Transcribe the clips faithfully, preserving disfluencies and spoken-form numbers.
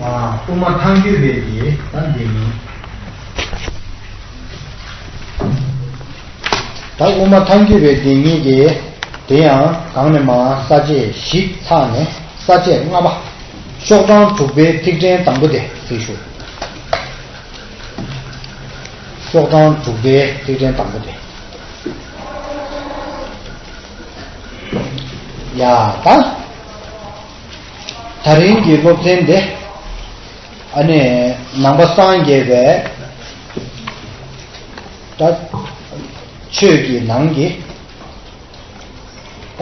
དབུ་མ་ཐལ་འགྱུར་བའི་གི་ད་འདི་ཉིད། ད་དབུ་མ་ཐལ་འགྱུར་བའི་འདི་ཉིད་ཀྱི་དེ་ཡང་གང་ནས་མ་ས་བཅད་བཞི་ཚར་ནས་ས་བཅད་ལྔ་པ། ཤོག་གྲངས་དྲུག་པའི་ཐིག་ཕྲེང་དང་པོ་དེ་གཟིགས་ཞུ། ཤོག་གྲངས་དྲུག་པའི་ཐིག་ཕྲེང་དང་པོ་དེ། ཡ་ད། ད་རིང་གི་སློབ་ཚན་འདི། ཨ་ནི་ནང་པ་སངས་རྒྱས་པའི་ད་ཆོས་ཀྱི་ནང་གི་ད་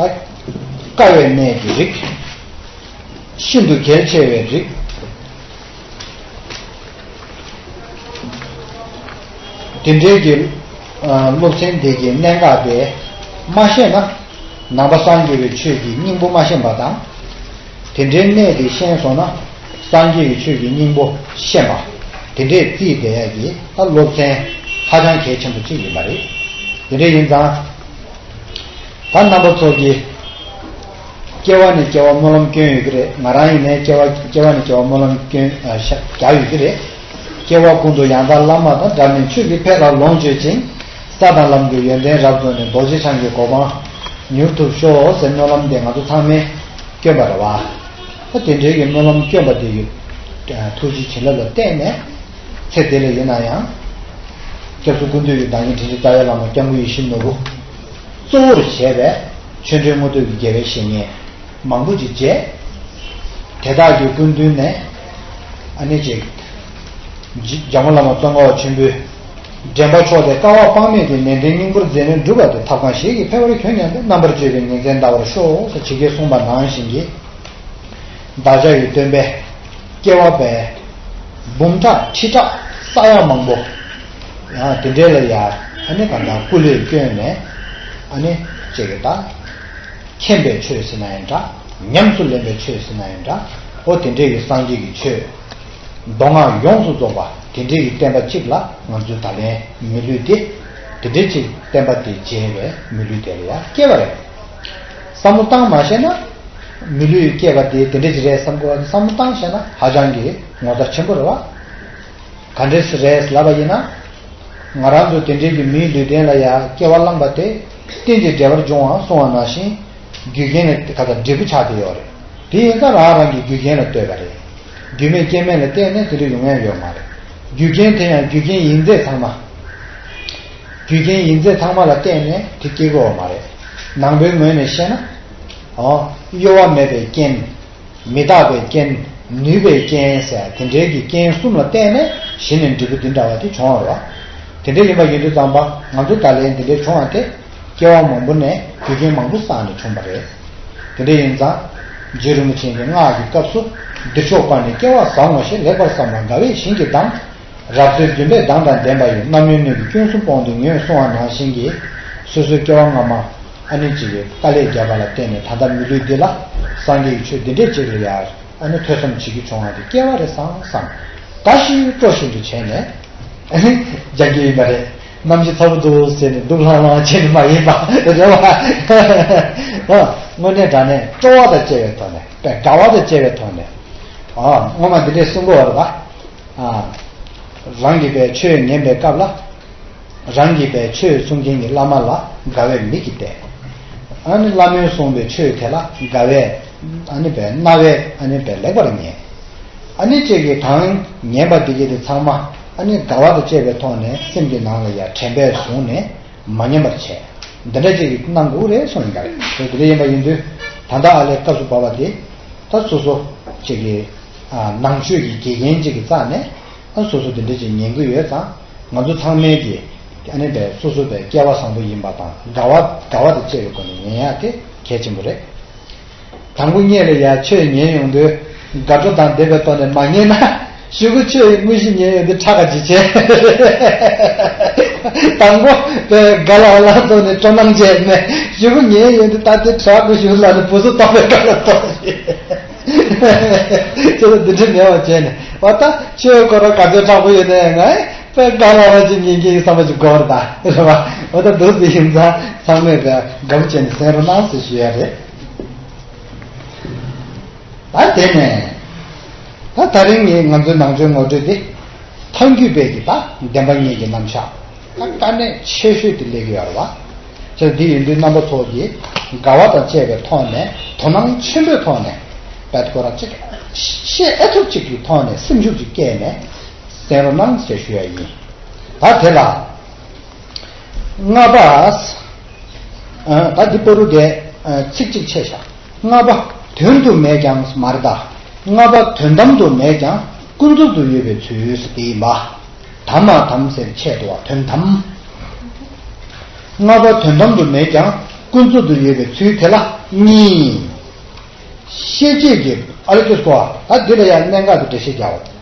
དཀའ་བའི་གནས་ཀྱི་རིགས། ཤིན་ཏུ་གལ་ཆེ་བའི་རིགས། དེ་འདྲའི་གི་ཨ་སློབ་ཚན་དེ་གི་གནད་འགག་དེ་མ་ཤེས་ན། ནང་པ་སངས་རྒྱས་པའི་ཆོས་ཀྱི་སྙིང་པོ་མ་ཤེས་པ་དང་། དེ་འདྲའི་གནད་དེ་ཤེས་སོང་ན། སངས་རྒྱས་ཀྱི་ཆོས་ཀྱི་སྙིང་པོ་ཤེས་པ། དེ་འདྲས་བརྩིས་བསྡད་ཡ་གི་ད་སློབ་ཚན་ཧ་ཅང་གལ་ཆེན་པོ་གཅིག་ཡིན་པ་རེད། དེ་འདྲས་ཡིན་ཙང་། ད་རྣམ་པ་ཚོ་གིས་སྐྱེ་བ་ནས་སྐྱེ་བ་སྨོན་ལམ་སྐྱོན་ཡོད་ཀྱི་རེད། ང་རང་ཡིན་ནའི་སྐྱེ་བ་སྐྱེ་བ་ནས་སྐྱེ་བ་སྨོན་ལམ་སྐྱོན་ཨ་ཤ་རྒྱག་ཡོད་ཀྱི་རེད། སྐྱེ་བ་ཀུན་ཏུ་ཡང་དག་བླ་མ་དང་འདྲ་མིན་ཆོས་ཀྱི་ཕེབས་ལ་ལོངས་སྤྱོད་ཅིང་། ས་དང་ལམ་གྱི་ཡོན་ཏན་རབ་རྫོགས་ནས། རྡོ་རྗེ་འཆང་གི་གོ་འཕང་མྱུར་ཐོབ་ཤོག་ཟེར་སྨོན་ལམ་དེ་ང་ཚོ་ཚང་མས་སྐྱོན་པ་རེད་བ། ད་དེ་འདྲའི་གི་སྨོན་ལམ་སྐྱོན་པ་དེ་གི་ཐུགས་རྗེ་བྱིན་རླབས་ལ་བརྟེན་ནས་ཚེ་འདི་ལ་ཡིན་ན་ཡང་། སྐྱབས་སུ་སྐུ་མདུན་གྱི་བདག་ཉིད་དྲིན་ཅན་རྩ་བའི་བླ་མ་སྐྱབས་མགོན་ཡིད་བཞིན་ནོར་བུ། གཙོ་བོར་བྱས་པའི་ཆོས་འབྲེལ་མངོན་བསྟོད་ཀྱི་དགེ་བའི་བཤེས་གཉེན་མང་པོ་ཅིག་མཇལ། དེ་དག་གི་སྐུ་མདུན་ནས་ཨ་ནི་ཅིག་འཇམ་མགོན་བླ་མ་ཙོང་ཁ་པ་ཆེན་པོའི་འདྲེན་པ་མཆོག་དེ་བསྐལ་པ་དཔག་མེད་ཀྱི་ནན་ཏན་སྙིང་པོར་མཛད་ནས་བསྒྲུབས་པ་དེ་ཐབས་གང་ཞིག་གིས་འཕེལ་བར་གྱུར་སྙམ་སྟེ། རྣམ་པར་དཔྱོད་པའི་ཉིན་མཚན་འདའ་བར་ཤོག་ཟེར་ཇི་སྐད་གསུངས་པ་ནང་བཞིན་གྱི། བདག་ཅག་གི་སྟོན་པས་སྐྱེ་བ་པའི་འབུམ་ཕྲག་ཁྲི་ཕྲག་ས་ཡ་མང་པོ། ཡང་དེ་འདྲའི་ལ་ཡ་ཨ་ནི་གང་ལྟར་སྐུ་ལས་བསྐྱོན་ནས་ཨ་ནི་ཅེས་ཀྱི་ད་མཁྱེན་པའི་ཆོས་ཟེར་ན་ཡང་འདྲ། ཉམས་སུ་ལེན་པའི་ཆོས་ཟེར་ན་ཡང་འདྲ། ཨོ་དེ་འདྲའི་གི་སངས་རྒྱས་ཀྱི་ཆོས། མདོ་སྔགས་ཡོངས་སུ་རྫོགས་པ་དེ་འདྲའི་གི་བསྟན་པ་གཅིག་ལ་ང་ཚོས་ད་ལན་མི་ལུས་ཏེ། དེ་འདྲའི་ཅིག་བསྟན་པ་དེ་མཇལ་བའི་མི་ལུས་དེ་ལ་ཡང་སྐྱེས་པ་རེད། བསམ་བློ་བཏང་མ་ཤེས་ན། མི་ལུས་སྐྱེས་པ་དེ་དེ་འདྲ་ཅིག་རེད་བསམ་དགོས་པ་དེ་བསམ་བློ་བཏང་ཤེས་ན་ཧ་ཅང་གི་ངོ་མཚར་ཆེན་པོ་རེད་བ། ག་འདྲས་སེ་རེད་ལབ་པ་ཡིན་ན། ང་རང་ཚོ་དེ་འདྲའི་གི་མིའི་ལུས་རྟེན་ལ་ཡ་སྐྱེ་བ་བླངས་པ་དེ་རྟེན་ཅིང་འབྲེལ་བར་འབྱུང་བ་གསུངས་པ་ནང་བཞིན། རྒྱུ་རྐྱེན་ལ་ག་ད་འབྲས་བུ་ཆགས་བསྡད་ཡོད་རེད། དེ་ཡིན་ཙང་རང་རང་གི་རྒྱུ་རྐྱེན་ལ་ལྟོས་པ་རེད། རྒྱུ་མེད་རྐྱེན་མེད་ལ་བརྟེན་ནས་དེ་འདྲ་ཡོང་ཡ་ཡོད་མ་རེད། རྒྱུ་རྐྱེན་དེ་ཡང་རྒྱུ་རྐྱེན་ཡིན་ཚད་ཚང་མ། རྒྱུ་རྐྱེན་ཡིན་ཚད་ཚང་མ་ལ་བརྟེན་ནས་དེ་སྐྱེ་དགོས་པ་མ་རེད། ནང་པའི་ངོས་ནས་བཤད་ན། ཨོ། གཡོ་བ་མེད་པའི་རྐྱེན། མི་རྟག་པའི་རྐྱེན། ནུས་པའི་རྐྱེན་ཟེར་དེ་འདྲའི་གི་རྐྱེན་གསུམ་ལ་བརྟེན་ནས་གཞི་ནས་འབྲས་བུ་འདི་འདྲ་བ་དེ་བྱུང་བ་རེད་བ། དེ་འདྲ་ཡིན་པ་ཡིན་དུས་ཙམ་པ་ང་ཚོ་ད་ལན་འདི་འདྲའི་བྱུང་བ་དེ་སྐྱེ་བ་མང་པོ་ནས་རྒྱུ་རྐྱེན་མང་པོ་བསགས་ནས་བྱུང་བ་རེད། དེ་འདྲ་ཡིན་ཙང་། རྗེ་རིན་པོ་ཆེ་གི་སྔགས་ཀྱི་སྐབས་སུ། འདིར་ཕྱོགས་པ་ནི་སྐྱེ་བ་བཟང་ངོ་ཞེས། ལེགས་པར་བསམས་ལ་དགའ་བའི་ཞིང་གི་མདངས། རབ་བརྩེ་འདུན་པའི་མདངས་དང་ལྡན་པ་ཡི། རྣམ་གཡེང་སྣོད་ཀྱི་སྐྱོན་གསུམ་སྤོང་དུ་ངེས་གསུང་བ་ནང་བཞིན་གྱི། སོ་སོའི་སྐྱེ་བ་སྔ་མ་ཨ་ནི་ཅིག་གི་དཀའ་ལས་བརྒྱབ་པ་ལ་བརྟེན་ནས་ད་ལྟ་མི་ལུས་འདི་ལ་སངས་རྒྱས་ཀྱི་ཆོས་འདི་འདྲས་ཅིག་ལ་ཡར་ཨ་ནི་ཐོས་བསམ་བྱེད་རྒྱུ་བྱུང་བ་དེ་སྐལ་བ་རེད་བསམ་བསམ། ད་ཞིག་སྤྲོ་བཞིན་དུ་བྱས་ནས་ཨ་ནི་རྒྱག་རྒྱུ་ཡིན་པ་རེད། གནམ་གཤིས་ཚ་པོ་འདུག་ཟེར་ནས་སྡུག་ལྷང་ལྷང་བྱས་ནས་མ་ཡིན་པ་རེད་བ། ཨ་དངོས་གནས་དྲང་གནས་སྤྲོ་བ་དང་བཅས་པའི་ཐོག་ནས་དཔེ་དགའ་བ་དང་བཅས་པའི་ཐོག་ནས། ཨ་སྔོན་མ་འདི་འདྲས་གསུང་གི་ཡོད་རེད་པ། ཨ། རང་གིས་པའི་ཆོས་ཉན་པའི་སྐབས་ལ། རང་གིས་པའི་ཆོས་གསུང་མཁན་གྱི་བླ་མ་ལ་དགའ་བའི་མིག་གིས་བལྟས། ཨ་ནི་བླ་མས་གསུངས་པའི་ཆོས་དེ་ལ་དགའ་བའི་ཨ་ནི་པའི་རྣ་བས་ཨ་ནི་པའི་ལེགས་པར་ཉན། ཨ་ནི་གཅིག་གིས་གང་ཉན་པ་འདི་གས་དེ་ཚང་མ་ཨ་ནི་དགའ་བ་དང་བཅས་པའི་ཐོག་ནས་སེམས་ཀྱི་ནང་ལ་ཡ་དྲན་པས་བཟུང་ནས། མ་ཉམས་པར་བྱས། འདི་འདྲ་ཅིག་གིས་གནང་དགོས་རེད་གསུངས་ཡིན་པ་རེད། དེ་འདྲ་ཡིན་པ་ཡིན་དུས་ད་ལྟ་ཨ་ལས་སྐབས་སུ་བབ་པ་དེ་ད་སོ་སོ་ཅིག་གིས་ཨ་ནང་ཆོས་ཀྱི་དགེ་རྒན་ཅིག་གི་རྩ་ནས་ཨ་སོ་སོ་འདི་འདྲ་ཅིག་ཉན་གི་ཡོད་ཙང་ང་ཚོ་ཚང་མས་ཀྱི་ཨ་ནི་པའི་སོ་སོ་པའི་སྐལ་བ་བཟང་པོ་ཡིན་པ་དང་དགའ་བ་དགའ་བ་དང་བཅས་པའི་སྒོ་ནས་ཉན་ཡག་དེ་གལ་ཆེན་པོ་རེད། དང་པོ་ཉིད་ལ་ཡ་ཆོས་ཉན་ཡོང་དུས་དགའ་སྤྲོ་དང་ལྡན་པའི་ཐོག་ནས་མ་ཉན་ན་གཞུག་གུ་ཆོས་ཡི་དངོས་གཞི་ཉན་ཡོང་དུས་ཁྲག་ག་ཅིག་བྱས། དང་པོ་དཔེ་དགའ་ལ་ལ་ཐོག་ནས་སྤྲོ་སྣང་བྱས་ནས་གཞུག་གུ་ཉན་ཡོང་དུས་ད་ལྟའི་ཁྲག་གི་གཞུག་ལ་ནི་བུ་སུ་སྟོང་པའི་དགའ་ལ་ཐོག་ཅེས་འདི་འདྲ་མེད་པ་བྱས་ནས་བ་ད་ཆོས་ཁོ་རང་ག་ཚོད་དྲག་པོ་ཡོད་ནའི་ང་དཔེ་དགའ་ལ་ལ་ཅིག་ཉན་གྱི་ཡིན་བསམ་པ་ཅིག་དགོས་རེད་ད་རེད་བ། འོ་ད་འདུག་སེ་ཡིན་ཙང་ཚང་མས་དཔེ་དགའ་པོ་བྱས་ནས་གསན་རོགས་གནང་ཟེར་ཞུ་ཡ་རེད། ད་དེ་ནས། ད་ད་རིང་ངས་ང་ཚོའི་ནང་ཆོས་ངོ་སྤྲོད་དེ་ཐལ་འགྱུར་བས་ཀྱི་ད་བདེན་པ་གཉིས་ཀྱི་རྣམ་གཞག་ད་དཀའ་གནད་ཆེ་ཤོས་དེ་སླེབས་ཀྱི་ཡོད་རེད་བ། བྱས་ཙང་འདི་ཡིན་དུས་རྣམ་པ་ཚོ་གིས་དགའ་བ་དང་བཅས་པའི་ཐོག་ནས་དོ་སྣང་ཆེན་པོའི་ཐོག་ནས་བལ་ཁོ་རང་གཅིག་ཤེས་ཨེ་ཐུབ་གཅིག་གི་ཐོག་ནས་སེམས་ཤུགས་ཅིག་བསྐྱེད་ནས་གསན་རོགས་གནང་ཞེས་ཞུ་ཡ་ཡིན། ད་དེ་ལ། ལྔ་པ། ཨ། ད་འདི་པ་རུ་དེ། ཨ། ཚིག་གཅིག་ཆད་བཞག་ལྔ་པ། དོན་དུ་མེད་ཀྱང་མ་རེད་ད། ལྔ་པ་དོན་དམ་དུ་མེད་ཀྱང་ཀུན་རྫོབ་ཏུ་ཡོད་པའི་ཚུལ་ཟེར་དེ་ཡིན་པ། དམ་མ་དམ་ཟེར་ཆད་འདུག་བ། དོན་དམ། ལྔ་པ་དོན་དམ་དུ་མེད་ཀྱང་ཀུན་རྫོབ་ཏུ་ཡོད་པའི་ཚུལ་དེ་ལ་གཉིས། ཤེས་བྱེད་ཀྱི་ཨ་ལེ་ཀེ་སྐོར་ད་འདི་ལ་ཡང་གནད་འགག་ཏུ་འགྲེལ་བཤད་རྒྱག་འོ།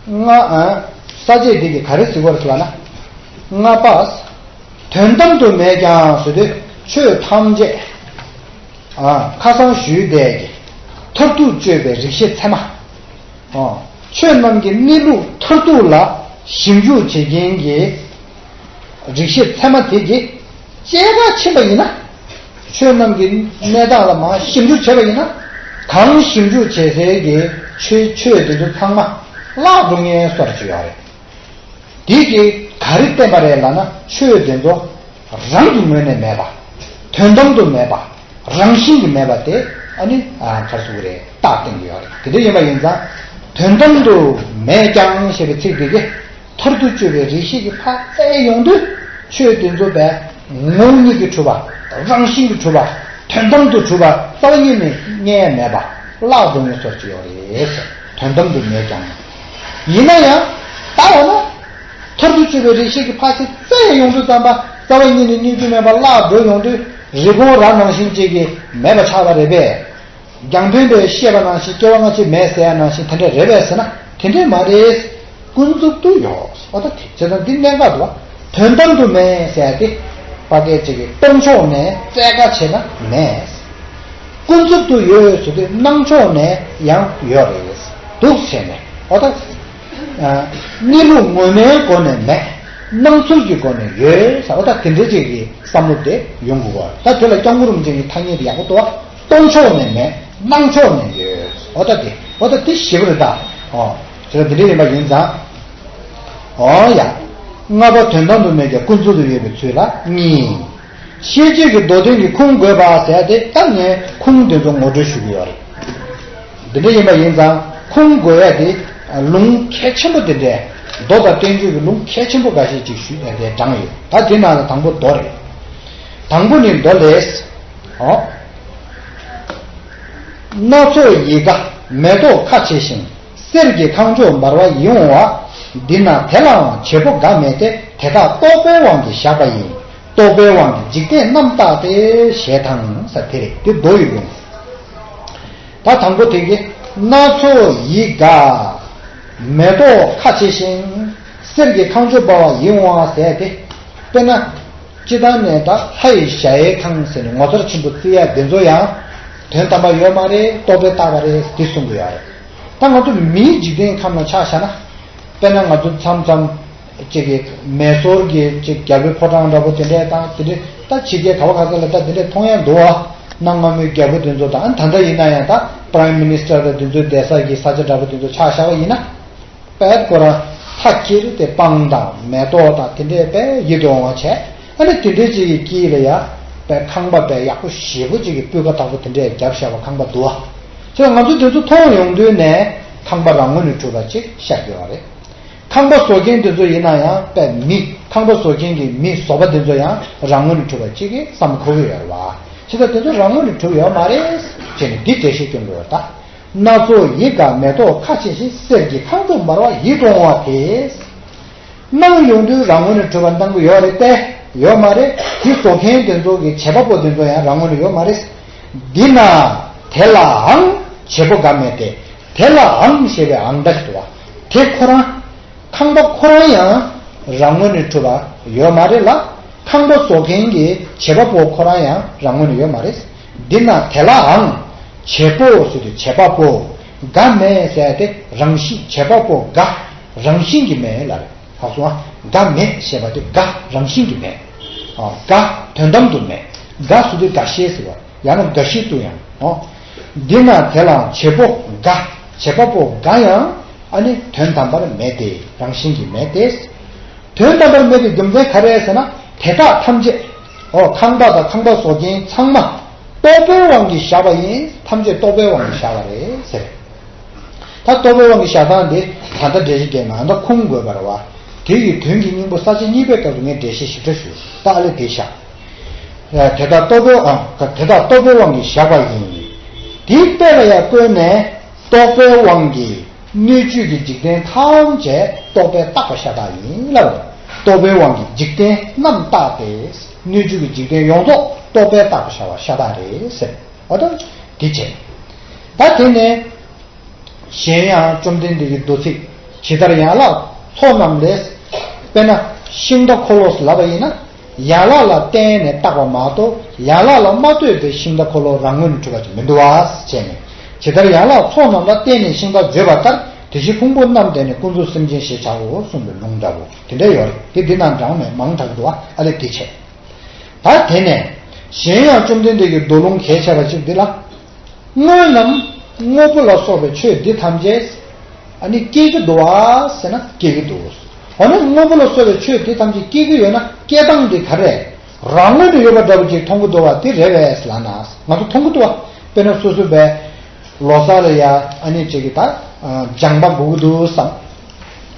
ལྔ། ཨ། ས་བཅད་འདི་གིས་ག་རེ་ཟེར་བར་ཟེར་ལ་ན། ལྔ་པ། དོན་དམ་དུ་མེད་ཀྱང་ཟེར་དུས་ཆོས་ཐམས་ཅད། ཨ། ཁ་སང་ཞུས་བསྡད་ཀྱི་མཐར་ཐུག་དཔྱོད་པའི་རིགས་ཤེས་ཚད་མ། ཨ། ཆོས་རྣམས་ཀྱི་གནས་ལུགས་མཐར་ཐུག་ལ་ཞིབ་འཇུག་བྱེད་མཁན་གྱི་རིགས་ཤེས་ཚད་མ་དེ་གྱིས་དཔྱད་པ་ཕྱིན་པ་ཡིན་ན། ཆོས་རྣམས་ཀྱི་གནས་སྟངས་ལ་མར་ཞིབ་འཇུག་བྱས་པ་ཡིན་ན། གང་ཞིབ་འཇུག་བྱེད་སའི་གི་ཆོས་ཆོས་དེ་ཚོ་ཚང་མ་བརླག་འགྲོ་མཁན་སོར་ཅིག་ཡོད་རེད། དེ་གིས་ག་རེ་བསྟན་པ་རེད་ལབ་ན་ཆོས་དེ་ཚོ་རང་གི་ངོས་ནས་མེད་པ། དོན་དམ་དུ་མེད་པ། རང་བཞིན་གྱིས་མེད་པ་དེ་ཨ་ནི་ཨ་ག་རེ་ཟེར་དགོས་རེད། རྟགས་བསྟན་གྱི་ཡོད་རེད། དེ་འདྲ་ཡིན་པ་ཡིན་ཙང་། དོན་དམ་དུ་མེད་ཀྱང་ཞེས་པའི་ཚིག་དེ་གིས། མཐར་ཐུག་དཔྱོད་པའི་རིགས་ཤེས་ཀྱི་ཕར་བཙལ་ཡོང་དུས་ཆོས་དེ་ཚོ་བས་ངོ་བོ་ཉིད་ཀྱིས་གྲུབ་པ། རང་བཞིན་གྱིས་གྲུབ་པ། དོན་དམ་དུ་གྲུབ་པ་རྩ་བ་ཉིད་ནས་རྙེད་མེད་པ་བརླག་འགྲོ་མཁན་སོར་ཅིག་ཡོད་རེད། དོན་དམ་དུ་མེད་ཀྱང་། ཡིན་ན་ཡང་ད་འོ་ན། མཐར་ཐུག་དཔྱོད་པའི་རིགས་ཤེས་ཀྱི་ཕར་ཚུར་བཙལ་ཡོང་དུས་ཙམ་པ་རྩ་བ་ཉིད་ནས་རྙེད་རྒྱུ་མེད་པ་བརླག་འགྲོ་ཡོང་དུས་རི་བོང་རྭ་ནང་བཞིན་ཅིག་གིས་མེད་པ་ཆགས་པ་རེད་པས། རྒྱང་འཕེན་པས་བཤད་པ་ནང་བཞིན་སྐྱེ་བ་སྔ་ཕྱི་མེད་ཟེར་ཡ་ནང་བཞིན་དེ་འདྲ་རེད་པས་ཟེར་ན་དེ་འདྲས་མ་རེད། ཀུན་རྫོབ་ཏུ་ཡོད། འོ་ད་དེ་བྱས་ཙང་འདི་གནད་འགག་འདུག་བ། དོན་དམ་དུ་མེད་ཟེར་ཡ་དེ་ཕ་སྐད་ཅིག་གིས་སྟོང་ཕྱོགས་ནས་བཙལ་ཁ་བྱས་ན་མེད། ཀུན་རྫོབ་ཏུ་ཡོད་ཟེར་དུས་སྣང་ཕྱོགས་ནས་ཡང་ཡོད་རེད། འདུག་བྱས་ནས་འོ་ད། ཨ། གནས་ལུགས་ངོ་མའི་སྒོ་ནས་མེད། སྣང་ཚུལ་གྱི་སྒོ་ནས་ཡོད་ཟེར་འོ་ད་དེ་འདྲའི་ཅིག་གི་བསམ་བློ་དེ་ཡོང་དགོས་པ། ད་དེ་ལ་སྐྱབས་མགོན་རིན་པོ་ཆེ་གི་ཐ་སྙད་དེ་ཡག་པོ་འདུག་བ། སྟོང་ཕྱོགས་ནས་མེད། སྣང་ཕྱོགས་ནས་ཡོད། འོ་ད་དེ། འོ་ད་དེ་ཞེ་པོ་རེད་ད། ཨོ། དེ་ལ་འདི་འདྲ་ཡིན་པ་ཡིན་ཙང་། ཨོ་ཡ། ལྔ་པ་དོན་དམ་དུ་མེད་ཀྱང་ཀུན་རྫོབ་ཏུ་ཡོད་པའི་ཚུལ་ལ་གཉིས། ཤེས་བྱེད་ཀྱི་མདོ་དོན་གྱི་ཁུངས་དགོས་པ་ཟེར་ཏེ་ད་ངས་ཁུངས་དེ་ཚོ་ངོ་སྤྲོད་ཞུ་གི་ཡོད་རེད། འདི་འདྲ་ཡིན་པ་ཡིན་ཙང་ཁུངས་དགོས་ཡ་དེ་ལུང་གལ་ཆེན་པོ་དེ་འདྲས་མདོ་དང་བསྟན་བཅོས་ཀྱི་ལུང་གལ་ཆེན་པོ་འགའ་ཤས་ཅིག་ཞུས་ཏེ་དེ་དྲངས་ཡོད། ད་དེ་ནང་ལ་དང་པོ་མདོ་རེད། དང་པོ་ནི་མདོ་ལས། ཨོ། སྣ་ཚོགས་ཡིད་དགའ་མེ་ཏོག་ཁ་ཕྱེ་ཞིང་། གསེར་གྱི་ཁང་ཆུང་འབར་བ་ཡིད་འོང་བ། འདི་ན་དེ་ལའང་བྱེད་པོ་འགའ་མེད་དེ། དེ་དག་རྟོག་པའི་དབང་གིས་བཞག་པ་ཡིན། རྟོག་པའི་དབང་གིས་འཇིག་རྟེན་རྣམ་བརྟགས་ཏེ། ཞེས་དང་ས་དེ་རེད། དེ་མདོ་ཡི་ལུང་། ད་དང་པོ་དེ་གི་སྣ་ཚོགས་ཡིད་དགའ་མེ་ཏོག་ཁ་ཕྱེ་ཞིང་། གསེར་གྱི་ཁང་ཆུང་འབར་བ་ཡིད་འོང་བ་ཟེར་ཏེ། དཔེར་ན། སྤྱི་བཏང་ནས་ད་ལྷ་ཡི་གཞལ་ཡས་ཁང་ཟེར་ནས་ངོ་མཚར་ཆེན་པོ་བརྩི་ཡ་དེ་ཚོ་ཡང་དོན་དམ་པ་ཡོད་མ་རེད། རྟོག་པས་བཏགས་པ་རེད་འདི་གསུང་གི་ཡོད་རེད། ད་ང་ཚོ་མིའི་འཇིག་རྟེན་ཁམས་ལ་ཆ་བཞག་ན། དཔེར་ན་ང་ཚོ་མཚམས་མཚམས་ཅིག་གི་མེ་སོར་གྱི་ཅིག་རྒྱལ་པོའི་ཕོ་བྲང་འདྲ་པོ་དེ་འདྲས་དང་དེ་འདྲས་ད་ཕྱི་རྒྱལ་ག་བ་ག་ས་ལ་ད་དེ་འདྲས་མཐོང་ཡ་འདུག་ཨ། གནའ་སྔ་མོའི་རྒྱལ་པོ་དེ་ཚོ་དང་ད་ལྟ་ཡིན་ན་ཡང་ད་Prime Minister་དང་དེ་ཚོའི་བསྡད་ས་གི་ས་ཆ་འདྲ་པོ་དེ་ཚོ་ཆ་བཞག་པ་ཡིན་ན། དཔལ་ཁོ་རང་ལྷ་ཁྱེར་དེ་སྤང་དང་མེ་ཏོག་དང་དེ་འདྲས་དཔེ་ཡིད་དུ་འོང་བ་བྱས། ཨ་ནི་དེ་འདྲས་ཅིག་གི་དཀྱིལ་ལ་ཡ་དཔེ་ཁང་པ་དཔེ་ཡག་པོ་ཞེ་པོ་ཅིག་གི་སྤུས་ཀ་དག་པོ་དེ་འདྲས་བརྒྱབ་བཞག་པ་ཁང་པ་འདུག་ཨ། ཁྱོད་ང་ཚོ་དེ་ཚོ་མཐོང་ཡོང་དུས་ནས་ཁང་པ་རང་ངོས་ནས་གྲུབ་པ་ཅིག་ཤར་གྱི་ཡོད་རེད། ཁང་པ་བཟོ་མཁན་དེ་ཚོ་ཡིན་ན་ཡང་དཔེ་མི་ཁང་པ་བཟོ་མཁན་གྱི་མི་བཟོ་པ་དེ་ཚོ་ཡང་རང་ངོས་ནས་གྲུབ་པ་ཅིག་གི་བསམ་གོ་གི་ཡོད་རེད་བ། ཅི་ལྟར་དེ་ཚོ་རང་ངོས་ནས་གྲུབ་ཡོད་མ་རེད་ཅེས་ནས་འདི་འགྲེལ་བཤད་སྐྱོན་དགོས་པ་ད། སྣ་ཚོགས་ཡིད་དགའ་མེ་ཏོག་ཁ་ཕྱེ་ཞིང་། གསེར་གྱི་ཁང་ཆུང་འབར་བ་ཡིད་དུ་འོང་བ་དེ། སྣང་ཡོང་དུས་རང་ངོས་ནས་གྲུབ་པ་སྣང་གི་ཡོད་རེད་དེ། ཡོད་མ་རེད། དེ་བཟོ་མཁན་དེ་ཚོ་གི་བྱེད་པ་པོ་དེ་ཚོ་ཡང་རང་ངོས་ནས་ཡོད་མ་རེད། འདི་ན་དེ་ལའང་བྱེད་པོ་འགའ་མེད་དེ། དེ་ལའང་ཞེས་པའི་ཨང་འདྲ་ཞིག་འདུག་བ། དེ་ཁོ་རང་། ཁང་པ་ཁོ་རང་ཡང་རང་ངོས་ནས་གྲུབ་པ་ཡོད་མ་རེད་ལ། ཁང་པ་བཟོ་མཁན་གྱི་བྱེད་པ་པོ་ཁོ་རང་ཡང་རང་ངོས་ནས་ཡོད་མ་རེད། འདི་ན་དེ་ལའང་བྱེད་པོ་ཟེར་དུས་བྱེད་པ་པོ་འགའ་མེད་ཟེར་ཏེ་རང་བཞིན་བྱེད་པ་པོ་འགའ་རང་བཞིན་གྱིས་མེད་ལ་རེད། ཧ་གོ་སོང་ཨ། འགའ་མེད་ཞེས་པ་དེ་འགའ་རང་བཞིན་གྱིས་མེད། ཨ། འགའ་དོན་དམ་དུ་མེད། འགའ་ཟེར་དུས་འགའ་ཤས་ཟེར་བ། ཡང་ན་འགའ་ཞིག་ཏུ་ཡང་། འོ། འདི་ན་དེ་ལའང་བྱེད་པོ་འགའ། བྱེད་པ་པོ་འགའ་ཡང་ཨ་ནི་དོན་དམ་པར་མེད་དེ། རང་བཞིན་གྱིས་མེད་དེ། དོན་དམ་པར་མེད་པའི་རྒྱུ་མཚན་ག་རེ་ཟེར་ན། དེ་དག་ཐམས་ཅད། འོ། ཁང་པ་དང་ཁང་པ་བཟོ་མཁན་ཚང་མ་རྟོག་པའི་དབང་གིས་བཞག་པ་ཡིན། ཐམས་ཅད་རྟོག་པའི་དབང་གིས་བཞག་པ་རེད་ཟེར། ད་རྟོག་པའི་དབང་གིས་བཞག་སྟངས་དེ་ད་ལྟ་འགྲེལ་བཤད་རྒྱག་ན་ད་ཁུངས་དགོས་པ་རེད་བ། དེ་ཡི་དོན་གྱི་སྙིང་པོ་ས་བཅད་གཉིས་པའི་སྐབས་སུ་ངས་འགྲེལ་བཤད་ཞིབ་ཕྲ་ཞུ། ད་ཨ་ལས་དེ་བཞག་དེ་དག་རྟོག་པའི། ཨ། དེ་དག་རྟོག་པའི་དབང་གིས་བཞག་པ་ཡིན། དེའི་དཔེ་ལ་ཡང་བཀོད་ནས་རྟོག་པའི་དབང་གིས་སྣོད་བཅུད་ཀྱི་འཇིག་རྟེན་ཐམས་ཅད་རྟོག་པས་བཏགས་པ་ཤ་སྟག་ཡིན་ལབ། རྟོག་པའི་དབང་གིས་འཇིག་རྟེན་རྣམས་བཏགས་ཏེ། སྣོད་བཅུད་ཀྱི་འཇིག་རྟེན་ཡོངས་རྫོགས་རྟོག་པས་བཏགས་པ་ཤ་བ་ཤ་སྟག་རེད་ཟེར། འོ་ད་དེ་བྱས། ད་དེ་ནས། གཞན་ཡང་བཅོམ་ལྡན་འདས་ཀྱི་མདོ་ཚིག་ཇི་ལྟར་ཡན་ལག་ཚོགས་རྣམས་ལས། དཔེར་ན་ཤིང་རྟ་འཁོར་ལོ་ལབ་པ་ཡིན་ན། ཡན་ལག་ལ་བརྟེན་ནས་བཏགས་པ་མ་གཏོགས་ཡན་ལག་ལ་མ་ལྟོས་པའི་ཤིང་རྟ་འཁོར་ལོ་རང་ངོས་ནས་གྲུབ་པ་ཅིག་མི་འདུག་བ་བྱས་ནས། ཇི་ལྟར་ཡན་ལག་ཚོགས་རྣམས་ལ་བརྟེན་ནས་ཤིང་རྟ་བརྗོད་པ་ལྟར། དེ་བཞིན་ཕུང་པོ་རྣམས་བརྟེན་ནས་ཀུན་རྫོབ་སེམས་ཅན་ཞེས་བྱའོ་གསུངས་པའི་ལུང་འདྲ་བོ་དེ་འདྲ་ཡོད་རེད། དེ་འདི་ནང་དྲངས་ནས་མང་དྲགས་འདུག་བ། ཨ་ལས་དེ་བྱས། ད་དེ་ནས་གཞན་ཡང་བཅོམ་ལྡན་འདས་ཀྱི་མདོ་ལུང་གལ་ཆེ་བ་ཅིག་འདི་ལ། དངོས་རྣམས་དངོས་པོ་ལ་སོགས་པའི་ཆོས་འདི་ཐམས་ཅད་ཨ་ནི་སྐྱེ་གི་འདུག་བ་ཟེར་ན་སྐྱེ་གི་འདུག་འོ་ན་དངོས་པོ་ལ་སོགས་པའི་ཆོས་འདི་ཐམས་ཅད་སྐྱེ་གི་ཡོད་ན་སྐྱེ་སྟངས་འདི་ག་རེ། རང་ངོས་ནས་ཡོད་པ་འདྲ་པོ་ཅིག་མཐོང་གི་འདུག་བ། དེ་རེད་པས་ལབ་ན། ང་ཚོ་མཐོང་གི་འདུག་བ། དཔེར་ན་སོ་སོ་བས་ལོ་གསར་ལ་ཡ་ཨ་ནི་ཅིག་གི་ད་ལྗང་པ་དགོས་ཀྱི་འདུག་བསམ།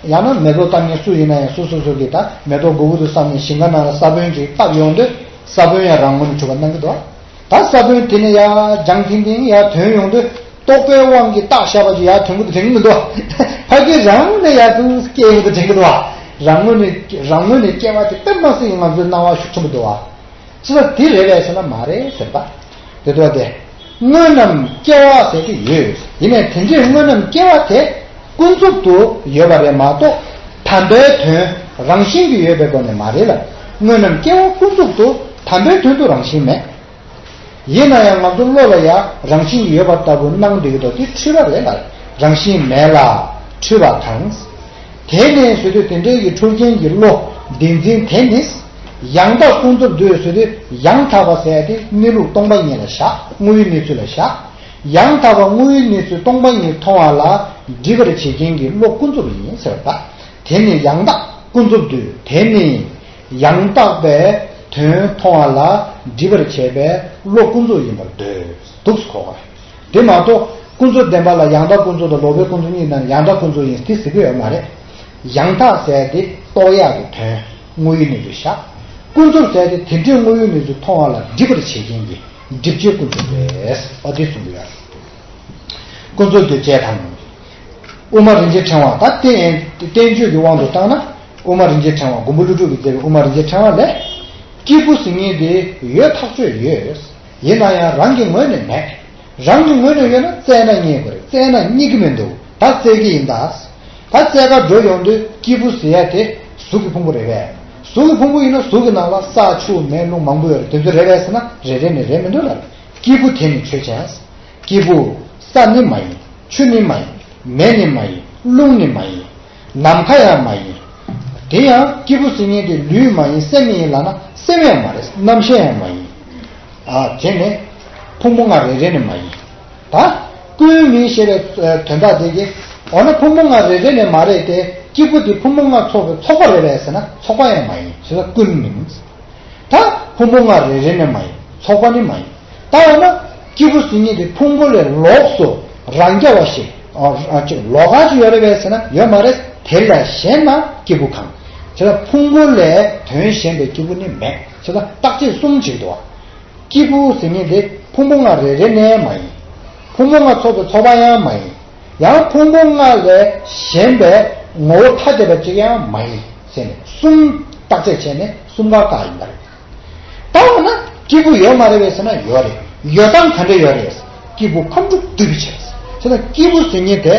ཡང་ན་མེ་ཏོག་བཏབ་མཁན་སུ་ཡིན་ན་ཡང་སོ་སོ་སོ་གིས་ད་མེ་ཏོག་དགོས་ཀྱི་འདུག་བསམ་ནས་ཞིང་ཁ་ནང་ལ་ས་བོན་ཅིག་བཏབ་ཡོང་དུས་ས་བོན་ཡང་རང་ངོས་ནས་གྲུབ་པ་སྣང་གི་འདུག་ད་ས་བོན་དེ་ནས་ཡར་ལྗང་ཐིང་ཐིང་ཡར་ཐོན་ཡོང་དུས་རྟོག་པའི་དབང་གིས་བཏགས་བཞག་པ་ཅིག་ཡར་ཐོན་གྱི་འདུག་དྲན་གྱི་མི་འདུག་ཕ་གི་རང་ངོས་ནས་ཡར་ཐོན་སྐྱེ་ཡོང་དུ་དྲན་གྱི་འདུག་རང་ངོས་ནས་རང་ངོས་ནས་སྐྱེ་བ་དེ་དཔེ་མ་སྲིད་ཀྱི་ང་ཚོའི་སྣང་བ་ཤུགས་ཆེན་པོ་འདུག་བ། ཅི་ལ་དེ་རེད་པས་ཟེར་ན་མ་རེད་ཟེར་པ། དེ་ལྟ་སྟེ། དངོས་རྣམས་སྐྱེ་བ་ཟེར་གྱི་ཡོད། ཡིན་ནའི་དེ་འདྲའི་དངོས་རྣམས་སྐྱེ་བ་དེ་ཀུན་རྫོབ་ཏུ་ཡོད་པ་རེད་མ་གཏོགས་དམ་པའི་དོན་རང་བཞིན་གྱིས་ཡོད་པའི་སྒོ་ནས་མ་རེད་ལ། དངོས་རྣམས་སྐྱེ་བ་ཀུན་རྫོབ་ཏུ་དམ་པའི་དོན་དུ་རང་བཞིན་མེད། ཡིན་ན་ཡང་ང་ཚོ་བློ་ལ་ཡང་རང་བཞིན་གྱིས་ཡོད་པ་ལྟ་བུ་སྣང་བསྡད་ཀྱི་འདུག་དེ་འཁྲུལ་པ་རེད་ལ། རང་བཞིན་མེད་ལ་འཁྲུལ་པ་དང་། དེ་ནས་ཟེར་དུས་དེ་འདྲའི་གི་འཁྲུལ་རྐྱེན་གྱི་བློ་བདེན་འཛིན་དེ་ནི། ཡང་དག་ཀུན་རྫོབ་འདོད་ཟེར་དུས་ཡང་དག་པ་ཟེར་ཡ་དེ་གནས་ལུགས་སྟོང་པ་ཉིད་ལ་བཞག་དངོས་ཡོད་གནས་ཚུལ་ལ་བཞག་ཡང་དག་པ་དངོས་ཡོད་གནས་ཚུལ་སྟོང་པ་ཉིད་མཐོང་བ་ལ་སྒྲིབ་པར་བྱེད་མཁན་གྱི་བློ་ཀུན་རྫོབ་ཡིན་ཟེར་བ། དེ་ནི་ཡང་དག་ཀུན་རྫོབ་འདོད་དེ་ནི། ཡང་དག་པའི་དོན་མཐོང་བ་ལ་སྒྲིབ་པར་བྱེད་པའི་བློ་ཀུན་རྫོབ་ཡིན་པར་འདོད་འདུག་གོ། དེ་མ་གཏོགས་ཀུན་རྫོབ་བདེན་པ་ལ་ཡང་དག་ཀུན་རྫོབ་དང་ལོག་པའི་ཀུན་རྫོབ་གཉིས་ནང་ཡང་དག་ཀུན་རྫོབ་ཡིན་དེ་ཟེར་གྱི་ཡོད་མ་རེད། ཡང་དག་ཟེར་དེ་རྟོགས་ཡག་གི་དོན་དངོས་ཡོད་གནས་ཚུལ་བཞག་ཀུན་རྫོབ་ཟེར་དེ་དེ་འདྲའི་དངོས་ཡོད་གནས་ཚུལ་མཐོང་བ་ལ་སྒྲིབ་པར་བྱེད་མཁན་གྱི་སྒྲིབ་བྱེད་ཀུན་རྫོབ་རེད། ཨ་དེ་གསུང་གི་ཡོད། ཀུན་རྫོབ་འདོད་བྱེད་དང་། དབུ་མ་རིན་ཆེན་ཕྲེང་བ་ད་བསྟན་བསྟན་བཅོས་ཀྱི་དབང་དུ་བཏང་ན། དབུ་མ་རིན་ཆེན་ཕྲེང་བ་མགོན་པོ་ཀླུ་སྒྲུབ་ཀྱིས་མཛད་པའི་དབུ་མ་རིན་ཆེན་ཕྲེང་བ་ལས། སྐྱེས་བུ་ཟེར་མཁན་དེ་ཡོད་ཐག་ཆོད་ཡོད། ཡིན་ན་ཡང་རང་གི་ངོས་ནས་མེད། རང་གི་ངོས་ནས་ཡོད་ན་བཙལ་ན་རྙེད་དགོས་རེད། བཙལ་ན་རྙེད་ཀྱི་མི་འདུག་ད་བཙལ་གྱི་ཡིན་ད། ད་བཙལ་ག་འགྲོ་ཡོང་དུས་སྐྱེས་བུ་ཟེར་ཡ་དེ་གཟུགས་ཀྱི་ཕུང་པོ་རེད་པས། གཟུགས་ཀྱི་ཕུང་པོ་ཡིན་ན་གཟུགས་ཀྱི་ནང་ལ་ས་ཆུ་མེ་རླུང་མང་པོ་ཡོད་རེད། དེ་ཚོ་རེད་པས་ཟེར་ན་རེ་རེ་ནས་རེད་མི་འདུག་ལ། སྐྱེས་བུ་དེ་ནི་ཆོས་ཅན། སྐྱེས་བུ། ས་ནི་མ་ཡིན། ཆུ་ནི་མ་ཡིན། མེ་ནི་མ་ཡིན། རླུང་ནི་མ་ཡིན། ནམ་མཁའ་ཡང་མ་ཡིན། དེ་ཡང་སྐྱེས་བུ་ཟེར་མཁན་དེ་ལུས་མ་ཡིན་སེམས་མ་ཡིན་ལབ་ན་སེམས་ཡང་མ་རེད། རྣམ་ཤེས་ཡང་མ་ཡིན། ཨ་དེ་ནི་ཕུང་པོ་ལྔ་རེ་རེ་ནས་མ་ཡིན། ད་ཀུན་མིན་ཞེས་པའི་དོན་དག་དེ་གིས་འོ་ན་ཕུང་པོ་ལྔ་རེ་རེ་ནས་མ་རེད་དེ་སྐྱེས་བུ་དེ་ཕུང་པོ་ལྔ་ཚོགས་པའི་ཚོགས་པ་རེད་པས་ཟེར་ན་ཚོགས་པ་ཡང་མ་ཡིན་ཞེས་ན་ཀུན་མིན། ད་ཕུང་པོ་ལྔ་རེ་རེ་ནས་མ་ཡིན། ཚོགས་པ་ནི་མ་ཡིན། ད་འོ་ན་སྐྱེས་བུ་ཟེར་མཁན་དེ་ཕུང་པོ་ལས་ལོགས་སུ་རང་རྐྱ་བ་ཞིག་ཨ་ཨ་ཅིག་ལོགས་ཀ་ཅིག་ཡོད་རེད་པས་ཟེར་ན་ཡོད་མ་རེད། དེ་ལས་གཞན་ན་སྐྱེས་བུ་གང་། བྱས་ཙང་ཕུང་པོ་ལས་དོན་གཞན་པའི་སྐྱེས་བུ་ནི་མེད། བྱས་ཙང་རྟག་ཆད་གསུམ་ཅིག་འདུག་བ། སྐྱེས་བུ་ཟེར་མཁན་དེ་ཕུང་པོ་ལྔ་རེ་རེ་ནས་མ་ཡིན། ཕུང་པོ་ལྔ་ཚོགས་པའི་ཚོགས་པ་ཡང་མ་ཡིན། ཡང་ཕུང་པོ་ལྔ་ལས་གཞན་པའི་ངོ་བོ་ཐ་དད་པ་ཅིག་ཡང་མ་ཡིན་ཟེར་ནས་གསུམ་བརྟག་དཔྱད་བྱས་ནས་གསུམ་ཀ་བཀག་ཡིན་པ་རེད། ད་འོ་ན་སྐྱེས་བུ་ཡོད་མ་རེད་པས་ཟེར་ན་ཡོད་རེད། ཡོད་སྟངས་ག་འདྲ་ཡོད་རེད། སྐྱེས་བུ་ཁམས་དྲུག་འདུས་པའི་ཕྱིར། ཟེར་ན་སྐྱེས་བུ་ཟེར་མཁན་དེ་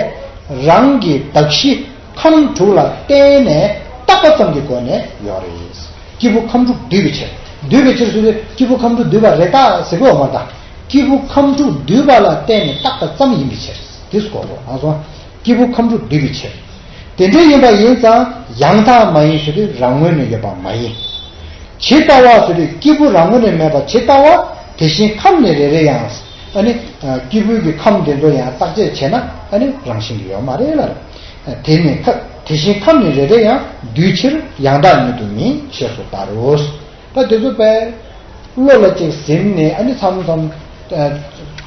རང་གི་གདགས་གཞི་ཁམས་དྲུག་ལ་བརྟེན་ནས་བཏགས་པ་ཙམ་གྱི་སྒོ་ནས་ཡོད་རེད། སྐྱེས་བུ་ཁམས་དྲུག་འདུས་པའི་ཕྱིར། འདུས་པའི་ཕྱིར་ཟེར་དུས་སྐྱེས་བུ་ཁམས་དྲུག་འདུས་པ་རེད་ད་ཟེར་གི་ཡོད་མ་རེད་ད། སྐྱེས་བུ་ཁམས་དྲུག་འདུས་པ་ལ་བརྟེན་ནས་བཏགས་པ་ཙམ་ཡིན་པའི་ཕྱིར། དེ་སྐོར་རོ་ཨ་སོང་། སྐྱེས་བུ་ཁམས་དྲུག་འདུས་པའི་ཕྱིར། དེ་འདྲ་ཡིན་པ་ཡིན་ཙང་ཡང་དག་མ་ཡིན་ཞུ་དུས་རང་ངོས་ནས་ཡོད་པ་མ་ཡིན། ཇི་ལྟ་བ་ཞུ་དུས་སྐྱེས་བུ་རང་ངོས་ནས་མེད་པ་ཇི་ལྟ་བ་དེ་བཞིན་ཁམས་ནི་རེ་རེ་ཡང་། ཨ་ནི་སྐྱེས་བུ་གི་ཁམས་དེ་ཚོ་ཡང་བརྟག་དཔྱད་བྱས་ན་ཨ་ནི་རང་བཞིན་གྱིས་ཡོད་མ་རེད་ལ། དེ་ནི་ཁ་དེ་བཞིན་ཁམས་ནི་རེ་རེ་ཡང་། འདུས་ཕྱིར་ཡང་དག་ཉིད་དུ་མིན། ཞེས་སུ་བལྟ་རོ། ད་དེ་ཚོ་པས་བློ་ལ་ཅིག་ཟིན་ནས་ཨ་ནི་མཚམས་མཚམས་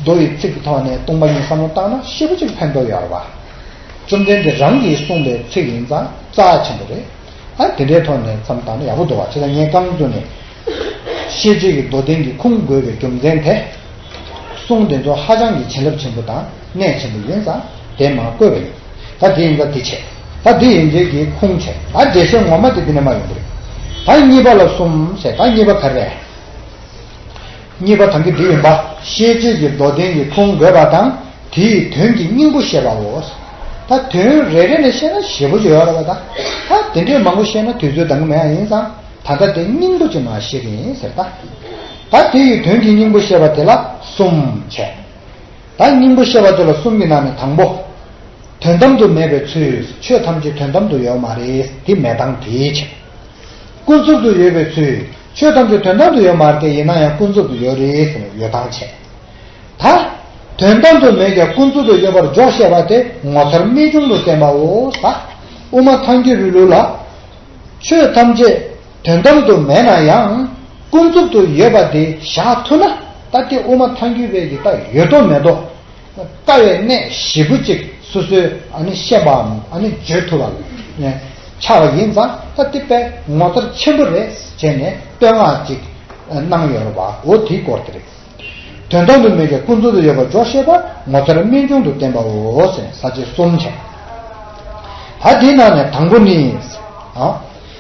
མདོ་ཡི་ཚིག་གི་ཐོག་ནས་སྟོང་པ་ཉིད་བསམ་བློ་བཏང་ན་ཞེ་པོ་ཅིག་ཕན་ཐོགས་ཡོད་རེད་བ། བཅོམ་ལྡན་འདས་རང་གིས་གསུངས་པའི་ཚིག་ཡིན་ཙང་རྩ་ཆེན་པོ་རེད། ཨ་དེ་འདྲའི་ཐོག་ནས་མཚམས་བཏང་ན་ཡག་པོ་འདུག་བ། བྱས་ཙང་ངས་རྐང་བཙུགས་ནས་ཤེས་བྱེད་ཀྱི་མདོ་བསྟན་གྱི་ཁུངས་དགོས་པའི་རྒྱུ་མཚན་དེ། གསུང་དེ་ཚོ་ཧ་ཅང་གི་བྱིན་རླབས་ཆེན་པོ་དང་གནད་ཆེན་པོ་ཡིན་ཙང་དེ་མར་བཀོད་པ་ཡིན། ད་དེ་ཡིན་ཙང་དེ་བྱས། ད་དེ་ཡིན་ཚད་ཀྱི་ཁུངས་བྱས། ད་འགྲེལ་བཤད་ངོ་མ་དེ་འདི་ནས་མར་ཡོང་གི་རེད། ད་གཉིས་པ་ལ་གསུམ་བྱས། ད་གཉིས་པ་ག་རེ་རེད། གཉིས་པ་དང་གི་འདི་ཡིན་པ། ཤེས་བྱེད་ཀྱི་མདོ་བསྟན་གྱི་ཁུངས་དགོས་པ་དང་། དེའི་དོན་གྱི་སྙིང་པོ་བཤད་པའོ། ད་དོན་རེ་རེ་ནས་བཤད་ན་ཞེ་པོ་ཅིག་ཡོད་རེད་པ། ད་ད་དེ་འདྲའི་མང་པོ་བཤད་ན་དུས་ཚོད་འདང་གི་མེད་ཡ་ཡིན་ཙང་། ད་ལྟ་དེ་སྙིང་པོ་ཅིག་མར་བཤད་ཀྱི་ཡིན་ཟེར། ད་ད་དེ་ཡི་དོན་གྱི་སྙིང་པོ་བཤད་པ་དེ་ལ་གསུམ་བྱས། ད་སྙིང་པོ་བཤད་པ་དེ་ལ་གསུམ་གྱི་ནང་ནས་དང་པོ། དོན་དམ་དུ་མེད་པའི་ཚུལ། ཆོས་ཐམས་ཅད་དོན་དམ་དུ་ཡོད་མ་རེད། དེ་མེད་སྟངས་དེའི་ཕྱིར། ཀུན་རྫོབ་ཏུ་ཡོད་པའི་ཚུལ། ཆོས་ཐམས་ཅད་དོན་དམ་དུ་ཡོད་མ་རེད་དེ། ཡིན་ན་ཡང་ཀུན་རྫོབ་ཏུ་ཡོད་རེད་ཟེར་ནས་ཡོད་སྟངས་བྱས། ད་དོན་དམ་དུ་མེད་ཀྱང་ཀུན་རྫོབ་ཏུ་ཡོད་པར་འཇོག་བཤད་པ་དེ་ངོ་མཚར་རྨད་བྱུང་དུ་བསྟན་པའོ། ད་དབུ་མ་ཐལ་འགྱུར་བའི་ལུགས་ལ། ཆོས་ཐམས་ཅད་དོན་དམ་དུ་མེད་ན་ཡང་ཀུན་རྫོབ་ཏུ་ཡོད་པ་དེ་བཞག་ཐུབ་ན། ད་དེ་དབུ་མ་ཐལ་འགྱུར་བའི་གི་ད་ཡོད་དོ་མེད་དོ། དཀའ་བའི་གནད་ཞེ་པོ་ཅིག་སོ་སོས་ཨ་ནི་ཤེས་པའམ་ཨ་ནི་བརྗོད་ཐུབ་པ་ཆགས་པ་ཡིན་ཙང་། ད་དེ་དཔེ་ངོ་མཚར་ཆེན་པོ་རེད་བྱས་ནས་བསྟོད་བསྔགས་ཅིག་གནང་ཡོད་རེད་བ། འོ་དེའི་སྐོར་དེ་རེད། དོན་དམ་དུ་མེད་ཀྱང་ཀུན་རྫོབ་ཏུ་ཡོད་པར་འཇོག་བཤད་པ་ངོ་མཚར་རྨད་བྱུང་དུ་བསྟན་པའོ་ཟེར་ནས་ས་བཅད་གསུམ་བྱས། ད་དེའི་ནང་ནས་དང་པོ་ནི། ཨ།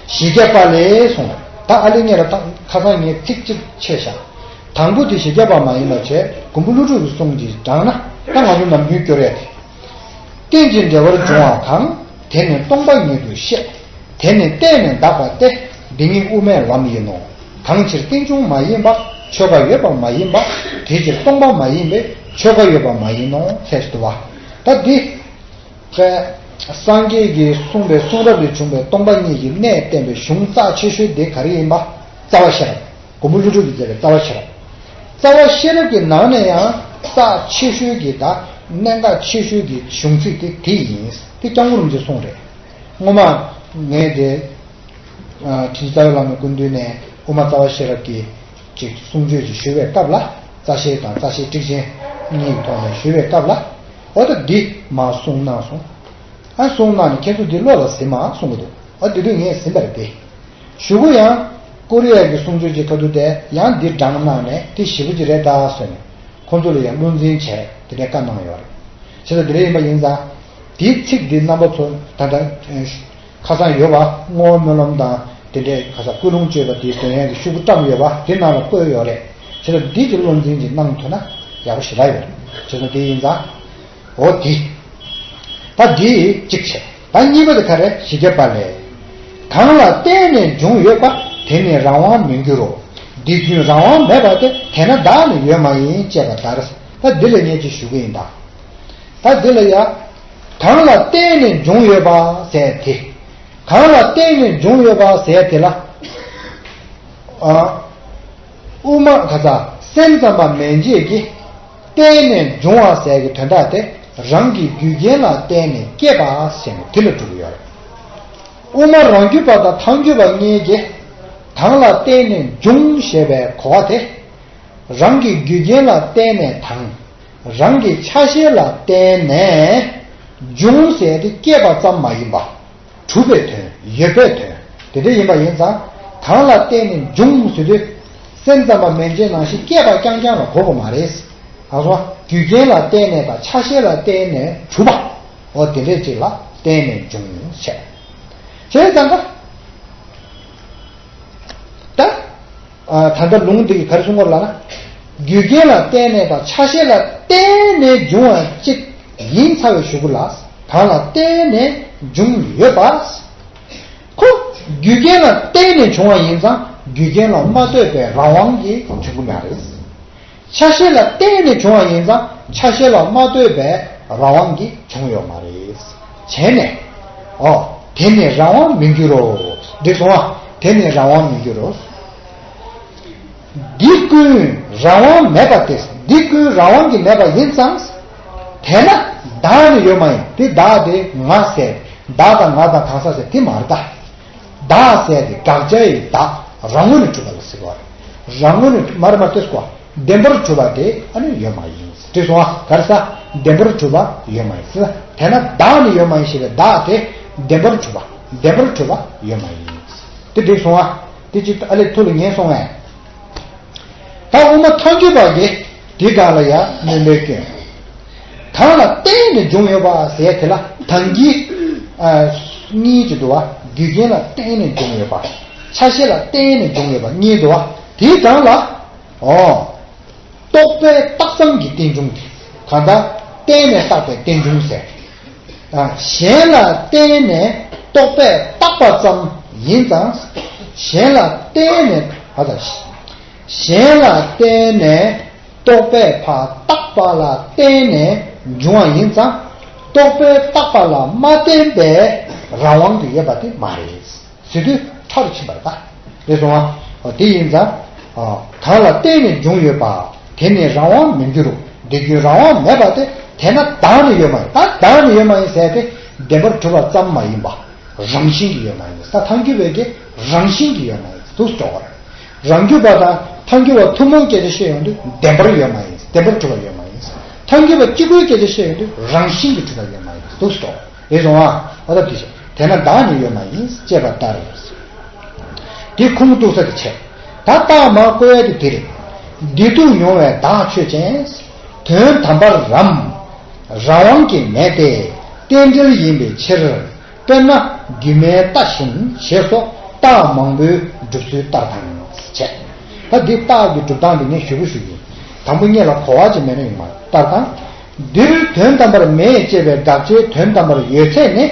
བཞི་བརྒྱ་པ་ལས་གསུངས། ད་ཨ་ལེ་ངས་ལ་ད་ཁ་སང་ངས་ཚིག་གཅིག་ཆད་བཞག་དང་པོ་དེ་བཞི་བརྒྱ་པ་མ་ཡིན་པ་བྱས། མགོན་པོ་ཀླུ་སྒྲུབ་ཀྱི་གསུང་གིས་དྲངས་ན་ད་ང་ཚོ་ནམ་རྒྱུན་སྐྱོར་ཡ་དེ། རྟེན་ཅིང་འབྲེལ་བར་འབྱུང་བ་གང་། དེ་ནི་སྟོང་པ་ཉིད་དུ་ཤེས། དེ་ནི་བརྟེན་ནས་འདག་པ་སྟེ། འདི་ཉིད་དབུ་མའི་ལམ་ཡིན་ནོ། གང་ཕྱིར་རྟེན་འབྱུང་མ་ཡིན་པ། ཆོས་པ་ཡོད་པ་མ་ཡིན་པ། དེ་ཕྱིར་སྟོང་པ་མ་ཡིན་པས་ཆོས་པ་ཡོད་པ་མ་ཡིན་ནོ། ཞེས་སུ་བ། ད་འདི། སངས་རྒྱས་ཀྱིས་གསུངས་པའི་གསུང་རབ་ལས་བྱུང་བའི་སྟོང་པ་ཉིད་ཀྱི་གནད་བསྟན་པའི་གཞུང་རྩ་ཆེ་ཤོས་དེ་ག་རེ་ཡིན་པ། རྩ་བ་ཤེས་རབ། མགོན་པོ་ཀླུ་སྒྲུབ་ཀྱིས་མཛད་པའི་རྩ་བ་ཤེས་རབ། རྩ་བ་ཤེས་རབ་ཀྱི་ནང་ནས་ཡང་རྩ་ཆེ་ཤོས་ཀྱི་ད་གནད་འགག་ཆེ་ཤོས་ཀྱི་གཞུང་ཚིག་དེ་དེ་ཡིན། དེ་སྐྱབས་མགོན་རིན་པོ་ཆེས་གསུངས་རེད། སྔོན་མ་ངས་དེ། ཨ། ཁྲི་རྩ་བའི་བླ་མའི་སྐུ་མདུན་ནས་དབུ་མ་རྩ་བ་ཤེས་རབ་ཀྱི་ཅིག་གསུང་ཆོས་ཅིག་ཞུ་བའི་སྐབས་ལ། རྩ་ཤེ་དང་རྩ་ཤེ་ཊཱིཀ་ཆེན་གཉིས་ཀྱི་ཐོག་ནས་ཞུ་བའི་སྐབས་ལ། འོ་ད་འདི་མར་གསུངས་གནང་སོང་། ཨ། གསུངས་གནང་ནས་ཁྱེད་ཚོ་འདི་བློ་ལ་ཟིན་མ་གསུང་གི་འདུག་འོ་དེ་དུས་ངས་ཟིན་པ་རེད་དེ། གཞུག་གུ་ཡང་ཀོ་རི་ཡ་གི་གསུང་ཆོས་ཀྱི་ཁ་ཐུག་དེ་ཡང་འདི་དྲངས་གནང་ནས་དེ་ཞེ་པོ་ཅིག་རེད་ད་ཟེར་ནས་ཁོང་ཚོ་ལ་ཡང་བློ་འཛིན་བྱས་དེ་འདྲའི་བཀའ་གནང་ཡོད་རེད། བྱས་ཙང་དེ་འདྲ་ཡིན་པ་ཡིན་ཙང་། དེའི་ཚིག་འདི་རྣམ་པ་ཚོ་ད་ལྟ་ཁ་སང་ཡོད་པ། བསྔོ་བ་སྨོན་ལམ་དང་དེ་འདྲའི་ཁ་སང་ཀུན་སློང་བཅོས་པ་དེའི་འདོན་ཡག་གི་ཤོག་གུ་བཀྲམ་ཡོད་པ་དེ་ནང་ལ་བཀོད་ཡོད་རེད། བྱས་ཙང་འདི་གི་བློ་འཛིན་ཅིག་གནང་ཐུབ་ན་ཡག་པོ་ཞེ་དྲག་ཡོད་རེད། བྱས་ཙང་དེ་ཡིན་ཙང་། འོ་དེ། ད་འདི་གཅིག་བྱས། ད་གཉིས་པ་དེ་ག་རེ། བཞི་བརྒྱ་པ་ལས། གང་ལ་བརྟེན་ནས་འབྱུང་ཡོད་པ། དེ་ནི་རང་དབང་མི་འགྱུར་རོ། འདི་རྒྱུན་རང་དབང་མེད་པ་སྟེ། དེས་ན་བདག་ནི་ཡོད་མ་ཡིན། ཅེས་པ་ལྟར། ད་འདི་ལ་ངས་ཅིག་ཞུ་གི་ཡིན་ད། ད་འདི་ལ་ཡ། གང་ལ་བརྟེན་ནས་འབྱུང་ཡོད་པ་ཟེར་དེ། གང་ལ་བརྟེན་ནས་འབྱུང་ཡོད་པ་ཟེར་དེ་ལ། ཨ། དབུ་མ་ག་ས་སེམས་ཙམ་པ་མན་ཆད་ཀྱིས་བརྟེན་ནས་འབྱུང་བ་ཟེར་གྱི་དོན་དག་དེ་རང་གི་རྒྱུ་རྐྱེན་ལ་བརྟེན་ནས་སྐྱེས་པ་ཟེར་ནས་དེ་ལ་གྲུབ་ཀྱི་ཡོད་རེད། དབུ་མ་རང་རྒྱུད་པ་དང་ཐལ་འགྱུར་བ་གཉིས་ཀྱིས་གང་ལ་བརྟེན་ནས་འབྱུང་ཞེས་པའི་གོ་བ་དེ། རང་གི་རྒྱུ་རྐྱེན་ལ་བརྟེན་ནས་དང་། རང་གི་ཆ་ཤས་ལ་བརྟེན་ནས་འབྱུང་ཟེར་དེ་སྐྱེས་པ་ཙམ་མ་ཡིན་པ། གྲུབ་པའི་དོན། ཡོད་པའི་དོན། དེ་འདྲ་ཡིན་པ་ཡིན་ཙང་། གང་ལ་བརྟེན་ནས་འབྱུང་ཟེར་དུས། སེམས་ཙམ་པ་མན་ཆད་ནང་བཞིན་སྐྱེས་པ་རྐྱང་རྐྱང་ལ་གོ་དགོས་མ་རེད། ཨ་སོ། རྒྱུ་རྐྱེན་ལ་བརྟེན་ནས་དང་ཆ་ཤས་ལ་བརྟེན་ནས་གྲུབ་པ། འོ་དེ་འདྲས་ཅིག་ལ་བརྟེན་ནས་འབྱུང་བྱས། བྱས་ཙང་ཀ། ད། ཨ། ད་ལྟ་ལུང་འདི་གིས་ག་རེ་གསུང་གི་ཡོད་ལབ་ན། རྒྱུ་རྐྱེན་ལ་བརྟེན་ནས་དང་ཆ་ཤས་ལ་བརྟེན་ནས་འབྱུང་བ་གཅིག་ཡིན་ཚར་བའི་གཞུག་གུ་ལ། གང་ལ་བརྟེན་ནས་འབྱུང་ཡོད་པ། ཁོ་རྒྱུ་རྐྱེན་ལ་བརྟེན་ནས་བྱུང་བ་ཡིན་ཙང་རྒྱུ་རྐྱེན་ལ་མ་ལྟོས་པའི་རང་དབང་གིས་བྱུང་གི་མ་རེད། ཆ་ཤས་ལ་བརྟེན་ནས་བྱུང་བ་ཡིན་ཙང་ཆ་ཤས་ལ་མ་ལྟོས་པའི་རང་དབང་གིས་བྱུང་ཡོད་མ་རེད། བྱས་ནས། ཨོ། དེ་ནི་རང་དབང་མི་འགྱུར་རོ། འགྲིག་སོང་ཨ། དེ་ནི་རང་དབང་མི་འགྱུར་རོ། འདི་ཀུན་རང་དབང་མེད་པ་སྟེ། འདི་ཀུན་རང་དབང་གིས་མེད་པ་ཡིན་ཙང་། དེས་ན་བདག་ནི་ཡོད་མ་ཡིན། དེ་བདག་དེ་ང་ཟེར། བདག་དང་ང་དང་གང་ཟག་ཟེར་དེ་མ་རེད་ད། བདག་ཟེར་དེ་དགག་བྱ་ཡི་བདག་རང་ངོས་ནས་གྲུབ་པ་ལ་ཟེར་བ་རེད། རང་ངོས་ནས་མ་རེད་མ་རེད་དེ་སྐོར། བདེན་པར་གྲུབ་པ་དེ་ཨ་ནི་ཡོད་མ་ཡིན། དེ་སོང་ཨ་ག་རེ་ཟ། བདེན་པར་གྲུབ་པ་ཡོད་མ་ཡིན་ཟེར། དེས་ན་བདག་ནི་ཡོད་མ་ཡིན་ཞེས་པའི་བདག་དེ་བདེན་པར་གྲུབ་པ། བདེན་པར་གྲུབ་པ་ཡོད་མ་ཡིན། དེ་འགྲིག་སོང་ཨ། དེ་ཅིག་ཨ་ལས་ཐུགས་ལ་ངེས་སོང་ངས། ད་དབུ་མ་ཐལ་འགྱུར་བ་གིས་དེའི་སྒང་ལ་ཡང་སྨོན་པའི་སྐྱོན། གང་ལ་བརྟེན་ནས་བྱུང་ཡོད་པ་ཟེར་དེ་ལ་དང་གི་གཉིས་ཀྱི་འདུག་བ། རྒྱུ་རྐྱེན་ལ་བརྟེན་ནས་བྱུང་ཡོད་པ། ཆ་ཤས་ལ་བརྟེན་ནས་བྱུང་ཡོད་པ་གཉིས་འདུག་བ། དེའི་སྒང་ལ། ཨོ། རྟོག་པས་བཏགས་ཙམ་གྱི་རྟེན་འབྱུང་དེ། གང་ལྟར་བརྟེན་ནས་བཏགས་པའི་རྟེན་འབྱུང་ཟེར། གཞན་ལ་བརྟེན་ནས་རྟོག་པས་བཏགས་པ་ཙམ་ཡིན་ཙང་། གཞན་ལ་བརྟེན་ནས་ཧ་ད། གཞན་ལ་བརྟེན་ནས་རྟོག་པས་ཕར་བཏགས་པ་ལ་བརྟེན་ནས་འབྱུང་བ་ཡིན་ཙང་། རྟོག་པས་བཏགས་པ་ལ་མ་བརྟེན་པའི་རང་དབང་དུ་ཡོད་པ་དེ་མ་རེད། ཟེར་དུས་ཕྲ་རུ་ཕྱིན་པ་རེད་ད། རེད་སོང་ཨ། དེ་ཡིན་ཙང་། གང་ལ་བརྟེན་ནས་བྱུང་ཡོད་པ། དེ་ནི་རང་དབང་མི་འགྱུར་རོ། འདི་རྒྱུ་རང་དབང་མེད་པ་སྟེ། དེས་ན་བདག་ནི་ཡོད་མ་ཡིན། ད་བདག་ནི་ཡོད་མ་ཡིན་ཟེར་ཏེ། བདེན་པར་གྲུབ་པ་ཙམ་མ་ཡིན་པ། རང་བཞིན་གྱིས་ཡོད་མ་ཡིན། ད་ཐལ་འགྱུར་བའི་གི་རང་བཞིན་གྱིས་ཡོད་མ་ཡིན་དུ་འགྲོ་བ་རེད། རང་རྒྱུད་པ་དང་ཐལ་འགྱུར་བ་ཐུན་མོང་སྐད་ཆ་བཤད་ཡོང་དུས་བདེན་པར་ཡོད་མ་ཡིན། བདེན་པར་གྲུབ་པ་ཡོད་མ་ཡིན། ཐལ་འགྱུར་བ་གཅིག་པུའི་སྐད་ཆ་བཤད་ཡོང་དུས་རང་བཞིན་གྱིས་གྲུབ་པ་ཡོད་མ་ཡིན་དུ་འགྲོ། རེད་སོང་ཨ། ཨ་ད་དེ་བྱས། དེས་ན་བདག་ནི་ཡོད་མ་ཡིན། ཅེས་པ་ལྟར། འདི་ཁུངས་གཏུགས་ས་དེ་བྱས། ད་རྟགས་མ་བཀོད་ཡ་དེ་འདི་རེད། བདེ་སྡུག་མྱོང་བའི་བདག་ཆོས་ཅན། དོན་དམ་པར་རམ། རང་དབང་གིས་མེད་དེ། རྟེན་འབྲེལ་ཡིན་པའི་ཕྱིར། དཔེར་ན་སྒྱུ་མའི་རྟ་བཞིན་ཞེས་སོགས་རྟགས་མང་པོའི་སྒྲུབ་ཚུལ་ལྟར་དང་། བྱས། ད་འདི་རྟགས་ཀྱི་སྒྲུབ་སྟངས་འདི་ངས་ཞུ་གི་ཞུ་གི། དང་པོ་གཉིས་ལ་གོ་བ་ཅིག་མེད་ན་ཡོང་མ་ལྟར་དང་། འདིར་དོན་དམ་པར་མེད་ཅེས་པའི་དགག་བྱའི་དོན་དམ་པར་ཡོད་ཚད་ནི།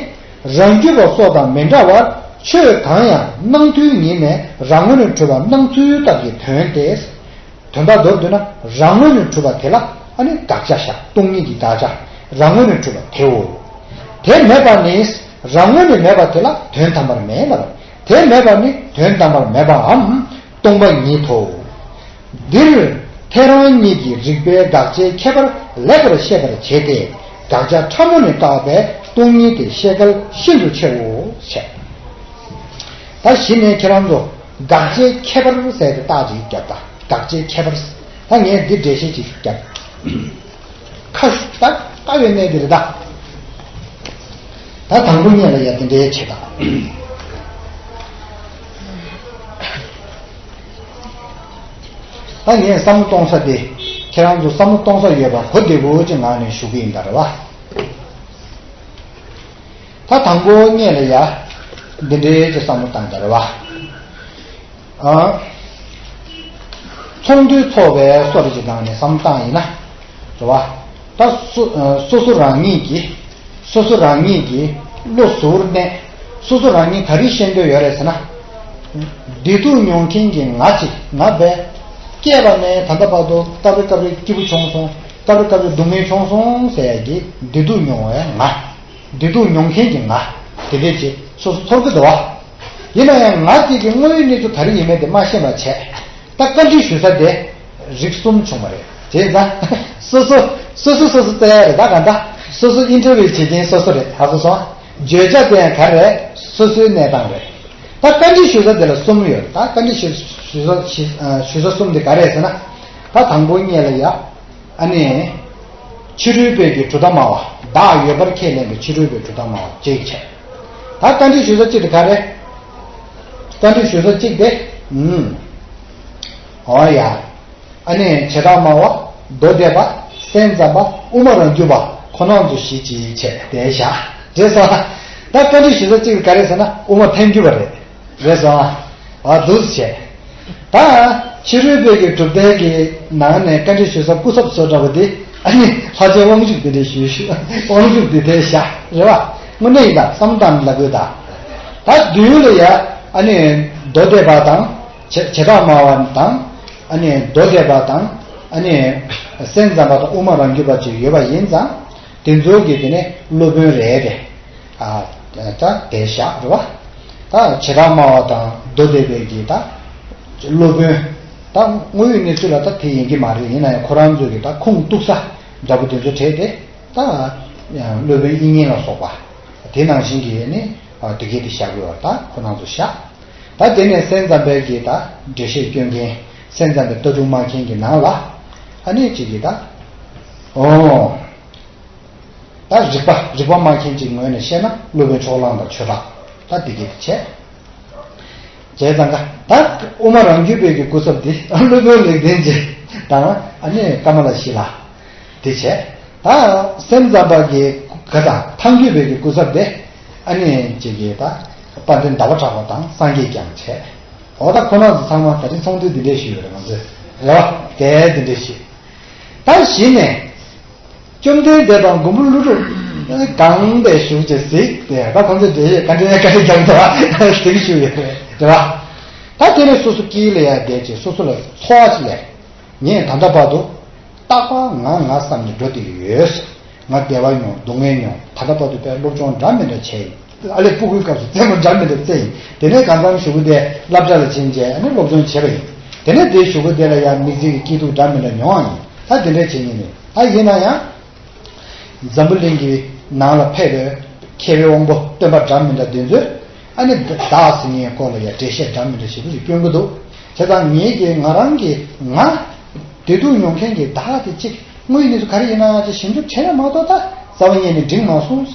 རང་རྒྱུད་པ་སོགས་དང་མི་འདྲ་བར་ཆོས་གང་ཡང་སྣང་ཐུལ་ཉིད་ནས་རང་ངོས་ནས་གྲུབ་པ་སྣང་ཚུལ་ལྟར་གྱི་དོན་ཏེ། དོན་དག་མདོར་བསྡུས་ན་རང་ངོས་ནས་གྲུབ་པ་དེ་ལ་ཨ་ནི་དགག་བྱ་བཞག་སྟོང་ཉིད་ཀྱི་དགག་བྱ་རང་ངོས་ནས་གྲུབ་པ་དེའོ། དེ་མེད་པ་ནི། རང་ངོས་ནས་མེད་པ་དེ་ལ་དོན་དམ་པར་མེད་ལབ། དེ་མེད་པ་ནི་དོན་དམ་པར་མེད་པའམ་སྟོང་པ་ཉིད་དོ། འདིར་ཐལ་རང་ཉིད་ཀྱི་རིགས་པའི་དགག་བྱའི་ཁྱད་པར་ལེགས་པར་ཤེས་པར་བྱེད་དེ། དགག་བྱ་ཕྲ་མོ་ནས་བཀག་པའི་སྟོང་ཉིད་དེ་ཤེས་གལ་ཤིན་ཏུ་ཆེའོ། བྱས། ད་གཞི་ནས་ཁྱེད་རང་ཚོ་དགག་བྱའི་ཁྱད་པར་ཟེར་ཏེ་རྟགས་ཅིག་བརྒྱབ་ད། དགག་བྱའི་ཁྱད་པར། ད་ངས་འདི་འགྲེལ་བཤད་ཅིག་བརྒྱབ། ཁ་ཤུ་ད་ལྟ་བའི་གནས་འདི་རེད་ད། ད་དང་པོ་ཉིད་ལ་ཡ་དེ་འདྲའི་བྱེད་ད། ད་ངས་བསམ་བློ་གཏོང་ས་དེ། ཁྱེད་རང་ཚོ་བསམ་བློ་གཏོང་ས་ཡོད་པ་གོ་བདེ་པོ་ཅིག་ངང་ནས་ཞུ་གི་ཡིན་ད་རེད་བ། ད་དང་པོ་ཉིད་ལ་ཡ། འདི་འདྲའི་ཅིག་བསམ་བློ་བཏང་ད་རེད་བ། ཨ། ཚོགས་འདུའི་ཚོགས་པའི་སོ་རེ་ཅིག་སྒང་ནས་བསམ་བློ་བཏང་ཡིན་ན། རེད་བ། ད་སོ་སོ་སོ་རང་ཉིད་ཀྱིས། སོ་སོ་རང་ཉིད་ཀྱིས་བློ་གཟུ་བོར་གནས། སོ་སོ་རང་ཉིད་ག་རེ་ཤེས་འདོད་ཡོད་རེད་ཟེར་ན། བདེ་སྡུག་མྱོང་མཁན་གྱི་ང་ཅིག་ང་བས། སྐྱེས་པ་ནས་ད་ལྟ་བར་དུ་སྐབས་རེ་སྐབས་རེ་སྐྱིད་པོ་བྱུང་སོང་། སྐབས་རེ་སྐབས་རེ་སྡུག་བསྔལ་བྱུང་སོང་ཟེར་ཡ་གི་བདེ་སྡུག་མྱོང་བའི་ང་། བདེ་སྡུག་མྱོང་མཁན་གྱི་ང་། དེ་འདྲས་ཅིག་སོ་སོ་ཚོར་གི་འདུག་བ། ཡིན་ན་ཡང་ང་གཅིག་གི་དངོས་ཡོད་གནས་ཚུལ་ག་རེ་ཡིན་མིན་དེ་མ་ཤེས་པ་བྱས། ད་བཀའ་འདྲི་ཞུ་ས་དེ་རིགས་གསུམ་བྱུང་བ་རེད། བྱས་ཙང་སོ་སོ་སོ་སོ་སོ་སོ་བཙལ་ཡ་རེད། ད་གང་ལྟར་སོ་སོ་ཨིན་ཊར་བིའུ་བྱེད་མཁན་སོ་སོ་རེད། ཧ་གོ་སོང་། བརྗོད་བྱ་དེ་ཡང་ག་རེ་རེད། སོ་སོའི་གནས་སྟངས་རེད། ད་བཀའ་འདྲི་ཞུ་ས་དེ་ལ་གསུམ་ཡོད་རེད། ད་བཀའ་འདྲི་ཞུ་ཞུ་ས་ཞུ་ཞུ་ས་གསུམ་དེ་ག་རེ་རེད་ཟེར་ན། ད་དང་པོ་ཉིད་ལ་ཡ། ཨ་ནི། ཕྱི་རོལ་པའི་གི་གྲུབ་མཐའ་སྨྲ་བ། བདག་ཡོད་པར་ཁས་ལེན་པའི་ཕྱི་རོལ་པའི་གྲུབ་མཐའ་སྨྲ་བ་གཅིག་བྱས། ད་བཀའ་འདྲི་ཞུ་ས་གཅིག་དེ་ག་རེ། བཀའ་འདྲི་ཞུ་ས་གཅིག་དེ། ཨུམ། འོ་ཡ། ཨ་ནི་བྱེ་བྲག་སྨྲ་བ། མདོ་སྡེ་པ། སེམས་ཙམ་པ། དབུ་མ་རང་རྒྱུད་པ། ཁོ་རང་ཚོ་གཞི་གཅིག་བྱས་དེ་བཞག་རེད་སོང་། ད་བཀའ་འདྲི་ཞུ་ས་གཅིག་དེ་ག་རེ་ཟེར་ན་དབུ་མ་ཐལ་འགྱུར་བ་རེད། རེད་སོང་། ཨ་འདུག་སེ་བྱས། ད་ཕྱི་རོལ་པའི་གི་གྲུབ་མཐའི་གི་ནང་ནས་བཀའ་འདྲི་ཞུ་ས་སྐུ་ཚབ་ཚོ་འདྲ་བོ་དེ་ཨ་ནི་ལྷ་ཆེན་དབང་ཕྱུག་དེ་འདྲ་ཞུ་ཞུ། དབང་ཕྱུག་དེ་འདྲ་བཞག་རེད་བ། དངོས་གནས་ཡིན་ད་བསམ་བཏང་ལབ་དགོས་ད། ད་བདུན་ལ་ཡ་ཨ་ནི་མདོ་སྡེ་པ་དང་། བྱེ་བྱེ་བྲག་སྨྲ་བ་དང་། ཨ་ནི་མདོ་སྡེ་པ་དང་། ཨ་ནི་སེམས་ཙམ་པ་དང་དབུ་མ་རང་རྒྱུད་པ་ཅིག་ཡོད་པ་ཡིན་ཙང་། དེ་ཚོ་གི་དེ་ནས་སློབ་དཔོན་རེད་དེ། ཨ། ད་དེ་བཞག་རེད་བ། ད་བྱེ་བྲག་སྨྲ་བ་དང་མདོ་སྡེ་པའི་གི་ད། སློབ་དཔོན། ད་དངོས་ཡོད་གནས་ཚུལ་ལ་ད་དེ་ཡིན་གྱི་མ་རེད། ཡིན་ན་ཡང་ཁོ་རང་ཚོས་ཀྱི་ད་ཁུངས་གཏུགས་ས་འདྲ་པོ་དེ་ཚོ་བྲིས་ཏེ། ད་སློབ་དཔོན་དབྱིག་གཉེན་ལ་སོགས་པ་དེ་ནང་བཞིན་གྱི་ནི་དེ་གས་དེ་བཞག་དགོས་པ་ད་ཁོ་རང་ཚོ་བཞག་ད་དེ་ནས་སེམས་ཙམ་པའི་གི་ད་འགྲེལ་བཤད་སྐྱོན་མཁན། སེམས་ཙམ་པའི་ལྟ་གྲུབ་སྨྲ་མཁན་གྱི་ནང་ལ་ཨ་ནི་གཅིག་གི་ད་ཨོ། ད་རིགས་པ་རིགས་པ་སྨྲ་མཁན་གྱི་ངོས་ནས་བཤད་ན་སློབ་དཔོན་ཕྱོགས་གླང་དང་ཆོས་གྲགས། ད་འདི་གས་དེ་བྱས། བྱས་ཙང་ཀ་ད་དབུ་མ་རང་རྒྱུད་པའི་གི་སྐུ་ཚབ་དེ་སློབ་དཔོན་ལེགས་ལྡན་འབྱེད་དང་ཨ་ནི་ཀ་མ་ལ་ཤཱི་ལ་དེ་བྱས། ད་སེམས་ཙམ་པ་གི་ག་ད་ཐང་རྒྱུད་པའི་གི་སྐུ་ཚབ་དེ་ཨ་ནི་གཅིག་གི་ད་དཔལ་ལྡན་ཟླ་བ་གྲགས་པ་དང་སངས་རྒྱས་བསྐྱངས་བྱས། འོ་ད་ཁོ་རང་ཚོ་ཚང་མ་ད་རིང་ཚོགས་འདུ་འདི་འདྲས་ཞུས་ཡོད་རེད། ང་ཚོས་རེད་བ། དེ་འདི་འདྲས་ཞུས། ད་གཞི་ནས། བཅོམ་ལྡན་འདས་དང་མགོན་པོ་ཀླུ་སྒྲུབ་གང་དེ་བཞུགས་བྱས་གཟིགས་ཏེ། ད་ཁོང་ཚོས་འགྲེལ་བཤད་ག་འདྲའི་བཀའ་འདྲི་རྒྱག་འདུག་བ་དེ་གི་ཞུ་ཡོད་རེད། རེད་བ། ད་དེ་ནས་སོ་སོ་དཀྱིལ་ལ་ཡར་བསྡད་བྱས་སོ་སོ་ལ་ཚོར་བ་ཅིག་ལས། ངས་ད་ལྟ་བར་དུ་རྟག་པར་ང་ང་བསམ་ནས་འགྲོ་བསྡད་ཀྱི་ཡོད། ང་བདེ་བ་མྱོང་། སྡུག་བསྔལ་མྱོང་། ད་ལྟ་བར་དུ་དཔེ་སློབ་སྦྱོང་འདྲ་མི་འདྲ་བྱས་ཡིན། ཨ་ལས་སྤུ་གུའི་སྐབས་སུ་རྩེད་མོ་འདྲ་མི་འདྲ་རྩེ་ཡིན། དེ་ནས་གང་འཚམ་གཞུག་གུ་དེ་སློབ་གྲྭ་ལ་ཕྱིན་རྗེས་ཨ་ནི་སློབ་སྦྱོང་བྱས་པ་ཡིན། དེ་ནས་དེའི་གཞུག་གུ་དེ་ལ་ཡང་དམིགས་བརྩེ་གི་སྐྱིད་སྡུག་འདྲ་མི་འདྲ་མྱོང་བ་ཡིན། ད་དེ་འདྲ་བྱེད་ཉིན་ནས་ད་ཡིན་ན་ཡང་། འཛམ་བུ་གླིང་གི་ནང་ལ་ཕེབས་པའི་མཁས་པའི་དབང་པོ་སྟོན་པ་འདྲ་མི་འདྲ་དེ་ཚོས་ཨ་ནི་བདག་ཟེར་མཁན་སྐོར་ལ་ཡང་འགྲེལ་བཤད་འདྲ་མི་འདྲ་ཞིག་སྐྱོན་གྱི་འདུག་བྱས་ཙང་ངེད་ཀྱིས་ང་རང་གི་ང་བདེ་སྡུག་མྱོང་མཁན་གྱི་བདག་དེ་གཅིག་དངོས་ཡོད་གནས་ཚུལ་ག་རེ་ཡིན་ན་ཅིག་ཞིབ་འཇུག་བྱས་ན་མ་གཏོགས་ད་རྩ་བ་ཉིད་ནས་འགྲིག་མ་སོང་།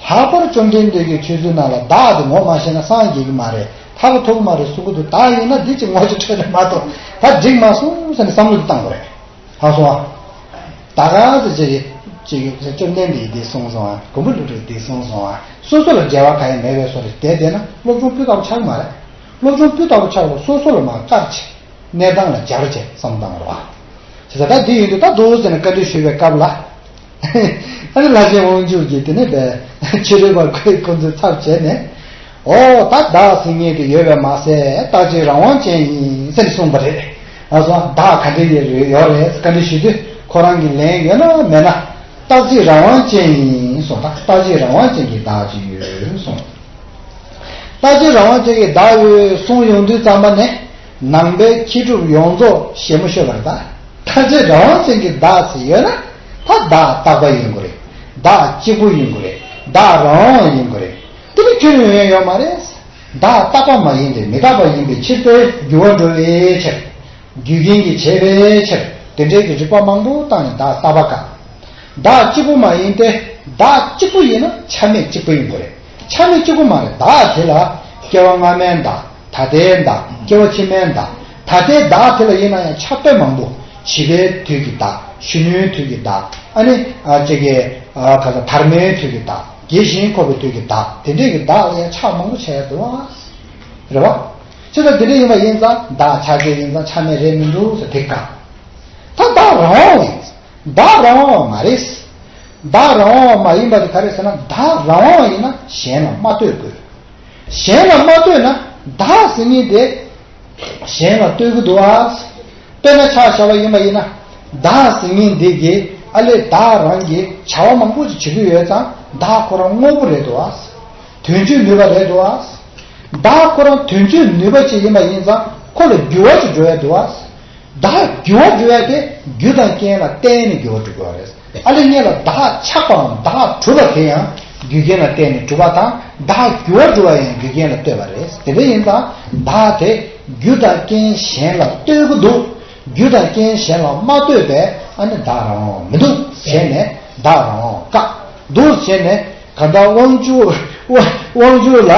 ལྷག་པར་བཅོམ་ལྡན་འདས་ཀྱི་ཆོས་ཚུལ་ནང་ལ་བདག་དེ་ངོ་མ་ཤེས་ན་སངས་རྒྱས་ཀྱི་མ་རེད། ཐར་པ་ཐོབ་ཀྱི་མ་རེད་གསུང་གི་འདུག་བདག་ཡིན་ན་འདི་ཅིག་ངོ་ཅིག་འཕྲོད་ན་མ་གཏོགས་ད་འགྲིག་མ་སོང་ཟེར་ནས་བསམ་བློ་དེ་བཏང་དགོས་རེད། ཧ་སོང་ཨ། ད་ག་ཟེ་ཅིག་ཅིག་བཅོམ་ལྡན་འདས་འདི་གསུངས་སོང་ཨ། མགོན་པོ་ཀླུ་སྒྲུབ་འདི་གསུངས་སོང་ཨ། སོ་སོ་ལ་འགྲེལ་བ་གང་ཡང་མེད་པའི་བཟོ་རེད། དེ་བལྟས་ན་སློབ་སྦྱོང་སྤུས་དག་པོ་ཆགས་མ་རེད། སློབ་སྦྱོང་སྤུས་དག་པོ་ཆགས་ལ་སོ་སོ་ལ་མ་བཀར་ཅིག་གནས་སྟངས་ལ་སྦྱར་བྱས་བསམ་བཏང་རོགས་ཨ། བྱས་ཙང་ད་འདི་ཡིན་དུས་ད་འདུག་ཟེར་ནས་བཀའ་འདྲི་ཞུས་པའི་སྐབས་ལ། ཨ་ནི་ལྷ་ཆེན་དབང་ཕྱུག་གིས་དེ་ནས་པའི་ཕྱི་རོལ་པ་ཁོས་ཁོ་ཚོའི་ཚབ་བྱས་ནས། ཨོ་ད་བདག་ཟེར་མཁན་དེ་ཡོད་པས་མ་ཟད་རྟག་གཅིག་རང་དབང་ཅན་ཡིན་ཟེར་ནས་གསུངས་པ་རེད། ང་ཚོ་བདག་ག་འདྲ་ཡོད་རེད་ཡོད་རེད་བཀའ་འདྲི་ཞུ་དུས་ཁོ་རང་གི་ལན་ཡོད་ན་མེད་ན། རྟག་གཅིག་རང་དབང་ཅན་ཡིན་གསུངས། ད་རྟག་གཅིག་རང་དབང་ཅན་གྱི་བདག་ཅིག་ཡོད་གསུངས། རྟག་གཅིག་རང་དབང་ཅན་གྱི་བདག་ཡོད་གསུངས་ཡོང་དུས་ཙམ་པ་ནས་ནང་པའི་མཁས་གྲུབ་ཡོངས་རྫོགས་ཞལ་མོ་ཤོར་བ་རེད་ད། རྟག་གཅིག་རང་དབང་ཅན་གྱི་བདག་ཅིག་ཡོད་ན་ད་བདག་རྟག་པ་ཡིན་དགོས་རེད། བདག་གཅིག་པུ་ཡིན་དགོས་རེད། བདག་རང་དབང་ཡིན་དགོས་རེད། དེ་ནི་ཁྱོན་ནས་ཡོང་ཡོད་མ་རེད། བདག་རྟག་པ་མ་ཡིན་ཏེ་མི་རྟག་པ་ཡིན་པའི་ཕྱིར་ཏེ་འགྱུར་བ་འགྲོ་བའི་ཕྱིར། རྒྱུ་རྐྱེན་གྱིས་བྱས་པའི་ཕྱིར། དེ་འདྲའི་གི་རིགས་པ་མང་པོ་བཏང་ནས་བདག་རྟག་པ་དགག་བདག་གཅིག་པུ་མ་ཡིན་ཏེ། བདག་གཅིག་པུ་ཡིན་ན་ཆ་མེད་གཅིག་པུ་ཡིན་དགོས་རེད། ཆ་མེད་གཅིག་པུ་མ་རེད། བདག་དེ་ལ་སྐྱེ་བ་སྔ་མའི་བདག་ད་ལྟའི་བདག་སྐྱེ་བ་ཕྱི་མའི་བདག་ད་ལྟའི་བདག་དེ་ལ་ཡིན་ན་ཡང་ཆ་དཔེ་མང་པོ། བྱིས་པའི་དུས་ཀྱི་བདག་ཤུལ་ནུའི་དུས་ཀྱི་བདག་ཨ་ནི་ཨ་ཅེ་གེ་ཨ་ག་ས་དར་མའི་དུས་ཀྱི་བདག་རྒས་ཤིང་འཁོགས་པའི་དུས་ཀྱི་བདག་དེ་འདྲའི་གི་བདག་ལ་ཡང་ཆ་མང་པོ་ཆགས་ཡ་འདུག་ཨ། རེད་བ། ཅི་ལྟར་དེ་འདྲ་ཡིན་པ་ཡིན་ཙང་བདག་ཆགས་ཀྱི་ཡིན་ཙང་ཆ་མེད་རེད་མི་འདུག་ཟེར་དེ་དགག་ད་བདག་རང་དབང་ཡིན། བདག་རང་དབང་མ་རེད། བདག་རང་དབང་མ་ཡིན་པ་དེ་ག་རེ་ཟེར་ན་བདག་རང་དབང་ཡིན་ན་གཞན་ལ་མ་ལྟོས་དགོས། གཞན་ལ་མ་ལྟོས་ན་བདག་ཟེར་མཁན་དེ་གཞན་ལ་ལྟོས་ཀྱི་འདུག་ཨ། དཔེར་ན་ཆ་བཞག་པ་ཡིན་པ་ཡིན་ན་བདག་ཟེར་མཁན་འདི་གིས་ཨ་ལས་བདག་རང་གིས་བྱ་བ་མང་པོ་ཞིག་བྱེད་ཀྱི་ཡོད་ཙང་བདག་ཁོ་རང་དངོས་པོ་རེད་འདུག་ཨ། དོན་གཅོད་ནུས་པ་རེད་འདུག་ཨ། བདག་ཁོ་རང་དོན་གཅོད་ནུས་པ་ཅིག་ཡིན་པ་ཡིན་ཙང་ཁོ་ལ་འགྱུར་བ་ཅིག་འགྲོ་ཡ་འདུག་ཨ། བདག་འགྱུར་བ་འགྲོ་ཡ་དེ་རྒྱུ་དང་རྐྱེན་ལ་བརྟེན་ནས་འགྱུར་བ་འགྲོ་དགོས་པ་རེད། ཨ་ལས་ངེད་ལ་བདག་ཆགས་པའམ་བདག་གྲུབ་པ་དེ་ཡང་རྒྱུ་རྐྱེན་ལ་བརྟེན་ནས་གྲུབ་པ་དང་བདག་འགྱུར་བ་འགྲོ་བ་ཡང་རྒྱུ་རྐྱེན་ལ་ལྟོས་པ་རེད། དེ་འདྲ་ཡིན་ཙང་བདག་དེ་རྒྱུ་དང་རྐྱེན་གཞན་ལ་ལྟོས་ཀྱི་འདུག་རྒྱུ་དང་རྐྱེན་གཞན་ལ་མ་ལྟོས་པས་ཨ་ནི་བདག་རང་དབང་མི་འདུག་བྱས་ནས་བདག་རང་དབང་བཀག་འདུག་བྱས་ནས་གང་ལྟར་དབང་ཕྱུག་དབང་ཕྱུག་ལ་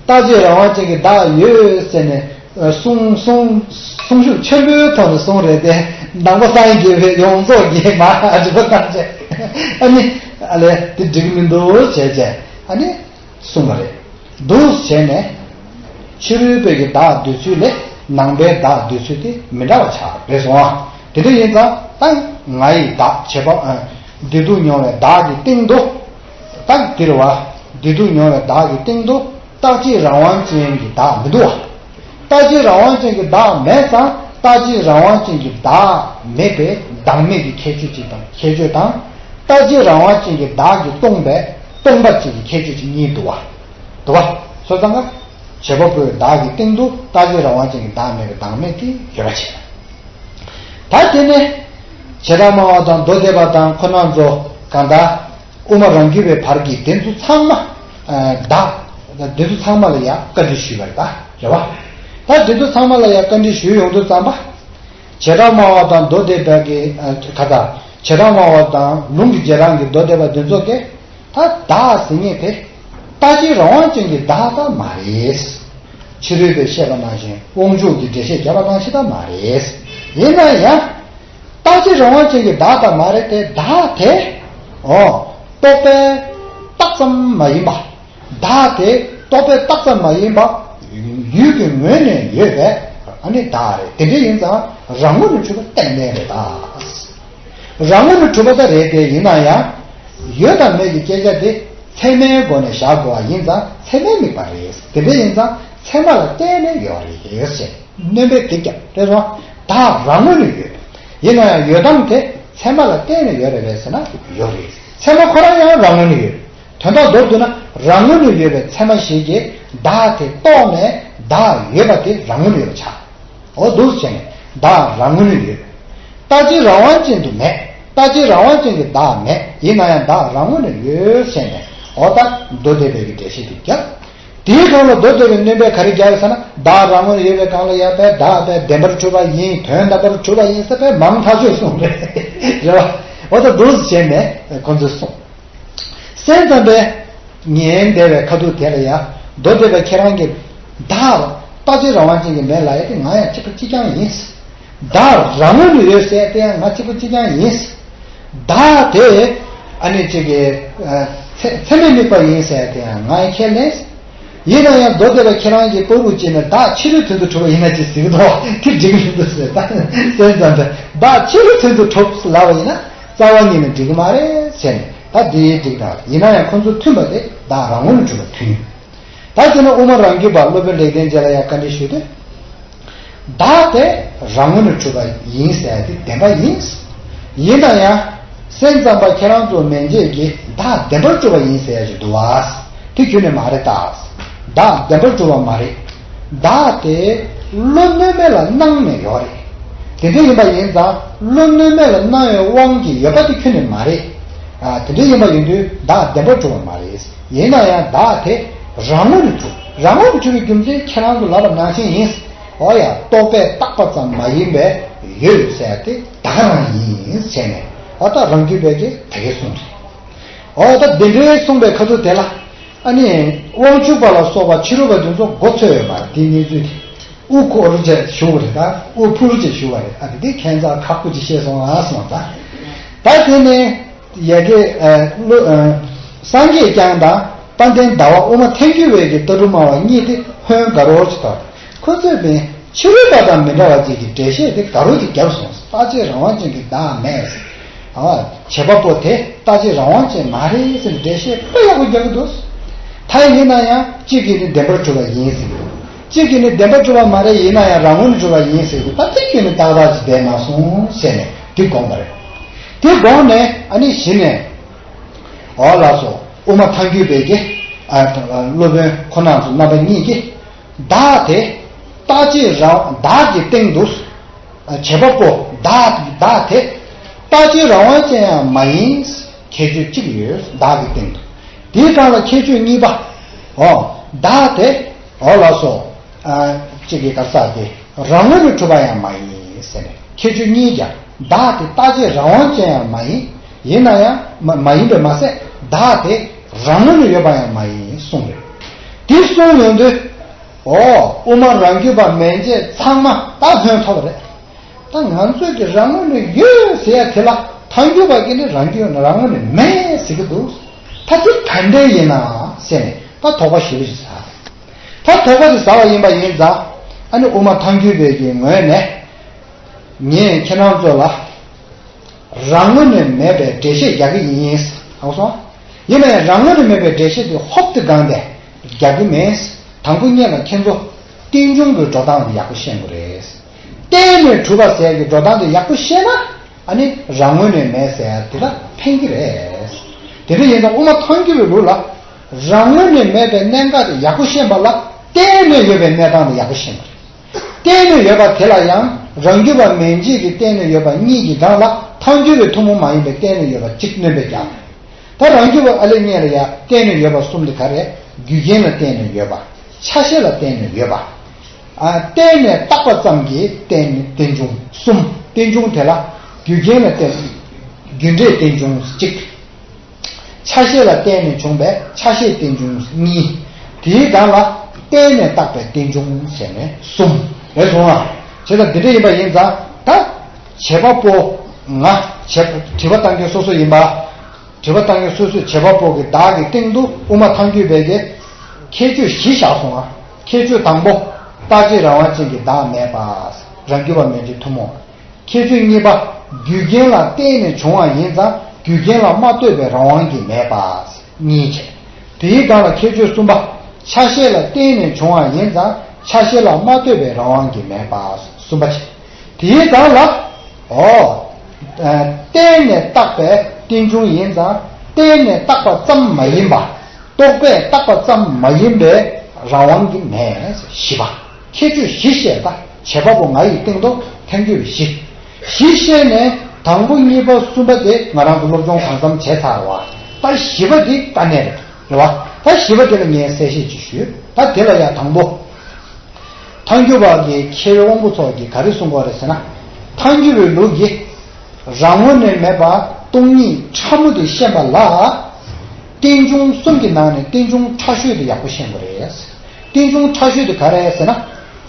རྟག་གཅིག་རང་དབང་ཅན་གྱི་བདག་ཡོད་ཟེར་ནས་གསུང་གསུང་གསུང་ཤུགས་ཆེན་པོའི་ཐོག་ནས་གསུངས་རེད་དེ། ནང་པ་སངས་རྒྱས་པའི་ཡོངས་རྫོགས་ཀྱིས་མ་རིག་པ་བཏང་བྱས་ཨ་ནི་ཨ་ལས་དེ་འགྲིག་མི་འདུག་བྱས་བྱས་ཨ་ནི་གསུངས་པ་རེད། འདུག་བྱས་ནས་ཕྱི་རོལ་པའི་གི་བདག་འདོད་ཚུལ་ལས་ནང་པའི་བདག་འདོད་ཚུལ་དེ་མི་འདྲ་བ་ཆགས་རེད་སོང་ཨ། དེ་འདྲ་ཡིན་ཙང་ད་ང་ཡི་བདག་བྱེད་པ་བདེ་སྡུག་མྱོང་བའི་བདག་གི་སྟེང་དུ་ད་འདིར་བ་བདེ་སྡུག་མྱོང་བའི་བདག་གི་སྟེང་དུ། རྟག་གཅིག་རང་དབང་ཅན་གྱི་བདག་མི་འདུག་བ། རྟག་གཅིག་རང་དབང་ཅན་གྱི་བདག་མེད་ཙང་རྟག་གཅིག་རང་དབང་ཅན་གྱི་བདག་མེད་པའི་བདག་མེད་ཀྱི་ཁྱད་ཆོས་གཅིག་དང་ཁྱད་ཆོས་དང་། རྟག་གཅིག་རང་དབང་ཅན་གྱི་བདག་གིས་སྟོང་པའི་སྟོང་པ་གཅིག་གི་ཁྱད་ཆོས་གཅིག་གཉིས་འདུག་བ། འདུག་བ། སོ་ཙང་ཀ་བྱེད་པ་པོའི་བདག་གི་སྟེང་དུ་རྟག་གཅིག་རང་དབང་ཅན་གྱི་བདག་མེད་པའི་བདག་མེད་དེ་ཡོད་པ་བྱས། ད་དེ་ནས་བྱེ་བྲག་སྨྲ་བ་དང་མདོ་སྡེ་པ་དང་ཁོ་རྣམ་ཚོ་གང་ལྟར་དབུ་མ་རང་རྒྱུད་པའི་བར་གྱི་དེ་ཚོ་ཚང་མ། ཨ། བདག་དེ་ཚོ་ཚང་མ་ལ་ཡང་བཀའ་འདྲི་ཞུས་པ་རེད། ད་རེད་བ། ད་དེ་ཚོ་ཚང་མ་ལ་ཡང་བཀའ་འདྲི་ཞུས་ཡོང་དུས་ཙམ་པ། བྱེ་བྲག་སྨྲ་བ་དང་མདོ་སྡེ་པ་གི། ཨ། ག་ད་བྱེ་བྲག་སྨྲ་བ་དང་ལུང་གི་རྗེས་འབྲང་གི་མདོ་སྡེ་པ་དེ་ཚོ་གིས། ད་བདག་ཟེར་མཁན་དེ་རྟག་གཅིག་རང་དབང་ཅན་གྱི་བདག་ད་མ་རེད། ཕྱི་རོལ་པས་བཤད་པ་ནང་བཞིན་དབང་ཕྱུག་གི་འགྲེལ་བཤད་བརྒྱབ་པ་ནང་བཞིན་ད་མ་རེད། ཡིན་ན་ཡང་། རྟག་གཅིག་རང་དབང་ཅན་གྱི་བདག་ད་མ་རེད་དེ། བདག་དེ། ཨོ། རྟོག་པས་བཏགས་ཙམ་མ་ཡིན་པ། བདག་དེ་རྟོག་པས་བཏགས་ཙམ་མ་ཡིན་པ། ཡུལ་གྱི་ངོས་ནས་ཡོད་པའི་ཨ་ནི་བདག་རེད། དེ་འདྲ་ཡིན་ཙང་རང་ངོས་ནས་གྲུབ་པ་གཏན་ནས་རེད་ད། རང་ངོས་ནས་གྲུབ་པ་ད་རེད་དེ། ཡིན་ན་ཡང་། ཡོད་དང་མེད་ཀྱི་སྐད་ཆ་དེ་ཚད་མའི་སྒོ་ནས་བཞག་དགོས་པ་ཡིན་ཙང་ཚད་མའི་དམིགས་པ་རེད། དེ་འདྲ་ཡིན་ཙང་ཚད་མ་ལ་བརྟེན་ནས་ཡོད་རེད་ཞེས་སྣོན་པའི་དེ་རྒྱབ་རེད་རོ། བདག་རང་ངོས་ནས་ཡོད། ཡིན་ན་ཡང་ཡོད་སྟངས་དེ་ཚད་མ་ལ་བརྟེན་ནས་ཡོད་རེད་པས་ཟེར་ན་ཡོད་རེད། ཚད་མ་ཁོ་རང་ཡང་རང་ངོས་ནས་ཡོད། དོན་དག་མདོར་བསྡུ་ན་རང་ངོས་ནས་ཡོད་པའི་ཚད་མ་ཞིག་གིས་བདག་དེ་རྟོགས་ནས་བདག་ཡོད་པ་དེ་རང་ངོས་ནས་ཡོད་པ་ཆགས། འོ་འདུག་སེ་བྱས་ནས་བདག་རང་ངོས་ནས་ཡོད། རྟག་གཅིག་རང་དབང་ཅན་དུ་མེད། རྟག་གཅིག་རང་དབང་ཅན་གྱི་བདག་མེད། ཡིན་ན་ཡང་བདག་རང་ངོས་ནས་ཡོད་ཟེར་ནས། འོ་ད་མདོ་སྡེ་པའི་གི་འགྲེལ་བཤད་དེ་རྒྱབ། དེའི་སྒང་ལ་མདོ་སྡེ་པའི་སྣོན་པས་ག་རེ་རྒྱག་ཡོད་ཟེར་ན། བདག་རང་ངོས་ནས་ཡོད་པའི་སྒང་ལ་ཡང་བདག་དེ་བདེན་པར་གྲུབ་པ་ཡིན། དོན་དམ་པར་གྲུབ་པ་ཡིན་ཟེར་བས་མང་ཐག་ཆོད་གསུངས་རེད། རེད་བ། འོ་ད་འདུག་སེ་བྱས་ནས་ཁོ་ཚོས་གསུངས། སེམས་ཙམ་པས་ཉན་བདེ་བའི་ཁ་ཐུག་དེ་ལ་ཡང་མདོ་སྡེ་པ་ཁྱེད་རང་གིས་བདག་རྟག་གཅིག་རང་དབང་ཅན་གྱི་མེད་ལབ་ཡ་དེ་ང་ཡང་གཅིག་པ་གཅིག་རྐྱང་ཡིན། བདག་རང་ངོས་ནས་ཡོད་ཟེར་ཡ་དེ་ཡང་ང་གཅིག་པ་གཅིག་རྐྱང་ཡིན། བདག་དེ་ཨ་ནི་གཅིག་གི་ཚད་མའི་དམིགས་པ་ཡིན་ཟེར་ཡ་དེ་ཡང་ང་ཡང་ཁས་ལེན། ཡིན་ན་ཡང་མདོ་སྡེ་པ་ཁྱེད་རང་གིས་ལྟ་བུ་བྱས་ན་བདག་ཕྱི་རོལ་དོན་དུ་གྲུབ་པ་ཡིན་ན་ཅི་ཟེར་གི་འདུག་དེ་འགྲིག་གི་མི་འདུག་ཟེར། ད་སེམས་ཙམ་དུ་བདག་ཕྱི་རོལ་དོན་དུ་གྲུབ་ལབ་པ་ཡིན་ན་རྩ་བ་ཉིད་ནས་འགྲིག་གི་མ་རེད་ཟེར་ནས། ད་དེ་འགྲིག་དང་། ཡིན་ན་ཡང་ཁོ་ཚོ་མཐུན་པ་དེ་བདག་རང་ངོས་ནས་གྲུབ་པ་མཐུན། ད་དེ་ནི་དབུ་མ་རང་རྒྱུད་པ་སློབ་དཔོན་ལེགས་ལྡན་འབྱེད་ལ་ཡང་བཀའ་འདྲི་ཞུས་ཏེ། བདག་དེ་རང་ངོས་ནས་གྲུབ་པ་ཡིན་ཟེར་ཡ་དེ་བདེན་པ་ཡིན། ཡིན་ན་ཡང་སེམས་ཙམ་པ་ཁྱེད་རང་ཚོ་མན་ཆད་ཀྱིས་བདག་བདེན་པར་གྲུབ་པ་ཡིན་ཟེར་ཡ་ཞིག་འདུག་བ། དེ་ཁྱོན་ནས་མ་རེད་ད། བདག་བདེན་པར་གྲུབ་པ་མ་རེད། བདག་དེ་བློ་གནོད་མེད་ལ་སྣང་ནས་ཡོད་རེད། དེ་འདྲ་ཡིན་པ་ཡིན་ཙང་བློ་གནོད་མེད་ལ་སྣང་བའི་དབང་གིས་ཡོད་པ་དེ་ཁྱོན་ནས་མ་རེད། ཨ། དེ་འདྲ་ཡིན་པ་ཡིན་དུས་བདག་བདེན་པར་གྲུབ་པ་མ་རེད། ཡིན་ན་ཡང་བདག་དེ་རང་ངོས་ནས་གྲུབ། རང་ངོས་ནས་གྲུབ་པའི་རྒྱུ་མཚན་ཁྱེད་རང་ཚོ་ལབ་པ་ནང་བཞིན་ཡིན། འོ་ཡ། རྟོག་པས་བཏགས་པ་ཙམ་མ་ཡིན་པའི་ཡོད་ཟེར་ཡ་དེ་བདག་རང་ཡིན་ཟེར་ནས། འོ་ད་རང་རྒྱུད་པའི་གི་དེ་གའི་གསུངས་རེད། འོ་ད་དེ་འདྲའི་གསུངས་པའི་ཁ་ཐུག་དེ་ལ། ཨ་ནི་དབང་ཕྱུག་པ་ལ་སོགས་པ་ཕྱི་རོལ་པ་དེ་ཚོ་མགོ་ཚོས་ཡོད་པ་རེད། དེའི་གནས་ཚུལ་དེ་དབུ་འཁོར་བཅས་ཞུ་བ་རེད། ད་དབུ་ཕུར་བཅས་ཞུ་བ་རེད། ཨ་དེ་དེ་ཁྱད་མཚར་ཁག་པོ་ཅིག་བཤད་སོང་། ཨ་སོང་ད། ད་དེ་ནས། ཡ་གི། ཨ། བློ། ཨ། སངས་རྒྱས་བསྐྱངས་དང་དཔལ་ལྡན་ཟླ་བ་དབུ་མ་ཐལ་འགྱུར་བའི་གི་ལྟ་གྲུབ་སྨྲ་བ་གཉིས་དེ་ཧོན་དགའ་རོགས་ཀྱི་ཐོག་ཁོ་ཚོས་པའི་ཕྱི་རོལ་པ་དང་མི་འདྲ་བ་ཅིག་གི་འགྲེལ་བཤད་དེ་དགའ་རོགས་ཀྱིས་བརྒྱབ་སོང་། རྟག་གཅིག་རང་དབང་ཅན་གྱི་བདག་མེད། ཨ། བྱེད་པ་པོ་དེ་རྟག་གཅིག་རང་དབང་ཅན་མ་རེད་ཟེར་ནས་འགྲེལ་བཤད་དཔེ་ཡག་པོ་རྒྱག་གི་འདུག་ད་ཡིན་ན་ཡང་གཅིག་གིས་ནི་བདེན་པར་གྲུབ་པ་ཡིན་ཟེར་གི་འདུག་གཅིག་གིས་ནི་བདེན་པར་གྲུབ་པ་མ་རེད། ཡིན་ན་ཡང་རང་ངོས་ནས་གྲུབ་པ་ཡིན་ཟེར་གི་འདུག་ད་དེ་ཁྱོན་ནས་ཏག་ཏག་ཅིག་བསྡད་མ་སོང་ཟེར་ནས་དེ་དགོངས་པ་རེད། དེ་དགོངས་ནས་ཨ་ནི་གཞི་ནས། འོ་ལགས་སོ། དབུ་མ་ཐལ་འགྱུར་བའི་གི། ཨ། སློབ་དཔོན་ཁོ་རྣམ་ཚོ་རྣམ་པ་གཉིས་ཀྱིས། བདག་དེ་རྟག་གཅིག་རང་བདག་གི་སྟེང་དུ། ཨ། བྱེད་པ་པོ་བདག་བདག་དེ་རྟག་གཅིག་རང་དབང་ཅན་ཡང་མ་ཡིན། ཁྱད་ཆོས་གཅིག་ཡོད། བདག་གི་སྟེང་དུ། དེའི་སྒང་ལ་ཁྱད་ཆོས་གཉིས་པ། འོ། བདག་དེ། འོ་ལགས་སོ། ཨ། གཅིག་གི་ག་རེ་ཟེར་དེ་རང་ངོས་ནས་གྲུབ་པ་ཡང་མ་ཡིན་ཟེར་ནས་ཁྱད་ཆོས་གཉིས་ཀྱང་། བདག་དེ་རྟག་གཅིག་རང་དབང་ཅན་ཡང་མ་ཡིན། ཡིན་ན་ཡང་མ་མ་ཡིན་པས་མ་ཟད་བདག་དེ་རང་ངོས་ནས་ཡོད་པ་ཡང་མ་ཡིན་གསུངས་རེད། དེ་གསུངས་ཡོང་དུས། འོ། དབུ་མ་རང་རྒྱུད་པ་མན་ཆད་ཚང་མ་ད་ཧོན་ཐོབ་པ་རེད། ད་ང་ཚོས་ཀྱི་རང་ངོས་ནས་ཡོད་ཟེར་ཡ་དེ་ལ་ཐལ་འགྱུར་བ་གིས་ནི་རང་རྒྱུད་རང་ངོས་ནས་མེད་ཟེར་གྱི་འདུག་ད་དེ་ག་འདྲ་ཡིན་ན་ཟེར་ནས་ད་དོགས་པ་ཞེ་པོ་ཞིག་ཟ། ད་དོགས་པ་དེ་ཟ་བ་ཡིན་པ་ཡིན་ཙང་། ཨ་ནི་དབུ་མ་ཐལ་འགྱུར་བའི་གི་ངོས་ནས་ངས་ཁྱེད་རང་ཚོ་ལ་རང་ངོས་ནས་མེད་པའི་འགྲེལ་བཤད་རྒྱག་གི་ཡིན། ཧ་གོ་སོང་། ཡིན་ན་ཡང་རང་ངོས་ནས་མེད་པའི་འགྲེལ་བཤད་དེ་ཧོབ་ཏེ་སྒང་དེ་རྒྱག་གི་མེད། དང་པོ་ཉིད་ལ་ཁྱེད་ཚོ་རྟེན་འབྱུང་གི་འགྲོ་སྟངས་དེ་ཡག་པོ་ཤེས་དགོས་རེད། རྟེན་ནས་གྲུབ་པ་ཟེར་གྱི་འགྲོ་སྟངས་དེ་ཡག་པོ་ཤེས་ན། ཨ་ནི་རང་ངོས་ནས་མེད་ཟེར་དེ་ལ་ཕན་གྱི་རེད། དེ་འདྲ་ཡིན་ཙང་དབུ་མ་ཐལ་འགྱུར་བའི་ལུགས་ལ། རང་ངོས་ནས་མེད་པའི་གནད་འགག་དེ་ཡག་པོ་ཤེས་པ་ལ་རྟེན་ནས་ཡོད་པའི་གནས་སྟངས་དེ་ཡག་པོ་ཤེས་པ་རེད། རྟེན་ནས་ཡོད་པ་དེ་ལ་ཡང་ རང་རྒྱུད་པ་མན་ཆད་ཀྱིས་བརྟེན་ནས་ཡོད་པ་གཉིས་ཀྱི་གྲངས་ལ་ཐལ་འགྱུར་བའི་ཐུན་མོང་མ་ཡིན་པས་བརྟེན་ནས་ཡོད་པ་གཅིག་སྣོན་པས་ཀྱང་། ད་རང་རྒྱུད་པ་ཨ་ལས་གཉིས་ལ་ཡང་བརྟེན་ནས་ཡོད་པ་གསུམ་དེ་ག་རེ། རྒྱུ་རྐྱེན་ལ་བརྟེན་ནས་ཡོད་པ། ཆ་ཤས་ལ་བརྟེན་ནས་ཡོད་པ། ཨ། བརྟེན་ནས་བཏགས་པ་ཙམ་གྱིས་བརྟེན་ནས་རྟེན་འབྱུང་གསུམ། རྟེན་འབྱུང་དེ་ལ་རྒྱུ་རྐྱེན་ལ་བརྟེན། རྒྱུ་འབྲས་རྟེན་འབྱུང་གཅིག། ཆ་ཤས་ལ་བརྟེན་ནས་བྱུང་བའི་ཆ་ཤས་རྟེན་འབྱུང་གཉིས། དེའི་སྒང་ལ་བརྟེན་ནས་བཏགས་པའི་རྟེན་འབྱུང་ཟེར་ནས་གསུམ་རེད་སོང་ང་། བྱས་ཙང་འདི་འདྲ་ཡིན་པ་ཡིན་ཙང་ད། བྱེད་པ་པོ། ང་། བྱེད། དྲི་བ་བཏང་མཁན་སོ་སོ་ཡིན་པ། དྲི་བ་བཏང་མཁན་སོ་སོས་བྱེད་པ་པོ་གི་བདག་གི་སྟེང་དུ་དབུ་མ་ཐལ་འགྱུར་བའི་གི་ཁྱད་ཆོས་བཞི་བཞག་སོང་ང་། ཁྱད་ཆོས་དང་པོ། རྟག་གཅིག་རང་དབང་ཅན་གྱི་བདག་མེད་པ། རང་རྒྱུད་པ་མན་ཆད་ཐུན་མོང་། ཁྱད་ཆོས་གཉིས་པ། རྒྱུ་རྐྱེན་ལ་བརྟེན་ནས་བྱུང་བ་ཡིན་ཙང་རྒྱུ་རྐྱེན་ལ་མ་ལྟོས་པའི་རང་དབང་གིས་མེད་པ། གཉིས་བྱས། དེའི་སྒང་ལ་ཁྱད་ཆོས་གསུམ་པ། ཆ་ཤས་ལ་བརྟེན་ནས་བྱུང་བ་ཡིན་ཙང་ཆ་ཤས་ལ་མ་ལྟོས་པའི་རང་དབང་གིས་མེད་པ། གསུམ་པ་བྱས། དེའི་སྒང་ལ། འོ། ཨ། བརྟེན་ནས་བཏགས་པའི་རྟེན་འབྱུང་ཡིན་ཙང་བརྟེན་ནས་བཏགས་པ་ཙམ་མ་ཡིན་པ། རྟོག་པས་བཏགས་པ་ཙམ་མ་ཡིན་པའི་རང་དབང་གིས་མེད། བཞི་པ། ཁྱད་ཆོས་བཞི་བཤད་པ། བྱེད་པ་པོ་ང་ཡི་སྟེང་དུ་ཐལ་འགྱུར་བཞི། བཞི་བཤད་ནས་དང་པོ་གཉིས་པ་གསུམ་པ་དེ་ང་རང་ཚོ་སློབ་སྦྱོང་གང་འཚམ་བྱས་ཚར་བ། ད་བཞི་པ་དེ་དཀའ་གནད་རེད། རེད་བ། ད་བཞི་པ་དེ་ལ་ངས་གསལ་བཤད་ཅིག་ཞུས། ད་དེ་ལ་ཡང་དང་པོ། ཐལ་འགྱུར་བ་གི་མཁས་པའི་དབང་པོ་ཚོ་གིས་ག་རེ་གསུང་གི་ཡོད་རེད་ཟེར་ན། ཐལ་འགྱུར་བའི་ལུགས་ཀྱིས། རང་ངོས་ནས་མེད་པ་སྟོང་ཉིད་ཕྲ་མོ་དེ་ཤེས་པ་ལ། རྟེན་འབྱུང་གསུམ་གྱི་ནང་ནས་རྟེན་འབྱུང་ཕྲ་ཤོས་དེ་ཡག་པོ་ཤེས་དགོས་རེད། རྟེན་འབྱུང་ཕྲ་ཤོས་དེ་ག་རེ་རེད་ཟེར་ན།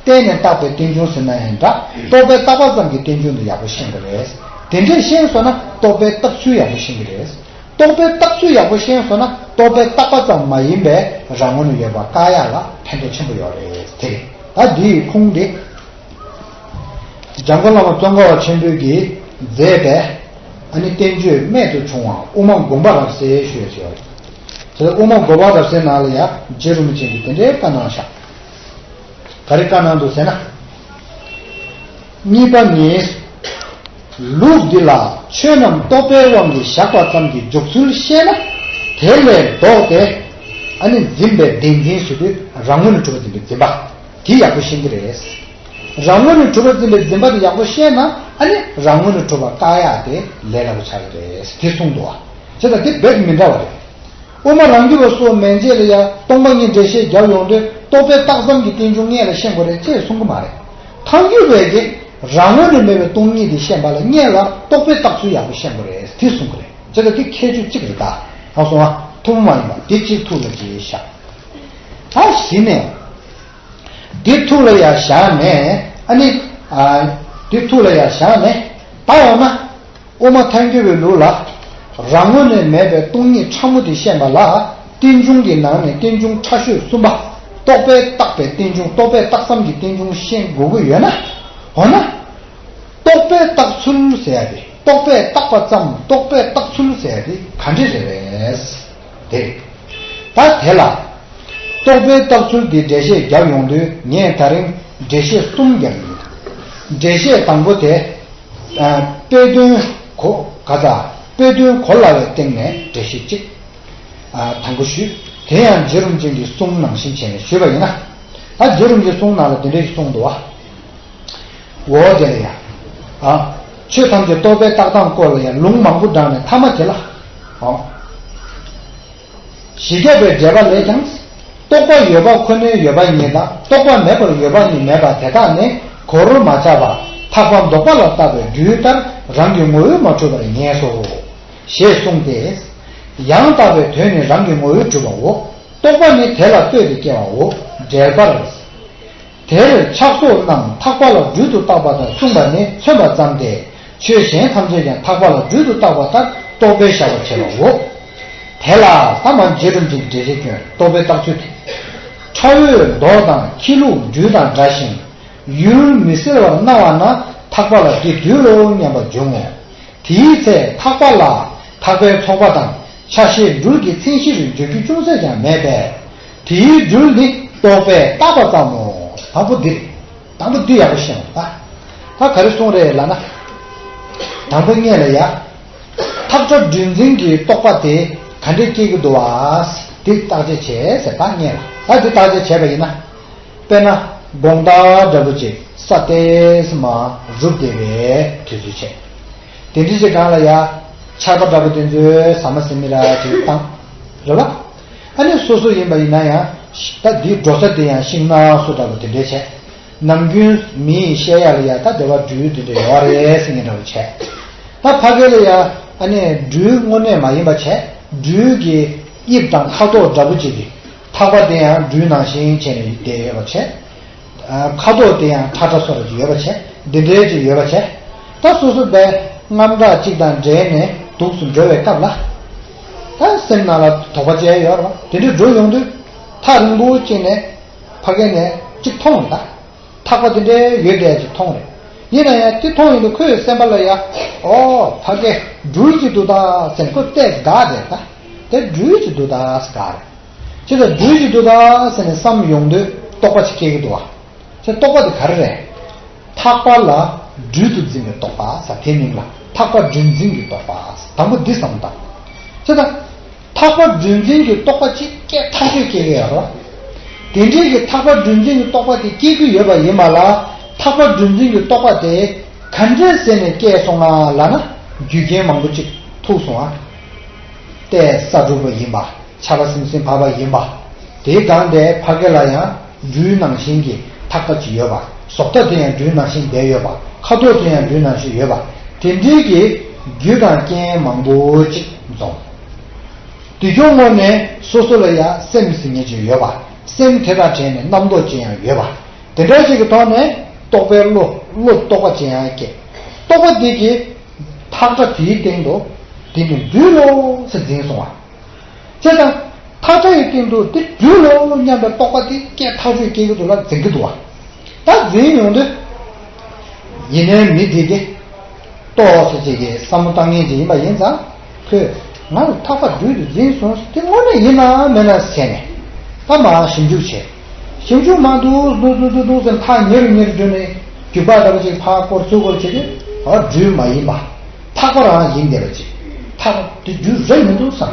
བརྟེན་ནས་བཏགས་པའི་རྟེན་འབྱུང་ཟེར་ན་ཡང་འདྲ། རྟོག་པས་བཏགས་པ་ཙམ་གྱི་རྟེན་འབྱུང་དེ་ཡག་པོ་ཤེས་དགོས་རེད། དེ་འདྲས་ཤེས་སོང་ན་རྟོག་པས་བཏགས་ཚུལ་ཡག་པོ་ཤེས་ཀྱི་རེད། རྟོག་པས་བཏགས་ཚུལ་ཡག་པོ་ཤེས་སོང་ན་རྟོག་པས་བཏགས་པ་ཙམ་མ་ཡིན་པའི་རང་ངོས་ནས་ཡོད་པ་བཀག་ཡག་ལ་ཕན་ཐོགས་ཆེན་པོ་ཡོད་རེད་དེ། ད་འདིའི་ཁུངས་དེ། འཇམ་མགོན་བླ་མ་ཙོང་ཁ་པ་ཆེན་པོས་ཀྱིས་མཛད་པའི་ཨ་ནི་བསྟན་བཅོས་རྨད་དུ་བྱུང་བ་དབུ་མ་དགོངས་པ་རབ་གསལ་ཞུ་ཡ་ཞིག་ཡོད་རེད། དེ་ལ་དབུ་མ་དགོངས་པ་རབ་གསལ་ནང་ལ་ཡང་རྗེ་རིན་པོ་ཆེ་གིས་དེ་འདྲའི་བཀའ་གནང་བཞག་ག་རེ་བཀའ་གནང་འདུག་ཟེར་ན། གཉིས་པ་ནི། ལུགས་འདི་ལ་ཆོས་རྣམས་རྟོག་པའི་དབང་གིས་བཞག་པ་ཙམ་གྱིས་འཇོག་ཚུལ་ཤེས་ན། དེ་ལས་ལྡོག་སྟེ། ཨ་ནི་འཛིན་པའི་བདེན་འཛིན་ཟེར་དུས་རང་ངོས་ནས་གྲུབ་པ་འཛིན་པའི་འཛིན་པ། དེ་ཡག་པོ་ཤེས་ཀྱི་རེད། རང་ངོས་ནས་གྲུབ་པ་འཛིན་པའི་འཛིན་པ་དེ་ཡག་པོ་ཤེས་ན་ཨ་ནི་རང་ངོས་ནས་གྲུབ་པ་བཀག་ཡག་དེ་ལས་སླ་པོ་ཆགས་ཀྱི་རེད་དེ་གསུངས་འདུག་བ། བྱས་ཙང་དེ་རྦད་མི་འདྲ་བ་རེད། དབུ་མ་རང་རྒྱུད་པ་སོགས་མན་ཆད་ལ་ཡང་སྟོང་པ་ཉིད་འགྲེལ་བཤད་རྒྱབ་ཡོང་དུས་རྟོག་པས་བཏགས་ཙམ་གྱི་རྟེན་འབྱུང་སྔོན་ལ་ཤེས་དགོས་རེད་ཅེས་གསུང་གི་མ་རེད། ཐལ་འགྱུར་བས་ཀྱི་རང་ངོས་ནས་མེད་པའི་སྟོང་ཉིད་དེ་ཤེས་པ་ལ་སྔོན་ལ་རྟོག་པས་བཏགས་ཚུལ་ཡག་པོ་ཤེས་དགོས་རེད་དེ་གསུང་གི་རེད། བྱས་ཙང་དེ་ཁྱད་ཆོས་གཅིག་རེད་ད། ཧ་སོང་ང་། ཐུན་མོང་མ་ཡིན་པ་དེ་གཅིག་ཐུགས་ལ་གྱིས་ཤག་ད་གཞི་ནས། དེ་ཐུགས་ལ་ཡང་བཞག་ནས་ཨ་ནི། ཨ། དེ་ཐུགས་ལ་ཡང་བཞག་ནས་ད་འོ་ན། དབུ་མ་ཐལ་འགྱུར་བའི་ལུགས་ལ། རང་ངོས་ནས་མེད་པའི་སྟོང་ཉིད་ཕྲ་མོ་དེ་ཤེས་པ་ལ། རྟེན་འབྱུང་གི་ནང་ནས་རྟེན་འབྱུང་ཕྲ་ཤོས་གསུམ་པ། རྟོག་པས་བཏགས་པའི་རྟེན་འབྱུང་རྟོག་པས་བཏགས་ཙམ་གྱི་རྟེན་འབྱུང་ཤེས་དགོས་ཀྱི་ཡོད་ན། འོ་ན། རྟོག་པས་བཏགས་ཚུལ་ཟེར་ཡ་དེ་རྟོག་པས་བཏགས་པ་ཙམ་རྟོག་པས་བཏགས་ཚུལ་ཟེར་ཡ་དེ་ག་འདྲ་རེད་པས། དེ། ད་དེ་ལ། རྟོག་པས་བཏགས་ཚུལ་འདི་འགྲེལ་བཤད་རྒྱབ་ཡོང་དུས་ངས་ད་རིང་འགྲེལ་བཤད་གསུམ་རྒྱབ་ཡིན། འགྲེལ་བཤད་དང་པོ་དེ། ཨ། དཔེ་དོན་གོ་ག་ས་དཔེ་དོན་གོ་སླ་བའི་སྟེང་ནས་འགྲེལ་བཤད་གཅིག་ཨ། དང་པོ་ཞུས། དེ་ཡང་རྗེ་རིན་པོ་ཆེ་གི་གསུང་ནང་བཞིན་བྱས་ནས་ཞུས་པ་ཡིན་ན། ད་རྗེ་རིན་པོ་ཆེའི་གསུང་ནང་ལ་དེ་འདྲ་ཞིག་གསུངས་འདུག་བ། འོ་དེ་ལ་ཡང་། ཨ། ཆོས་ཐམས་ཅད་རྟོག་པས་བཏགས་སྟངས་སྐོར་ལ་ཡང་ལུང་མང་པོ་དྲངས་ནས་མཐའ་མ་དེ་ལ། ཨོ། བཞི་བརྒྱ་པའི་འགྲེལ་པ་ལས་ཀྱང་། རྟོག་པ་ཡོད་པ་ཁོ་ནའི་ཡོད་པ་ཉིད་དང་རྟོག་པ་མེད་པར་ཡོད་པ་ཉིད་མེད་པ་དེ་དག་ནི་གོ་རུ་མ་ཆགས་པར་ཐག་པ་འདོགས་པ་ལ་བཏགས་པའི་སྦྲུལ་ལྟར་རང་གི་ངོ་བོས་མ་གྲུབ་པར་ངེས་སོ། ཞེས་གསུངས་ཏེ། ཡང་དག་པའི་དོན་ནི་རང་གི་ངོ་བོས་གྲུབ་པའོ། རྟོག་པ་ནི་དེ་ལ་ལྟོས་ཏེ་སྐྱེ་བའོ། འགྲེལ་པར། དེར་ཆགས་སོགས་རྣམས་ཐག་པ་ལ་སྦྲུལ་དུ་བཏགས་པ་ལྟར་གསུངས་པ་ནི་མཚོན་པ་ཙམ་སྟེ། ཆོས་གཞན་ཐམས་ཅད་ཀྱང་ཐག་པ་ལ་སྦྲུལ་དུ་བཏགས་པ་ལྟར་རྟོག་པས་བཞག་པར་བྱེད་པའོ། དེ་ལ་ད་མ་རྗེ་རིན་པོ་ཆེའི་འགྲེལ་བཤད་སྐྱོན་རྟོག་པས་བཏགས་ཚུལ་ཏེ། ཁྲ་བོའི་མདོག་དང་ཁྱི་ལུག་སྦྲུལ་དང་འདྲ་ཞིང་། ཡུལ་མི་གསལ་བར་སྣང་བ་ན་ཐག་པ་ལ་དེ་སྦྲུལ་ལོ་སྙམ་པ་འབྱུང་ངོ་། དེའི་ཚེ་ཐག་པ་ལ་ཐག་པའི་ཚོགས་པ་དང་ཆ་ཤས་སྦྲུལ་གྱི་མཚན་གཞིར་བརྗོད་རྒྱུ་ཅུང་ཟད་ཀྱང་མེད་པས། དེའི་སྦྲུལ་ནི་རྟོག་པས་བཏགས་པ་ཙམ་མོ། དང་པོ་འདི་རེད། དང་པོ་འདི་ཡག་པོ་ཤེས་དགོས་ད། ད་ག་རེ་གསུངས་རེད་ལབ་ན། དང་པོ་སྔོན་ལ་ཡ། ཐག་ཁྲ་སྦྲུལ་འཛིན་གྱི་རྟོག་པ་དེ་ག་འདྲས་སྐྱེ་གི་འདུག་བ། དེ་བརྟག་དཔྱད་བྱས་ཟེར་ད་སྔོན་ལ། ད་དེ་བརྟག་དཔྱད་བྱས་པ་ཡིན་ན། དཔེར་ན། དགོང་དག་འདྲ་པོ་ཅིག་ས་ཏེས་མ་རུབ་བསྡད་པའི་དུས་ཚོད་བྱས། དེ་འདྲའི་ཅིག་སྒང་ལ་ཡ། ཆར་པ་འདྲ་པོ་དེ་ཚོས་ཟ་མ་ཟིན་མི་ར་ཅིག་བཏང་། རེད་བ། ཨ་ནི་སོ་སོ་ཡིན་པ་ཡིན་ན་ཡང་། ད་འདིའི་འགྲོ་ས་དེ་ཡང་ཤིང་ནགས་སུ་འདྲ་པོ་དེ་འདྲས་བྱས། ནམ་རྒྱུན་མི་ཡིས་བཤད་ཡ་ལ་ཡ་ད་དེ་བ་སྦྲུལ་དེ་འདྲས་ཡོད་རེད་ཟེར་མཁན་འདྲ་པོ་བྱས། ད་ཕ་གི་ལ་ཡ། ཨ་ནི་སྦྲུལ་དངོས་གནས་མ་ཡིན་པ་བྱས། སྦྲུལ་གྱི་དབྱིབས་དང་ཁ་དོག་འདྲ་པོ་ཅིག་གི། ཐག་པ་དེ་ཡང་སྦྲུལ་ནང་བཞིན་བྱས་ནས་བསྡད་ཡོད་པ་བྱས། ཁ་དོག་དེ་ཡང་ཁྲ་ཁྲ་སོགས་ཀྱི་ཡོད་པ་བྱས། འདི་འདྲའི་ཅིག་ཡོད་པ་བྱས། ད་སོ་སོ་བས་རྔམ་སྐྲག་ཅིག་དང་འབྲེལ་ནས་འདུག་སུ་འགྲོ་བའི་སྐབས་ལ། ད་སེམས་ནང་ལ་དོགས་པ་བྱས་ཡོད་རེད་བ། དེ་འདྲའི་འགྲོ་ཡོང་དུས། ཐག་རིང་པོ་ཅིག་ནས་ཕ་གི་ནས་ཅིག་མཐོང་རེད་ད། ཐག་པ་དེ་འདྲའི་ཡོད་བསྡད་ཅིག་མཐོང་རེད། ཡིན་ན་ཡང་དེ་མཐོང་ཡོང་དུས་ཁོའི་སེམས་པ་ལ་ཡ། ཨོ་ཕ་གི་སྦྲུལ་ཅིག་འདུག་ད་ཟེར་ཁོ་བལྟས་དགའ་བསྡད་ད། དེ་སྦྲུལ་ཅིག་འདུག་ད་ཟེར་དགའ་རེད། ཅི་ལྟར་སྦྲུལ་ཅིག་འདུག་ད་ཟེར་ནས་བསམ་ཡོང་དུས་རྟོག་པ་ཅིག་སྐྱེ་གི་འདུག་བ། ཅི་རྟོག་པ་དེ་ག་རེ་རེད། ཐག་པ་ལ་སྦྲུལ་དུ་འཛིན་པའི་རྟོག་པ་ཟེར། དེའི་མིང་ལ་ཐག་པ་སྦྲུལ་འཛིན་གྱི་རྟོག་པ་ཟེར། དང་པོ་འདི་བསམ་བློ་བཏང་། ཅི་ལྟར། ཐག་པ་སྦྲུལ་འཛིན་གྱི་རྟོག་པ་ཅིག་སྐྱེ་ཐག་ཆོད་སྐྱེ་གི་ཡོད་རེད། དེ་འདྲའི་གི་ཐག་པ་སྦྲུལ་འཛིན་གྱི་རྟོག་པ་དེ་སྐྱེ་གི་ཡོད་པ་ཡིན་པ་ལ། ཐག་པ་སྦྲུལ་འཛིན་གྱི་རྟོག་པ་དེ་ག་འདྲས་ཟེར་ནས་སྐྱེས་སོང་ང་ལབ་ན། རྒྱུ་རྐྱེན་མང་པོ་ཅིག་ཐུག་སོང་ང་། ཏེ་ས་དྲུབ་པ་ཡིན་པ། ཆར་པ་སིམ་སིམ་བབས་པ་ཡིན་པ། དེའི་སྒང་དེ་ཕ་གི་ལ་ཡང་སྦྲུལ་ནང་བཞིན་གྱི་ཐག་པ་ཅིག་ཡོད་པ། བཟོ་ལྟ་དེ་ཡང་སྦྲུལ་ནང་བཞིན་བསྡད་ཡོད་པ། ཁ་དོག་དེ་ཡང་སྦྲུལ་ནང་བཞིན་ཡོད་པ། དེ་འདྲའི་གི་རྒྱུ་དང་རྐྱེན་མང་པོ་ཅིག་འཛོམས། དེ་ཚོའི་ངོས་ནས་སོ་སོ་ལ་ཡང་སེམས་ཟེར་མཁན་ཅིག་ཡོད་པ། སེམས་དེ་དང་བྲལ་ནས་རྣམ་རྟོག་ཅིག་ཡང་ཡོད་པ། དེ་འདྲ་ཞིག་གི་ཐོག་ནས་རྟོག་པའི་བློ། བློ་རྟོག་པ་ཅིག་ཡང་སྐྱེ། རྟོག་པ་འདི་གིས་ཐག་ཁྲ་དེའི་སྟེང་དུ་འདི་ནི་སྦྲུལ་ལོ་ཟེར་འཛིན་སོང་བ། བྱས་ཙང་། ཐག་ཁྲ་ཡི་སྟེང་དུ་དེ་སྦྲུལ་ལོ་སྙམ་པའི་རྟོག་པ་དེ་སྐྱེ་ཐག་ཆོད་སྐྱེ་གི་འདུག་ལ་འཛིན་གི་འདུག་བ། ད་འཛིན་ཡོང་དུས། ཡིན་ནའི་མི་དེ་དེ། ལྟོས་ཟེར་ཅིག་གིས་བསམ་བློ་བཏང་མཁན་ཅིག་ཡིན་པ་ཡིན་ཙང་། ཁོས་ང་ལ་ཐག་པ་སྦྲུལ་དུ་འཛིན་སོང་ཟེར། དེ་དངོས་གནས་ཡིན་ན་མིན་ན་ཟེར་ནས། ད་མར་ཞིབ་འཇུག་བྱས། ཞིབ་འཇུག་མར་འདུག་འདུག་འདུག་འདུག་འདུག་ཟེར་ཐག་ཉེ་རུ་ཉེ་རུ་འགྲོ་ནས། རྒྱུག་པ་ལྟ་བུ་ཅིག་ཕར་སྐོར་ཚུར་སྐོར་བྱས་ཏེ། ཨ་སྦྲུལ་མ་ཡིན་པ། ཐག་པ་རང་ཡིན་བསྡད་པ་ཅིག་ཐག་དེ་སྦྲུལ་རེད་མི་འདུག་བསམ།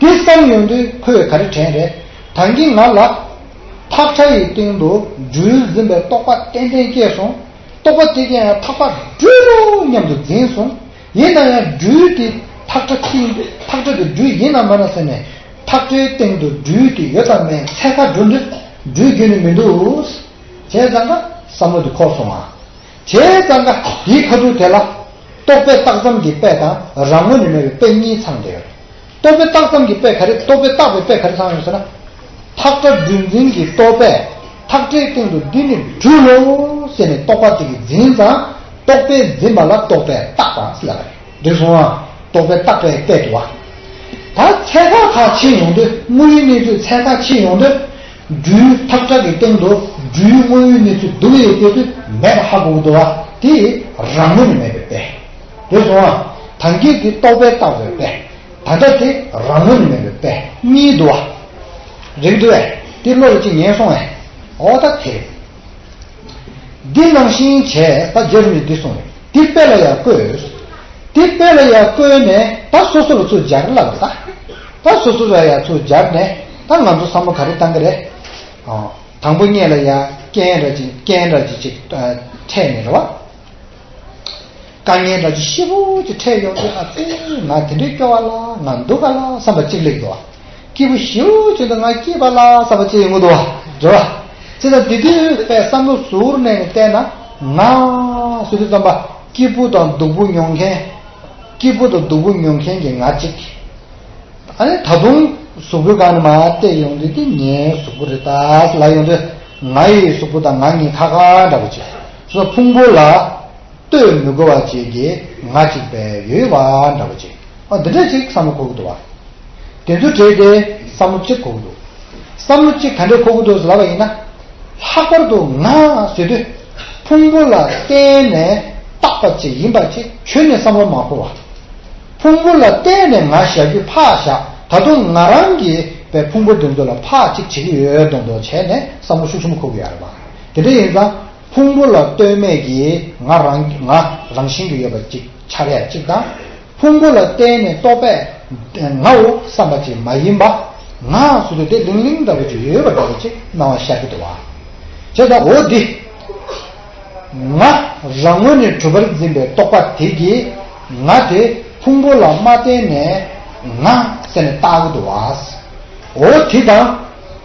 དེ་བསམ་ཡོང་དུས་ཁོས་ག་རེ་དྲན་རེད། ད་གིན་ང་ལ། ཐག་ཁྲ་ཡི་སྟེང་དུ་སྦྲུལ་འཛིན་པའི་རྟོག་པ་ཏན་ཏན་སྐྱེས་སོང་། རྟོག་པ་དེ་གིས་ཡང་ཐག་པ་སྦྲུལ་ལོ་སྙམ་དུ་འཛིན་སོང་། ཡིན་ན་ཡང་སྦྲུལ་དེ་ཐག་ཁྲ་ཅིག་ཐག་ཁྲ་དེ་སྦྲུལ་ཡིན་ནམ་མིན་ནམ་ཟེར་ནས། ཐག་ཁྲའི་སྟེང་དུ་སྦྲུལ་དེ་ཡོད་དམ་མེད་འཚོལ་ག་འགྲོ་དུས་སྦྲུལ་རྒྱུན་ནས་མི་འདུག་བྱས་ཙང་ཀ་བསམ་བློ་དེ་འཁོར་སོང་ང་། བྱས་ཙང་ཀ་དེའི་ཁ་ཐུག་དེ་ལ། རྟོག་པས་བཏགས་ཙམ་གྱི་དཔེ་དང་རང་ངོས་ནས་མེད་པའི་དཔེ་གཉིས་ཚང་བསྡད་ཡོད། རྟོག་པས་བཏགས་ཙམ་གྱི་དཔེ་ག་རེ། རྟོག་པས་བཏགས་པའི་དཔེ་ག་རེ་ཚང་ཡོད་ཟེར་ན། ཐག་ཁྲ་སྦྲུལ་འཛིན་གྱི་རྟོག་པས་ཐག་ཁྲའི་སྟེང་དུ་འདི་ནི་སྦྲུལ་ལོ་ཟེར་ནས་རྟོག་པ་དེ་གིས་འཛིན་ཙང་། རྟོག་པས་འཛིན་པ་ལ་རྟོག་པས་བཏགས་པ་ཟེར་ལབ་པ་རེད། འགྲིག་སོང་ཨ། རྟོག་པས་བཏགས་པའི་དཔེ་དུ་བ། ད་འཚོལ་ག་ཁ་ཕྱེ་ཡོང་དུས། དངོས་ཡོད་གནས་ཚུལ་འཚོལ་ག་ཕྱེ་ཡོང་དུས། སྦྲུལ་ཐག་ཁྲ་གི་སྟེང་དུ་སྦྲུལ་དངོས་ཡོད་གནས་ཚུལ་འདུག་ཡོད་དེ་དུས་མེད་པ་ཧ་གོ་གི་འདུག་བ། དེ་རང་ངོས་ནས་མེད་པའི་དཔེ། དེ་སོང་བ། ད་གིན་དེ་རྟོག་པས་བཏགས་པའི་དཔེ། ད་ལྟ་དེ་རང་ངོས་ནས་མེད་པའི་དཔེ་གཉིས་འདུག་བ། རེད་འདུག་བས། དེ་བློ་ལ་ཅིག་ངེས་སོང་བས། འོ་ད་དེ་རེད། འདི་ནང་བཞིན་བྱས་ད་རྗེ་རིན་པོ་ཆེས་འདི་གསུངས་རེད། འདི་དཔེ་ལ་ཡང་བཀོད། འདི་དཔེ་ལ་ཡང་བཀོད་ནས་ད་སོ་སོ་ལ་ཚུར་སྦྱར་ལབ་རེད་ད། ད་སོ་སོ་ལ་ཡང་ཚུར་སྦྱར་ནས་ད་ང་ཚོ་བསམ་བློ་ག་རེ་བཏང་གི་རེད། ཨ། དང་པོ་ཉིད་ལ་ཡང་རྐྱེན་འདྲ་ཅིག་རྐྱེན་འདྲ་ཅིག་ཅིག་ཨ། འཕྲད་ནས་རེད་བ། དཀའ་ངལ་འདྲ་ཅིག་ཞེ་པོ་ཅིག་འཕྲད་ཡོང་དུས། ཨ་ཙི། ང་དེ་འདྲའི་སྐྱོ་བ་ལ་ང་སྡུག་ག་ལ་བསམ་པ་གཅིག་སླེབས་འདུག་བ། སྐྱིད་པོ་ཞེ་པོ་ཅིག་འདུག་ང་སྐྱིད་པ་ལ་བསམ་པ་གཅིག་ཡོང་གི་འདུག་བ། རེད་བ། ཅི་ལྟར་དེ་དུས་དཔེ་བསམ་བློ་ཟུར་ནས་བལྟས་ན། ང་ཟེར་དུས་ཙམ་པ་སྐྱིད་པོ་དང་སྡུག་པོ་མྱོང་མཁན། སྐྱིད་པོ་དང་སྡུག་པོ་མྱོང་མཁན་གྱི་ང་གཅིག་ཨ་ནི་ད་དུང་གཟུགས་པོའི་སྒང་ནས་མར་བལྟས་ཡོང་དུས་དེ་ངའི་གཟུགས་པོ་རེད་ད་ལབ་ཡོང་དུས། ང་ཡི་གཟུགས་པོ་དང་ང་གཉིས་ཁ་ཁ་འདྲ་པོ་ཅིག་སོ་ཕུང་པོ་ལ་ལྟོས་མི་དགོས་པ་ཅིག་གིས་ང་གཅིག་པའི་ཡོད་པ་འདྲ་པོ་ཅིག་ཨ། འདི་འདྲ་ཅིག་བསམ་བློ་འཁོར་གྱི་འདུག་བ། དེ་ཚོ་བྲལ་ཏེ་བསམ་བློ་གཅིག་འཁོར་གྱི་འདུག་བསམ་བློ་གཅིག་ག་འདྲས་འཁོར་གྱི་འདུག་ཟེར་ལབ་པ་ཡིན་ན། ལྷག་པར་དུ་ང་ཟེར་དུས། ཕུང་པོ་ལ་བརྟེན་ནས་བཏགས་པ་ཅིག་ཡིན་པ་ཅིག་ཁྱོན་ནས་བསམ་བློ་མ་འཁོར་བ། ཕུང་པོ་ལ་བརྟེན་ནས་ང་བཞག་རྒྱུ་ཕར་བཞག་ད་དུང་ང་རང་གི་པའི་ཕུང་པོ་དེ་ཚོ་ལ་ཕར་གཅིག་བྱེད་ཀྱི་ཡོད་མདོག་མདོག་བྱས་ནས་བསམ་བློ་ཤུགས་ཆེན་པོ་འཁོར་གྱི་ཡོད་རེད་པ། དེ་འདྲ་ཡིན་ཙང་། ཕུང་པོ་ལ་ལྟོས་མེད་ཀྱི་ང་རང་ང་རང་བཞིན་གྱིས་ཡོད་པ་ཅིག་འཆར་ཡ་གཅིག་དང་། ཕུང་པོ་ལ་བརྟེན་ནས་རྟོག་པས་ངའོ་བསམ་པ་ཅིག་མ་ཡིན་པ། ང་ཟེར་དུས་དེ་ལིང་ལིང་འདྲ་པོ་ཅིག་ཡོད་པ་འདྲ་པོ་ཅིག་སྣང་བ་ཤར་གྱི་འདུག་བ། བྱས་ཙང་འོ་འདི། ང་རང་ངོས་ནས་གྲུབ་པར་འཛིན་པའི་རྟོག་པ་དེ་གིས་ང་དེ་ཕུང་པོ་ལ་མ་བརྟེན་ནས་ང་ཟེར་ནས་བཏགས་ཀྱི་འདུག་བ། འོ་དེ་དང་།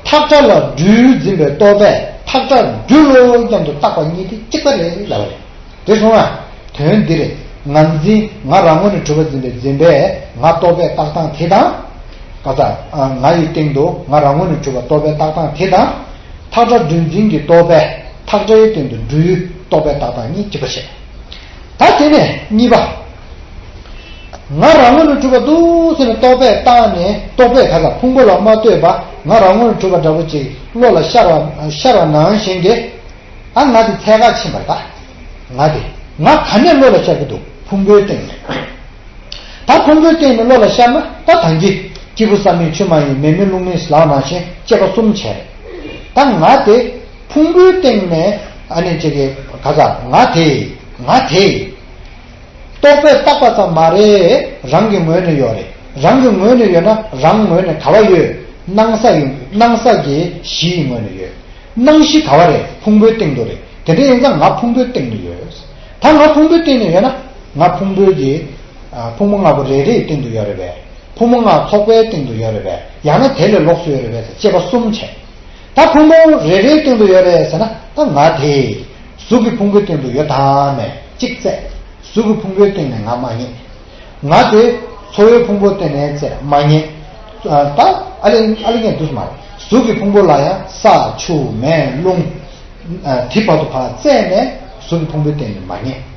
ཐག་ཁྲ་ལ་སྦྲུལ་འཛིན་པའི་རྟོག་པས་ཐག་ཁྲ་སྦྲུལ་ལོ་མཉམ་དུ་བཏགས་པ་གཉིས་དེ་གཅིག་པ་རེད་ལབ་པ་རེད། དེ་སོང་ང་། དོན་འདི་རེད། ང་འཛིན་ང་རང་ངོས་ནས་གྲུབ་པ་འཛིན་པའི་འཛིན་པས་ང་རྟོག་པས་བཏགས་སྟངས་དེ་དང་། ག་ས། ང་ཡི་སྟེང་དུ་ང་རང་ངོས་ནས་གྲུབ་པ་རྟོག་པས་བཏགས་སྟངས་དེ་དང་། ཐག་ཁྲ་སྦྲུལ་འཛིན་གྱི་རྟོག་པས་ཐག་ཁྲའི་སྟེང་དུ་སྦྲུལ་རྟོག་པས་བཏགས་སྟངས་གཉིས་གཅིག་པ་བྱས། ད་དེ་ནས་གཉིས་པ། ང་རང་ངོས་ནས་གྲུབ་པ་འདུག་ཟེར་ནས་རྟོག་པས་བཏགས་ནས་རྟོག་པས་ག་ས་ཕུང་པོ་ལ་མ་ལྟོས་པ་ང་རང་ངོས་ནས་གྲུབ་པ་འདྲ་པོ་ཅིག་བློ་ལ་ཤར་བ་ཤར་བ་ནང་བཞིན་གྱི། ཨ་ང་དེ་ཚད་ཁ་ཕྱིན་པ་རེད་ད། ང་དེ། ང་ག་ནས་བློ་ལ་ཤར་གྱི་འདུག་ཕུང་པོའི་སྟེང་ནས། ད་ཕུང་པོའི་སྟེང་ནས་བློ་ལ་ཤར་ན་ད་ད་གིན་སྐྱེས་བུ་ས་མིན་ཆུ་མ་ཡིན་མེ་མིན་རླུང་མིན་ལབ་ནང་བཞིན་དཔྱད་པ་གསུམ་བྱས་རེད། ད་ང་དེ་ཕུང་པོའི་སྟེང་ནས་ཨ་ནི་ཅིག་གི་ག་ས་ང་དེ། ང་དེ། རྟོག་པས་བཏགས་པ་ཙམ་མ་རེད། རང་གི་ངོས་ནས་ཡོད་རེད། རང་གི་ངོས་ནས་ཡོད་ན་རང་ངོས་ནས་ག་བ་ཡོད། སྣང་ས་ཡིན་སྣང་ས་གི་གཞི་ཡི་ངོས་ནས་ཡོད། སྣང་གཞི་ག་བ་རེད། ཕུང་པོའི་སྟེང་དུ་རེད། དེ་འདྲ་ཡིན་ཙང་ང་ཕུང་པོའི་སྟེང་དུ་ཡོད། ད་ང་ཕུང་པོའི་སྟེང་ནས་ཡོད་ན་ང་ཕུང་པོའི་གི་ཕུང་པོ་ལྔ་པོ་རེ་རེའི་སྟེང་དུ་ཡོད་རེད་པས། ཕུང་པོ་ལྔ་ཚོགས་པའི་སྟེང་དུ་ཡོད་རེད་པས། ཡང་ན་དེ་ལས་ལོགས་སུ་ཡོད་རེད་པས་ཟེར་དཔྱད་པ་གསུམ་བྱས། ད་ཕུང་པོ་རེ་རེའི་སྟེང་དུ་ཡོད་རེད་ཟེར་ན་ད་ང་དེ། གཟུགས་ཀྱི་ཕུང་པོའི་སྟེང་དུ་ཡོད་དམ་མེད་གཅིག་བཙལ། གཟུགས་ཀྱི་ཕུང་པོའི་སྟེང་ནས་ང་མ་རྙེད། ང་དེ་ཚོར་བའི་ཕུང་པོའི་སྟེང་ནས་བཙལ་མ་རྙེད། ད་ཨ་ལེ་ཨ་ལེ་ངས་འདུག་མ་རེད། གཟུགས་ཀྱི་ཕུང་པོ་ལ་ཡང་ས་ཆུ་མེ་རླུང་། དེ་བར་དུ་ཕར་བཙལ་ནས་གཟུགས་ཀྱི་ཕུང་པོའི་སྟེང་ནས་མ་རྙེད།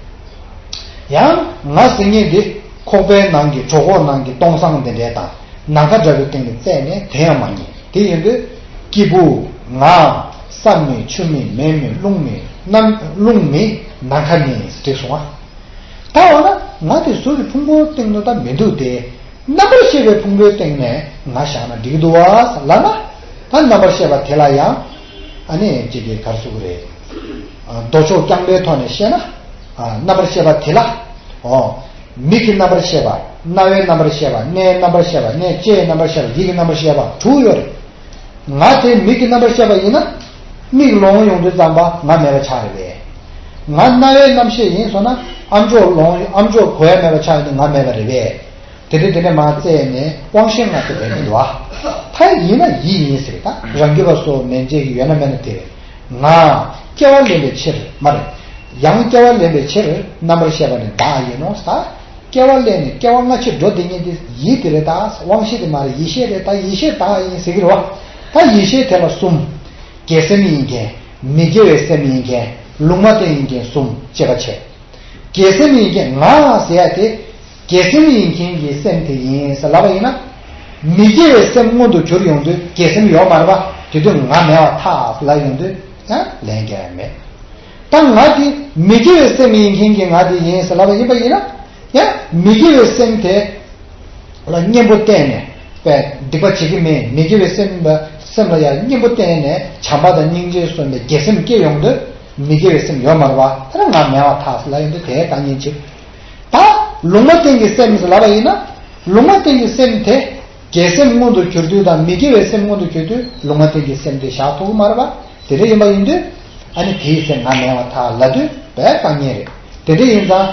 ཡང་ང་ཟེར་མཁན་འདི་ཁོག་པའི་ནང་གི་གྲོད་ཁོག་ནང་གི་སྟོང་སང་དེ་འདྲས་དང་ནམ་མཁའ་འདྲ་བའི་སྟེང་ནས་བཙལ་ནས་དེ་ཡང་མ་རྙེད། དེ་ཡིན་དུས་སྐྱེས་བུ་ང་ས་མེད་ཆུ་མེད་མེ་མེད་རླུང་མེད་གནམ་རླུང་མེད་ནམ་མཁའ་མེད་ཟེར་སོང་ང་། ད་འོ་ན་ང་དེ་གཟུགས་ཀྱི་ཕུང་པོའི་སྟེང་དུ་ད་མི་འདུག་སྟེ། རྣམ་པར་ཤེས་པའི་ཕུང་པོའི་སྟེང་ནས་ང་བཞག་ན་འགྲིག་གི་འདུག་བ་ལབ་ན། ད་རྣམ་པར་ཤེས་པ་དེ་ལ་ཡང་ཨ་ནི་ཅིག་གིས་ག་རེ་ཟེར་དགོས་རེད། མདོ་ཕྱོགས་རྐྱང་པའི་ཐོག་ནས་བཤད་ན། རྣམ་པར་ཤེས་པ་དེ་ལ། འོ། མིག་གི་རྣམ་པར་ཤེས་པ། རྣ་བའི་རྣམ་པར་ཤེས་པ། སྣའི་རྣམ་པར་ཤེས་པ། སྣའི་ལྕེའི་རྣམ་པར་ཤེས་པ། ཡིད་ཀྱི་རྣམ་པར་ཤེས་པ་དྲུག་ཡོད་རེད། ང་དེ་མིག་གི་རྣམ་པར་ཤེས་པ་ཡིན་ན། མིག་ལོང་ཡོང་དུས་ཙམ་པ་ང་མེད་པ་ཆགས་རེད་པས། ང་རྣ་བའི་རྣམ་ཤེས་ཡིན་སོང་ན་ཨ་མཆོག་ལོང་ཨ་མཆོག་གོ་ཡ་མེད་པ་ཆགས་ཡོང་དུས་ང་མེད་པ་རེད་པས། དེ་འདྲ་དེ་འདྲ་མར་བཙལ་ནས་དབང་ཤེས་ལྔ་དེ་རེད་མི་འདུག་ཨ། ད་ཡིན་ན་ཡིད་ཡིན་ཟེར་ད་རང་རྒྱུད་པ་སོགས་མན་ཆད་ཀྱི་ཡོད་ན་མེད་ན་དེ་རེད། ང་སྐྱེ་བ་ལེན་པའི་ཕྱིར་མ་རེད། ཡང་སྐྱེ་བ་ལེན་པའི་ཕྱིར་རྣམ་པར་ཤེས་པ་ནི་བདག་ཡིན་ནོ་ས། སྐྱེ་བ་ལེན་ནས་སྐྱེ་བ་སྔ་ཕྱིར་འགྲོ་བསྡད་མཁན་དེ་ཡིད་དེ་རེད་ད། དབང་ཤེས་དེ་མ་རེད། ཡིད་ཤེས་རེད་ད། ཡིད་ཤེས་བདག་ཡིན་ཟེར་གྱི་རེད་བ། ད་ཡིད་ཤེས་དེ་ལ་གསུམ། གེགས་སེམས་ཡིན་མཁན། མི་དགེ་བའི་སེམས་ཡིན་མཁན། ལུང་མ་བསྟན་ཡིན་མཁན་གསུམ་དཔྱད་པ་བྱས། གེགས་སེམས་ཡིན་མཁན་ང་ཟེར་ཡ་དེ། གེགས་སེམས་ཡིན་མཁན་གྱི་སེམས་དེ་ཡིན་ཟེར་ལབ་པ་ཡིན་ན། མི་དགེ་བའི་སེམས་མངོན་དུ་གྱུར་ཡོང་དུས་གེགས་སེམས་ཡོད་མ་རེད་པ། དེ་དུས་ང་མེད་པར་ཐལ་ཟེར་ལབ་ཡོང་དུས་ཡང་ལན་རྒྱག་ཡ་མེད། ད་ང་དེ་མི་དགེ་བའི་སེམས་ཡིན་མཁན་གྱི་ང་དེ་ཡིན་ཟེར་ལབ་པ་ཡིན་པ་ཡིན་ན། ཡང་མི་དགེ་བའི་སེམས་དེ་ལ་གཉེན་པོ་བསྟེན་ནས་པས་སྡིག་པ་བྱེད་ཀྱི་མེད། མི་དགེ་བའི་སེམས་ལ་སེམས་ལ་ཡང་གཉེན་པོ་བསྟེན་ནས་བྱམས་པ་དང་སྙིང་རྗེ་སོགས་པའི་དགེ་སེམས་སྐྱེ་ཡོང་དུས་མི་དགེ་བའི་སེམས་ཡོད་མ་རེད་བ། དེ་ན་ང་མེད་པར་ཐལ་ཟེར་ལབ་ཡོང་དུས་དེའི་བཀའ་ཉན་བྱེད། ད་ལུང་མ་བསྟན་གྱི་སེམས་ཟེར་ལབ་པ་ཡིན་ན། ལུང་མ་བསྟན་གྱི་སེམས་དེ་གེགས་སེམས་མངོན་དུ་གྱུར་དུས་དང་མི་དགེ་བའི་སེམས་མངོན་དུ་གྱུར་དུས་ལུང་མ་བསྟན་གྱི་སེམས་དེ་བཞག་ཐུབ་ཀྱི་མ་རེད་པ། དེ་འདྲ་ཡིན་པ་ཡིན་དུས། ཨ་ནི་དེའི་སེམས་ང་མེད་པར་ཐལ་ལབ་དུས་བས་བཀའ་ཉན་རེད། དེ་འདྲ་ཡིན་ཙང་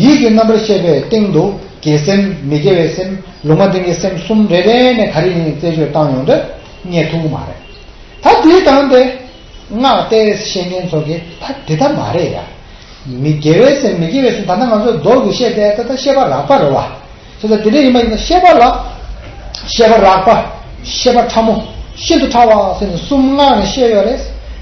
ཡིད་ཀྱི་རྣམ་པར་ཤེས་པའི་སྟེང་དུ་དགེ་སེམས་མི་དགེ་བའི་སེམས་ལུང་མ་བསྟན་གྱི་སེམས་གསུམ་རེ་རེ་ནས་ག་རེ་ཡིན་རྩད་གཅོད་བཏང་ཡོང་དུས་རྙེད་ཐུབ་ཀྱི་མ་རེད། ད་དེའི་སྟེང་དེ། སྔགས་བཟླས་བཤད་མཁན་ཚོ་གིས་ད་དེ་ལྟ་མ་རེད་ཡ། མི་དགེ་བའི་སེམས་མི་དགེ་བའི་སེམས་ད་ལྟ་ང་ཚོས་མདོ་གི་བཤད་དེ་ད་ལྟ་ཤེས་པ་རགས་པ་རེད་བ། བྱས་ཙང་དེ་འདྲ་ཡིན་པ་ཡིན་ན་ཤེས་པ་ལ། ཤེས་པ་རགས་པ། ཤེས་པ་ཕྲ་མོ། ཤིན་ཏུ་ཕྲ་བ་ཟེར་ནས་གསུམ་སྔགས་ནས་བཤད་ཡོད་རེད།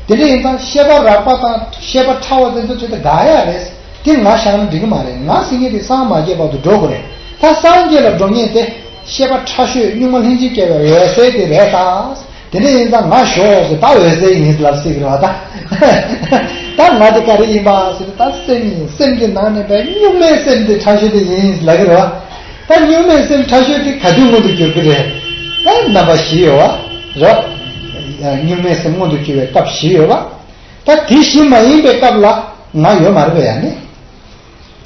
དེ་འདྲ་ཡིན་ཙང་ཤེས་པ་རགས་པ་དང་ཤེས་པ་ཕྲ་བ་དེ་ཚོ་ཅིག་ཏུ་དགག་ཡ་རེད། དེ་ང་བཞག་ན་འགྲིག་གི་མ་རེད། ང་ཟེར་མཁན་དེ་སངས་མ་རྒྱས་བར་དུ་འགྲོ་དགོས་རེད། ད་སངས་རྒྱས་ལ་འགྲོ་མཁན་དེ། ཤེས་པ་ཕྲ་ཤོས་གཉུག་མ་ལྷན་ཅིག་སྐྱེས་པའི་འོད་གསལ་དེ་རེད་ད། དེ་འདྲ་ཡིན་ཙང་ང་ཞོག་ཟེར་ད་འོད་གསལ་ཡིན་ཟེར་ལབ་སྲིད་ཀྱི་རེད་བ་ད། ད་ང་དེ་ག་རེ་ཡིན་པ་ཟེར་ད་སེམས་ཡིན། སེམས་ཀྱི་ནང་ནས་པའི་གཉུག་མའི་སེམས་དེ་ཕྲ་ཤོས་དེ་ཡིན་ཟེར་ལབ་ཀྱི་རེད་བ། ད་གཉུག་མའི་སེམས་ཕྲ་ཤོས་དེ་ག་དུས་མངོན་དུ་གྱུར་གྱི་རེད། ད་རྣམ་པ་བཞི་ཡོད་བ། རེད། གཉུག་མའི་སེམས་མངོན་དུ་གྱུར་བའི་སྐབས་བཞི་ཡོད་བ། ད་དེ་བཞི་མ་ཡིན་པའི་སྐབས་ལ་ང་ཡོད་མ་རེད་པས་ཡ་ནི།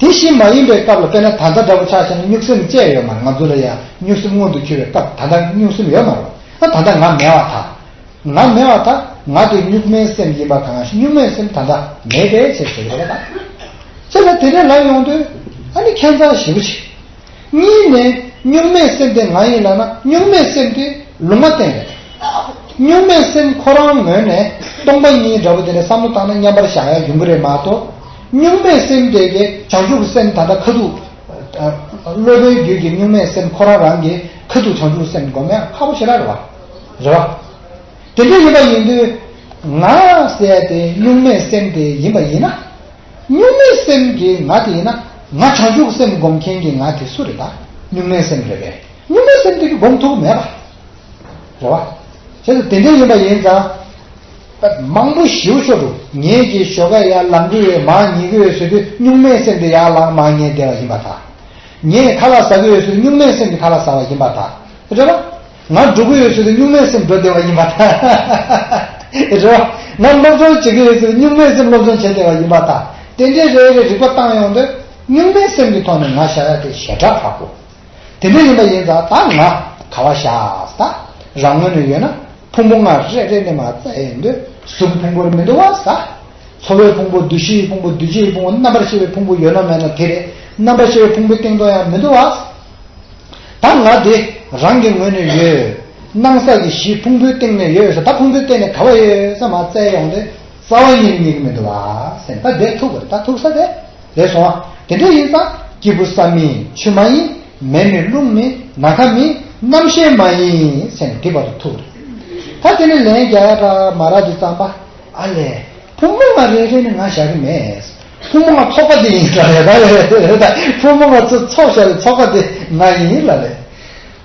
དེ་བཞིན་མ་ཡིན་པའི་སྐབས་ལ་དཔེར་ན་ད་ལྟ་འདྲ་པོ་ཆ་བཞག་ན་གཉུག་སེམས་བཅས་ཡོད་མ་རེད། ང་ཚོ་ལ་ཡང་གཉུག་སེམས་མངོན་དུ་གྱུར་བའི་སྐབས་ད་ལྟ་གཉུག་སེམས་ཡོད་མ་རེད། ཨ་ད་ལྟ་ང་མེད་པར་ཐལ། ང་མེད་པར་ཐལ། ང་དེ་གཉུག་མའི་སེམས་ཡིན་པ་གང་ཞིག་གཉུག་མའི་སེམས་ད་ལྟ་མེད་པའི་ཕྱིར་ཟེར་བ་དང་། ཅེས་ལ་དེ་འདྲ་ལབ་ཡོང་དུས་ཨ་ནི་ཁྱད་མཚར་ཞེ་པོ་ཅིག་གཉིས་ནས་གཉུག་མའི་སེམས་དེ་ང་ཡིན་ལབ་ན་གཉུག་མའི་སེམས་དེ་ལུང་མ་བསྟན་རེད། གཉུག་མའི་སེམས་ཁོ་རང་ངོས་ནས་སྟོང་པ་ཉིད་འདྲ་པོ་དེ་འདྲ་བསམ་བློ་བཏང་ན་མཉམ་པར་བཞག་ཡ་ཡོང་གི་རེད་མ་གཏོགས། གཉུག་མའི་སེམས་དེ་གའི་བྱང་ཆུབ་ཀྱི་སེམས་ད་ལྟ་ཁ་ཐུག་སློབ་དཔོན་རྒྱུད་ཀྱི་གཉུག་མའི་སེམས་ཁོ་རང་རང་གི་ཁ་ཐུག་བྱང་ཆུབ་སེམས་སྒོམ་ཡ་ཁག་པོ་ཞེ་དྲག་རེད་བ། རེད་བ། དེ་འདྲ་ཡིན་པ་ཡིན་དུས་ང་ཟེར་ཡ་དེ་གཉུག་མའི་སེམས་དེ་ཡིན་པ་ཡིན་ན། གཉུག་མའི་སེམས་ཀྱི་ང་དེ་ཡིན་ན་ང་བྱང་ཆུབ་སེམས་སྒོམ་མཁན་གྱི་ང་དེ་སུ་རེད་ད། གཉུག་མའི་སེམས་རེད་པས། གཉུག་མའི་སེམས་དེ་གི་སྒོམ་ཐུབ་མེད་པ། རེད་བ། བྱས་ཙང་དེ་འདྲ་ཡིན་པ་ཡིན་ཙང་། མང་པོ་ཞེ་པོ་ཤོར་འགྲོ། ངེད་ཀྱི་ཞོགས་ཀ་ཡར་ལངས་ཀྱི་ཡོད་མར་ཉལ་གྱི་ཡོད་ཟེར་དུས་གཉུག་མའི་སེམས་དེ་ཡར་ལངས་མར་ཉལ་བསྡད་པ་ཡིན་པར་ཐལ། ངས་ཁ་ལག་ཟ་གི་ཡོད་ཟེར་དུས་གཉུག་མའི་སེམས་ཀྱིས་ཁ་ལག་ཟ་བ་ཡིན་པར་ཐལ། རེད་པ། ང་འགྲོ་གི་ཡོད་ཟེར་དུས་གཉུག་མའི་སེམས་འགྲོ་བསྡད་པ་ཡིན་པར་ཐལ། རེད་པ། ང་སློབ་སྦྱོང་བྱེད་ཀྱི་ཡོད་ཟེར་དུས་གཉུག་མའི་སེམས་སློབ་སྦྱོང་བྱས་བསྡད་པ་ཡིན་པར་ཐལ། དེ་འདྲའི་རེ་རེ་རིག་པ་བཏང་ཡོང་དུས་གཉུག་མའི་སེམས་ཀྱི་ཐོག་ནས་ང་བཞག་ཡ་དེ་ཞེ་དྲག་ཁག་པོ། དེ་འདྲ་ཡིན་པ་ཡིན་ཙང་ད་ང་ག་བ་བཞག་ད། རང་ངོས་ནས་ཡོད་ན་ཕུང་པོ་ལྔ་རེ་རེ་ནས་མར་བཙལ་ཡོང་དུས་གཟུགས་ཀྱི་ཕུང་པོ་རེ་མི་འདུག་བ་ཟེར། ཚོར་བའི་ཕུང་པོ་འདུ་ཤེས་ཀྱི་ཕུང་པོ་འདུ་བྱེད་ཀྱི་ཕུང་པོ་རྣམ་པར་ཤེས་པའི་ཕུང་པོ་ཡོད་ན་མེད་ན་དེ་རེད། རྣམ་པར་ཤེས་པའི་ཕུང་པོའི་སྟེང་དུ་ཡང་མི་འདུག་བ། ད་ང་དེ་རང་གི་ངོས་ནས་ཡོད། སྣང་ས་གི་གཞི་ཕུང་པོའི་སྟེང་ནས་ཡོད་ཟེར་ད་ཕུང་པོའི་སྟེང་ནས་ག་བ་ཡོད་ཟེར་མར་བཙལ་ཡོང་དུས་རྩ་བ་ཉིད་ནས་རྙེད་ཀྱི་མི་འདུག་བ་ཟེར་ད་དེ་ཐུག་པ་རེད་ད་ཐུག་ས་དེ། རེད་སོང་ཨ། དེ་འདྲ་ཡིན་ཙང་སྐྱེས་བུ་ས་མིན་ཆུ་མ་ཡིན། མེ་མིན་རླུང་མིན་ནམ་མཁའ་མིན། རྣམ་ཤེས་མ་ཡིན་ཟེར་ནས་དེ་བར་དུ་ཐུག་རེད། ད་དེ་ནས་ལན་རྒྱག་ཡ་འདྲ་མ་རག་དུས་ཙམ་པ་ཨ་ལས། ཕུང་པོ་ལྔ་རེ་རེ་ནི་ང་བཞག་གི་མེད། ཕུང་པོ་ལྔ་ཚོགས་པ་དེ་ཡིན་ལབ་རེད་ད་རེད་ད། ཕུང་པོ་ལྔ་ཚོ་ཚོགས་བཞག་པའི་ཚོགས་པ་དེ་ང་ཡིན་ལབ་རེད།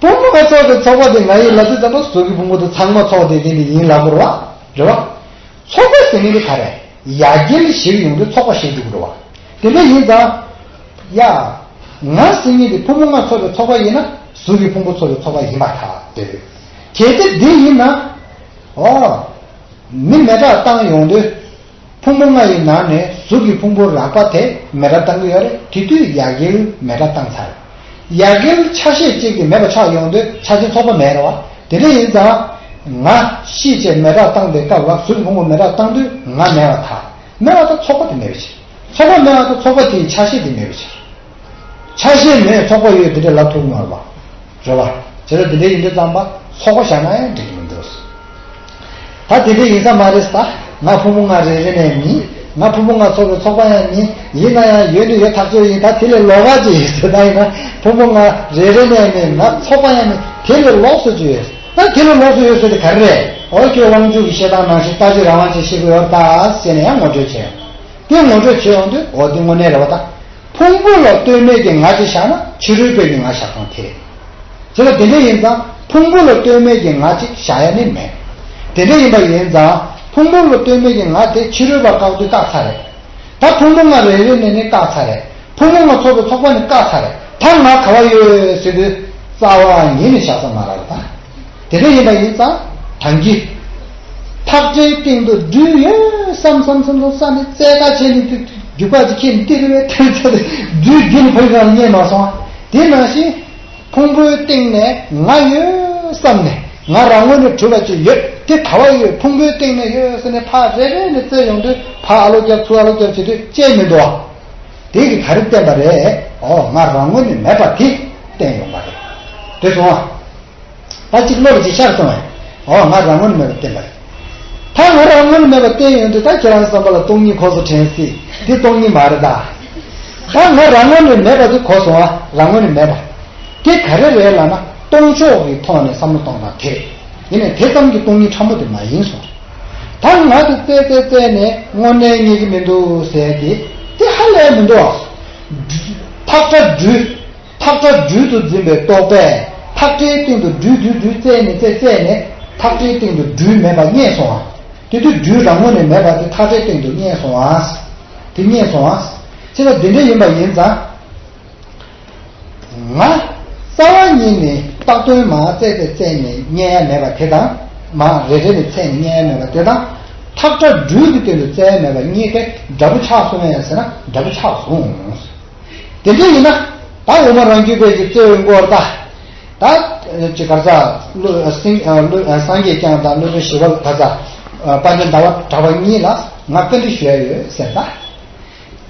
ཕུང་པོ་ལྔ་ཚོགས་པའི་ཚོགས་པ་དེ་ང་ཡིན་ལབ་དུས་ཙམ་པ་གཟུགས་ཀྱི་ཕུང་པོ་དེ་ཚང་མ་ཚོགས་དེ་དེ་ནི་ཡིན་ལབ་དགོས་རེད་བ། རེད་བ། ཚོགས་པ་ཟེར་མཁན་དེ་ག་རེ། ཡ་གྱལ་ཞིག་ཡོང་དུས་ཚོགས་པ་ཞིག་འགྲོ་གི་འགྲོ་བ། དེ་འདྲ་ཡིན་ཙང་། ཡ། ང་ཟེར་མཁན་དེ་ཕུང་པོ་ལྔ་ཚོགས་པའི་ཚོགས་པ་ཡིན་ན་གཟུགས་ཀྱི་ཕུང་པོ་ཚོགས་པའི་ཚོགས་པ་ཡིན་པར་ཐལ་དེ་རེད། གལ་ཏེ་འདི་ཡིན་ན། ཨོ། མི་མེ་སྲེག་བཏང་ཡོང་དུས། ཕུང་པོ་ལྔ་ཡི་ནང་ནས་གཟུགས་ཀྱི་ཕུང་པོ་རགས་པ་དེ་མེ་སྲེག་བཏང་གི་ཡོད་རེད་དེ་དུས་ཡ་གྱལ་མེ་སྲེག་བཏང་ཚར། ཡ་གྱལ་ཆ་ཤས་གཅིག་གིས་མེད་པ་ཆགས་ཡོང་དུས་ཆ་ཅན་ཚོགས་པ་མེད་རེད་བ། དེ་འདྲ་ཡིན་ཙང་། ང་ཤི་བྱས་མེ་སྲེག་བཏང་པའི་སྐབས་ལ་གཟུགས་ཀྱི་ཕུང་པོ་མེ་སྲེག་བཏང་དུས་ང་མེད་པར་ཐལ། མེད་པར་ཐལ་ཚོགས་པ་དེ་མེད་པའི་ཕྱིར། ཚོགས་པ་མེད་པར་ཐལ་ཚོགས་པ་དེའི་ཆ་ཤས་དེ་མེད་པའི་ཕྱིར། ཆ་ཤས་མེད་ཚོགས་པ་ཡོད་དེ་འདྲ་ལབ་ཐུབ་མ་རེད་བ། རེད་བ། བྱས་ཙང་དེ་འདྲ་ཡིན་དུས་ཙམ་པ་ཚོགས་པ་བཞག་ན་ཡང་འགྲིག་གི་མི་འདུག་ད་དེ་འདྲ་ཡིན་ས་མ་རེད་ས། ང་ཕུང་པོ་ལྔ་རེ་རེ་ནས་མིན། ང་ཕུང་པོ་ལྔ་ཚོགས་པའི་ཚོགས་པ་ཡང་མིན། ཡིན་ན་ཡང་ཡོད་ནི་ཡོད་ཐག་ཆོད་ཡིན། ད་དེ་ལས་ལོགས་ཀ་ཅིག་ཡོད་ཟེར་ན་ཡིན་ན་ཕུང་པོ་ལྔ་རེ་རེ་ནས་མིན། ང་ཚོགས་པ་ཡང་མིན། དེ་ལས་ལོགས་སུ་ཅིག་ཡོད། ད་དེ་ལས་ལོགས་སུ་ཡོད་ཟེར་དེ་ག་རེ་རེད། འོ་ཁྱོད་དབང་ཕྱུག་གི་བཤད་སྟངས་ནང་བཞིན་ལྟ་སྤྱོད་རང་དབང་ཅན་བཤད་ཀྱི་ཡོད་ད་ཟེར་ནས་ཡང་ངོ་སྤྲོད་བྱས། དེ་ངོ་སྤྲོད་བྱེད་ཡོང་དུས་འོ་དེ་དངོས་གནས་རེད་བ་ད། ཕུང་པོ་ལ་ལྟོས་མེད་ཀྱི་ང་ཅིག་བཞག་ན་ཕྱི་རོལ་པའི་གི་ང་བཞག་སྟངས་དེ་རེད། བྱས་ཙང་དེ་འདྲ་ཡིན་ཙང་ཕུང་པོ་ལ་ལྟོས་མེད་ཀྱི་ང་ཅིག་བཞག་ཡ་ནི་མེད། དེ་འདྲ་ཡིན་པ་ཡིན་ཙང་ཕུང་པོ་ལ་ལྟོས་མེད་ཀྱི་ང་དེ་ཕྱི་རོལ་པ་བཀག་དུས་བཀག་ཚར་རེད། ད་ཕུང་པོ་ལྔ་རེ་རེ་ནས་ནི་བཀག་ཚར་རེད། ཕུང་པོ་ལྔ་ཚོགས་པའི་ཚོགས་པ་ནི་བཀག་ཚར་རེད། ད་ང་ག་བ་ཡོད་ཟེར་དུས་རྩ་བ་ཉིད་ནས་བཞག་ས་མ་རག་ད། དེ་འདྲ་ཡིན་པ་ཡིན་ཙང་དང་གི། ཐག་ཁྲའི་སྟེང་དུ་སྦྲུལ་ཡོད་བསམ་བསམ་བསམ་བསམ་བསམ་ནས་རྩལ་དགའ་བྱས་ནས་རྒྱུག་པ་ཅིག་ཁྱེར་ནས་ཏི་རི་བའི་ཐལ་ཚད་སྦྲུལ་རྒྱུན་ཕ་ཡུལ་ལ་རྙེད་མ་སོང་བ། དེ་ནང་བཞིན་ཕུང་པོའི་སྟེང་ནས་ང་ཡོད་བསམ་ནས་ང་རང་ངོས་ནས་གྲུབ་པ་ཅིག་ཡོད་དེ་ག་བ་ཡོད་ཕུང་པོའི་སྟེང་ནས་ཡོད་ཟེར་ནས་ཕར་རེ་རེ་ནས་རྩལ་ཡོང་དུས་ཕར་ཨ་ལོ་རྒྱབ་ཚུར་ཨ་ལོ་རྒྱབ་བྱེད་དུས་ཅི་མི་འདུག་བ། དེ་གིས་ག་རེ་བསྟན་པ་རེད། ཨོ་ང་རང་ངོས་ནས་མེད་པ་དེ་བསྟན་ཡོང་བ་རེད། དེ་སོང་བ། ད་གཅིག་བློ་ལ་ཅིག་ཤར་སོང་བས། ཨོ་ང་རང་ངོས་ནས་མེད་པ་བསྟན་པ་རེད། ད་ང་རང་ངོས་ནས་མེད་པ་བསྟན་ཡོང་དུས་ད་ཁྱེད་རང་བསམ་པ་ལ་སྟོང་ཉིད་གོ་སོང་དྲན་སྲིད། འདི་སྟོང་ཉིད་མ་རེད་ད། ད་ང་རང་ངོས་ནས་མེད་པ་དེ་གོ་སོང་བ་རང་ངོས་ནས་མེད་པ། དེ་ག་རེ་རེད་ལབ་ན་སྟོང་ཕྱོགས་ཀྱི་ཐོག་ནས་བསམ་བློ་གཏོང་སྟངས་དེ་རེད། ཡིན་ནའི་དེ་ཙམ་གྱི་སྟོང་ཉིད་ཕྲ་མོ་དེ་མ་ཡིན་སོང་། ད་ང་དེ་བཙལ་བཙལ་བཙལ་ནས་དངོས་གནས་རྙེད་ཀྱི་མི་འདུག་ཟེར་དེ་དེ་ཧ་ལས་མི་འདུག་བ། ཐག་ཁྲ་སྦྲུལ། ཐག་ཁྲ་སྦྲུལ་དུ་འཛིན་པའི་རྟོག་པས་ཐག་ཁྲའི་སྟེང་དུ་སྦྲུལ་སྦྲུལ་སྦྲུལ་བཙལ་ནས་བཙལ་བཙལ་ནས་ཐག་ཁྲའི་སྟེང་དུ་སྦྲུལ་མེད་པ་རྙེད་སོང་བ། དེ་དུས་སྦྲུལ་རང་ངོས་ནས་མེད་པ་དེ་ཐག་ཁྲའི་སྟེང་དུ་རྙེད་སོང་བ། དེ་རྙེད་སོང་བ། ཅི་ལ་དེ་འདྲ་ཡིན་པ་ཡིན་ཙང་། ང་རྩ་བ་ཉིད་ནས་བཏགས་དོན་མར་བཙལ་ཏེ་བཙལ་ནས་རྙེད་ཡ་མེད་པ་དེ་དང་། མར་རེ་རེ་ནས་བཙལ་ནས་རྙེད་ཡ་མེད་པ་དེ་དང་། ཐག་ཁྲ་སྦྲུལ་གྱི་སྟེང་དུ་བཙལ་ཡ་མེད་པ་གཉིས་ཀ་འདྲ་པོ་ཆགས་སོང་ངས་ཟེར་ན་འདྲ་པོ་ཆགས་སོང་། དེ་འདྲ་ཡིན་ན་ད་འོ་མ་རང་རྒྱུད་པའི་གི་བརྩེ་བའི་མགོར་ད། ད་ཅི་ག་རེ་ཟ། སངས་རྒྱས་བསྐྱངས་དང་སློབ་དཔོན་ཞི་བ་ག་རེ་ཟ། དཔལ་ལྡན་ཟླ་བ་གྲགས་པ་གཉིས་ལ་ང་བཀའ་འདྲི་ཞུ་ཡ་ཡོད་ཟེར་ད།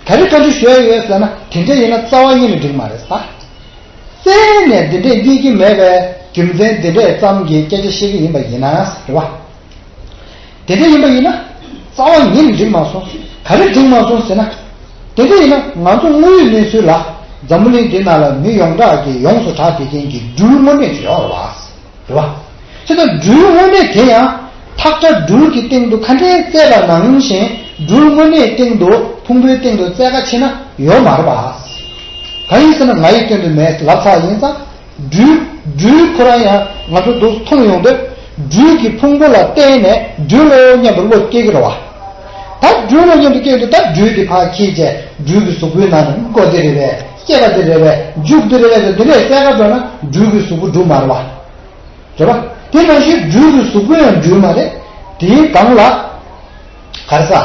ག་རེ་བཀའ་འདྲི་ཞུ་ཡ་ཡོད་ཟེར་ན་དེ་འདྲ་ཡིན་ན་རྩ་བ་ཉིད་ནས་འགྲིག་མ་རེད་ད། རྩ་ནས་དེ་འདྲས་རྙེད་ཀྱི་མེད་པའི་རྒྱུ་མཚན་དེ་འདྲས་ཙམ་གྱི་སྐད་ཆ་བཤད་ཀྱི་ཡིན་པ་ཡིན་ན་རེད་བ། དེ་འདྲ་ཡིན་པ་ཡིན་ན་རྩ་བ་ཉིད་ནས་འགྲིག་མ་སོང་། ག་རེ་འགྲིག་མ་སོང་ཟེར་ན། དེ་འདྲ་ཡིན་ན་ང་ཚོ་དངོས་ཡོད་གནས་ཚུལ་ལ་འཛམ་བུ་གླིང་འདི་ནང་ལ་མི་ཡོངས་གྲགས་ཀྱིས་ཡོངས་སུ་གྲགས་བསྡད་མཁན་གྱི་སྦྲུལ་དངོས་གནས་ཅིག་ཡོད་རེད་བ། རེད་བ། བྱས་ཙང་སྦྲུལ་དངོས་གནས་དེ་ཡང་ཐག་ཁྲ་སྦྲུལ་གྱི་སྟེང་དུ་ག་འདྲས་བཙལ་བ་ནང་བཞིན་སྦྲུལ་དངོས་གནས་སྟེང་དུ་ཕུང་པོའི་སྟེང་དུ་བཙལ་ག་ཕྱིན་ན་ཡོད་མ་རེད་པ། གང་ཡིན་ཟེར་ན་ང་ཡི་སྟེང་དུ་མེད་ལབ་ཚར་ཡིན་ཙང་། སྦྲུལ་སྦྲུལ་ཁོ་རང་ཡང་ང་ཚོ་འདུག་མཐོང་ཡོང་དུས་སྦྲུལ་གྱི་ཕུང་པོ་ལ་བརྟེན་ནས་སྦྲུལ་ལོ་སྙམ་དུ་བློ་སྐྱེ་གི་རེད་བ། ད་སྦྲུལ་ལོ་སྙམ་དུ་སྐྱེ་དུས་ད་སྦྲུལ་དེ་ཕར་འཁྱེར་བྱས་སྦྲུལ་གྱི་གཟུགས་པོའི་ནང་ནས་མགོ་དེ་རེད་པས་སྐེད་པ་དེ་རེད་པས་མཇུག་དེ་རེད་པས་ཟེར་དེ་འདྲས་བཙལ་ག་འགྲོ་ན་སྦྲུལ་གྱི་གཟུགས་པོ་འགྲུབ་མ་རེད་བ། རེད་བ། དེ་ནང་བཞིན་སྦྲུལ་གྱི་གཟུགས་པོ་ཡང་འགྲུབ་མ་རེད། དེའི་སྒང་ལ། ག་རེ་ཟ།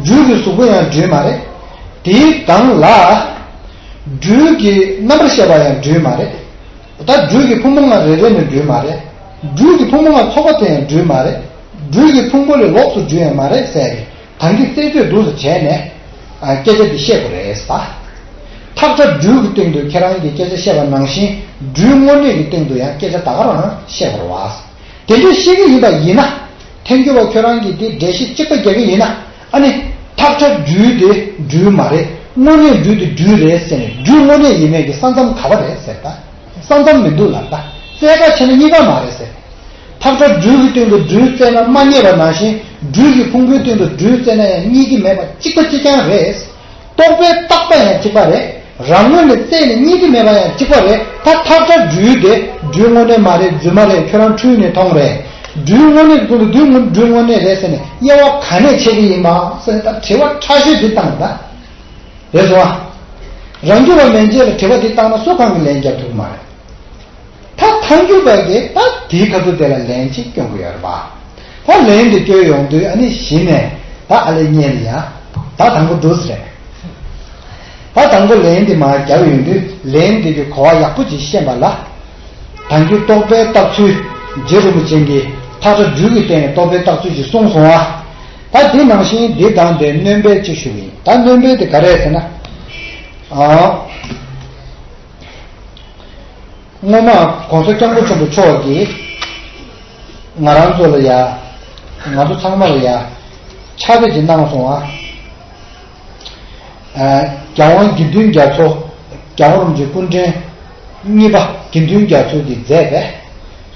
སྦྲུལ་གྱི་གཟུགས་པོ་ཡང་འགྲུབ་མ་རེད། དེའི་སྒང་ལ། སྦྲུལ་གྱི་རྣམ་པར་ཤེས་པ་ཡང་འགྲུབ་མ་རེད། ད་སྦྲུལ་གྱི་ཕུང་པོ་ལྔ་རེ་རེ་ནས་འགྲུབ་མ་རེད། སྦྲུལ་གྱི་ཕུང་པོ་ལྔ་ཚོགས་པ་དེ་ཡང་འགྲུབ་མ་རེད། སྦྲུལ་གྱི་ཕུང་པོ་ལས་ལོགས་སུ་འགྲུབ་ཡང་མ་རེད་ཟེར་ཏེ། ད་གིན་རྩད་གཅོད་འདུག་སེ་བྱས་ནས། ཨ། སྐད་ཆ་འདི་བཤད་དགོས་རེད་ཟེར། ཐག་ཁྲ་སྦྲུལ་གྱི་སྟེང་དུ་ཁྱེད་རང་གིས་སྐད་ཆ་བཤད་པ་ནང་བཞིན་སྦྲུལ་དངོས་གནས་ཀྱི་སྟེང་དུ་ཡང་སྐད་ཆ་ད་ག་རང་བཤད་དགོས་རེད་བ། དེ་འདྲ་བཤད་ཀྱི་ཡིན་པ་ཡིན་ན། ཐལ་འགྱུར་བ་ཁྱོད་རང་གིས་དེ་འགྲེལ་བཤད་གཅིག་པ་རྒྱག་གི་ཡིན་ན། ཨ་ནི། ཐག་ཁྲ་སྦྲུལ་དེ་སྦྲུལ་མ་རེད། དངོས་གནས་སྦྲུལ་དེ་སྦྲུལ་རེད་ཟེར་ནས་སྦྲུལ་དངོས་གནས་ཡིན་མེད་ཀྱི་ས་མཚམས་ག་པར་རེད་ཟེར་ད། ས་མཚམས་མི་འདུག་ལབ་ད། བཙལ་ག་བྱས་ན་རྙེད་ག་མ་རེད་ཟེར། ཐག་ཁྲ་སྦྲུལ་གྱི་སྟེང་དུ་སྦྲུལ་བཙལ་ན་མ་རྙེད་པ་ནང་བཞིན་སྦྲུལ་གྱི་ཕུང་པོའི་སྟེང་དུ་སྦྲུལ་བཙལ་ན་ཡང་རྙེད་ཀྱི་མེད་པ་གཅིག་པ་གཅིག་རྐྱང་རེད། རྟོག་པས་བཏགས་པ་ཡང་གཅིག་པ་རེད། རང་ངོས་ནས་བཙལ་ནས་རྙེད་ཀྱི་མེད་པ་ཡང་གཅིག་པ་རེད། ད་ཐག་ཁྲ་སྦྲུལ་དེ་སྦྲུལ་དངོས་གནས་མ་རེད། རྫུན་མ་རེད། ཁྱོད་རང་འཁྲུལ་ནས་མཐོང་རེད། སྦྲུལ་དངོས་གནས་ཀྱི་ཁུངས་སུ་སྦྲུལ་དངོས་སྦྲུལ་དངོས་གནས་རེད་ཟེར་ནས་དབྱེ་བ་ག་ནས་ཕྱེ་གི་ཡིན་པ་ཟེར་ནས་ད་དྲི་བ་ཕྲ་ཤོས་དེ་བཏང་ད། རེད་སོང་ཨ། རང་རྒྱུད་པ་མན་ཆད་ལ་དྲི་བ་དེ་བཏང་ན་སུ་གང་གིས་ལན་རྒྱག་ཐུབ་ཀྱི་མ་རེད། ད་ཐལ་འགྱུར་བ་གིས་ད་དེའི་ཁ་ཐུག་དེ་ལ་ལན་ཅིག་སྐྱོན་གྱི་ཡོད་རེད་པ། ད་ལན་དེ་སྐྱོན་ཡོང་དུས་ཨ་ནི་གཞི་ནས་ད་ཨ་ལས་རྙེད་ལ་ཡ། ད་དང་པོ་འདུག་ཟེར། ད་དང་པོ་ལན་དེ་མར་རྒྱབ་ཡོང་དུས་ལན་དེ་གི་གོ་བ་ཡག་པོ་ཅིག་ཤེས་པ་ལ། དང་རྒྱུད་རྟོག་པས་བཏགས་ཚུལ། རྗེ་རིན་པོ་ཆེ་གིས་ཐག་ཁྲ་སྦྲུལ་གྱི་སྟེང་ནས་རྟོག་པས་བཏགས་ཚུལ་ཅིག་གསུངས་སོང་ཨ། ད་དེ་ནང་བཞིན་འདི་དང་དེ་སྣོན་པ་ཅིག་ཞུ་གི་ཡིན། ད་སྣོན་པ་དེ་ག་རེ་རེད་ཟེར་ན། ཨ། སྔོན་མ་༸གོང་ས་༸སྐྱབས་མགོན་ཆེན་པོ་མཆོག་གིས་ང་རང་ཚོ་ལ་ཡ། ང་ཚོ་ཚང་མ་ལ་ཡ། ཕྱག་དཔེ་ཅིག་གནང་སོང་ཨ། ཨ། རྒྱལ་དབང་དགེ་འདུན་རྒྱ་མཚོ། རྒྱལ་བ་རིན་པོ་ཆེ་སྐུ་ཕྲེང་གཉིས་པ་དགེ་འདུན་རྒྱ་མཚོ་གིས་མཛད་པའི།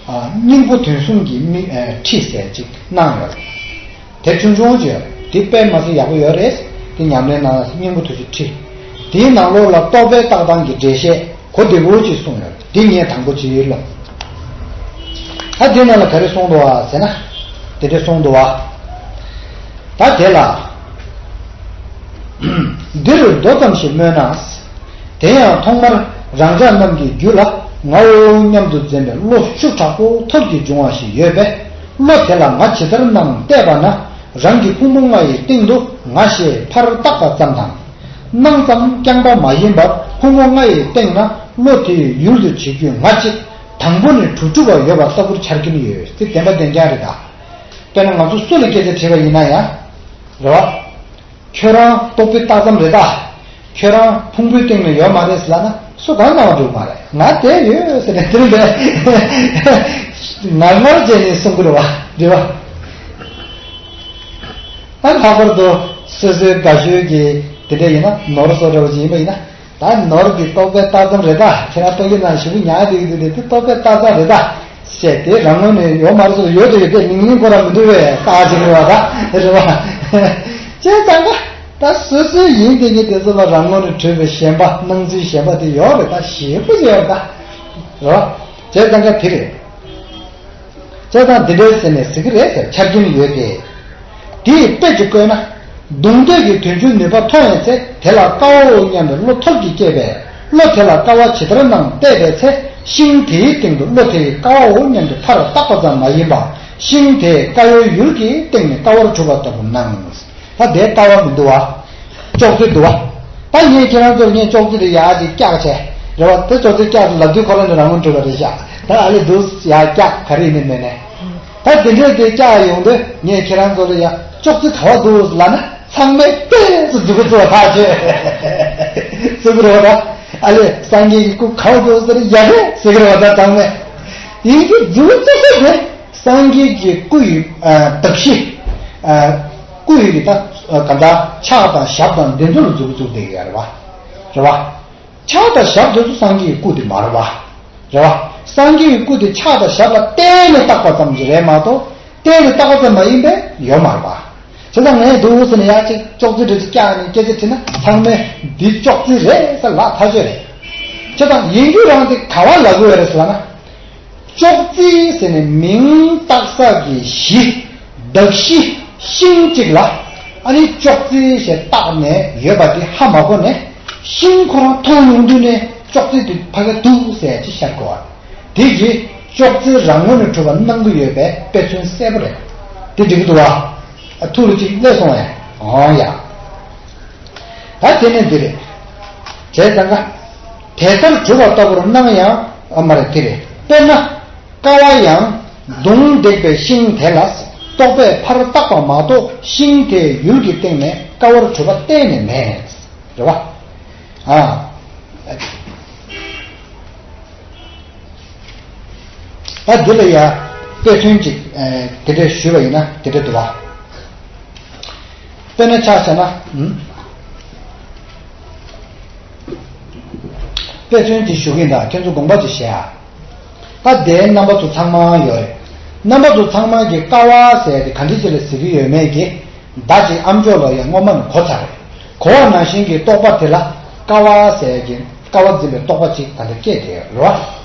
ཨ། སྙིང་པོ་དོན་གསུམ་གྱི་མི། ཨ། ཁྲིད་ཟེར་ཅིག་གནང་ཡོད། དེབ་ཆུང་ཆུང་ཅིག་ཡོད་རེད། དེ་དཔེ་མི་སྲིད་ཡག་པོ་ཡོད་རེད། དེ་ཉམས་ལེན་གནང་ན་སྙིང་པོ་དོན་གསུམ་ཁྲིད། དེའི་ནང་ལོགས་ལ་རྟོག་པས་བཏགས་སྟངས་ཀྱི་འགྲེལ་བཤད་གོ་བདེ་པོ་ཅིག་གསུངས་ཡོད་རེད། དེ་ངས་དང་པོ་ཅིག་ཀློག། ད་དེ་ནང་ལ་ག་རེ་གསུངས་འདུག་བ་ཟེར་ན། དེ་འདྲ་གསུངས་འདུག་བ། ད་དེ་ལ། འདིར་མདོ་ཙམ་ཞིག་སྨོས་ན། དེ་ཡང་ཐོག་མར་རང་ཅག་རྣམས་ཀྱི་རྒྱུད་ལ་ངའོ་སྙམ་དུ་འཛིན་པའི་བློ་ཤུགས་དྲག་པོ་ཐབས་ཀྱིས་འབྱུང་བ་ཞིག་ཡོད་པས། བློ་དེ་ལ་ང་ཇི་ལྟར་སྣང་བལྟས་པ་ན། རང་གི་ཕུང་པོ་ལྔ་ཡི་སྟེང་དུ་ང་ཞེས་ཕར་བཏགས་པ་ཙམ་དང་། སྣང་ཙམ་རྐྱང་པ་མ་ཡིན་པར་ཕུང་པོ་ལྔ་ཡི་སྟེང་ན་བློ་དེའི་ཡུལ་དུ་བྱེད་རྒྱུའི་ང་གཅིག་དང་པོ་ནས་གྲུབ་གྲུབ་པ་ཡོད་པ་ལྟ་བུར་འཆར་གྱིན་ཡོད། དེ་བདེན་པ་བདེན་རྐྱང་རེད་ད། དཔེར་ན་ང་ཚོ་སུ་ལ་སྐད་ཆ་དྲིས་པ་ཡིན་ན་ཡང་། རེད་བ། ཁྱོད་རང་རྟོག་པས་བཏགས་ཙམ་རེད་ད། ཁྱོད་རང་ཕུང་པོའི་སྟེང་ནས་ཡོད་མ་རེད་ཟེར་ལབ་ན་སུ་གང་སྣང་བ་འགྲོ་གི་མ་རེད། ང་བསྡད་ཡོད་ཟེར་ནས་དེ་རིང་འདྲ་ངར་ངར་བྱས་ནས་གསུང་གི་རེད་བ། རེད་བ། ཨ། ལྷག་པར་དུ་སོ་སོའི་དགའ་ཤོས་ཀྱི་དེ་འདྲ་ཡིན་ན་ནོར་བཟོ་འདྲ་བོ་ཅིག་ཡིན་པ་ཡིན་ན། ད་ནོར་འདི་རྟོག་པས་བཏགས་ཙམ་རེད་ད། ཁྱེད་རང་རྟོག་གེ་ནང་ཞེ་པོ་ཉར་བསྡད་ཀྱི་འདུག་དེ་དེ་རྟོག་པས་བཏགས་ཙམ་རེད་ད། ཞེས་དེ་རང་ངོས་ནས་ཡོད་མ་རེད་ཟེར། ཡོད་དེ་ཡོད་དེ་མིང་ལིང་ཁོ་རང་མི་འདུག་བས་བཏགས་ཅིག་རེད་བ་ད། རེད་བ། བྱས་ཙང་ཀ་ད་སོ་སོའི་ཡིན་དེ་ཉིད་དེ་ཚོ་ལ་རང་ངོས་ནས་གྲུབ་པའི་ཞེན་པ་སྣང་ཚུལ་ཞེན་པ་དེ་ཡོད་རེད་ད། ཞེ་པོ་ཅིག་ཡོད་རེད་ད། རེད་བ། བྱས་ཙང་ཀ་དེ་རེད། བྱས་ཙང་འདི་འདྲའི་ཟེར་ནས་ཟེར་གི་རེད་ཟེར་འཆར་གྱིན་ཡོད་དེ། དེའི་དཔེ་ཅིག་བཀོད་ན། མདུང་ཐོད་ཀྱི་དུས་འགྱུར་ནུས་པ་མཐོང་བའི་ཚེ་དེ་ལ་དཀའ་བའོ་སྙམ་པའི་བློ་ཐབས་ཀྱིས་སྐྱེས་པས། བློ་དེ་ལ་དཀའ་བ་ཇི་ལྟར་སྣང་བལྟས་པའི་ཚེ་ཤིང་དེའི་སྟེང་དུ་བློ་དེ་ཡི་དཀའ་བའོ་སྙམ་དུ་ཕར་བཏགས་པ་ཙམ་མ་ཡིན་པར་ཤིང་དེས་དཀའ་བའི་ཡུལ་གྱི་སྟེང་ནས་དཀའ་བར་གྲུབ་པ་ལྟ་བུར་སྣང་། ད་དེ་ལྟ་བ་མི་འདུག་བ། ཅོག་ཙེ་འདུག་བ། ད་ངས་ཁྱེད་རང་ཚོར་ངས་ཅོག་ཙེ་དེ་ཡར་ཅིག་བཀྱག་བྱས། རེད་བ། དེ་ཅོག་ཙེ་བཀྱག་ལབ་དུས་ཁོ་རང་ནས་རང་ངོ་འགྲོ་བ་རེད་ཤག་ད་ཨ་ལེ་འདུག་ཡར་བཀྱག་ག་རེ་ཡིན་ནའི་མེད་ནའི། ད་དེ་འདྲས་དེ་བཅར་ཡོང་དུས་ངས་ཁྱེད་རང་ཚོ་ལ་ཡ་ཅོག་ཙེ་ག་བ་འདུག་ལབ་ན། ཚང་མས་ཏོག་ཙམ་མཛུབ་གུ་བཙུགས་པ་ཐག་ཆོད། ཟེར་གི་རེད་བ། ད་ཨ་ལས་སངས་རྒྱས་ཀྱི་སྐུ་ག་བ་འདུག་ཟེར་ན་ཡ་རེད་ཟེར་གི་རེད་བ། ད་ཚང་མས་ཡིན་གྱི་མཛུབ་གུ་བཙུགས་ས་དེ་སངས་རྒྱས་ཀྱི་སྐུ་ཡི་ཨ་གདགས་གཞི། ཨ་སྐུ་ཡི་གི་ད་ཨ་ག་འདྲ་ཕྱག་དང་ཞབས་དང་དེ་ཚོ་ལ་མཛུབ་གུ་བཙུགས་བསྡད་ཀྱི་ཡ་རེད་བ། རེད་བ། ཕྱག་དང་ཞབས་དེ་ཚོ་སངས་རྒྱས་ཀྱི་སྐུ་དེ་མ་རེད་བ། རེད་བ། སངས་རྒྱས་ཀྱི་སྐུ་དེ་ཕྱག་དང་ཞབས་ལ་བརྟེན་ནས་བཏགས་པ་ཙམ་ཞིག་རེད་མ་གཏོགས། བརྟེན་ནས་བཏགས་པ་ཙམ་མ་ཡིན་པས་ཡོད་མ་རེད་པ། བྱས་ཙང་ངས་འདུག་ཟེར་ནས་ཡར་ཅིག་ཅོག་ཙེ་འདྲ་ཅིག་བཀྱགས་ནས་སྐད་ཆ་དྲིས་ན། ཚང་མས་འདི་ཅོག་ཙེ་རེད་ཟེར་ལབ་ཐག་ཆོད་རེད། བྱས་ཙང་ཡིན་རྒྱུ་རང་དེ་ག་བ་ལབ་དགོས་རེད་ཟེར་ལབ་ན། ཅོག་ཙེ་ཟེར་ནས་མིང་བཏགས་ས་གི་གཞི། གདགས་གཞི་ཤིང་གཅིག་ལ། ཨ་ནི་ཅོག་ཙེ་ཞེས་བཏགས་ནས་ཡོད་པ་དེ་ཧ་མ་གོ་ནས། ཤིང་ཁོ་རང་མཐོང་ཡོང་དུས་ནས་ཅོག་ཙེ་དེ་ཕ་གི་འདུག་ཟེར་ཅིག་ཤར་དགོས་པ། དེ་གིས་ཅོག་ཙེ་རང་ངོས་ནས་གྲུབ་པ་སྣང་གི་ཡོད་པའི་དཔེ་མཚོན་གསལ་པོ་རེད། དེ་འགྲིག་གི་འདུག་བ། ཐུགས་ལ་ཅིག་སླེབས་སོང་བས། འོང་ཡ། ད་དེ་ནས་འདི་རེད། བྱས་ཙང་ཀ། དེ་ལྟར་གྲུབ་པ་ལྟ་བུར་སྣང་ཡང་། ཨ་མ་རེད། དེ་རེད། དཔེར་ན། ཀ་བ་ཡང་། མདུང་འདེགས་པའི་ཤིང་དེ་ལ། རྟོག་པས་ཕར་བཏགས་པ་མ་གཏོགས། ཤིང་དེའི་ཡུལ་གྱི་སྟེང་ནས་ཀ་བར་གྲུབ་པ་གཏན་ནས་མེད། རེད་བ། ཨ། ད་འདི་ལ་ཡ་དཔེ་མཚོན་ཅིག་ཨ་དེ་འདྲ་ཞུས་པ་ཡིན་ན་དེ་འདྲ་འདུག་བ། དཔེར་ན་ཆ་བཞག་ན། ཨུམ། དཔེ་མཚོན་ཅིག་ཞུ་གི་ཡིན། ད་ཁྱེད་ཚོ་དགོངས་པ་ཅིག་བཞེས་ཨ། ད་དེའི་རྣམ་པ་ཚོ་ཚང་མ་ཡོད་རེད། རྣམ་པ་ཚོ་ཚང་མ་གི་ཀ་བ་ཟེར་དེ་ག་འདྲ་ཅིག་ལ་ཟེར་གི་ཡོད་མེད་ཀྱི་བརྡ་ཅིག་ཨ་མཆོག་ལ་ཡང་སྔོན་མ་ནས་གོ་ཚར་རེད། གོ་བ་ནང་བཞིན་གྱི་རྟོག་པ་དེ་ལ་ཀ་བ་ཟེར་གྱི་ཀ་བ་འཛིན་པའི་རྟོག་པ་ཅིག་ད་ལྟ་སྐྱེས་བསྡད་ཡོད་རེད་བ།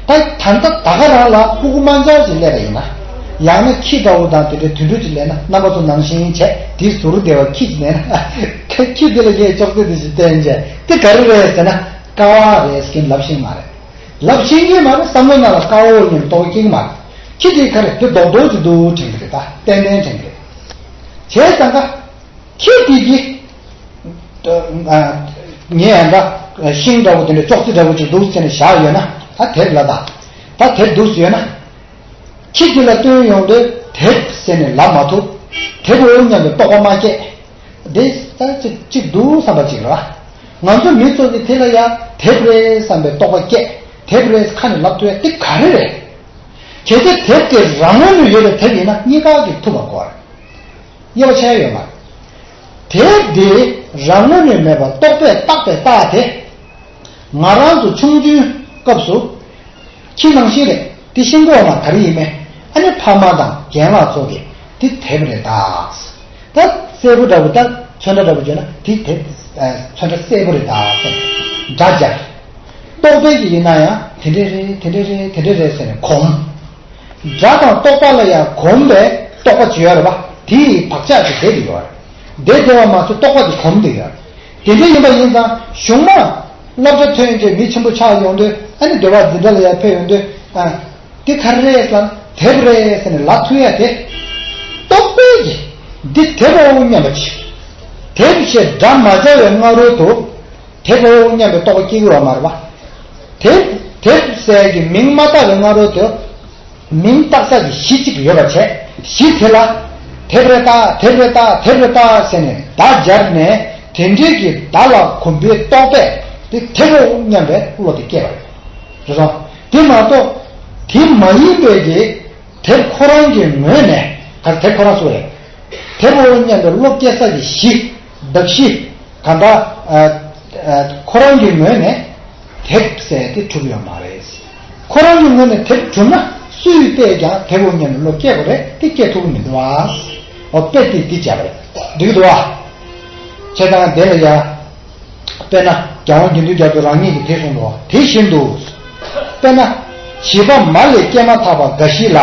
ད་ད་ལྟ་ད་ག་རང་ལ་སྤུ་གུ་དམར་འབྱར་ཅིག་སླེབས་པ་ཡིན་ན། ཡང་ན་ཁྱི་འདྲ་བོ་དང་དེ་འདྲའི་དུད་འགྲོ་ཅིག་སླེབས་ན། རྣམ་པ་ཚོ་ནང་བཞིན་བྱས་དེའི་ཟུར་བསྡད་པ་ཁྱི་ཅིག་སླེབས་ན། ཁྱི་དེ་ལ་ངས་ཅོག་ཙེ་དེ་ཞིག་བསྟན་བྱས་དེ་ག་རེ་རེད་ཟེར་ན། ཀ་བ་རེད་ཟེར་མཁན་ལབ་ཤེས་མ་རེད། ལབ་ཤེས་ཀྱི་མ་རེད། བསམ་བློ་ནང་ལ་ཀ་བ་འོ་སྙམ་རྟོག་སྐྱེ་གི་མ་རེད། ཁྱི་དེ་ག་རེ་དེ་རྡོག་རྡོག་ཅིག་འདུག་དྲན་གི་རེད། ད་ཏན་ཏན་དྲན་གི་རེད། བྱས་ཙང་ཀ། ཁྱི་དེ་གི། ཨ། ངས་ཡང་ད་ཤིང་འདྲ་བོ་དེ་འདྲ་ཅོག་ཙེ་འདྲ་བོ་ཅིག་འདུག་ཟེར་ནས་བཞག་ཡོད་ན། ད་དེར་ལ་ད། ད་དེར་འདུག་ཟེར་ཡོད་ན། ཁྱི་དེ་ལ་སྟོན་ཡོང་དུས་དེབ་ཟེར་ནས་ལབ་མ་ཐུབ། དེབ་འོ་སྙམ་པའི་རྟོག་པ་མ་སྐྱེས། འདི་ད་ཅིག་ཅིག་འདུག་བསམ་པ་ཅིག་རེད་བ། ང་ཚོ་མི་ཚོ་གི་དེ་ལ་ཡ་དེབ་རེད་བསམ་པའི་རྟོག་པ་སྐྱེས། དེབ་རེད་ཁ་ནས་ལབ་ཐུབ་ཡ་དེ་ག་རེ་རེད། གལ་ཏེ་དེབ་དེ་རང་ངོས་ནས་ཡོད་པའི་དེབ་ཡིན་ན་གཉིས་ཀ་གིས་ཐུབ་པ་དགོས་རེད། དབྱེ་བ་ཕྱེ་ཡ་ཡོད་མ་རེད། དེབ་དེ་རང་ངོས་ནས་མེད་པར་རྟོག་པས་བཏགས་པའི་རྟགས་དེ། ང་རང་ཚོ་ཆུང་ཆུང་སྐབས་སུ་ཁྱི་ནང་བཞིན་རེད། དེ་ཤེས་དགོས་མ་ག་རེ་ཡིན་མིན། ཨ་ནི་ཕ་མ་དང་རྒན་ལགས་ཚོ་གིས་དེ་དེབ་རེད་ད། ད་གསལ་པོ་འདྲ་བོ། ད་ཚོན་ཁྲ་འདྲ་བོ་བརྗོད་ན་དེ་དེབ་ཚོན་ཁྲ་གསལ་པོ་རེད་ད་ཟེར་སྒྲ་སྦྱར། རྟོག་པས་ཀྱི་ཡིན་ན་ཡང་དེ་འདྲས་རེད། དེ་འདྲས་རེད། དེ་འདྲས་རེད་ཟེར་ནས་གོམས། སྒྲ་དང་རྟོག་པ་ལ་ཡང་གོམས་པའི་རྟོག་པ་ཅིག་ཡོད་རེད་པ། དེ་ཡི་བག་ཆགས་ཀྱི་དེ་དེ་ཡོད་རེད། དེ་དེ་བ་མ་ཚོ་རྟོག་པ་དེ་གོམས་དེ་ཡོད་རེད། དེ་འདྲ་ཡིན་པ་ཡིན་ཙང་གཞུག་མ་སློབ་གྲྭ་ཐོན་རྗེས་མི་ཆེན་པོ་ཆགས་ཡོང་དུས། ཨ་ནི་སྡེ་བ་འཛིན་གྲྭ་ལ་ཡར་ཕེབས་ཡོང་དུས། ཨ། དེ་ག་རེ་རེད་ཟེར་ན་དེབ་རེད་ཟེར་ནས་ལབ་ཐུབ་ཡ་དེ། རྟོག་པས་ཀྱི་འདི་དེབ་འོ་སྙམ་པ་ཅིག་དེབ་ཞེས་སྒྲ་མ་སྦྱར་བའི་སྔ་རོལ་དུ། དེབ་འོ་སྙམ་པའི་རྟོག་པ་སྐྱེ་གི་ཡོད་མ་རེད་པ། དེབ་དེབ་ཟེར་གྱི་མིང་མ་བཏགས་པའི་སྔ་རོལ་དུ། མིང་བཏགས་ས་ཀྱི་གཞི་གཅིག་ཡོད་པ་བྱས། གཞི་དེ་ལ། དེབ་རེད་ད། དེབ་རེད་ད། དེབ་རེད་ད་ཟེར་ནས་བརྡ་སྦྱར་ནས། དེ་འདྲའི་གི་བརྡ་ལ་གོམས་པའི་རྟོག་པས་དེ་དེབ་འོ་སྙམ་པའི་བློ་དེ་སྐྱེས་པ་རེད། རེད་སོང་། དེ་མ་གཏོགས། དེ་མ་ཡིན་པའི་གི་དེབ་ཁོ་རང་གི་ངོས་ནས། ག་རེ་དེབ་ཁོ་རང་སུ་རེད། དེབ་འོ་སྙམ་པའི་བློ་སྐྱེ་ས་ཀྱི་གཞི། གདགས་གཞི། གང་ལྟར། ཨ། ཨ། ཁོ་རང་གི་ངོས་ནས་དེབ་ཟེར་དེ་གྲུབ་ཡོད་མ་རེད། ཁོ་རང་གི་ངོས་ནས་དེབ་གྲུབ་ན་སུས་བལྟས་ཀྱང་དེབ་འོ་སྙམ་པའི་བློ་སྐྱེ་དགོས་རེད། དེ་སྐྱེ་ཐུབ་ཀྱི་མི་འདུག་ཨ། འོ་དཔེ་དེ་འདི་བྱས་པ་རེད། འགྲིག་གི་འདུག་ཨ། བྱས་ཙང་དེ་ལ་ཡ། དཔེར་ན་རྒྱལ་དབང་དགེ་འདུན་རྒྱ་མཚོ་རང་ཉིད་ཀྱིས་དེ་གསུངས་འདུག་དེ་བཞིན་དུ། དཔེར་ན། བྱིས་པ་མ་ལས་སྐྱེས་མ་ཐག་པ་འགའ་ཞིག་ལ།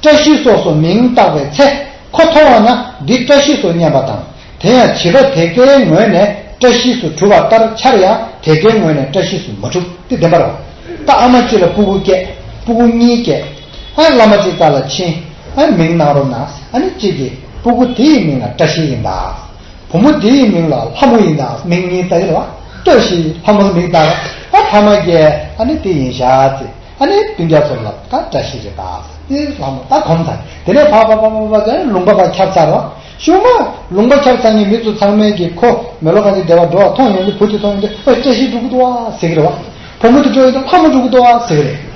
བཀྲ་ཤིས་སོགས་སུ་མིང་བཏགས་པའི་ཚེ། ཁོ་མཐོང་བ་ན་འདི་བཀྲ་ཤིས་སོ་སྙམ་པ་དང་། དེ་ཡང་བྱིས་པ་དེ་ཀའི་ངོས་ནས་བཀྲ་ཤིས་སུ་གྲུབ་པ་ལྟར་འཆར་ཡང་དེ་ཀའི་ངོས་ནས་བཀྲ་ཤིས་སུ་མ་གྲུབ་སྟེ་བདེན་པ་རེད། ད་ཨ་མ་གཅིག་ལ་སྤུ་གུ་སྐྱེས། སྤུ་གུ་གཉིས་སྐྱེས། ཨ། བླ་མ་གཅིག་རྩ་ལ་ཕྱིན། ཨ། མིང་གནང་རོགས་གནང་། ཨ་ནི་གཅིག་གིས་སྤུ་གུ་དེ་ཡི་མིང་ལ་བཀྲ་ཤིས་ཡིན་ད། བུ་མོ་དེ་ཡི་མིང་ལ་ལྷ་མོ་ཡིན་ད། མིང་གཉིས་བཏགས་ཡོད་རེད་པ། བཀྲ་ཤིས་ལྷ་མོ་མིང་བཏགས། ཨ། ཕ་མ་གིས་ཨ་ནི་དེ་ཡིན་ཤག་ཟེར། ཨ་ནི་སྤུན་ཀྱག་ཚོར་ལབ་ད་བཀྲ་ཤིས་རེད་ད། དེ་ལྷ་མོ་ད་གོམས་ཚར། དེ་ནས་ཕ་ཕ་ཕ་ཕ་ཕ་ཟེར་ལུང་པ་ཕར་ཁྱབ་ཚར་རོ། ཤུགས་མ་ལུང་པ་ཁྱབ་ཚར་ནས་མི་ཚོ་ཚང་མས་ཀྱི་ཁོ་མེ་ལོ་ག་ཅིག་བདེ་བ་འགྲོ་བ་མཐོང་ཡོང་དུས་བུ་དེ་མཐོང་ཡོང་དུས་ཨོ་བཀྲ་ཤིས་འགྲོ་གི་འདུག་བ་ཟེར་གི་རེད་བ། བུ་མོ་དེ་འགྲོ་ཡོང་དུས་ལྷ་མོ་འགྲོ་གི་འདུག་བ་ཟེར་གི་རེད།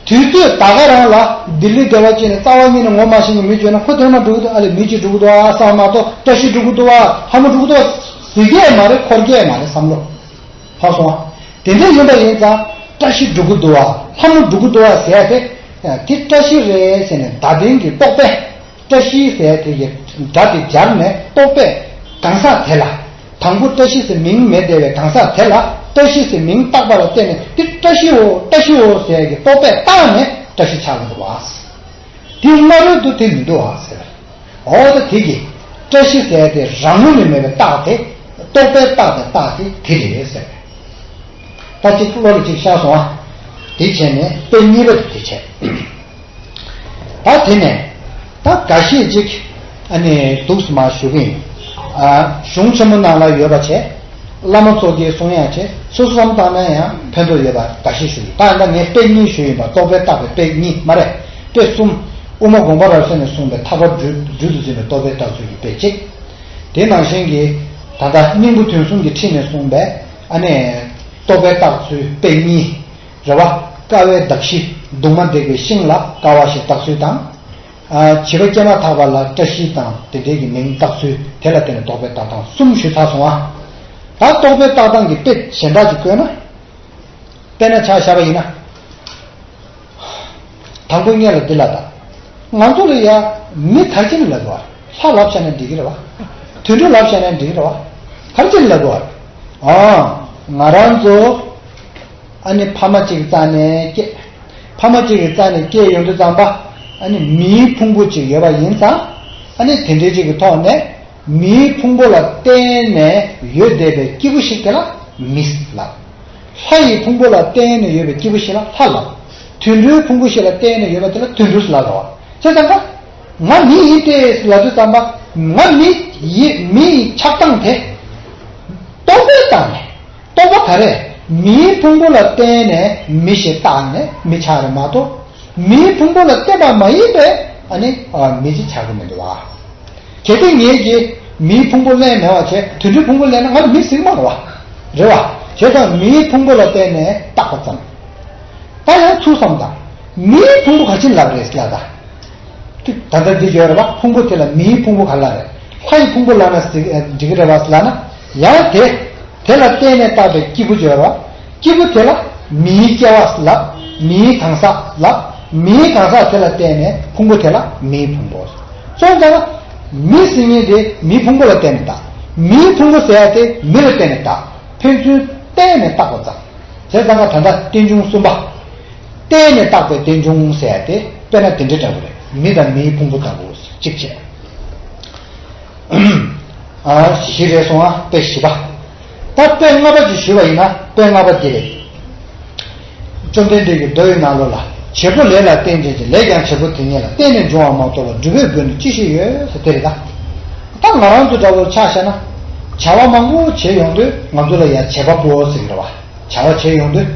དུས་ཚོད་ད་ག་རང་ལ་ལྡི་ལི་བདེ་བ་ཅན་ནས་རྩ་བ་ཉིད་ནས་ངོ་མ་ཤེས་ཀྱི་མི་བྱོས་ན་ཁོ་དེ་མ་འགྲོ་གི་འདུག་ཨ་ལས་མི་གཅིག་འགྲོ་གི་འདུག་ཨ་བསམ་མ་གཏོགས་བཀྲ་ཤིས་འགྲོ་གི་འདུག་ཨ་ལྷ་མོ་འགྲོ་གི་འདུག་ཨ་ཟེར་གྱི་མ་རེད། འཁོར་གྱི་མ་རེད་བསམ་བློ་ཕར་སོང་ཨ། དེ་འདྲ་ཡིན་པ་ཡིན་ཙང་བཀྲ་ཤིས་འགྲོ་གི་འདུག་ཨ་ལྷ་མོ་འགྲོ་གི་འདུག་ཨ་ཟེར་ཏེ་དེ་བཀྲ་ཤིས་རེད་ཟེར་ནས་བརྡ་དོན་གྱི་རྟོག་པས། བཀྲ་ཤིས་ཟེར་དེ་ཡི་སྒྲ་དེ་སྦྱར་ནས་རྟོག་པས་གང་ཟག་དེ་ལ། དང་པོ་བཀྲ་ཤིས་སུ་མིང་མེད་བསྡད་པའི་གང་ཟག་དེ་ལ་བཀྲ་ཤིས་སུ་མིང་བཏགས་པ་ལ་བརྟེན་ནས་འདི་བཀྲ་ཤིས་འོ་བཀྲ་ཤིས་འོ་ཟེར་གྱི་རྟོག་པས་བཏགས་ནས་བཀྲ་ཤིས་ཆགས་ཀྱི་འདུག་བ། དེའི་སྔ་རོལ་དུ་དེ་མི་འདུག་བ་ཟེར། འོ་ད་དེ་གི་བཀྲ་ཤིས་ཟེར་དེ་རང་ངོས་ནས་མེད་པའི་རྟགས་དེ་རྟོག་པས་བཏགས་པའི་རྟགས་དེ་དེ་རེད་ཟེར། ད་ཅིག་བློ་ལ་ཅིག་ཤར་སོང་ཨ། དེ་བྱས་ནས་དཔེ་གཉིས་པ་དེ་དེ་བྱས། ད་དེ་ནས་ད་འགའ་ཤས་ཅིག་ཨ་ནི་འདུག་སེ་མར་ཞུ་གི་ཡིན། ཨ་གཞུང་ཆེན་མོ་ནང་ལ་ཡོད་པ་བྱས། བླ་མ་ཚོ་གིས་གསུང་ཡག་བྱས་སོ་སོ་བསམ་བཏང་ན་ཡང་ཕན་ཐོགས་ཡོད་པ་འགའ་ཤས་ཞུ་གི། ད་ད་ངས་དཔེ་གཉིས་ཞུ་ཡིན་པ། རྟོག་པས་བཏགས་པའི་དཔེ་གཉིས་མ་རེད། དཔེ་གསུམ། དབུ་མ་དགོངས་པ་རབ་གསལ་ནས་གསུངས་པའི་ཐར་པ་སྦྲུལ་སྦྲུལ་དུ་འཛིན་པའི་རྟོག་པས་བཏགས་ཚུལ་གྱི་དཔེ་གཅིག་དེ་ནང་བཞིན་གྱི་ད་ལྟ་སྙིང་པོ་དོན་གསུམ་གྱི་ཁྲིད་ནས་གསུངས་པའི་ཨ་ནི་རྟོག་པས་བཏགས་ཚུལ་དཔེ་གཉིས། རེད་བ། ཀ་བའི་གདགས་གཞི་གདུང་མ་འདེགས་པའི་ཤིང་ལ་ཀ་བ་ཞེས་བཏགས་ཚུལ་དང་། ཨ་བྱིས་པ་སྐྱེས་མ་ཐག་པ་ལ་བཀྲ་ཤིས་དང་དེ་འདྲའི་གི་མིང་བཏགས་ཚུལ་དེ་ལ་བརྟེན་ནས་རྟོག་པས་བཏགས་སྟངས་གསུམ་ཞུས་ཚར་སོང་ཨ། ད་རྟོག་པས་བཏགས་སྟངས་ཀྱི་དཔེ་གཞན་དག་ཅིག་བཀོད་ན། དཔེར་ན་ཆ་བཞག་པ་ཡིན་ན། དང་པོ་ངས་ལ་འདི་ལ་ད། ང་ཚོ་ལ་ཡ་མི་ག་རེ་བྱས་ནས་ལབ་དགོས་བ། ལྷ་ལབ་བྱས་ན་འགྲིག་གི་རེད་བ། དུད་འགྲོ་ལབ་བྱས་ན་འགྲིག་གི་རེད་བ། ག་རེ་བྱས་ནས་ལབ་དགོས་བ། ཨ། ང་རང་ཚོ་ཨ་ནི་ཕ་མ་གཅིག་རྩ་ནས་སྐྱེས། ཕ་མ་གཅིག་གི་རྩ་ནས་སྐྱེས་ཡོང་དུས་ཙམ་པ་ཨ་ནི་མིའི་ཕུང་པོ་གཅིག་ཡོད་པ་ཡིན་ཙང་། ཨ་ནི་དེ་འདྲའི་གཅིག་གི་ཐོག་ནས་མིའི་ཕུང་པོ་ལ་བརྟེན་ནས་ཡོད་བསྡད་པའི་སྐྱེས་བུ་ཞིག་དེ་ལ་མི་ལབ། ལྷ་ཡི་ཕུང་པོ་ལ་བརྟེན་ནས་ཡོད་པའི་སྐྱེས་བུ་ཞིག་ལ་ལྷ་ལབ། དུད་འགྲོའི་ཕུང་པོ་ཞིག་ལ་བརྟེན་ནས་ཡོད་པ་དེ་ལ་དུད་འགྲོ་ཟེར་ལབ་རེད་བ། བྱས་ཙང་ཀ། ང་མི་ཡིན་ཏེ་ལབ་དུས་ཙམ་པ་ང་མི་ཡི་མི་ཡི་ཆགས་སྟངས་དེ་རྟོག་པས་བཏགས་ནས། རྟོག་པ་ག་རེ། མིའི་ཕུང་པོ་ལ་བརྟེན་ནས་མི་ཞེས་བཏགས་ནས་མི་ཆགས་རེད་མ་གཏོགས། མིའི་ཕུང་པོ་ལ་བརྟེན་པ་མ་ཡིན་པས་ཨ་ནི་མི་ཞིག་ཆགས་ཀྱི་མི་འདུག་བ། གལ་ཏེ་ངེད་ཀྱིས་མིའི་ཕུང་པོ་ལེན་མེད་པ་བྱས་དུད་འགྲོའི་ཕུང་པོ་ལེན་ན་ང་མི་ཟིག་མ་རེད་བ། རེད་བ། བྱས་ཙང་མིའི་ཕུང་པོ་ལ་བརྟེན་ནས་བཏགས་པ་ཙམ། ད་ཡང་ཚུར་བསམ་དང་། མིའི་ཕུང་པོ་ག་ཅི་ལབ་རེད་ལ་ད། ད་ལྟ་འདི་ཡོད་རེད་བ། ཕུང་པོ་དེ་ལ་མིའི་ཕུང་པོ་ག་ལབ་རེད། ལྷ་ཡི་ཕུང་པོ་ལབ་ན་འགྲིག་གི་རེད་བ་ལབ་ན། ཡང་དེ། དེ་ལ་བརྟེན་ནས་བཏགས་པའི་སྐྱེས་བུ་ཡོད་རེད་བ། སྐྱེས་བུ་དེ་ལ་མིའི་སྐྱེ་བ་ལབ། མིའི་གང་ཟག་ལབ། མིའི་གང་ཟག་དེ་ལ་བརྟེན་ནས་ཕུང་པོ་དེ་ལ་མིའི་ཕུང་པོ། སོང་ཙང་། མི་ཟེར་མཁན་དེ་མིའི་ཕུང་པོ་ལ་བརྟེན་ནས་བཏགས། མིའི་ཕུང་པོ་ཟེར་ཡ་དེ་མི་ལ་བརྟེན་ནས་བཏགས། ཕན་ཚུན་བརྟེན་ནས་བཏགས་པ་ཙམ། བྱས་ཙང་ཀ་ད་ལྟ་རྟེན་འབྱུང་གསུམ་པ། བརྟེན་ནས་བཏགས་པའི་རྟེན་འབྱུང་ཟེར་ཡ་དེ་དཔེར་ན་དེ་འདྲ་འདྲ་པོ་རེད། མི་དང་མིའི་ཕུང་པོ་ལྟ་བུ་གཅིག་བྱས། ཨ་བཞི་རེད་སོང་ཨ། དཔེ་བཞི་པ། ད་དཔེ་ལྔ་པ་ཅིག་ཞུས་པ་ཡིན་ན་དཔེ་ལྔ་པ་འདི་རེད། བཅོམ་ལྡན་འདས་ཀྱིས་མདོ་ཡི་ནང་ལོགས་ལ་བྱེད་པོ་ལས་ལ་བརྟེན་ཅན་གྱི་ལས་ཀྱང་བྱེད་པོ་དེ་ཉིད་ལ་བརྟེན་ནས་འབྱུང་བ་མ་གཏོགས་པ་སྒྲུབ་པའི་སྒོ་ནས་ཅི་ཞིག་ཡོད་ཟེར་དེ་རེད་ད། ད་ང་རང་ཚོ་འདྲ་བོ་ཆ་བཞག་ན། བྱ་བ་མང་པོ་བྱེད་ཡོང་དུས་ང་ཚོ་ལ་ཡང་བྱེད་པ་པོ་ཟེར་གྱི་རེད་བ། བྱ་བ་བྱེད་ཡོང་དུས།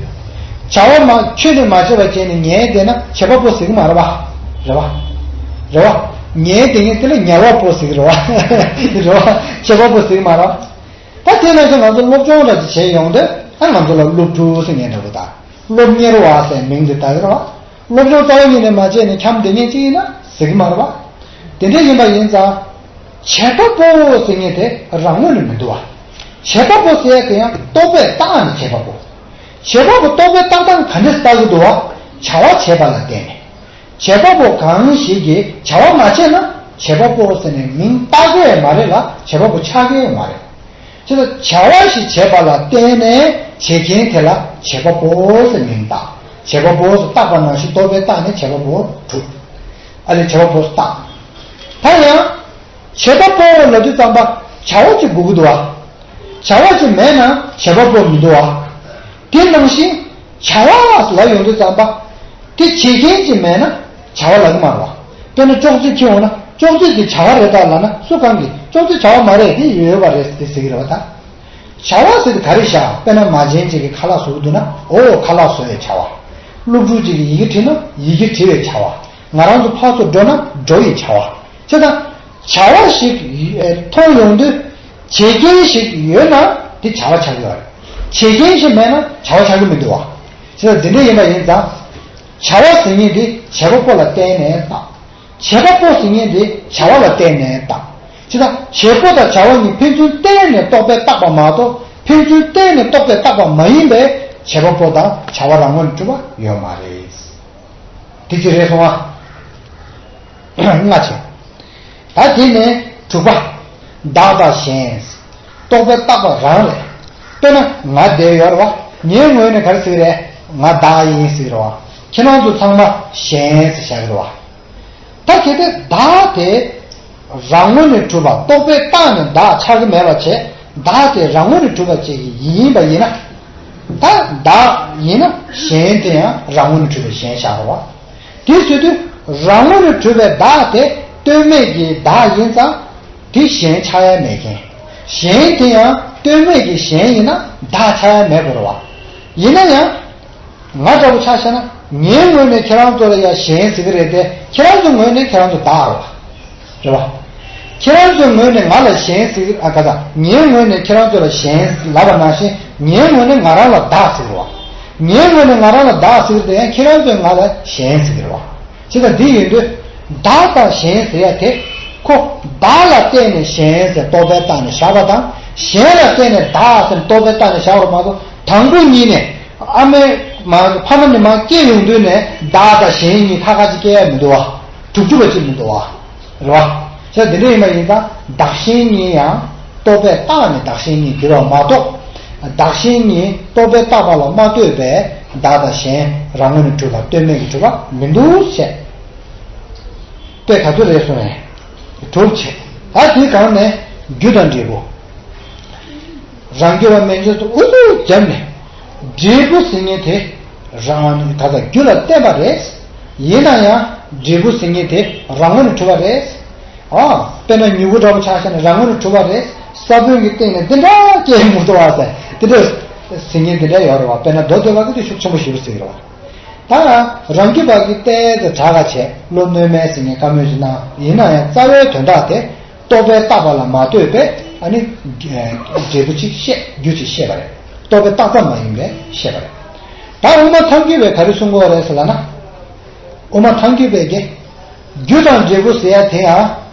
བྱ་བ་མ་ཁྱོན་ནས་མ་བྱས་པ་བྱས་ནས་ཉལ་བསྡད་ན་བྱེད་པ་པོ་ཟེར་གྱི་མ་རེད་བ། རེད་བ། རེད་བ། ཉལ་བསྡད་མཁན་དེ་ལ་ཉལ་བ་པོ་ཟེར་གྱི་རེད་བ། རེད་བ། བྱེད་པ་པོ་ཟེར་གྱི་མ་རེད་བ། ད་དེ་ནང་བཞིན་ང་ཚོ་སློབ་སྦྱོང་འདྲ་ཅིག་བྱས་ཡོང་དུས་ད་ང་ཚོ་ལ་སློབ་ཕྲུག་ཟེར་མཁན་འདྲ་པོ་དང་། སློབ་གཉེར་བ་ཟེར་མིང་དེ་བཏགས་ཡོད་རེད་བ། སློབ་སྦྱོང་རྩ་བ་ཉིད་ནས་མ་བྱས་ནས་འཁྱམས་བསྡད་མཁན་ཅིག་ཡིན་ན་ཟེར་གྱི་མ་རེད་བ། དེ་འདྲ་ཡིན་པ་ཡིན་ཙང་། བྱེད་པ་པོ་ཟེར་མཁན་དེ་རང་ངོས་ནས་མི་འདུག་བ། བྱེད་པ་པོ་ཟེར་ཡ་དེ་ཡང་རྟོག་པས་བཏགས་ནས་བྱེད་པ་པོ། བྱེད་པ་པོ་རྟོག་པས་བཏགས་སྟངས་ག་འདྲས་བཏགས་ཀྱི་འདུག་བ། བྱ་བ་བྱེད་པ་ལ་བརྟེན་ནས། བྱེད་པ་པོ་གང་ཞིག་གིས་བྱ་བ་མ་བྱས་ན་བྱེད་པ་པོ་ཟེར་ནས་མིང་བཏགས་ཀྱི་མ་རེད་ལ་བྱེད་པ་པོ་ཆགས་ཀྱི་མ་རེད། ཅེས་བྱ་བ་ཞིག་བྱེད་པ་ལ་བརྟེན་ནས་བྱེད་མཁན་དེ་ལ་བྱེད་པ་པོ་ཟེར་མིང་བཏགས། བྱེད་པ་པོ་ཟེར་བཏགས་པ་ནང་བཞིན་རྟོག་པས་བཏགས་ནས་བྱེད་པ་པོ་གྲུབ། ཨ་ལས་བྱེད་པ་པོ་ཟེར་བཏགས། ད་ཡང་། བྱེད་པ་པོ་ལབ་དུས་ཙམ་པ་བྱ་བ་ཅིག་དགོས་ཀྱི་འདུག་བ། བྱ་བ་ཅིག་མེད་ན་བྱེད་པ་པོ་མི་འདུག་བ། དེ་ནང་བཞིན་བྱ་བ་ལབ་ཡོང་དུས་ཙམ་པ། དེ་བྱེད་མཁན་ཅིག་མེད་ན་བྱ་བ་ལབ་ཀྱི་མ་རེད་བ། དཔེར་ན་ཅོག་ཙེ་འཁྱེར་འོང་ན་ཅོག་ཙེ་དེ་བྱ་བ་རེད་ད་ལབ་ན་སུ་གང་གིས་ཅོག་ཙེ་བྱ་བ་མ་རེད་དེ་ཡོད་པ་རེད་དེ་ཟེར་གྱི་རེད་བ་ད། བྱ་བ་ཟེར་དེ་ག་རེ་བཞག་དཔེར་ན་མ་བྱན་ཅིག་གིས་ཁ་ལག་བཟོ་གི་འདུག་ན་ཨོ་ཁ་ལག་བཟོ་བའི་བྱ་བ། སློབ་ཕྲུག་ཅིག་གིས་ཡི་གེ་བྲིས་ན་ཡི་གེ་བྲི་བའི་བྱ་བ། ང་རང་ཚོ་ཕར་ཚུར་འགྲོ་ན་འགྲོ་བའི་བྱ་བ། བྱས་ཙང་བྱ་བ་ཞིག་མཐོང་ཡོང་དུས་བྱེད་མཁན་ཞིག་ཡོད་ན་དེ་བྱ་བ་ཆགས་ཀྱི་ཡོད་རེད། བྱེད་མཁན་ཞིག་མེད་ན་བྱ་བ་ཆགས་ཀྱི་མི་འདུག་བ། བྱས་ཙང་འདི་འདྲ་ཡིན་པ་ཡིན་ཙང་། བྱ་བ་ཟེར་མཁན་དེ་བྱེད་པ་པོ་ལ་བརྟེན་ནས་བཏགས། བྱེད་པ་པོ་ཟེར་མཁན་དེ་བྱ་བ་ལ་བརྟེན་ནས་བཏགས། བྱས་ཙང་བྱེད་པོ་དང་བྱ་བ་གཉིས་ཕན་ཚུན་བརྟེན་ནས་རྟོག་པས་བཏགས་པ་མ་གཏོགས་ཕན་ཚུན་བརྟེན་ནས་རྟོག་པས་བཏགས་པ་མ་ཡིན་པས་བྱེད་པ་པོ་དང་བྱ་བ་རང་ངོས་ནས་གྲུབ་པ་ཡོད་མ་རེད། དེ་ཅི་རེད་སོང་ཨ། ལྔ་བྱས། ད་དེ་ནས་དྲུག་པ། བདག་དང་གཞན། རྟོག་པས་བཏགས་པ་རང་རེད། དཔེར་ན་ང་བསྡད་ཡོད་རེད་བ། ངའི་ངོས་ནས་ག་རེ་ཟེར་གི་རེད། ང་བདག་ཡིན་ཟེར་གི་རེད་བ། ཁྱེད་རང་ཚོ་ཚང་མ་གཞན་ཟེར་བཞག་གི་རེད་བ། ད་གལ་ཏེ་བདག་དེ་རང་ངོས་ནས་གྲུབ་པ་རྟོག་པས་བཏགས་ནས་བདག་ཆགས་ཀྱི་མེད་པ་བྱས། བདག་དེ་རང་ངོས་ནས་གྲུབ་པ་ཅིག་ཡིན་པ་ཡིན་ན། ད་བདག་ཡིན་ན་གཞན་དེ་ཡང་རང་ངོས་ནས་གྲུབ་པའི་གཞན་བཞག་རོགས། དེ་ཟེར་དུས་རང་ངོས་ནས་གྲུབ་པའི་བདག་དེ་ལྟོས་མེད་ཀྱི་བདག་ཡིན་ཙང་། དེ་གཞན་ཆགས་ཡ་མེད་མཁན། གཞན་དེ་ཡང་ལྟོས་མེད་ཀྱི་གཞན་ཡིན་ན་བདག་ཆགས་ཡ་མེད་དགོས་རེད་བ། ཡིན་ན་ཡང་། ང་འདྲ་པོ་ཆ་བཞག་ན་ངའི་ངོས་ནས་ཁྱེད་རང་ཚོ་ལ་ཡ་གཞན་ཟེར་གི་རེད་དེ། ཁྱེད་རང་ཚོའི་ངོས་ནས་ཁྱེད་རང་ཚོ་བདག་རེད་བ། རེད་བ། ཁྱེད་རང་ཚོའི་ངོས་ནས་ང་ལ་གཞན་ཟེར་གི་ཨ་ག་ད་ངའི་ངོས་ནས་ཁྱེད་རང་ཚོ་ལ་གཞན་ལབ་པ་ནང་བཞིན་ངའི་ངོས་ནས་ང་རང་ལ་བདག་ཟེར་གི་རེད་བ། ངའི་ངོས་ནས་ང་རང་ལ་བདག་ཟེར་གི་རེད་དེ་ཡང་ཁྱེད་རང་ཚོའི་ང་ལ་གཞན་ཟེར་གི་རེད་བ། བྱས་ཙང་འདི་ཡིན་དུས། བདག་དང་གཞན་ཟེར་ཡ་དེ། ཁོ། བདག་ལ་བརྟེན་ནས་གཞན་ཟེར་རྟོག་པས་བཏགས་ནས་བཞག་པ་དང་། གཞན་ལ་བརྟེན་ནས་བདག་ཟེར་རྟོག་པས་བཏགས་ནས་བཞག་པ་མ་གཏོགས། དང་པོ་གཉིས་ནས། ཨ་མའི་མ། ཕ་མ་ནས་མར་སྐྱེས་ཡོང་དུས་ནས་བདག་དང་གཞན་གཉིས་ཁ་ཁ་ཅིག་སྐྱེ་ཡ་མི་འདུག་བ། གྲུབ་གྲུབ་པ་ཅིག་མི་འདུག་བ། རེད་བ། བྱས་ཙང་འདི་འདྲ་ཡིན་པ་ཡིན་ཙང་བདག་གཞན་གཉིས་ཡང་རྟོག་པས་བཏགས་ནས་བདག་གཞན་གཉིས་འགྱུར་བ་མ་གཏོགས། བདག་གཞན་གཉིས་རྟོག་པས་བཏགས་པ་ལ་མ་ལྟོས་པའི་བདག་དང་གཞན་རང་ངོས་ནས་གྲུབ་པ་ལྟོས་མེད་ཀྱིས་གྲུབ་པ་མི་འདུག་བཤད། དཔེ་ག་ཚོད་རེད་གསུངས་ནས། གྲུབ་བྱེད། ད་དེའི་སྒང་ནས་རྒྱུ་དང་འབྲས་བུ། རང་རྒྱུད་པ་མན་ཆད་དུ་ཨུ་ཚུགས་བརྒྱབ་ནས། འབྲས་བུ་ཟེར་མཁན་དེ་རང་ད་ལྟ་རྒྱུ་ལ་བརྟེན་པ་རེད། ཡིན་ན་ཡང་འབྲས་བུ་ཟེར་མཁན་དེ་རང་ངོས་ནས་གྲུབ་པ་རེད། ཨ། དཔེར་ན་མྱུ་གུ་འདྲ་པོ་ཆ་བཞག་ན་རང་ངོས་ནས་གྲུབ་པ་རེད། ས་བོན་གྱི་སྟེང་ནས་འདི་འདྲ་སྐྱེས་མི་འདུག་བ་ཟེར། འདི་འདྲ་ཟེར་མཁན་འདི་འདྲ་ཡོད་རེད་བ། དཔེར་ན་མདོ་སྡེ་པ་གི་དེ་ཤུགས་ཆེན་པོ་ཞེ་པོ་ཟེར་གི་རེད་བ། ད་རང་རྒྱུད་པ་གི་ཏོག་ཙམ་དྲག་ག་བྱས་བློ་གནོན་མེད་ཟེར་མཁན་བཀའ་མོལ་ཞིག་གནང་། ཡིན་ན་ཡང་རྩ་བའི་དོན་དག་དེ་རྟོག་པས་བཏགས་པ་ལ་མ་ལྟོས་པའི་ཨ་ནི་འབྲས་བུ་ཅིག་བཤད། རྒྱུ་ཅིག་བཤད་པ་རེད། རྟོག་པས་བཏགས་པ་མ་ཡིན་པའི་བཤད་པ་རེད། ད་དབུ་མ་ཐལ་འགྱུར་བས་ག་རེ་གསུང་གི་ཡོད་རེད་ཟེར་ལབ་ན། དབུ་མ་ཐལ་འགྱུར་བས་ཀྱི། རྒྱུ་དང་འབྲས་བུ་ཟེར་ཡ་དེ་ཡང་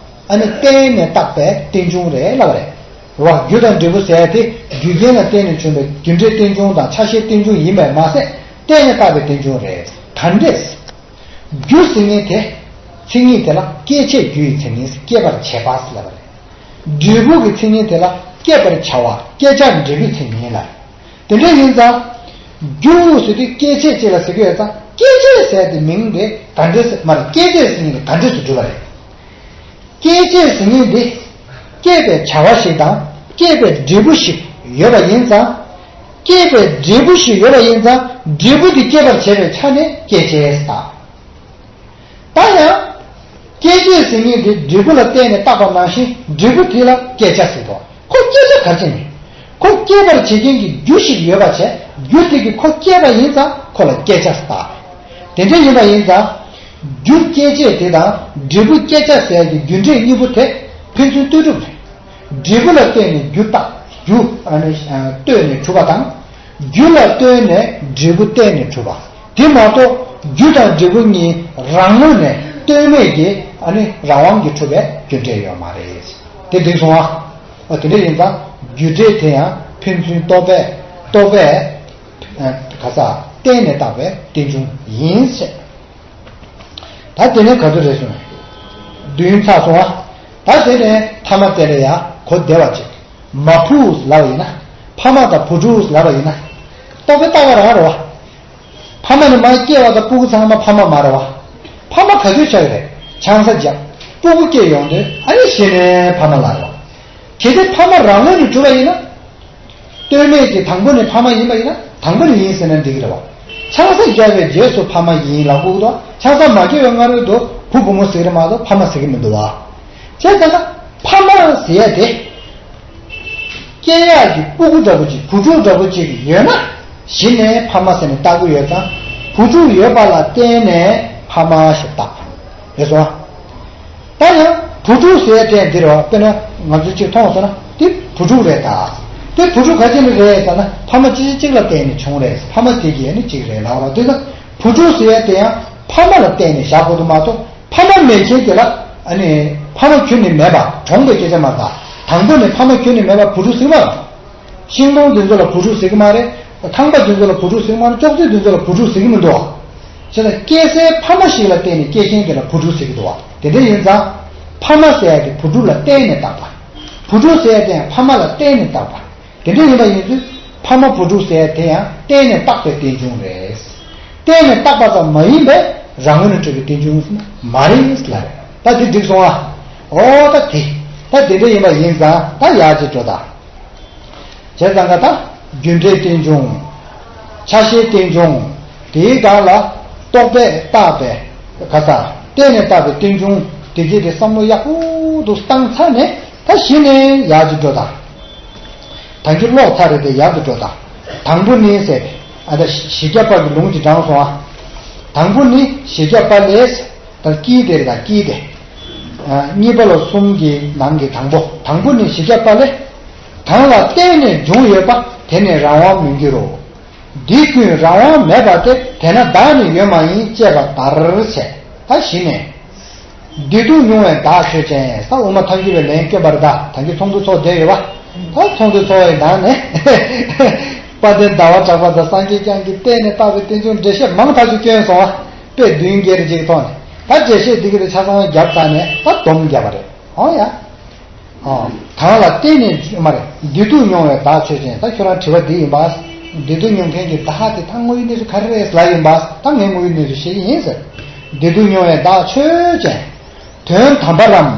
ཨ་ནི་བརྟེན་ནས་བཏགས་པའི་རྟེན་འབྱུང་རེད་ལབ་པ་རེད། རེད་བ། རྒྱུ་དང་འབྲས་བུ་ཟེར་ཡ་དེ་རྒྱུ་རྐྱེན་ལ་བརྟེན་ནས་བྱུང་བའི་རྒྱུ་འབྲས་རྟེན་འབྱུང་དང་ཆ་ཤས་རྟེན་འབྱུང་ཡིན་པས་མ་ཟད་བརྟེན་ནས་བཏགས་པའི་རྟེན་འབྱུང་རེད། ག་འདྲས། རྒྱུ་ཟེར་མཁན་དེ། མཚན་ཉིད་དེ་ལ་སྐྱེད་བྱེད་རྒྱུ་ཡི་མཚན་ཉིད། སྐྱེད་པར་བྱེད་པ་ཟེར་ལབ་པ་རེད། འབྲས་བུ་གི་མཚན་ཉིད་དེ་ལ་སྐྱེད་པར་བྱ་བ། སྐྱེད་བྱ་འབྲས་བུའི་མཚན་ཉིད་ལ། དེ་འདྲ་ཡིན་ཙང་། རྒྱུ་ཟེར་དུས་སྐྱེད་བྱེད་ཅེས་ལ་ཟེར་གྱི་ཡོད་ཙང་སྐྱེད་བྱེད་ཟེར་དེ་མིང་དེ་ག་འདྲས་སེ་མ་རེད། སྐྱེད་བྱེད་ཟེར་མཁན་དེ་ག་འདྲས་སུ་འགྲུབ་པ་རེད། སྐྱེད་བྱེད་ཟེར་མཁན་དེ། སྐྱེད་པའི་བྱ་བ་ཞིག་དང་སྐྱེད་པའི་འབྲས་བུ་ཞིག་ཡོད་པ་ཡིན་ཙང་། སྐྱེད་པའི་འབྲས་བུ་ཞིག་ཡོད་པ་ཡིན་ཙང་འབྲས་བུ་དེ་སྐྱེད་པར་བྱེད་པའི་ཆ་ནས་སྐྱེད་བྱེད་ཟེར། ད་ཡང་། སྐྱེད་བྱེད་ཟེར་མཁན་དེ་འབྲས་བུ་ལ་བརྟེན་ནས་བཏགས་པ་ནང་བཞིན་འབྲས་བུ་དེ་ལ་བསྐྱེད་བྱ་ཟེར་དོ། ཁོ་བསྐྱེད་བྱ་ག་རེ་བྱས་ནས། ཁོ་བསྐྱེད་པར་བྱེད་མཁན་གྱི་རྒྱུ་ཞིག་ཡོད་པ་བྱས། རྒྱུ་དེ་གིས་ཁོ་བསྐྱེད་པ་ཡིན་ཙང་ཁོ་ལ་བསྐྱེད་བྱ་ཟེར། དེ་འདྲ་ཡིན་པ་ཡིན་ཙང་། རྒྱུ་སྐྱེད་བྱེད་དེ་དང་འབྲས་བུ་བསྐྱེད་བྱ་ཟེར་གྱི་རྒྱུ་འབྲས་གཉིས་པོ་དེ་ཕན་ཚུན་ལྟོས་གྲུབ་རེད། འབྲས་བུ་ལ་བརྟེན་ནས་རྒྱུ་བཏགས། རྒྱུ་ཨ་ནི་ལྟོས་ནས་གྲུབ་པ་དང་། རྒྱུ་ལ་ལྟོས་ནས་འབྲས་བུ་བརྟེན་ནས་གྲུབ་པ། དེ་མ་གཏོགས་རྒྱུ་དང་འབྲས་བུ་གཉིས་རང་ངོས་ནས་ལྟོས་མེད་ཀྱི་ཨ་ནི་རང་དབང་གིས་གྲུབ་པའི་རྒྱུ་འབྲས་ཡོད་མ་རེད། དེ་འགྲིག་སོང་ཨ། ཨ་དེ་འདྲ་ཡིན་ཙང་རྒྱུ་འབྲས་དེ་ཡང་ཕན་ཚུན་རྟོག་པས་རྟོག་པས་ག་ས་བརྟེན་ནས་བཏགས་པའི་རྟེན་འབྱུང་ཡིན་ཟེར། ད་དེ་ནས་ག་ཚོད་རེད་སོང་། བདུན་ཚར་སོང་ཨ། ད་དེ་ནས་ཐ་མ་དེ་ལ་ཡ་གོ་བདེ་བ་ཅིག་མ་བུ་ལབ་པ་ཡིན་ན། ཕ་མ་དང་བུ་ཕྲུག་ལབ་པ་ཡིན་ན། རྟོག་པས་བཏགས་པ་རང་རེད་བ། ཕ་མ་ནས་མར་སྐྱེས་པ་དང་སྤུ་གུ་ཚང་མ་ཕ་མ་མ་རེད་བ། ཕ་མ་ག་དུས་ཆགས་ཀྱི་རེད། ཆང་ས་བརྒྱབ། སྤུ་གུ་སྐྱེས་ཡོང་དུས་ཨ་ནི་གཞི་ནས་ཕ་མ་ལ་རེད་བ། གལ་ཏེ་ཕ་མ་རང་ངོས་ནས་གྲུབ་པ་ཡིན་ན། ལྟོས་མེད་ཀྱི་དང་པོ་ནས་ཕ་མ་ཡིན་པ་ཡིན་ན་དང་པོ་ནས་ཡིན་ཟེར་ན་འགྲིག་གི་རེད་བ། ཆང་ས་བརྒྱབ་པའི་རྗེས་སུ་ཕ་མ་ཡིན་ལབ་དགོས་ཀྱི་འདུག་ཆང་ས་མ་བརྒྱབ་པའི་སྔ་རོལ་དུ་བུ་བུ་མོ་ཟེར་གྱི་རེད་མ་གཏོགས་ཕ་མ་ཟེར་གྱི་མི་འདུག་བ། བྱས་ཙང་ཕ་མ་ཟེར་ཡ་དེ། སྐྱེ་ཡག་གི་སྤུ་གུ་འདྲ་པོ་ཅིག་བུ་ཕྲུག་འདྲ་པོ་ཅིག་ཡོད་ན། གཞི་ནས་ཕ་མ་ཟེར་ནས་བཏགས་ཀྱི་ཡོད་ཙང་། བུ་ཕྲུག་ཡོད་པ་ལ་བརྟེན་ནས་ཕ་མ་ཞེས་བཏགས་པ་རེད་སོང་། ད་ཡང་བུ་ཕྲུག་ཟེར་ཡ་དེ་འདི་རེད་བ། དཔེར་ན་ང་ཚོས་གཅིག་མཐོང་སོང་ན་དེ་བུ་ཕྲུག་རེད་ད། དེ་བུ་ཕྲུག་ག་ཅི་ནས་རེད་ཟེར་ན་ཕ་མ་གཅིག་གཅིག་ལ་བརྟེན་ནས་བྱུང་རེད། ཕ་མ་དེ་གི་ཨ་ནི་གཅིག་རེད་ལབ་རེད་བ། དེ་ཚོ་བུ་ཕྲུག་ཟེར་ཡ་དེ་ཡང་ཕ་མ་ལ་བརྟེན་ནས་བཞག་དགོས་འདུག་མ་གཏོགས་ཕ་མ་མེད་མཁན་དེ་ལ་ཨ་ནི་ཕ་མ་ཁྱོན་ནས་མེད་པ་གྲོངས་པའི་སྐད་ཆ་མ་རེད་ད། དང་པོ་ནས་ཕ་མ་ཁྱོན་ནས་མེད་པ་བུ་ཕྲུག་ཟེར་གི་མ་རེད། ཤིང་སྡོང་དེ་ཚོ་ལ་བུ་ཕྲུག་ཟེར་གི་མ་རེད། ཁང་པ་དེ་ཚོ་ལ་བུ་ཕྲུག་ཟེར་གི་མ་རེད། ཅོག་ཙེ་དེ་ཚོ་ལ་བུ་ཕྲུག་ཟེར་གི་མི་འདུག་བ། བྱས་ཙང་སྐྱེ་སའི་ཕ་མ་ཞིག་ལ་བརྟེན་ནས་སྐྱེས་ཤིང་དེ་ལ་བུ་ཕྲུག་ཟེར་གི་འདུག་བ། དེ་འདྲ་ཡིན་ཙང་། ཕ་མ་ཟེར་ཡ་དེ་བུ་ཕྲུག་ལ་བརྟེན་ནས་བཏགས་པ། བུ་ཕྲུག་ཟེར་ཡ་དེ་ཡང་ཕ་མ་ལ་བརྟེན་ནས་བཏགས་པ། དེ་འདྲ་ཡིན་པ་ཡིན་དུས་ཕ་མ་བུ་ཕྲུག་ཟེར་ཡ་དེ་ཡང་བརྟེན་ནས་བཏགས་པའི་རྟེན་འབྱུང་རེད། བརྟེན་ནས་བཏགས་པ་ཙམ་མ་ཡིན་པས་རང་ངོས་ནས་གྲུབ་པའི་རྟེན་འབྱུང་མ་རེད་ལབ་རེད། ད་དེ་འགྲིག་སོང་ཨ། ཨོ་ད་དེ། ད་དེ་འདྲ་ཡིན་པ་ཡིན་ཙང་ད་ཡར་ཅིག་འགྲོ་ད། བྱས་ཙང་ཀ་ད། རྒྱུ་འབྲས་རྟེན་འབྱུང་། ཆ་ཤས་རྟེན་འབྱུང་། དེའི་སྒང་ལ་རྟོག་པས་བཏགས་པའི་ག་ས་བརྟེན་ནས་བཏགས་པའི་རྟེན་འབྱུང་། དེ་གས་དེ་བསམ་བློ་ཡག་པོ་འདུག་བཏང་ཚར་ནས་ད་གཞི་ནས་ཡར་ཅིག་འགྲོ་དང་། ད་རྒྱུ་ཀློག་ཚར་རེད་དེ་ཡར་དུ་འགྲོ་དང་། དང་པོ་ནི་ཟེར་ཏེ་ཨ་ད་བཞི་བརྒྱ་པ་གི་ལུང་གཅིག་དྲངས་སོང་ཨ། དང་པོ་ནི་བཞི་བརྒྱ་པ་ལས། ད་དཀྱིལ་དེ་རེད་ད་དཀྱིལ་དེ། གཉིས་པ་ལ་གསུམ་གྱི་ནང་གི་དང་པོ། དང་པོ་ནི་བཞི་བརྒྱ་པ་ལས། གང་ལ་བརྟེན་ནས་འབྱུང་ཡོད་པ་དེ་ནི་རང་དབང་མིན་འགྱུར་རོ། འདི་ཀུན་རང་དབང་མེད་པ་སྟེ་དེས་ན་བདག་ནི་ཡོད་མ་ཡིན་ཅེས་པ་ལྟར་བྱས། ད་གཞི་ནས། བདེ་སྡུག་མྱོང་བའི་བདག་ཆོས་ཅན། ད་འོ་མ་ཐལ་འགྱུར་བའི་ལན་སྐྱོན་པ་རེད་ད། ད་གིན་ཚོགས་འདུ་ཚོགས་བསྡད་ཡོད་པ། ད་ཚོགས་འདུ་ཚོགས་པའི་ནང་ནས། དཔལ་ལྡན་ཟླ་བ་གྲགས་པ་དང་སངས་རྒྱས་བསྐྱངས་ཀྱིས་བརྟེན་ནས་བཏགས་པའི་རྟེན་འབྱུང་འགྲེལ་བཤད་མང་ཐག་ཆོད་བསྐྱོན་སོང་བ། དཔེ་བདུན་བརྒྱད་རེ་ཅིག་ཐོག་ནས་ད་འགྲེལ་བཤད་འདི་གི་རེ་ཆ་ཚང་བརྒྱབ་ཚར་ནས་ད་སྡོམ་བརྒྱབ་པ་རེད། འོ་ཡ། ཨ། གང་ལ་བརྟེན་ནས་མ་རེད། བདེ་སྡུག་མྱོང་བའི་བདག་ཆོས་ཅན། ད་ཁྱོད་རང་དྲི་བ་འདི་ཡིན་པ། བདེ་སྡུག་མྱོང་མཁན་གྱི་བདག་དེ་ད་དངོས་ཡོད་གནས་ཚུལ་ག་རེ་རེད་ལབ་ཡིན་པ། ད་ངས་དངོས་ཡོད་གནས་ཚུལ་བཤད་ཀྱི་ཡིན་ཟེར། བདེ་སྡུག་མྱོང་བའི་བདག་ཆོས་ཅན། དོན་དམ་པར་རམ།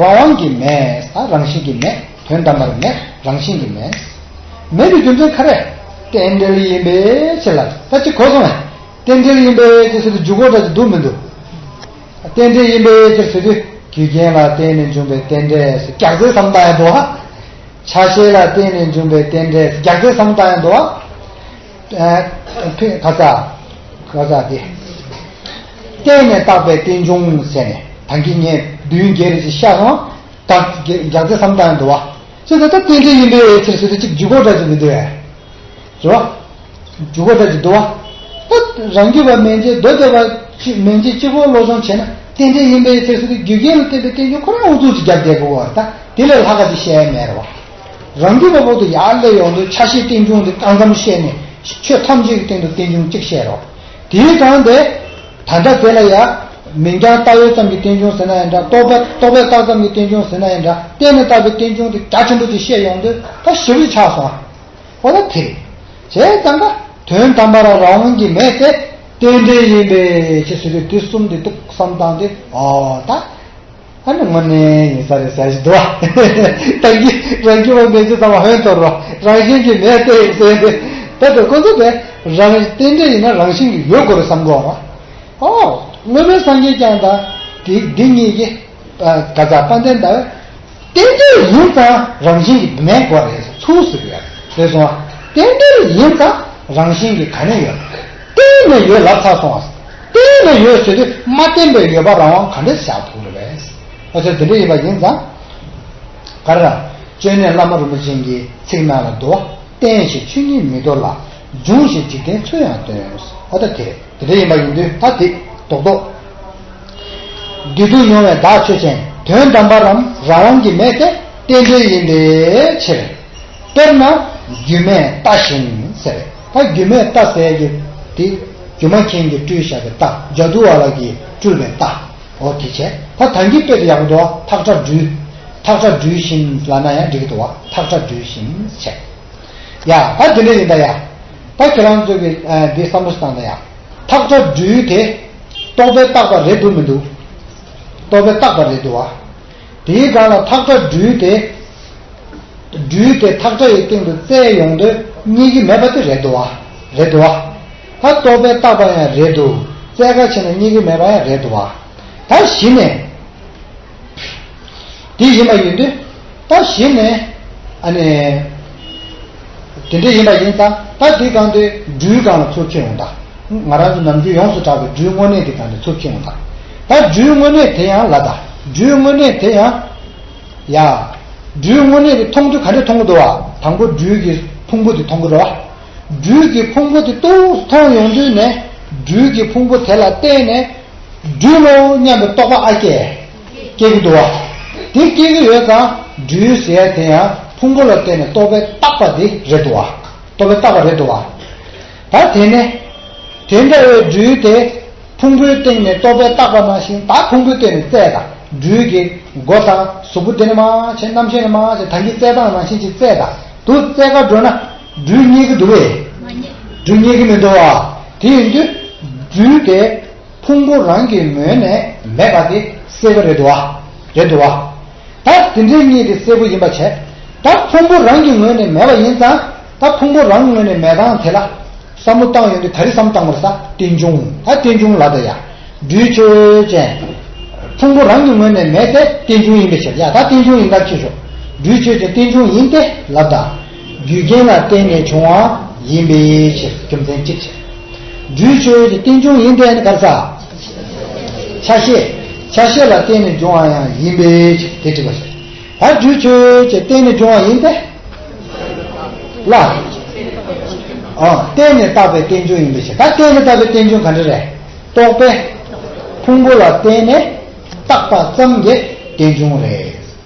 རང་དབང་གིས་མེད། ད་རང་བཞིན་གྱིས་མེད། དོན་དམ་པར་མེད། རང་བཞིན་གྱིས་མེད། མེད་པའི་རྒྱུ་མཚན་ག་རེ། རྟེན་འབྲེལ་ཡིན་པའི་ཕྱིར་ལ། ད་ཅི་གོ་སོང་ངས། རྟེན་འབྲེལ་ཡིན་པའི་ཕྱིར་ཟེར་དུས་འཇུག་གོ་འདྲ་ཅིག་འདུག་མི་འདུག་རྟེན་འབྲེལ་ཡིན་པའི་ཕྱིར་ཟེར་དུས་རྒྱུ་རྐྱེན་ལ་བརྟེན་ནས་འབྱུང་བའི་རྟེན་འབྲེལ་ཟེར་རྒྱག་རྩལ་བསམ་བཏང་ཡ་འདུག་ཨ། ཆ་ཤས་ལ་བརྟེན་ནས་འབྱུང་བའི་རྟེན་འབྲེལ་ཟེར་རྒྱག་རྩལ་བསམ་བཏང་ཡ་འདུག་ཨ། ཨ། ཕི་ག་ས། ག་ས་དེ། བརྟེན་ནས་བཏགས་པའི་རྟེན་འབྱུང་ཟེར་ནས་ད་གིན་ངས་བདུན་བརྒྱད་རེ་ཞིག་བཤད་སོང་། ད་རྒྱག་རྩལ་བསམ་བཏང་ཡ་འདུག་ཨ། ཅེས་ད་ལྟ་རྟེན་འབྲེལ་ཡིན་པའི་ཕྱིར་ཟེར་དུས་གཅིག་འཇུག་གོ་འདྲ་ཅིག་མི་འདུག་གས། རེད་བ། འཇུག་གོ་འདྲ་ཅིག་འདུག་བ། ད་རང་རྒྱུད་པ་མན་ཆད་མདོ་སྡེ་པ་ཅིག་མན་ཆད་གཅིག་པོ་བློ་སྦྱོང་བྱས་ན་རྟེན་འབྲེལ་ཡིན་པའི་ཕྱིར་ཟེར་དུས་རྒྱུ་རྐྱེན་ལ་བརྟེན་པའི་རྟེན་འབྱུང་ཁོ་རང་ཨུ་ཚུགས་ཅིག་རྒྱབ་བསྡད་དགོས་བ། ད་དེ་ལས་ལྷག་ག་ཅིག་བཤད་ཡ་མེད་རེད་བ། རང་རྒྱུད་པ་པོ་དེ་ཡར་སླེབས་ཡོང་དུས་ཆ་ཤས་རྟེན་འབྱུང་དེ་རྐང་ཙམ་བཤད་ནས་ཆོས་ཐམས་ཅད་ཀྱི་སྟེང་དུ་རྟེན་འབྱུང་གཅིག་བཤད་རོགས། དེའི་སྒང་དེ། ད་ལྟ་དེ་ལ་ཡ། མིང་རྐྱང་བཏགས་ཡོད་ཙམ་གྱི་རྟེན་འབྱུང་ཟེར་ན་ཡང་འདྲ། རྟོག་པ་རྟོག་པས་བཏགས་ཙམ་གྱི་རྟེན་འབྱུང་ཟེར་ན་ཡང་འདྲ། བརྟེན་ནས་བཏགས་པའི་རྟེན་འབྱུང་དེ་རྒྱ་ཆེན་པོ་ཅིག་བཤད་ཡོང་དུས་ད་ཞེ་པོ་ཅིག་ཆགས་སོང་ཨ། ཨོ་ད་དེ་རེད། བྱས་ཙང་ཀ་དོན་དམ་པར་རང་དབང་གིས་མེད་དེ། རྟེན་འབྲེལ་ཡིན་པའི་ཕྱིར་ཟེར་དུས་དེ་གསུམ་དེ་ཏོག་བསམ་བཏང་སྟེ་ཨོ་ད། ཨ་ནི་དངོས་གནས་ཡིན་ས་རེད་ཟེར་ཞིག་འདུག་བ། ད་གི་རང་རྒྱུད་པ་མན་ཆད་ཚང་མ་ཧོན་ཐོར་རོ། རང་བཞིན་གྱིས་མེད་དེ་ཟེར་ཏེ། ད་དུ་ཁོ་ཚོ་དེ་རང་རྟེན་འབྲེལ་ཡིན་ན་རང་བཞིན་གྱིས་ཡོད་དགོས་རེད་བསམ་གོ་རོ། ཨོ། སློབ་དཔོན་སངས་རྒྱས་བསྐྱངས་དང་དེ་འདི་གཉིས་ཀྱི་ག་ས་དཔལ་ལྡན་ཟླ་བས། རྟེན་འབྲེལ་ཡིན་ཙང་རང་བཞིན་གྱིས་མེད་དགོས་རེད་ཚུལ་ཟེར་གི་ཡོད་རེད་སོང་ཨ། རྟེན་འབྲེལ་ཡིན་ཙང་རང་བཞིན་གྱིས་ག་ནས་ཡོད། བརྟེན་ནས་ཡོད་ལབ་ཚར་སོང་ཨ། བརྟེན་ནས་ཡོད་ཟེར་དུས་མ་བརྟེན་པའི་ཡོད་པ་རང་དབང་ག་འདྲས་བཞག་ཐུབ་རེད་པས། ཨོ་ཙི་དེ་འདྲ་ཡིན་པ་ཡིན་ཙང་། ག་རེ་ར། བཅོས་མིན་བླ་མ་རིན་པོ་ཆེ་གི་ཚིག་ནང་ལ་འདུག་བ། བརྟེན་ཞེས་ཆོས་ཉིད་མི་རྟོགས་ལ། འབྱུང་ཞེས་འཇིག་རྟེན་ཚུལ་ཡང་སྟོན། ཨོ་ད་དེ་རེད། དེ་འདྲ་ཡིན་པ་ཡིན་དུས་ད་དེ་རྡོག་རྡོག་བདེ་སྡུག་མྱོང་བའི་བདག་ཆོས་ཅན། དོན་དམ་པར་རམ་རང་དབང་གིས་མེད་དེ། རྟེན་འབྲེལ་ཡིན་པའི་ཕྱིར། དཔེར་ན་སྒྱུ་མས་རྟ་བཞིན་ཟེར། ད་སྒྱུ་མས་རྟ་ཟེར་གྱི་དེ་སྒྱུ་མ་མཁན་གྱིས་སྤྲུལ་བཞག་པའི་རྟ། ཇ་དུ་ཝ་ལ་གིས་སྤྲུལ་བའི་རྟ། འོ་དེ་བྱས། ད་ད་གིན་དཔེ་དེ་ཡག་པོ་འདུག་བ། ཐག་ཁྲ་སྦྲུལ། ཐག་ཁྲ་སྦྲུལ་བཞིན་ལབ་ན་ཡང་འགྲིག་གི་འདུག་བ། ཐག་ཁྲ་སྦྲུལ་བཞིན་བྱས། ཡ། ད་དེ་འདྲ་ཡིན་ད་ཡ། ད་ཁྱེད་རང་ཚོ་གི་ཨ་འདི་བསམ་བློ་ཞིག་བཏང་ད་ཡ། ཐག་ཁྲ་སྦྲུལ་དེ་རྟོག་པས་བཏགས་པ་རེད་འདུག་མི་འདུག་རྟོག་པས་བཏགས་པ་རེད་འདུག་བ། དེའི་སྒང་ལ་ཐག་ཁྲ་སྦྲུལ་དེ། སྦྲུལ་དེ་ཐག་ཁྲ་ཡི་སྟེང་དུ་བཙལ་ཡོང་དུས་རྙེད་ཀྱི་མེད་པ་དེ་རེད་འདུག་བ། རེད་འདུག་བ། ད་རྟོག་པས་བཏགས་པ་ཡང་རེད་འདུག་བཙལ་ཁ་ཕྱེ་ན་རྙེད་ཀྱི་མེད་པ་ཡང་རེད་འདུག་བ། ད་གཞི་ནས། དེ་ཡིན་པ་ཡིན་དུས། ད་གཞི་ནས། ཨ་ནི། དེ་འདྲ་ཡིན་པ་ཡིན་ཙང་ད་དེའི་སྒང་དེ་སྦྲུལ་སྒང་ལ་ཚུར་ཁྱེར་ཡོང་ད། ང་རང་ཚོ་ནམ་རྒྱུན་ཡོངས་སུ་གྲགས་པའི་སྦྲུལ་དངོས་གནས་དེ་གང་དེ་ཚུར་ཁྱེར་ཡོང་དང་། ད་སྦྲུལ་དངོས་གནས་དེ་ཡང་ལ་ད། སྦྲུལ་དངོས་གནས་དེ་ཡང་། ཡ། སྦྲུལ་དངོས་གནས་དེ་མཐོང་དུས་ག་འདྲ་མཐོང་གི་འདུག་བ། དང་པོ་སྦྲུལ་གྱི་ཕུང་པོ་དེ་མཐོང་གི་རེད་བ། སྦྲུལ་གྱི་ཕུང་པོ་དེ་ཏོག་ཙམ་མཐོང་ཡོང་དུས་ནས་སྦྲུལ་གྱི་ཕུང་པོ་དེ་ལ་བལྟས་ནས། སྦྲུལ་ལོ་སྙམ་པའི་རྟོག་པ་ཨ་སྐྱེ་སྐྱེ་གི་འདུག་བ། དེ་སྐྱེ་གི་ཡོད་ཙང་སྦྲུལ་ཟེར་ཡ་དེ་ཡང་ཕུང་པོ་ལ་བརྟེན་ནས་རྟོག་པས་བཏགས་པ་དེ་རེད་འདུག་བ། རྟོག་པས་བཏགས་པ་རེད་འདུག་བ། ད་དེ་ནས་དེ་འདྲ་བའི་སྦྲུལ་དེ་ཕུང་པོའི་སྟེང་ནས་རྟོག་པས་བཏགས་པ་ནང་བཞིན། ད་ཕུང་པོའི་སྟེང་ནས་བཙལ་དང་། སྦྲུལ་གྱི་མགོ་དང་གཟུགས་པོ་དེ་ནས་མར་བྱས། རྣམ་ཤེས་ནས་མར་བྱས། ད་གིན་བཙལ་སྟངས་ནང་བཞིན་ཅིག་བཙལ་དང་། དུ་བཙལ་ག་འགྲོ་ན་སྦྲུལ་རྙེད་ཀྱི་འདུག་བས། སྦྲུལ་རྙེད་ཀྱི་མི་འདུག་བ། དེ་ཡིན་དུས་སྦྲུལ་དེ་ཕུང་པོ་རང་གི་ངོས་ནས་མེད་པ་དེ་གསལ་པོ་རེད་འདུག་བ། རེད་འདུག་བ། ད་དེ་འདྲའི་གཉིས་དེ་གསལ་པོ་ཡིན་པ་བྱས། ད་ཕུང་པོ་རང་གི་ངོས་ནས་མེད་པ་ཡིན་ཙང་། ད་ཕུང་པོ་རང་གི་ངོས་ནས་མེད་སྟངས་དེ་ལ་བསམ་བློ་བཏང་ཡོང་དུས་ག་རེ་བསམ་བཏང་དགོས་ས། རྟེན་འབྱུང་། ད་རྟེན་འབྱུང་ལབ་ད་ཡ། སྦྲུལ་ཆོས་ཅན། ཕུང་པོ་རང་གི་ངོས་ནས་མེད་དེ་རྟེན་འབྱུང་ཡིན་པའི་ཕྱིར། ཡ། ད་རྟེན་འབྱུང་ཡིན་ད་ཁྱེར་ཤོག་སྦྲུལ་ཆོས་ཅན་རྟེན་འབྱུང་ཡིན་ཏེ་ལབ་ད། རྒྱུ་རྐྱེན་ལ་བརྟེན་ནས་བྱུང་བ་ཡིན་པའི་ཕྱིར། རྒྱུ་མཚན་གཅིག་བྱས། སྦྲུལ་ཆོས་ཅན་རྟེན་འབྱུང་ཡིན་ཏེ་ནི་ག་རེ་ཟ། ཆ་ཤས། ཆ་ཤས་ལ་བརྟེན་ནས་འབྱུང་བ་ཡང་ཡིན་པའི་ཕྱིར། དེ་འགྲིག་པ་ཞིག་ད་སྦྲུལ་ཆོས་ཅན་བརྟེན་ནས་འབྱུང་བ་ཡིན་ཏེ། ལ། ཨ། བརྟེན་ནས་བཏགས་པའི་རྟེན་འབྱུང་ཡིན་པའི་ཕྱིར། ད་བརྟེན་ནས་བཏགས་པའི་རྟེན་འབྱུང་ག་འདྲ་རེད། རྟོག་པས་ཕུང་པོ་ལ་བརྟེན་ནས་བཏགས་པ་ཙམ་གྱི་རྟེན་འབྱུང་རེད།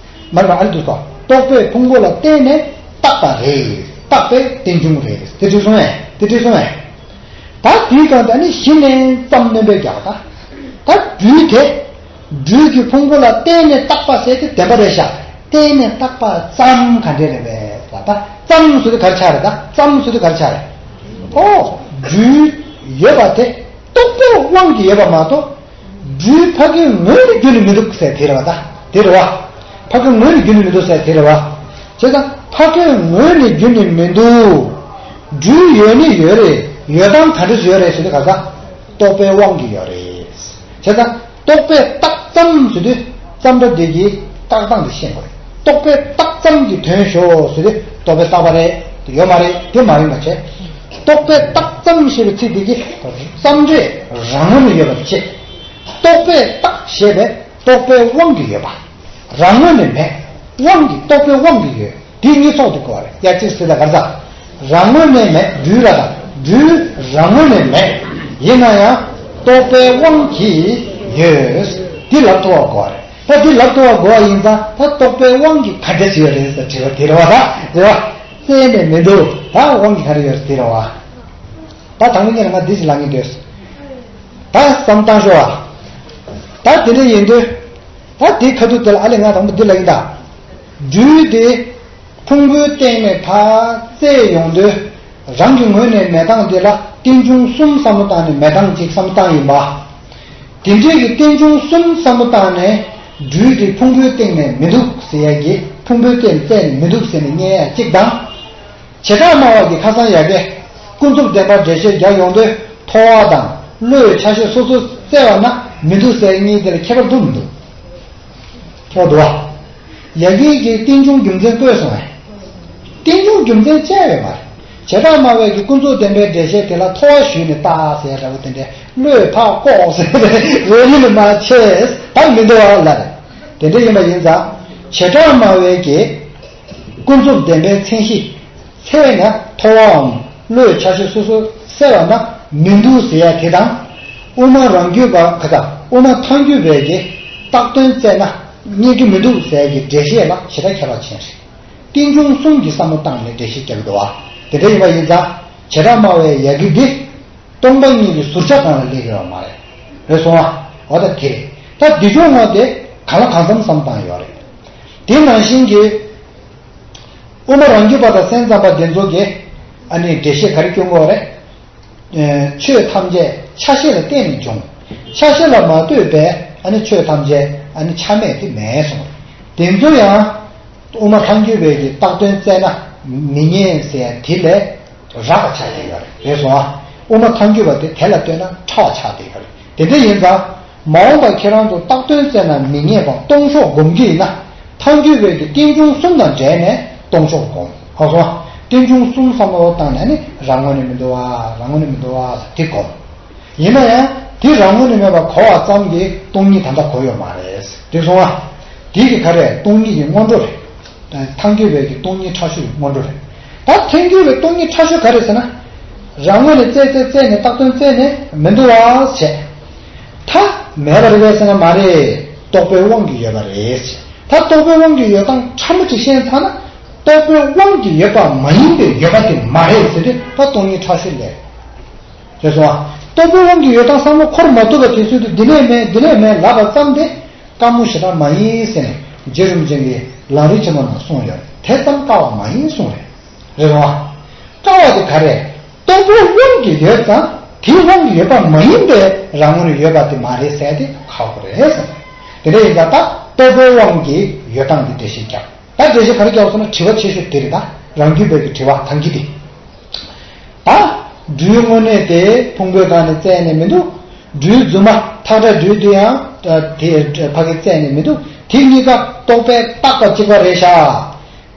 མ་རེད་པ། ཨ་ལེ་འདུག་གོ་རྟོག་པས་ཕུང་པོ་ལ་བརྟེན་ནས་བཏགས་པ་རེད། བཏགས་པའི་རྟེན་འབྱུང་རེད། དེ་འགྲིག་སོང་ངས། དེ་འགྲིག་སོང་ངས། ད་དེའི་སྒང་དུ་ཨ་ནི་གཞི་ནས་ཙམ་སྣོན་པའི་རྒྱག་པ། ད་སྦྲུལ་དེ། སྦྲུལ་གྱི་ཕུང་པོ་ལ་བརྟེན་ནས་བཏགས་པ་ཟེར་དེ་བདེན་པ་རེད་ཤག་བརྟེན་ནས་བཏགས་པ་ཙམ་ག་འདྲ་རེད་པས་ལབ་ད། ཙམ་ཟེར་དུས་ག་རེ་ཆགས་རེད། ད་ཙམ་ཟེར་དུས་ག་རེ་ཆགས་རེད། ཨོ། སྦྲུལ་ཡོད་པ་དེ་རྟོག་པའི་དབང་གིས་ཡོད་པ་མ་གཏོགས། སྦྲུལ་ཕ་གིའི་ངོས་ནས་རྒྱུ་ནི་མི་འདུག་ཟེར་དེ་རེད་བ། ད་དེ་རེད་བ། ཕ་གིའི་ངོས་ནས་རྒྱུ་ནི་མི་འདུག་ཟེར་དེ་རེད་བ། བྱས་ཙང་ཕ་གིའི་ངོས་ནས་རྒྱུ་ནི་མི་འདུག་སྦྲུལ་ཡོད་ནི་ཡོད་རེད། ཡོད་སྟངས་ག་འདྲ་ཡོད་རེད་ཟེར་དུས་ག་ས། རྟོག་པའི་དབང་གིས་ཡོད་རེད། བྱས་ཙང་རྟོག་པས་བཏགས་ཙམ་ཟེར་དུས་ཙམ་སྒྲ་འདི་གིས་བཏགས་སྟངས་དེ་ཤེས་དགོས་རེད། རྟོག་པས་བཏགས་ཙམ་གྱི་དོན་ཞོག་ཟེར་དུས་རྟོག་པས་བཏགས་པ་རེད། དེ་ཡོད་མ་རེད། དེ་མ་ཡིན་པ་བྱས། རྟོག་པས་བཏགས་ཙམ་ཞེས་པའི་ཚིག་འདི་གིས་ཙམ་སྒྲས་རང་ངོས་ནས་ཡོད་པ་བྱེད། རྟོག་པས་བཏགས་ཞེས་པས་རྟོག་པའི་དབང་གིས་ཡོད་པ། རང་ངོས་ནས་མེད། དབང་གིས། རྟོག་པའི་དབང་གིས་ཡོད། དེ་གཉིས་ཚོགས་ཏེ་གོ་བ་རེད། ཡ། གཅིག་ཟེར་ད་ག་རེ་ཟ། རང་ངོས་ནས་མེད། སྦྲུལ་ལ་དང་། སྦྲུལ་རང་ངོས་ནས་མེད། ཡིན་ན་ཡང་རྟོག་པའི་དབང་གིས་ཡོད། དེ་ལབ་ཐུབ་པ་དགོས་པ་རེད། ད་དེ་ལབ་ཐུབ་པ་དགོས་པ་ཡིན་ཙང་། ད་རྟོག་པའི་དབང་གིས་ག་འདྲ་ཞིག་ཡོད་རེད་ཟེར་དྲི་བ་དེ་རེད་བ། ད་རེད་བ། རྩ་ནས་མི་འདུག་ད་དབང་གིས་ག་རེ་ཡོད་ཟེར་དེ་རེད་བ། ད་དང་པོ་ཉིད་ལ་ང་འདི་ཞིག་ལབ་ངེས་འདུག་ད་བསམ་བཏང་ཤོག་ཨ། ད་དེ་འདྲ་ཡིན་དུས། ད་དེའི་ཁ་ཐུག་དེ་ལ་ཨ་ལེ་ང་དང་པོ་འདི་ལབ་ཡིན་ད། སྦྲུལ་དེ་ཕུང་པོའི་སྟེང་ནས་ཕར་བཙལ་ཡོང་དུས། རང་གི་ངོས་ནས་མེད་སྟངས་དེ་ལ་རྟེན་འབྱུང་གསུམ་བསམ་བློ་བཏང་ནས་མེད་སྟངས་གཅིག་བསམ་བློ་བཏང་ཡིན་པ། དེ་འདྲའི་གི་རྟེན་འབྱུང་གསུམ་བསམ་བློ་བཏང་ནས། སྦྲུལ་དེ་ཕུང་པོའི་སྟེང་ནས་མི་འདུག་ཟེར་ཡ་གི། ཕུང་པོའི་སྟེང་བཙལ་ནས་མི་འདུག་ཟེར་ནས་རྙེད་ཡ་གཅིག་དང་། བྱེ་བྲག་སྨྲ་བ་གིས་ཁ་སང་ཡ་གི་ཀུན་རྫོབ་བདེན་པར་འགྲེལ་བཤད་རྒྱག་ཡོང་དུས། ཐོ་བ་དང་བློའི་ཆ་ཤས་སོ་སོ་བཙལ་བ་ན་མི་འདུག་ཟེར་གཉིས་དེ་ལ་ཁྱད་པར་འདུག་མི་འདུག་ཁྱད་པར་འདུག་བ། ཡ་གི་གིས་རྟེན་འབྱུང་རྒྱུ་མཚན་བཀོད་སོང་བས། རྟེན་འབྱུང་རྒྱུ་མཚན་བཅས་ཡོད་མ་རེད། བྱེ་བྲག་སྨྲ་བས་ཀྱི་ཀུན་རྫོབ་བདེན་པའི་འགྲེལ་བཤད་དེ་ལ་ཐོ་བ་གཞུས་ནས་བལྟ་ཟེར་ཡ་འདྲ་བོ་དེ་འདྲའི་བློས་ཕར་བཀོག་ཟེར་ཏེ་རོ་ཡིན་ལ་མ་ཆེས་ད་མི་འདུག་བ་ལ་རེད། དེ་འདྲ་ཡིན་པ་ཡིན་ཙང་། བྱེ་བྲག་སྨྲ་བས་ཀྱི་ཀུན་རྫོབ་བདེན་པའི་མཚན་གཞི། ཚད་ན་ཐོ་བའམ་བློའི་ཆ་ཤས་སོ་སོ་བཙལ་བ་ན་མི་འདུག་ཟེར་ཡ་དེ་དང་། དབུ་མ་རང་རྒྱུད་པ་ག་ད་དབུ་མ་ཐལ་འགྱུར་བས་ཀྱི་བཏགས་དོན་བཙལ་ན་རྙེད་ཀྱི་མི་འདུག་ཟེར་ཡ་གི་འགྲེལ་བཤད་ལ་ཞེ་དྲག་ཁྱད་པར་ཕྱིན་རེད། རྟེན་འབྱུང་གསུམ་གྱི་བསམ་བློ་བཏང་ནས་འགྲེལ་བཤད་རྒྱག་གི་འདུག་བ། དེ་འདྲ་ཡིན་པ་ཡིན་ཙང་། བྱེ་བྲག་སྨྲ་བའི་ཡ་གི་འདི། སྟོང་པ་ཉིད་ཀྱི་ཟུར་ཆ་སྒང་ལ་སླེབས་ཡོད་མ་རེད། རེད་སོང་ཨ། འོ་ད་དེ་རེད། ད་འདི་ཕྱོགས་ངོས་དེ་གང་ལ་གང་འཚམ་བསམ་བཏང་ཡོད་རེད། དེ་ནང་བཞིན་གྱི། དབུ་མ་རང་རྒྱུད་པ་དང་སེམས་ཙམ་པ་འདི་ཚོ་གིས་ཨ་ནི་འགྲེལ་བཤད་ག་རེ་སྐྱོན་གྱི་ཡོད་རེད། ཨེ། ཆོས་ཐམས་ཅད་ཆ་ཤས་ལ་བརྟེན་ནས་འབྱུང་། ཆ་ཤས་ལ་མ་ལྟོས་པའི་ཨ་ནི་ཆོས་ཐམས་ཅད་ཨ་ནི་ཆ་མེད་དེ་མེད་གསུངས་རེད། དེ་ཚོ་ཡང་དབུ་མ་ཐལ་འགྱུར་བས་ཀྱི་བཏགས་དོན་བཙལ་ན་མི་རྙེད་ཟེར་ཡ་དེ་ལས་རགས་པ་ཆགས་བསྡད་ཡོད་རེད། རེད་སོང་ཨ། དབུ་མ་ཐལ་འགྱུར་བ་དེ་དེ་ལ་ལྟོས་ན་ཕྲ་བ་ཆགས་བསྡད་ཡོད་རེད། དེ་འདྲ་ཡིན་ཙང་། མ་འོངས་པ་ཁྱེད་རང་ཚོ་བཏགས་དོན་བཙལ་ན་མི་རྙེད་པ་སྟོང་ཕྱོགས་སྒོམ་གྱི་ཡིན་ན། ཐལ་འགྱུར་བས་ཀྱི་རྟེན་འབྱུང་གསུམ་དང་འབྲེལ་ནས་སྟོང་ཕྱོགས་སྒོམ། ཧ་གོ་སོང་ཨ། རྟེན་འབྱུང་གསུམ་བསམ་བློ་བཏང་ནས་ནི་རང་ངོས་ནས་མི་འདུག་བ། རང་ངོས་ནས་མི་འདུག་བ་དེ་སྒོམ། ཡིན་ན་ཡང་དེ་རང་ངོས་ནས་མེད་པ་གོ་བ་ཙམ་གྱིས་སྟོང་ཉིད་ད་ལྟ་གོ་ཡོད་མ་རེད། འགྲིག་སོང་ཨ། དེ་གི་ག་རེ་སྟོང་ཉིད་ཀྱི་སྔོན་འགྲོ་རེད། ཐལ་འགྱུར་བའི་གི་སྟོང་ཉིད་ཕྲ་ཤོས་ཀྱི་སྔོན་འགྲོ་རེད། ད་ཐལ་འགྱུར་བའི་སྟོང་ཉིད་ཕྲ་ཤོས་ག་རེ་ཟེར་ན། རང་ངོས་ནས་བཙལ་བཙལ་བཙལ་ནས་བཏགས་དོན་བཙལ་ནས་མི་འདུག་བ་བྱས། ད་མེད་པ་རེད་པས་ཟེར་ན་མ་རེད། རྟོག་པའི་དབང་གིས་ཡོད་པ་རེད། ད་རྟོག་པའི་དབང་གིས་ཡོད་སྟངས་ཕྲ་མོ་ཅིག་ཤེས་ཚར་ན། རྟོག་པའི་དབང་གིས་ཡོད་པ་མ་ཡིན་པའི་ཡོད་པ་དེ་མ་རེད་ཟེར་དུས་ད་སྟོང་ཉིད་ཕྲ་ཤོས་ལས། རེད་སོང་ཨ། རྟོག་པའི་དབང་གིས་ཡོད་སྟངས་བསམ་བློ་འཁོར་མ་ཐུབ་པ་དེ་ཚོ་དུ་འདི་ནས་མེད་འདི་ནས་མེད་ལབ་པ་ཙམ་དེ་དཀའ་མོ་ཞེ་དྲག་མ་ཡིན་ཟེར་ནས་རྗེ་རིན་པོ་ཆེ་གིས་ལམ་རིམ་ཆེན་མོ་ནང་གསུངས་ཡོད། དེ་ཙམ་དཀའ་བ་མ་ཡིན་གསུངས་རེད། རེད་སོང་ཨ། དཀའ་བ་དེ་ག་རེ། རྟོག་པའི་དབང་གིས་ཡོད་ཙང་དེའི་དབང་གིས་ཡོད་པ་མ་ཡིན་པའི་རང་ངོས་ནས་ཡོད་པ་དེ་མ་རེད་ཟེར་དེ་ཁག་པོ་རེད་ཟེར། དེ་འདྲ་ཡིན་ཙང་ད་རྟོག་པའི་དབང་གིས་ཡོད་སྟངས་དེ་འགྲེལ་བཤད་རྒྱབ། ད་འགྲེལ་བཤད་ག་རེ་རྒྱབ་སོང་ན་དྲི་བ་ཆེ་ཤོས་དེ་རེད། ད་རང་རྒྱུད་པའི་གི་དྲི་བ་ཐལ་འགྱུར་དེ། ད་སྦྲུལ་དངོས་གནས་དེ་ཕུང་པོའི་སྒང་ནས་བཙལ་ནས་མི་འདུག་སྦྲུལ་རྫུན་མ་ཐག་ཁྲ་སྦྲུལ་དེ་ཡང་དེ་ཕ་གི་བཙལ་ནས་མི་འདུག་དེ་གཉིས་ཀ་རྟོག་པས་བཏགས་པ་གཅིག་པ་རེད་ཤག་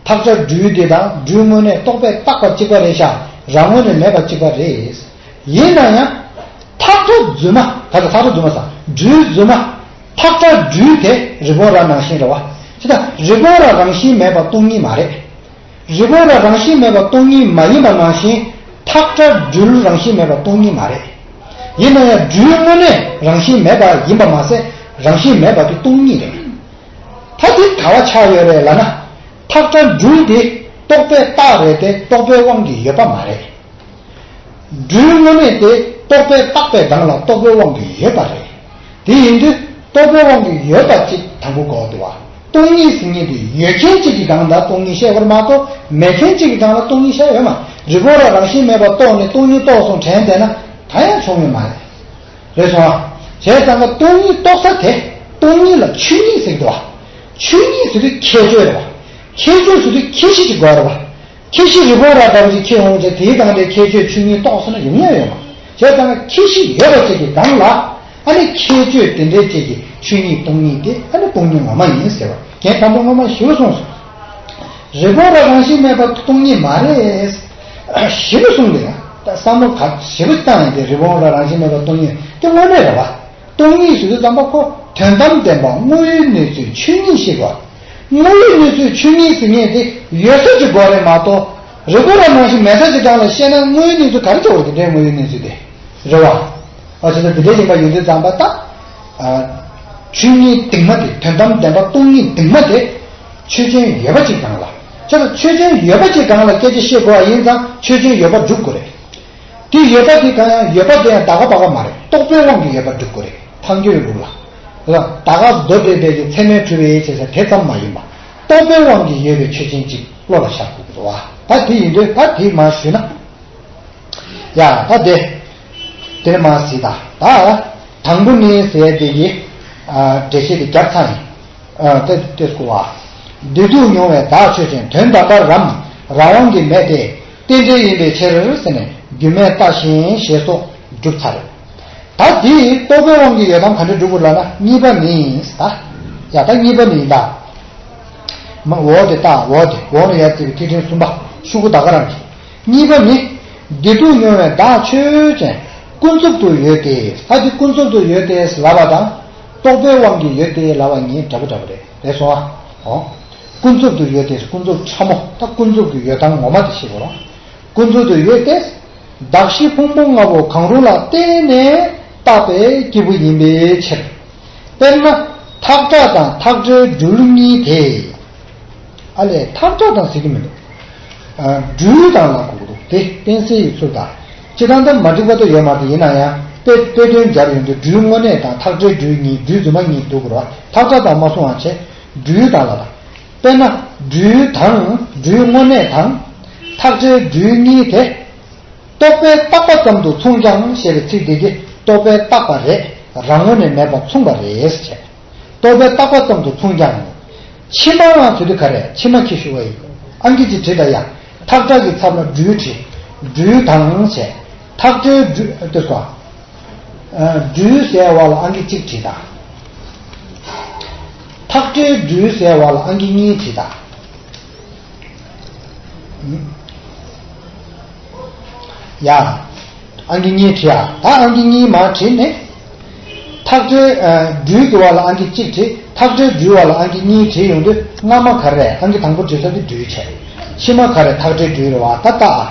ཐག་ཁྲ་སྦྲུལ་དེ་དང་སྦྲུལ་དངོས་གནས་རྟོག་པས་བཏགས་པ་གཅིག་པ་རེད་ཤག་རང་ངོས་ནས་མེད་པ་གཅིག་པ་རེད། ཡིན་ན་ཡང་ཐག་ཁྲ་རྫུན་མ་ད་ལྟ་ཐག་ཁྲ་རྫུན་མ་ཟེར་སྦྲུལ་རྫུན་མ་ཐག་ཁྲ་སྦྲུལ་དེ་རི་བོང་རྭ་ནང་བཞིན་རེད་བ། ཅི་ད་རི་བོང་རྭ་རང་བཞིན་མེད་པ་སྟོང་ཉིད་མ་རེད། རི་བོང་རྭ་རང་བཞིན་མེད་པ་སྟོང་ཉིད་མ་ཡིན་པ་ནང་བཞིན་ཐག་ཁྲ་སྦྲུལ་རང་བཞིན་མེད་པ་སྟོང་ཉིད་མ་རེད། ཡིན་ན་ཡང་སྦྲུལ་དངོས་གནས་རང་བཞིན་མེད་པ་ཡིན་པ་མ་ཟད་རང་བཞིན་མེད་པ་དེ་སྟོང་ཉིད་རེད། ད་དེ་ག་བ་ཆགས་ཡོད་རེད་ལབ་ན། ཐག་ཁྲ་སྦྲུལ་དེ་རྟོག་པས་བཏགས་རེད་དེ་རྟོག་པའི་དབང་གིས་ཡོད་པ་མ་རེད། སྦྲུལ་དངོས་གནས་དེ་རྟོག་པས་བཏགས་པའི་སྒང་ལ་རྟོག་པའི་དབང་གིས་ཡོད་པ་རེད། དེ་ཡིན་དུས་རྟོག་པའི་དབང་གིས་ཡོད་པ་ཅིག་དང་པོ་གོ་འདུག་བ། སྟོང་ཉིད་ཟེར་མཁན་དེ་ཡོད་མཁན་གཅིག་གི་སྒང་ལ་སྟོང་ཉིད་བཤད་དགོས་མ་གཏོགས་མེད་མཁན་གཅིག་གི་སྒང་ལ་སྟོང་ཉིད་བཤད་ཡོད་མ། རི་བོང་རྭ་རང་བཞིན་མེད་པ་རྟོགས་ནས་སྟོང་ཉིད་རྟོགས་སོང་དྲན་བསྡད་ན་གང་ཡང་བྱུང་ཡོད་མ་རེད། རེད་སོང་ཨ། བྱས་ཙང་ཀ་སྟོང་ཉིད་རྟོགས་ས་དེ་སྟོང་ཉིད་ལ་ཆོས་ཉིད་ཟེར་གི་འདུག་བ། ཆོས་ཉིད་ཟེར་དུས་ཁྱད་ཆོས་རེད་བ། ཁྱད་ཆོས་ཟེར་དུས་ཁྱད་གཞི་ཅིག་དགོས་རེད་བ། ཁྱད་གཞི་རི་བོང་རྭ་ལྟ་བུ་ཅིག་ཁྱེར་འོང་བྱས་དེའི་སྟེང་དེ་ཁྱད་ཆོས་ཆོས་ཉིད་རྟོགས་སོང་ན་ཡོང་ཡ་ཡོད་མ། བྱས་ཙང་ཁྱད་གཞི་ཡོད་པ་ཅིག་གི་སྒང་ལ་ཨ་ནི་ཁྱད་ཆོས་དེ་འདྲའི་ཅིག་གི་ཆོས་ཉིད་སྟོང་ཉིད་དེ་ཨ་ནི་སྟོང་ཉིད་ངོ་མ་ཡིན་ཟེར་བ་རྒན་དམ་པ་སྔོན་མ་ཞེ་པོ་གསུངས་སོང་། རི་བོང་རྭ་རང་བཞིན་མེད་པ་སྟོང་ཉིད་མ་རེད། ཞེ་པོ་གསུངས་འདུག་ཡ། ད་བསམ་བློ་ག་ཞེ་པོ་བཏང་ཡིན་ཏེ་རི་བོང་རྭ་རང་བཞིན་མེད་པ་སྟོང་ཉིད་དེ་དངོས་གནས་རེད་བ། སྟོང་ཉིད་ཟེར་དུས་ཙམ་པ་ཁོ་དོན་དམ་བདེན་པ་དངོས་ཡོད་གནས་ཚུལ་ཆོས་ཉིད་ཞིག་གོ། དངོས་ཡོད་གནས་ཚུལ་ཆོས་ཉིད་ཟེར་མཁན་དེ་ཡོད་ས་ཅིག་དགོས་རེད་མ་གཏོགས། རི་བོང་རྭ་ནང་བཞིན་མེད་ས་ཅིག་སྒང་ལ་བཤད་ན་དངོས་ཡོད་གནས་ཚུལ་ག་རེ་ཆགས་པ་རེད། དེ་འདྲའི་དངོས་ཡོད་གནས་ཚུལ་དེ་རེད་བ། ཨ་ཅེ་ད་དེ་འདྲའི་ཡིན་པ་ཡོད་དུས་ཙམ་པ་ད། ཆོས་ཉིད་དེ་མ་དེ་དོན་དམ་བདེན་པ་སྟོང་ཉིད་དེ་མ་དེ་ཆོས་ཅན་ཡོད་པ་ཅིག་སྒང་ལ། ཆོས་ཅན་ཡོད་པ་ཅིག་སྒང་ལ་སྐད་ཆ་བཤད་དགོས་པ་ཡིན་ཙང་ཆོས་ཅན་ཡོད་པ་སྒྲུབ་དགོས་རེད། དེ་ཡོད་པ་དེ་གང་ཡང་ཡོད་པ་དེ་ཡང་ད་ག་པ་ག་མ་རེད། རྟོག་པའི་དབང་གིས་ཡོད་པ་སྒྲུབ་དགོས་རེད། ཐལ་འགྱུར་ལུགས་ལ། ད་ག་མདོ་སྡེ་པའི་གི་ཚད་མས་གྲུབ་པའི་ཡིད་ཆེས་ཟེར་དེ་ཙམ་མ་ཡིན་པ། རྟོག་པའི་དབང་གིས་ཡོད་པའི་ཆོས་ཅན་གཅིག་བློ་ལ་ཤར་དགོས་ཀྱི་འདུག་བ། ད་དེ་ཡིན་དུས་ད་དེ་མ་ཞུས་ན། ཡ་ད་དེ། དེ་ནས་མ་ཟིན་ད། ད། དང་པོ་ནི་ཟེར་དེ་གི། འགྲེལ་བཤད་དེ་བརྒྱབ་ཚར་ཡིན། ཨ་ཏེ་ཏེ་སྐུ་བ། བདེ་སྡུག་མྱོང་བའི་བདག་ཆོས་ཅན་དོན་དམ་པར་རམ་རང་དབང་གིས་མེད་དེ་རྟེན་འབྲེལ་ཡིན་པའི་ཕྱིར་ཟེར་ནས་རྒྱུ་མེད་ལྟ་ཞིང་ཞེས་སོགས་གྲུབ་ཚར། ད་འདི་རྟོག་པའི་དབང་གིས་ཡོད་དམ་ག་འདྲ་སྒྲུབ་དགོས་ལབ་ན་གཉིས་པ་ནི་ད། ཡ་ད་གཉིས་པ་ནི་ད། མ་འོ་དེ་ལྟ་འོ་དེ་འོ་ནི་ཡ་ཙི་བའི་ཐིག་ཕྲེང་གསུམ་པ་ཤུ་གུ་ད་ག་རང་གི། གཉིས་པ་ནི། བདེ་སྡུག་མྱོང་བའི་བདག་ཆོས་ཅན། ཀུན་རྫོབ་ཏུ་ཡོད་དེ། ད་དེ་ཀུན་རྫོབ་ཏུ་ཡོད་དེ་ལབ་པ་དང་། རྟོག་པའི་དབང་གིས་ཡོད་དེ་ལབ་པ་གཉིས་འདྲ་པོ་འདྲ་པོ་རེད། རེད་སོང་ཨ། འོ། ཀུན་རྫོབ་ཏུ་ཡོད་དེ་ཀུན་རྫོབ་ཕྲ་མོ་ད་ཀུན་རྫོབ་ཀྱི་ཡོད་སྟངས་ངོ་མ་དེ་ཤེས་དགོས་རེད། ཀུན་རྫོབ་ཏུ་ཡོད་དེ། གདགས་གཞི་ཕུང་པོ་ལྔ་པོ་གང་རུང་ལ་བརྟེན་ནས་བཏགས་པའི་སྐྱེས་བུ་ཡིན་པའི་ཕྱིར། དཔེར་ན། ཐག་ཁྲ་དང་ཐག་ཁྲའི་སྦྲུལ་གཉིས་དེ། ཨ་ལས་ཐག་ཁྲ་དང་ཟེར་གྱི་མི་འདུག་ཨ་སྦྲུལ་དང་ལབ་དགོས་ཀྱི་འདུག་དེ་གཏན་གསལ་ཡིག་ཚུལ་དང་། སྤྱིར་བཏང་ད་མ་འགྲིག་པ་ད་ཡོད་མ་རེད། ཡིན་ན་ཡང་དཔེ་དཔེ་དོན་སྦྱར་ཡོང་དུས་སྦྲུལ་དངོས་གནས་དང་ཐག་ཁྲའི་སྦྲུལ་གཉིས་སྦྲུལ་རྫུན་མ་གཉིས་འདུག་གོ་ར། ཐག་ཁྲ་དང་མ་གསུང་བ་བྱས་སྦྲུལ་དང་ལབ་དང་། དཔེར་ན་སྦྲུལ་དང་སྦྲུལ་དངོས་གནས་དང་། ཐག་ཁྲའི་སྦྲུལ་གཉིས་དེ། རྟོག་པས་བཏགས་པ་ཙམ་དུ་མཚུངས་ཀྱང་ཞེས་པའི་ཚིག་འདི་གིས་རྟོག་པས་བཏགས་པ་རེད། རང་ངོས་ནས་མེད་པ་མཚུངས་པ་རེད་ཟེར། རྟོག་པས་བཏགས་པ་ཙམ་དུ་མཚུངས་ཀྱང་། ཕྱི་མ་ལ་ཟེར་དུས་ག་རེ་ཕྱི་མ་ཁྱི་ཤུ་བ་ཡིན། ཨང་ཀི་ཅིག་བྲིས་ད་ཡ། ཐག་ཁྲ་གི་ཚབ་ལ་སྦྲུལ་བྲིས། སྦྲུལ་དང་བྱས། ཐག་ཁྲའི་སྦྲུལ་དེ་སོ། སྦྲུལ་ཟེར་བ་ལ་ཨང་ཀི་གཅིག་བྲིས་དང་། ཐག་ཁྲའི་སྦྲུལ་ཟེར་བ་ལ་ཨང་ཀི་གཉིས་བྲིས་དང་། ཡ། ཨང་ཀི་གཉིས་བྲིས་ཨ། ད་ཨང་ཀི་གཉིས་མར་བྲིས་ནས། ཐག་ཁྲའི་ཨ་སྦྲུལ་གྱི་བར་ལ་ཨང་ཀི་གཅིག་བྲིས། ཐག་ཁྲའི་སྦྲུལ་བར་ལ་ཨང་ཀི་གཉིས་བྲིས་ཡོང་དུས་སྔ་མ་ག་རེ་རེད། ཨང་ཀི་དང་པོ་བྲིས་ས་དེ་སྦྲུལ་བྱས། ཕྱི་མ་ག་རེ་ཐག་ཁྲའི་སྦྲུལ་རེད་བ། ད་ལྟ་ཨ།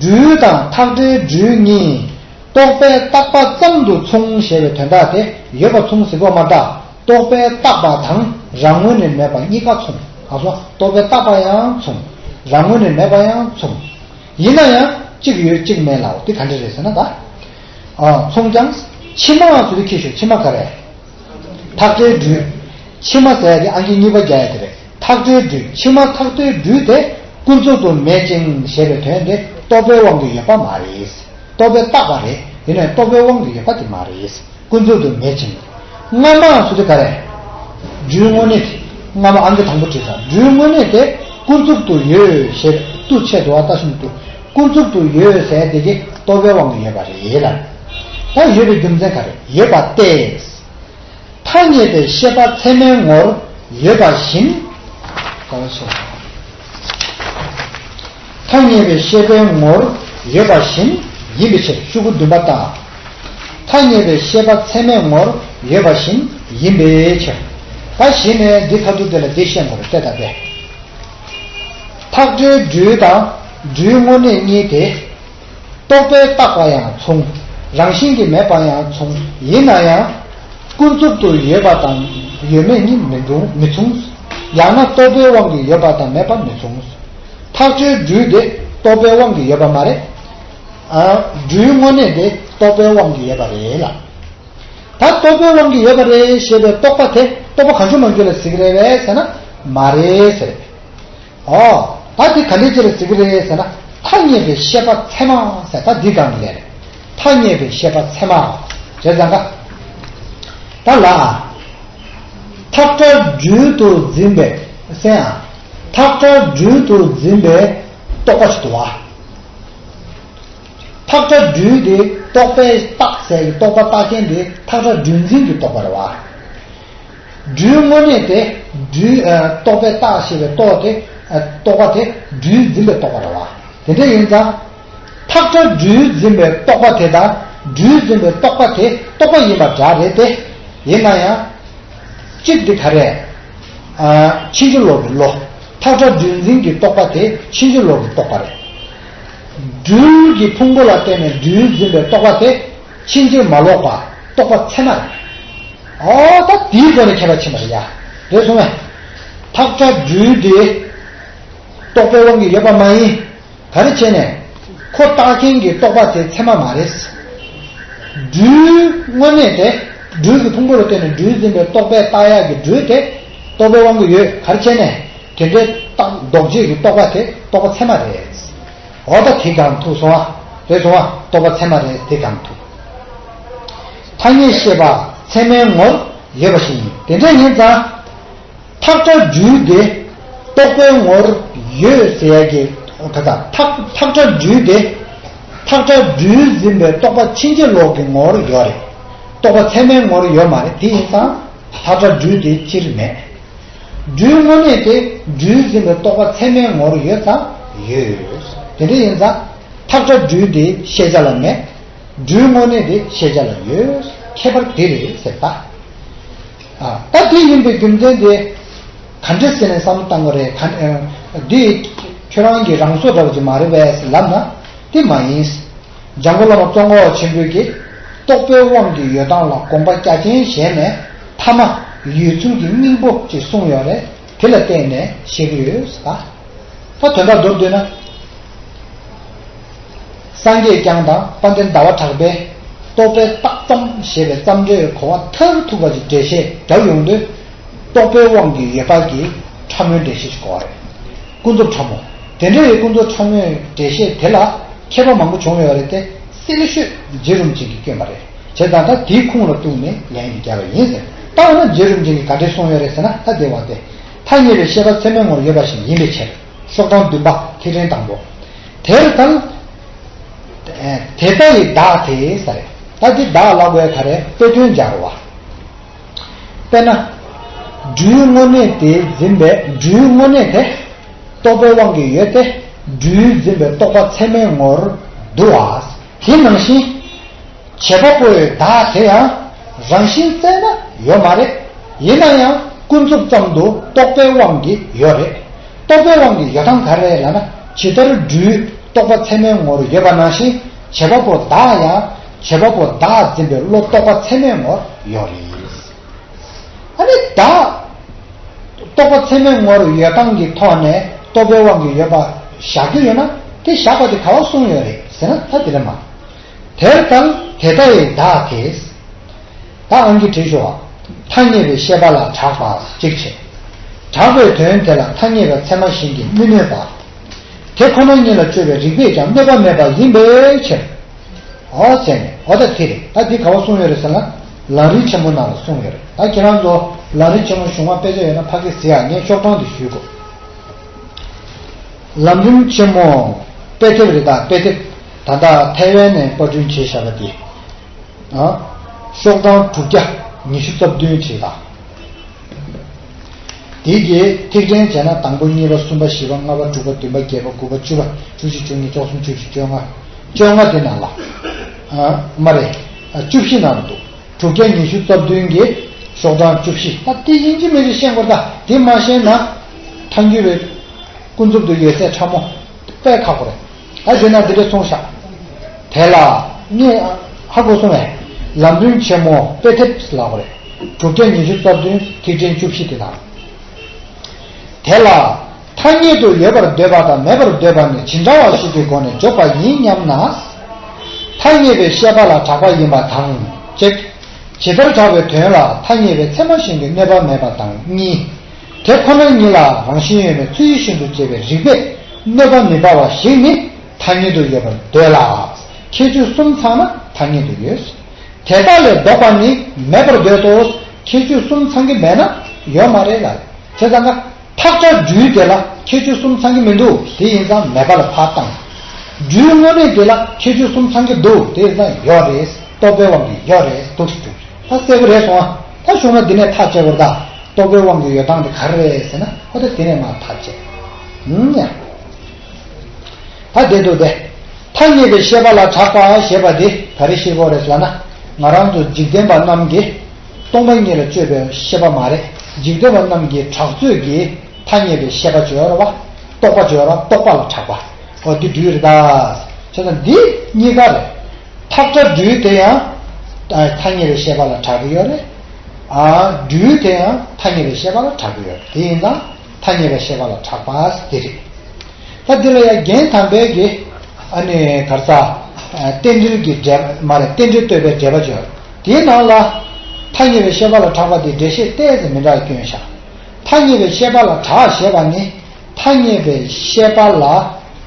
སྦྲུལ་དང་ཐག་ཁྲའི་སྦྲུལ་གཉིས། རྟོག་པས་བཏགས་པ་ཙམ་དུ་མཚུངས་ཞེས་པའི་དོན་དག་དེ་ཡོད་པ་མཚུངས་ཟེར་གོ་མ་ད། རྟོག་པས་བཏགས་པ་དང་རང་ངོས་ནས་མེད་པ་གཉིས་ཀ་མཚུངས། ཨ་སོ། རྟོག་པས་བཏགས་པ་ཡང་མཚུངས། རང་ངོས་ནས་མེད་པ་ཡང་མཚུངས། ཡིན་ན་ཡང་གཅིག་ཡོད་གཅིག་མེད་ལའོ། དེ་ག་འདྲ་རེད་ཟེར་ན་ད། ཨ་མཚུངས་ཀྱང་། ཕྱི་མ་ཚུལ་དུ་ཁྱེར་ཤོག་ཕྱི་མ་ག་རེ། ཐག་ཁྲའི་སྦྲུལ། ཕྱི་མ་ཟེར་ཡ་དེ་ཨང་ཀི་གཉིས་པ་རྒྱག་ཡ་དེ་རེད། ཐག་ཁྲའི་སྦྲུལ། ཕྱི་མ་ཐག་ཁྲའི་སྦྲུལ་དེ་ཀུན་རྫོབ་ཏུ་མེད་ཅིང་ཞེས་པའི་དོན་དེ་རྟོག་པའི་དབང་གིས་ཡོད་པ་མ་རེད། རྟོག་པས་བཏགས་པ་རེད། ཡིན་ནའི་རྟོག་པའི་དབང་གིས་ཡོད་པ་དེ་མ་རེད། ཀུན་རྫོབ་ཏུ་མེད་ཅིང་། སྔ་མ་ཚུལ་དུ་ག་རེ། སྦྲུལ་དངོས་གནས་དེ། སྔ་མ་ཨང་ཀི་དང་པོ་བྲིས་ས་སྦྲུལ་དངོས་གནས་དེ་ཀུན་རྫོབ་ཏུ་ཡོད་ཞེས་བཏུ་ཆེད་དུ་བ་ལྟ་བཞིན་དུ། ཀུན་རྫོབ་ཏུ་ཡོད་ཟེར་དེ་གི་རྟོག་པའི་དབང་གིས་ཡོད་པ་རེད་ལ། ད་ཡོད་པའི་རྒྱུ་མཚན་ག་རེ། ཡོད་པ་སྟེ། ཐ་སྙད་པའི་ཤེས་པ་ཚད་མའི་ངོར་ཡོད་པ་བཞིན། ག་རེ་ཟེར། ཐ་སྙད་པའི་ཤེས་པའི་ངོར་ཡོད་པ་བཞིན་ཡིན་པའི་ཕྱིར། ཤོག་གུ་བདུན་པ་ལྟ། ཐ་སྙད་པའི་ཤེས་པ་ཚད་མའི་ངོར་ཡོད་པ་བཞིན་ཡིན་པའི་ཕྱིར། ད་གཞི་ནས་འདི་ཁ་ཐུག་དེ་ལ་འདི་ཤེས་དགོས་རེད་དེ་ད་དེ། ཐག་ཁྲའི་སྦྲུལ་དང་སྦྲུལ་དངོས་གནས་གཉིས་དེ། རྟོག་པས་བཏགས་པ་ཡང་མཚུངས། རང་བཞིན་གྱིས་མེད་པ་ཡང་མཚུངས། ཡིན་ན་ཡང་། ཀུན་རྫོབ་ཏུ་ཡོད་པ་དང་ཡོད་མེད་གཉིས་མི་མཚུངས། མི་མཚུངས། ཡང་ན་རྟོག་པའི་དབང་གིས་ཡོད་པ་དང་མེད་པ་མི་མཚུངས། ཐག་ཁྲའི་སྦྲུལ་དེ་རྟོག་པའི་དབང་གིས་ཡོད་པ་མ་རེད། ཨ། སྦྲུལ་དངོས་གནས་དེ་རྟོག་པའི་དབང་གིས་ཡོད་པ་རེད་ལ། ད་རྟོག་པའི་དབང་གིས་ཡོད་པ་རེད་ཞེས་པའི་རྟོག་པ་དེ་རྟོག་པ་གང་བྱུང་མང་བྱུང་ལ་ཟེར་གྱི་རེད་པས་ཟེར་ན་མ་རེད་ཟེར། ཨོ། ད་འདི་ག་འདྲ་ཅིག་ལ་ཟེར་གྱི་རེད་ཟེར་ན། ཐ་སྙད་པའི་ཤེས་པ་ཚད་མ་ཟེར། ད་འདི་སྒང་ལ་རེད། ཐ་སྙད་པའི་ཤེས་པ་ཚད་མ་རེད་ཙང་ཀ། ད་ལ། ཐག་ཁྲ་སྦྲུལ་དུ་འཛིན་པའི་སེམས་ཨ། ཐག་ཁྲ་སྦྲུལ་དུ་འཛིན་པའི་རྟོག་པ་ཞིག་འདུག་བ། ཐག་ཁྲ་སྦྲུལ་དེ་རྟོག་པས་བཏགས་ཟེར་གྱི་རྟོག་པ་བཏགས་མཁན་དེ་ཐག་ཁྲ་སྦྲུལ་འཛིན་གྱི་རྟོག་པ་རེད་བ། སྦྲུལ་དངོས་གནས་དེ་སྦྲུལ་ཨ། རྟོག་པས་བཏགས་ཞེས་པའི་རྟོག་དེ་ཨ། རྟོག་པ་དེ་སྦྲུལ་འཛིན་པའི་རྟོག་པ་རེད་བ། དེ་འདྲ་ཡིན་ཙང་། ཐག་ཁྲ་སྦྲུལ་འཛིན་པའི་རྟོག་པ་དེ་དང་སྦྲུལ་འཛིན་པའི་རྟོག་པ་དེ་རྟོག་པ་ཡིན་པ་འདྲ་རེད་དེ། ཡིན་ན་ཡང་། སྤྱིར་དེ་ག་རེ། ཨ། ཕྱིན་ཅི་ལོག་གི་བློ། ཐག་ཁྲ་སྦྲུལ་འཛིན་གྱི་རྟོག་པ་དེ་ཕྱིན་ཅི་ལོག་གི་རྟོག་པ་རེད། སྦྲུལ་གྱི་ཕུང་པོ་ལ་བརྟེན་ནས་སྦྲུལ་འཛིན་པའི་རྟོག་པ་དེ་ཕྱིན་ཅི་མ་ལོག་པ་རྟོག་པ་ཚད་མ་རེད། ཨོ་ད་དེའི་སྒོ་ནས་ཁྱད་པར་ཕྱིན་པ་རེད་ཡ། རེད་སོང་ངས། ཐག་ཁྲ་སྦྲུལ་དེ་རྟོག་པའི་དབང་གིས་ཡོད་པ་མ་ཡིན། ག་རེ་བྱས་ནས། ཁོ་བཏགས་མཁན་གྱི་རྟོག་པ་དེ་ཚད་མ་མ་རེད། སྦྲུལ་དངོས་གནས་དེ། སྦྲུལ་གྱི་ཕུང་པོ་ལ་བརྟེན་ནས་སྦྲུལ་འཛིན་པའི་རྟོག་པས་བཏགས་ཡག་གི་སྦྲུལ་དེ། རྟོག་པའི་དབང་གིས་ཡོད། ག་རེ་བྱས་ནས། དེ་འདྲའི་རྟགས་ལྡོག་བྱེད་ཀྱི་རྟོག་པ་དེ་རྟོག་པ་ཚད་མ་རེད། འོ་ད་དེ་གང་ཐུག་སོང་ཨ། རེད་སོང་ཨ། རྟོག་པ་ཚད་མ་རེད་དེ་གང་ཐུག་ཐ་སྙད་ཤེས་པ་ཚད་མའི་ངོར་ཡོད་པ་ཞིག་ཡིན། དེ་འདྲ་ཡིན་ཙང་། ཐག་ཁྲ་སྦྲུལ་དེ་རྟོག་པའི་ངོར་ཡོད་ཟེར་ཡ་གི་ག་ད་ཐག་ཐག་ཁྲ་སྦྲུལ་དེ་ཐག་ཁྲ་སྦྲུལ་འཛིན་པའི་རྟོག་པ་ཕྱིན་ཅི་ལོག་གི་ངོར་ཡོད་རེད། རྟོག་པ་ཚད་མའི་ངོར་ཡོད་མ་རེད། དེ་ཡིན་ཙང་ཐག་ཁྲ་སྦྲུལ་དེ་སྤྱིར་མེད། སྦྲུལ་དངོས་གནས་དེ་སྦྲུལ་འཛིན་པའི་རྟོག་པ་ཚད་མའི་ངོར་ཡོད་ཙང་ཡོད། དེ་འདྲ་ཡིན་ཙང་ཐག་ཁྲ་སྦྲུལ་དེ་ཤེས་བྱ་ལ་མེད། སྦྲུལ་དངོས་གནས་དེ་ཤེས་བྱ་ལ་ཡོད། ཁྱད་པར་དེ་རེད་ཟེར་ད། ཨ། ད་དེ་ཡིན་པའི་རྒྱུ་མཚན་དེ་ག་འདྲ་ཟེར་ནས་བསམ་བློ་བཏང་དགོས་རེད། ག་ཨ། འདི་ཁྱོད་རང་གི་རང་བཟོ་འདྲ་བོ་ཅིག་མ་རེད་པས་ལབ་ན་དེ་མ་ཡིན། འཇམ་མགོན་བླ་མ་ཙོང་ཁ་པ་ཆེན་པོས་ཀྱིས་རྟོག་པའི་དབང་གིས་ཡོད་སྟངས་ལ་དགོངས་པ་རྒྱ་ཆེན་བཞེས་ནས་ཐ་མ་ཡུལ་ཚུལ་གྱི་སྙིང་པོ་ཅིག་གསུངས་ཡོད་རེད། དེ་ལ་བརྟེན་ནས་བཤད་ཀྱི་ཡོད་ཟེར། ད་དོན་དག་མདོར་བསྡུས་ན། སངས་རྒྱས་བསྐྱངས་དང་དཔལ་ལྡན་ཟླ་བ་གྲགས་པས་རྟོག་པས་བཏགས་ཙམ་ཞེས་པའི་བརྩམས་འགྲོས་གོ་བ་མཐར་ཐུག་པ་ཅིག་འགྲེལ་བཤད་བརྒྱབ་ཡོང་དུས། རྟོག་པའི་དབང་གིས་ཡོད་པ་གི་ཕྲ་མོའི་འགྲེལ་བཤད་ཅིག་གོ་བ་རེད། ཀུན་རྫོབ་ཕྲ་མོ། དེ་འདྲ་ཡི་ཀུན་རྫོབ་ཕྲ་མོའི་འགྲེལ་བཤད་དེ་ལ་མཁས་པ་མང་པོ་བྱུང་ཡོད་རེད་དེ། སྲིད་ལ་ཤོད་རྗེ་རིན་པོ་ཆེ་གིས་བསྐྱོན་པ་རེད། བྱས་ཙང་ད་དེའི་ཁུངས་ལ་གཏུགས་ནས་ལན་ཡང་བརྒྱབ་པ་ཡིན་ཟེར། ད་འོ་ན་རྗེ་རིན་པོ་ཆེ་གིས་ག་འདྲས་གསུངས་ཡོད་རེད་ཟེར་ན། ད་དེ་བ་སྟེ། ཐ་སྙད་པའི་ཤེས་པ་ཚད་མའི་ངོར་ཡོད་པ་བཞིན་ཡིན་པའི་ཕྱིར། ཤོག་གྲངས་བདུན་པ་ཐིག་ཕྲེང་དང་པོ། དེར་ཐལ། དེ་ལྟ་ཡི་བདག་དེ་ཟེར། ད་དེ་བདག་ལབ་དགོས་ག་རེ། དཔེ་དོན་སྦྱར་བ། དཔེར་ན། སྦྲུལ་དངོས་གནས་དེ་འཛིན་པའི་སྦྲུལ་དངོས་གནས་དེ། རྟོག་པའི་དབང་གིས་ཡོད་དེ། སྦྲུལ་འཛིན་པའི་རྟོག་པ་ཚད་མའི་ངོར་འདུ་བ། དེ་ནང་བཞིན་བྱེད་པ་པོའི་བདག་དེ་ཡང་རང་བཞིན་བཙལ་ན་ཡོད་མ་རེད། ཡིན་ན་ཡང་ཀུན་རྫོབ་ཙམ་དུ་རྟོག་པའི་དབང་གིས་ཡོད་རེད། རྟོག་པའི་དབང་གིས་ཡོད་སྟངས་ག་རེ་ལབ་ན། ཇི་ལྟར་སྦྲུལ་རྟོག་པ་ཚད་མའི་ངོར་ཡོད་པ་ནང་བཞིན་བྱེད་པ་པོ་བདག་ཡང་བྱེད་པ་པོ་བདག་འཛིན་པའི་བློ་རྟོག་པ་ཚད་མའི་ངོར་ཡོད་རེད། ཨ་ནི་བདག་རྟོག་པ་ཚད་མའི་ངོར་ཡོད་སྟངས་ཀྱི་ཐོག་ནས་རྟོག་པའི་དབང་གིས་ཡོད་པ་བཞག་རྒྱུ་ཡོད་ན། དེ་བཞག་པ་དེ་ག་བ་གསུངས་ཡོད་རེད་ཟེར་ན། ད་དེ་རེད་མ། དེར་ཐལ་དེ་ལྟ་ཡི་བདག་དེས། ད་ཨང་ཀི་བྲིས་ཤོག་ཐ་སྙད་པའི་ཤེས་པ་ལ་གྲགས་པ་གཅིག་བྱས། གྲགས་པའི་དོན་དེ་ལ་ཐ་སྙད་པའི་ཚད་མ་གཞན་གྱིས་མི་གནོད་པ། དེ་ཁོ་ན་ཉིད་ལ་དཔྱོད་པའི་རིགས་པས་ཀྱང་གནོད་པ་མེད་པ་ཡིན་པའི་ཕྱིར། འོ་ཟེར་ནས། འོ་ད་དེ་རེད། ད་འདི་ག་བ་གསུངས་ཡོད་རེད་ཟེར་ན། ལམ་རིམ་ཆེན་མོ་ནང་ལ་གསུངས་ཡོད་རེད། ད་ཁྱེད་རང་ཚོ་ལམ་རིམ་ཆེན་མོ་གཞུང་མ་དཔེ་ཆ་ཡོད་ན་ཕ་གི་གཟིགས་ཨ། ངས་ཤོག་གྲངས་དེ་ཞུ་དགོས། ལམ་རིམ་ཆེན་མོ་དཔེ་དེབ་རེད། ད་དཔེ་དེབ་ད་ལྟ་ཐའེ་ཝན་ནས་པར་སྐྲུན་བྱས་བཞག་པ་དེ། ཨ། ཤོག་གྲངས་དྲུག་བརྒྱ་ཉི་ཤུ་རྩ་བདུན་བྲིས་དང་། དེ་གི་ཐིག་ཕྲེང་བྱས་ན་དང་པོ་གཉིས་པ་གསུམ་པ་བཞི་པ་ལྔ་པ་དྲུག་པ་བདུན་པ་བརྒྱད་པ་དགུ་པ་བཅུ་པ་བཅུ་གཅིག་བཅུ་གཉིས་བཅུ་གསུམ་བཅུ་བཞི་བཅོ་ལྔ། བཅོ་ལྔ་དེ་ནང་ལ། ཨ། མ་རེད། ཨ། བཅུ་བཞི་ནང་ལ་འདུག་དྲུག་བརྒྱ་ཉི་ཤུ་རྩ་བདུན་གྱི་ཤོག་གྲངས་བཅུ་བཞི། ད་དེ་ཡིན་གཅིག་མིན་གཅིག་ཤེས་དགོས། ད་དེ་མ་ཤེས་ན་ཐལ་འགྱུར་བའི་ཀུན་རྫོབ་ཏུ་ཡོད་ཚད་ཕྲ་མོ་དཔེ་ཁག་པོ་རེད། ད་དེ་ན་འདི་འདྲ་གསུངས་བཞག་དེ་ལ་ངས་ཧ་གོ་སོང་བས། ལམ་རིམ་ཆེན་མོ་དཔེ་དེབ་ལབ་པ་རེད། དྲུག་བརྒྱ་ཉི་ཤུ་རྩ་བདུན་ཐིག་ཕྲེང་བཅུ་བཞི་དེ་ལ། དེ་ལ་ཐ་སྙད་དུ་ཡོད་པར་འདོད་པ་དང་མེད་པར་འདོད་པ་ནི་ཇི་འདྲ་བ་ཞིག་གི་སྒོ་ནས་འཇོག་པ་ཡིན་སྙམ་ན། ཐ་སྙད་པའི་ཤེས་པ་ལ་གྲགས་པ་ཡིན་པ་དང་གཅིག་ཇི་ལྟར་གྲགས་པའི་དོན་ལ་ཐ་སྙད་པའི་ཚད་མ་གཞན་གྱིས་གནོད་པ་མེད་པ་དང་གཉིས། དེ་ཁོ་ན་ཉིད་ལ་རང་བཞིན་ཡོད་མེད་ཚུལ་བཞིན་དུ་དཔྱད་པའི་རིགས་པས་གནོད་པ་མི་སྤར་བ་ཞིག་ནི་ཐ་སྙད་དུ་ཡོད་པར་འདོད་ལ། ཁྱད་ཆོས་གསུམ་ཚང་ན་ཐ་སྙད་དུ་ཡོད། དེ་དག་ལས་ལྡོག་པ་ནི་མེད་པར་འདོད་དོ། ཁྱད་ཆོས་གསུམ་ཚང་གི་མེད་ན་ཡོད་མ་རེད་ལ། བྱས་ཙང་ཀ་ཐག་ཁྲ་སྦྲུལ་དེ་ལ་ཁྱད་ཆོས་གསུམ་ཚང་གི་མི་འདུག་དེ་ཡིན་ཙང་མེད་པ་ལ་ཕར་བཏང་། སྦྲུལ་དངོས་མེད་དེ་ལ་ཁྱད་ཆོས་གསུམ་ཚང་གི་འདུག་དེ་ཡིན་ཙང་ཡོད་རེད། རྟོག་པའི་དབང་གིས་ཡོད་རེད་འདུག་ཞིག་འདུག་ད་གསལ་པོ་རེད་སོང་ཨ། ད་གཞུང་མ་འདི་ནས་ཐག་བཅད་དགོས་རེད། ད་རྟོག་པའི་དབང་གིས་ཡོད་སྟངས་དེ་ག་རེ་རེད་ཟེར་ན། ཨོ་ད་དེ་ནས་མར་ཐག་བཅད། ཧུམ་ཡ། ད་དེ་འདུག་སྟེ། ཐ་སྙད་པའི་ཤེས་པ་ལ་གྲགས་པ་ཞེས་པ་དེ་ག་རེ་ཤེས་དགོས་རེད་ལབ་ན། ང་རང་ཚོ་འཇིག་རྟེན་པ་རྣམས་ཀྱིས་སྟོང་པ་ཉིད་ལ་དཔྱོད་པའི་ཤེས་པ་མ་རེད། འཇིག་རྟེན་པ་རྣམས་ཀྱིས་གྲགས་ཚོད་ཀྱིས་ཐ་སྙད་པའི་ཤེས་པ་བརྗོད་ར་བ། རྟོག་པ་བརྗོད་ར་རྟོག་པ་ལ་གྲགས་པ། ཨོ་འདི་སྦྲུལ་རེད་ད། བྱས་ཙང་འདི་གཉིས་ཀ་རེད། ཐག་ཁྲ་སྦྲུལ་དེ་ཡང་ཐ་སྙད་པའི་ཤེས་པ་ལ་གྲགས་ཀྱི་ཡོད་རེད། ཨ་སྦྲུལ་དེ་ཡང་ཐ་སྙད་པའི་ཤེས་པ་ལ་གྲགས་ཀྱི་ཡོད་རེད། དེ་ཡིན་ཙང་ཐ་སྙད་པའི་ཤེས་པ་ལ་གྲགས་པ་དེ་རེད། ད་འདི་ལ་ཡང་རྒན་དམ་པའི་གི་ཨ་ནི་གར་ས་རྟེན་འབྲེལ་གྱི་འགྲེལ་མ་རེད། རྟེན་འབྲེལ་བསྟོད་པའི་འགྲེལ་པ་བརྗོད། དེའི་ནང་ལ་ཐ་སྙད་པའི་ཤེས་པ་ལ་གྲགས་པ་དེ་འགྲེལ་བཤད་ཏོག་ཙམ་མི་འདྲ་བ་བསྐྱོན་བཞག་ཐ་སྙད་པའི་ཤེས་པ་ལ་གྲགས་ཞེས་པ་ནི་ཐ་སྙད་པའི་ཤེས་པ་ལ་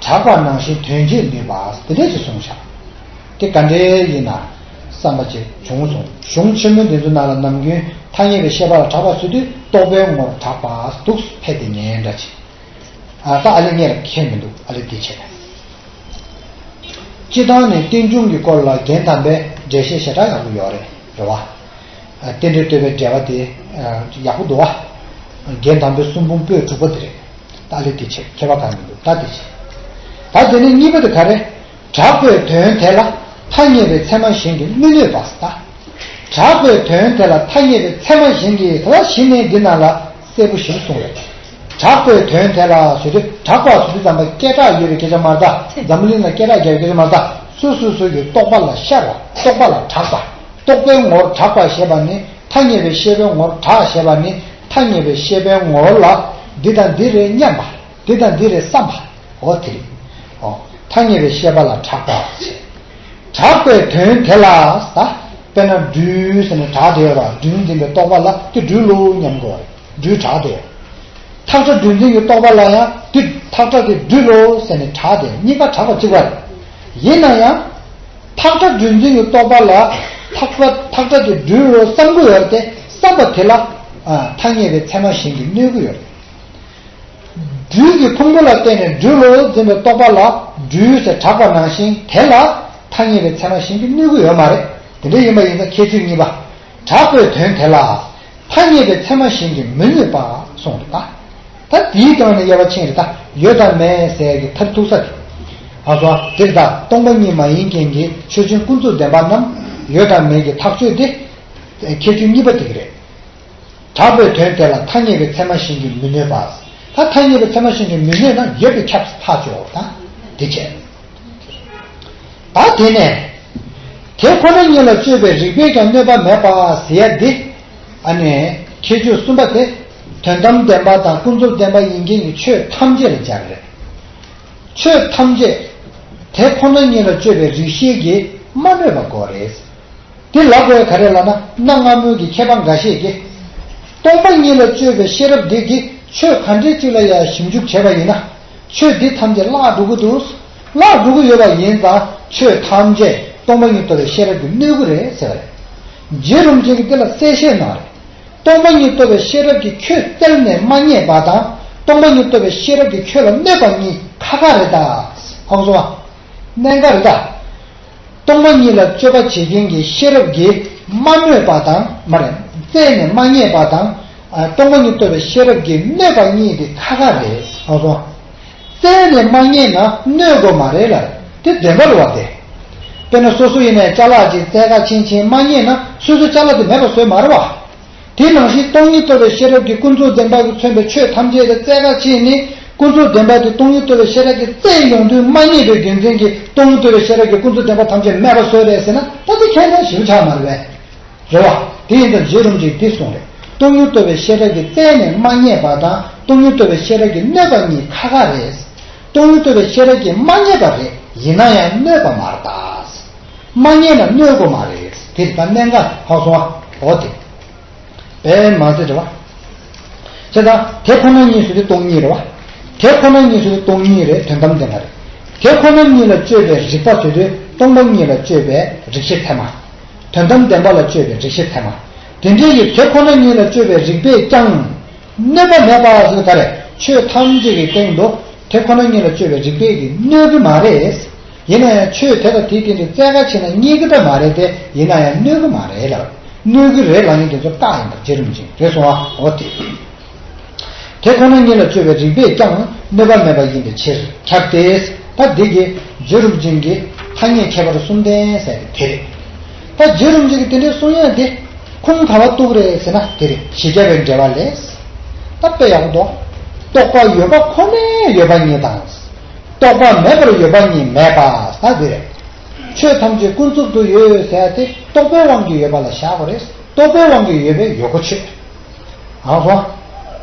གྲགས་པ་ནང་བཞིན་དོན་བྱེད་ནུས་པ་དེ་འདྲས་ཞིག་གསུངས་བཞག་དེ་ག་འདྲས་ཡིན་ན་བསམ་པ་ཅིག་བྱུང་སོང་། གཞུང་ཆེན་མོ་འདི་ཚོ་ནང་ལ་ནམ་རྒྱུན་ཐ་སྙད་པའི་ཤེས་པ་ལ་གྲགས་པ་ཟེར་དུས་རྟོག་པའི་ངོར་གྲགས་པ་འདུག་ཕེབས་ཏེ་ཉན་འདྲ་ཅིག་ཨ་ད་ཨ་ལེ་ངས་ལ་ཁྱད་མི་འདུག་ཨ་ལེ་འདི་བྱས། སྤྱི་བཏང་ནས་རྟེན་འབྱུང་གི་སྐོར་ལ་རྒན་དམ་པའི་འགྲེལ་བཤད་ཞེ་དྲག་ཡག་པོ་ཡོད་རེད། རེད་བ། རྟེན་འབྲེལ་བསྟོད་པའི་འགྲེལ་པ་དེ་ཡག་པོ་འདུག་བ། རྒན་དམ་པའི་གསུང་འབུམ་པོད་དྲུག་པ་དེ་རེད། ད་ལེ་དེ་བྱས་ཁྱད་པར་གང་མི་འདུག་ད་དེ་བྱས། ད་དེ་ནས་གཉིས་པ་དེ་ག་རེ། གྲགས་པའི་དོན་དེ་ལ་ཐ་སྙད་པའི་ཚད་མ་གཞན་གྱིས་མི་གནོད་པ་ཟེར་ད། གྲགས་པའི་དོན་དེ་ལ་ཐ་སྙད་པའི་ཚད་མ་གཞན་གྱིས་ཟེར་བ་གཞི་ནས་འདི་ནང་ལ་གསལ་པོ་ཞིག་གསུངས་ཡོད། གྲགས་པའི་དོན་དེ་ལ་ཟེར་དུས་གྲགས་པ་ཟེར་དུས་ཙམ་པ་སྐད་གྲགས་ཡོད་པའི་སྐད་ཆ་མ་རེད་ད། འཛམ་བུ་གླིང་ལ་སྐད་གྲགས་རྒྱག་པའི་སྐད་ཆ་མ་རེད་ད། སོ་སོ་སོ་གི་རྟོག་པ་ལ་ཤར་བ། རྟོག་པ་ལ་གྲགས་པ། རྟོག་པའི་ངོར་གྲགས་པ་ཞེས་པ་ནི་ཐ་སྙད་པའི་ཤེས་པའི་ངོར་གྲགས་ཞེས་པ་ནི་ཐ་སྙད་པའི་ཤེས་པའི་ངོར་ལ་འདི་དང་འདི་རེད་སྙམ་པ། འདི་དང་འདི་རེད་བསམ་པ། འོ་དེ་རེད། འོ་ཐ་སྙད་པའི་ཤེས་པ་ལ་གྲགས་པ་ཟེར། གྲགས་པའི་དོན་དེ་ལ་ཟེར། དཔེར་ན་སྦྲུལ་ཟེར་ནས་གྲགས་བསྡད་ཡོད་ར། སྦྲུལ་འཛིན་པའི་རྟོག་པ་ལ་དེ་སྦྲུལ་ལོ་སྙམ་དགོས་པ་རེད། སྦྲུལ་གྲགས་བསྡད་ཡོད། ཐག་ཁྲ་སྦྲུལ་འཛིན་གྱི་རྟོག་པ་ལ་ཡང་དེ་ཐག་ཁྲ་དེ་སྦྲུལ་ལོ་ཟེར་ནས་གྲགས་བསྡད་ཡོད། གཉིས་ཀ་གྲགས་པ་གཅིག་པ་རེད། ཡིན་ན་ཡང་། ཐག་ཁྲ་སྦྲུལ་འཛིན་གྱི་རྟོག་པ་ལ་ཐག་པ་ཐག་ཁྲ་དེ་སྦྲུལ་ལོ་བསམ་གྱི་ཡོད་རེད་དེ། བསམ་པ་དེ་ལ་ཨ་ཐ་སྙད་པའི་ཚད་མ་གཞན་གྱིས་གནོད་ཀྱི་ཡོད་རེད། སྦྲུལ་གྱི་ཕུང་པོ་ལ་བརྟེན་ནས་སྦྲུལ་ལོ་འཛིན་པའི་རྟོག་པ་ལ་སྦྲུལ་ཟེར་གྲགས་པ་ནང་བཞིན་དེ་ལ་ཐ་སྙད་པའི་ཚད་མ་གཞན་གྱིས་གནོད་ཀྱི་ཡོད་མ་རེད། དེ་འདྲ་ཡིན་པ་ཡིན་ཙང་ཁྱད་ཆོས་གཉིས་པ། གྲགས་པའི་དོན་དེ་ལ་ཐ་སྙད་པའི་ཚད་མ་གཞན་གྱིས་མི་གནོད་པ་གསུངས་རེད་ད། ད་དེའི་སྒང་ནས་དབྱེ་བ་ཕྱེ་རེད་ད། ཡོད་དང་མེད་ཟེར་གྱི་མཐར་ཐུག་ས་དེ། ཨ་སོ། དེ་ལྟར་སྟོང་པ་ཉིད་མ་ཡིན་མཁན་གྱི་ཆོས་ཅན་ཀུན་རྫོབ་བདེན་པ་རྣམས་ཡོད་དང་མེད་ཀྱི་ཐག་གཅོད་དེ་ཁྱད་ཆོས་གཉིས་པ་དེ་ག་རེད། དྲག་པོའི་དོན་དེ་ལ་ཐ་སྙད་པའི་ཚད་མ་གཞན་གྱིས་མི་གནོད་པ། ད་ཐ་སྙད་པའི་ཚད་མ་གཞན་གྱིས་མི་གནོད་ན་ཡོད་པས་ཁྱབ་ཐག་ཆོད་ད་དེ་བྱས། ད་དེ་ནས། དེ་ཁོ་ན་ཉིད་ལ་དཔྱོད་པའི་རིགས་པས་ཀྱང་གནོད་པ་མེད་པ་ཟེར་ཡ་འདི། ཨ་ནི་ཁྱད་ཆོས་གསུམ་པ་དེ། དོན་དམ་བདེན་པ་དང་ཀུན་རྫོབ་བདེན་པ་ཡིན་མཁན་གྱི་ཆོས་ཐམས་ཅད་ལ་སྦྱར་རེད། ཆོས་ཐམས་ཅད། དེ་ཁོ་ན་ཉིད་ལ་དཔྱོད་པའི་རིགས་ཤེས་ཀྱིས་མ་གནོད་པ་དགོས་རེད། དེ་ལབ་དགོས་ག་རེ་ལབ་ན་གནའ་སྔ་མོའི་གི་མཁས་པ་འགའ་ཤས་ཀྱིས། སྟོང་པ་ཉིད་ལ་དཔྱོད་པའི་ཤེས་རབ་འདི་གིས་ཆོས་ག་འདྲ་ཅིག་ལ་ཡང་ཞིབ་འཇུག་བྱས་པ་ཡིན་ན། ཆོས་འདི་ཐམས་ཅད་བརླག་འགྲོ་གི་འདུག་བརླག་འགྲོ་གི་ཡོད་པ་ཡིན་ཙང་ཆོས་ཐམས་ཅད་སྟོང་པ་ཉིད་རྟོགས་པའི་ཤེས་རབ་ཀྱིས་གནོད་ཀྱི་རེད་ཟེར་བ་རེད། རྗེ་རིན་པོ་ཆེ་གིས་འདི་ལ་གསལ་བཤད་གནང་རེད། སྟོང་པ་ཉིད་རྟོགས་པའི་ཤེས་རབ་ཀྱིས་ཁྱོད་བཙལ་ནས་མ་རྙེད་པ་དང་སྟོང་པ་ཉིད་རྟོགས་པའི་ཤེས་རབ་ཀྱིས་ཁྱོད་ལ་གནོད་པ་གཉིས་ཁ་ཁ་རེད་ད། ཧང་སོང་ཨ། གནད་འགག་རེད་ད། སྟོང་པ་ཉིད་ལ་དཔྱོད་པ་བྱེད་མཁན་གྱི་ཤེས་རབ་ཀྱིས་མ་གནོད་པ་དང་མ་རེད། བཙལ་ནས་མ་རྙེད་པ་དང་། ཨ། སྟོང་པ་ཉིད་རྟོགས་པའི་ཤེས་རབ་ཀྱིས་གནོད་པ་གཉིས་དེ་ཁ་ཁ་རེད་ཧང་སོང་། བཙལ་ནས་མ་རྙེད་ན་གནོད་དགོས་མ་རེད་ལ། དེ་བདེན་པ་རེད་བ་དེ། དཔེར་ན་སོ་སོ་ཡིན་ནའི་ཅ་ལག་ཅིག་བཙལ་ག་ཕྱིན་ཕྱིན་མ་རྙེད་ན་སོ་སོའི་ཅ་ལག་དེ་མེད་པ་བཟོས་མ་རེད་བ། དེ་ནང་བཞིན་སྟོང་ཉིད་རྟོགས་པའི་ཤེས་རབ་ཀྱིས་ཀུན་རྫོབ་བདེན་པ་གིས་མཚོན་པའི་ཆོས་ཐམས་ཅད་དེ་བཙལ་ག་ཕྱིན་ནས་ཀུན་རྫོབ་བདེན་པ་དེ་སྟོང་ཉིད་རྟོགས་པའི་ཤེས་རབ་ཀྱིས་བཙལ་ཡོང་དུས་མ་རྙེད་པའི་རྒྱུ་མཚན་གྱིས་སྟོང་ཉིད་རྟོགས་པའི་ཤེས་རབ་ཀྱིས་ཀུན་རྫོབ་བདེན་པ་ཐམས་ཅད་མེད་པ་བཟོས་རེད་ཟེར་ན་ད་དེ་ཁྱད་མཚར་ཞེ་པོ་ཆགས་མ་རེད་པས། རེད་བ། དེ་ཡིན་ཙང་རྗེ་རིན་པོ་ཆེས་འདི་གསུངས་རེད། སྟོང་ཉིད་རྟོགས་པའི་ཤེས་རབ་ཀྱིས་བཙལ་ནས་མ་རྙེད་པ་དང་སྟོང་ཉིད་རྟོགས་པའི་ཤེས་རབ་ཀྱིས་གནོད་པ་གཉིས་ཁ་ཁ་རེད། སྟོང་ཉིད་རྟོགས་པའི་ཤེས་རབ་ཀྱིས་མ་རྙེད་པ་རེད། ཡིན་ན་ཡང་གནོད་པ་མ་རེད་ད། མ་རྙེད་ན་གནོད་དགོས་མ་རེད། དེ་ལྟར་གནད་འགག་ཧང་སོང་བ། འོ་དེ། དཔེ་མ་ཟེར་རེད་བ། བྱས་ཙང་དེ་ཁོ་ན་ཉིད་ཟེར་དུས་སྟོང་ཉིད་རེད་བ། དེ་ཁོ་ན་ཉིད་ཟེར་དུས་སྟོང་ཉིད་རེད། དོན་དམ་བདེན་པ་རེད། དེ་ཁོ་ན་ཉིད་ལ་དཔྱོད་པའི་རིགས་པ་ཟེར་དུས་སྟོང་པ་ཉིད་ལ་དཔྱོད་པའི་རིགས་ཤེས་ཚད་མ། དོན་དམ་བདེན་པ་ལ་དཔྱོད་པའི་རིགས་ཤེས་ཚད་མ། དེ་འདྲའི་ཡི་དེ་ཁོ་ན་ཉིད་ལ་དཔྱོད་པའི་རིགས་པས་ཀྱང་གནོད་པ་མེད་པ་ཟེར་ག་རེ། ཆོས་ཐམས་ཅད་ཀྱི་སྟེང་དུ་དེ་ཁོ་ན་ཉིད་ལ་དཔྱོད་པའི་རིགས་པས་ཀྱིས་གནོད་ཀྱི་མ་རེད། ཡིན་ན་ཡང་ཆོས་དེ་དང་དེའི་སྟེང་དུ་བཙལ་ག་ཕྱིན་ན་རྙེད་ཀྱི་ད་མ་རེད་དེ། ཡིན་ན་ཡང་གནོད་ཀྱི་མ་རེད་ལ། གནོད་ཀྱི་རེད་ལབ་མཁན་དེ་ཚོ་རྟགས་ཡིན་པ་རྗེ་རིན་པོ་ཆེས་རེད་གསུངས་པ། འོ་དེ། དེ་ཁོ་ན་ཉིད་ལ་དཔྱོད་པའི་རིགས་པས་ཀྱང་གནོད་པ་མེད་པ་ཡིན་པའི་ཕྱིར། ཁྱབ་སྟེ། ད་འདི་གི་རྗེ་རིན་པོ་ཆེ་གི་ཐ་སྙད་ཁྱད་པར་གསུམ་ལྡན་ཟེར་དེ་རེད། ད་རྗེ་རིན་པོ་ཆེ་གིས་དེ་འདྲའི་གསུང་ཡ་དེ་ཁུངས་ག་པར་གཏུགས་རེད་ཟེར་ན་དེ་རེད། བཞི་བརྒྱ་པའི་འགྲེལ་པ་ལས། ད་དཔེ་ཡག་པོ་འདུག་རྟོག་པ་ཡོད་པ་ཁོ་ནས་ཡོད་པ་ཉིད་དང་། རྟོག་པ་མེད་པར་ཡོད་པ་ཉིད་མེད་པ་ད་འདི་རེད། ཆོས་ཐམས་ཅད་ཀུན་རྫོབ་ཏུ་ཡོད་ཟེར་ཡ་དེ་རྟོག་པའི་དབང་གིས་ཡོད་པ་ལ་བཞག་དགོས་རེད། རྟོག་པའི་དབང་གིས་ཡོད་པའི་ཡོད་གོ་ཆོད། ཨ་ཧོ།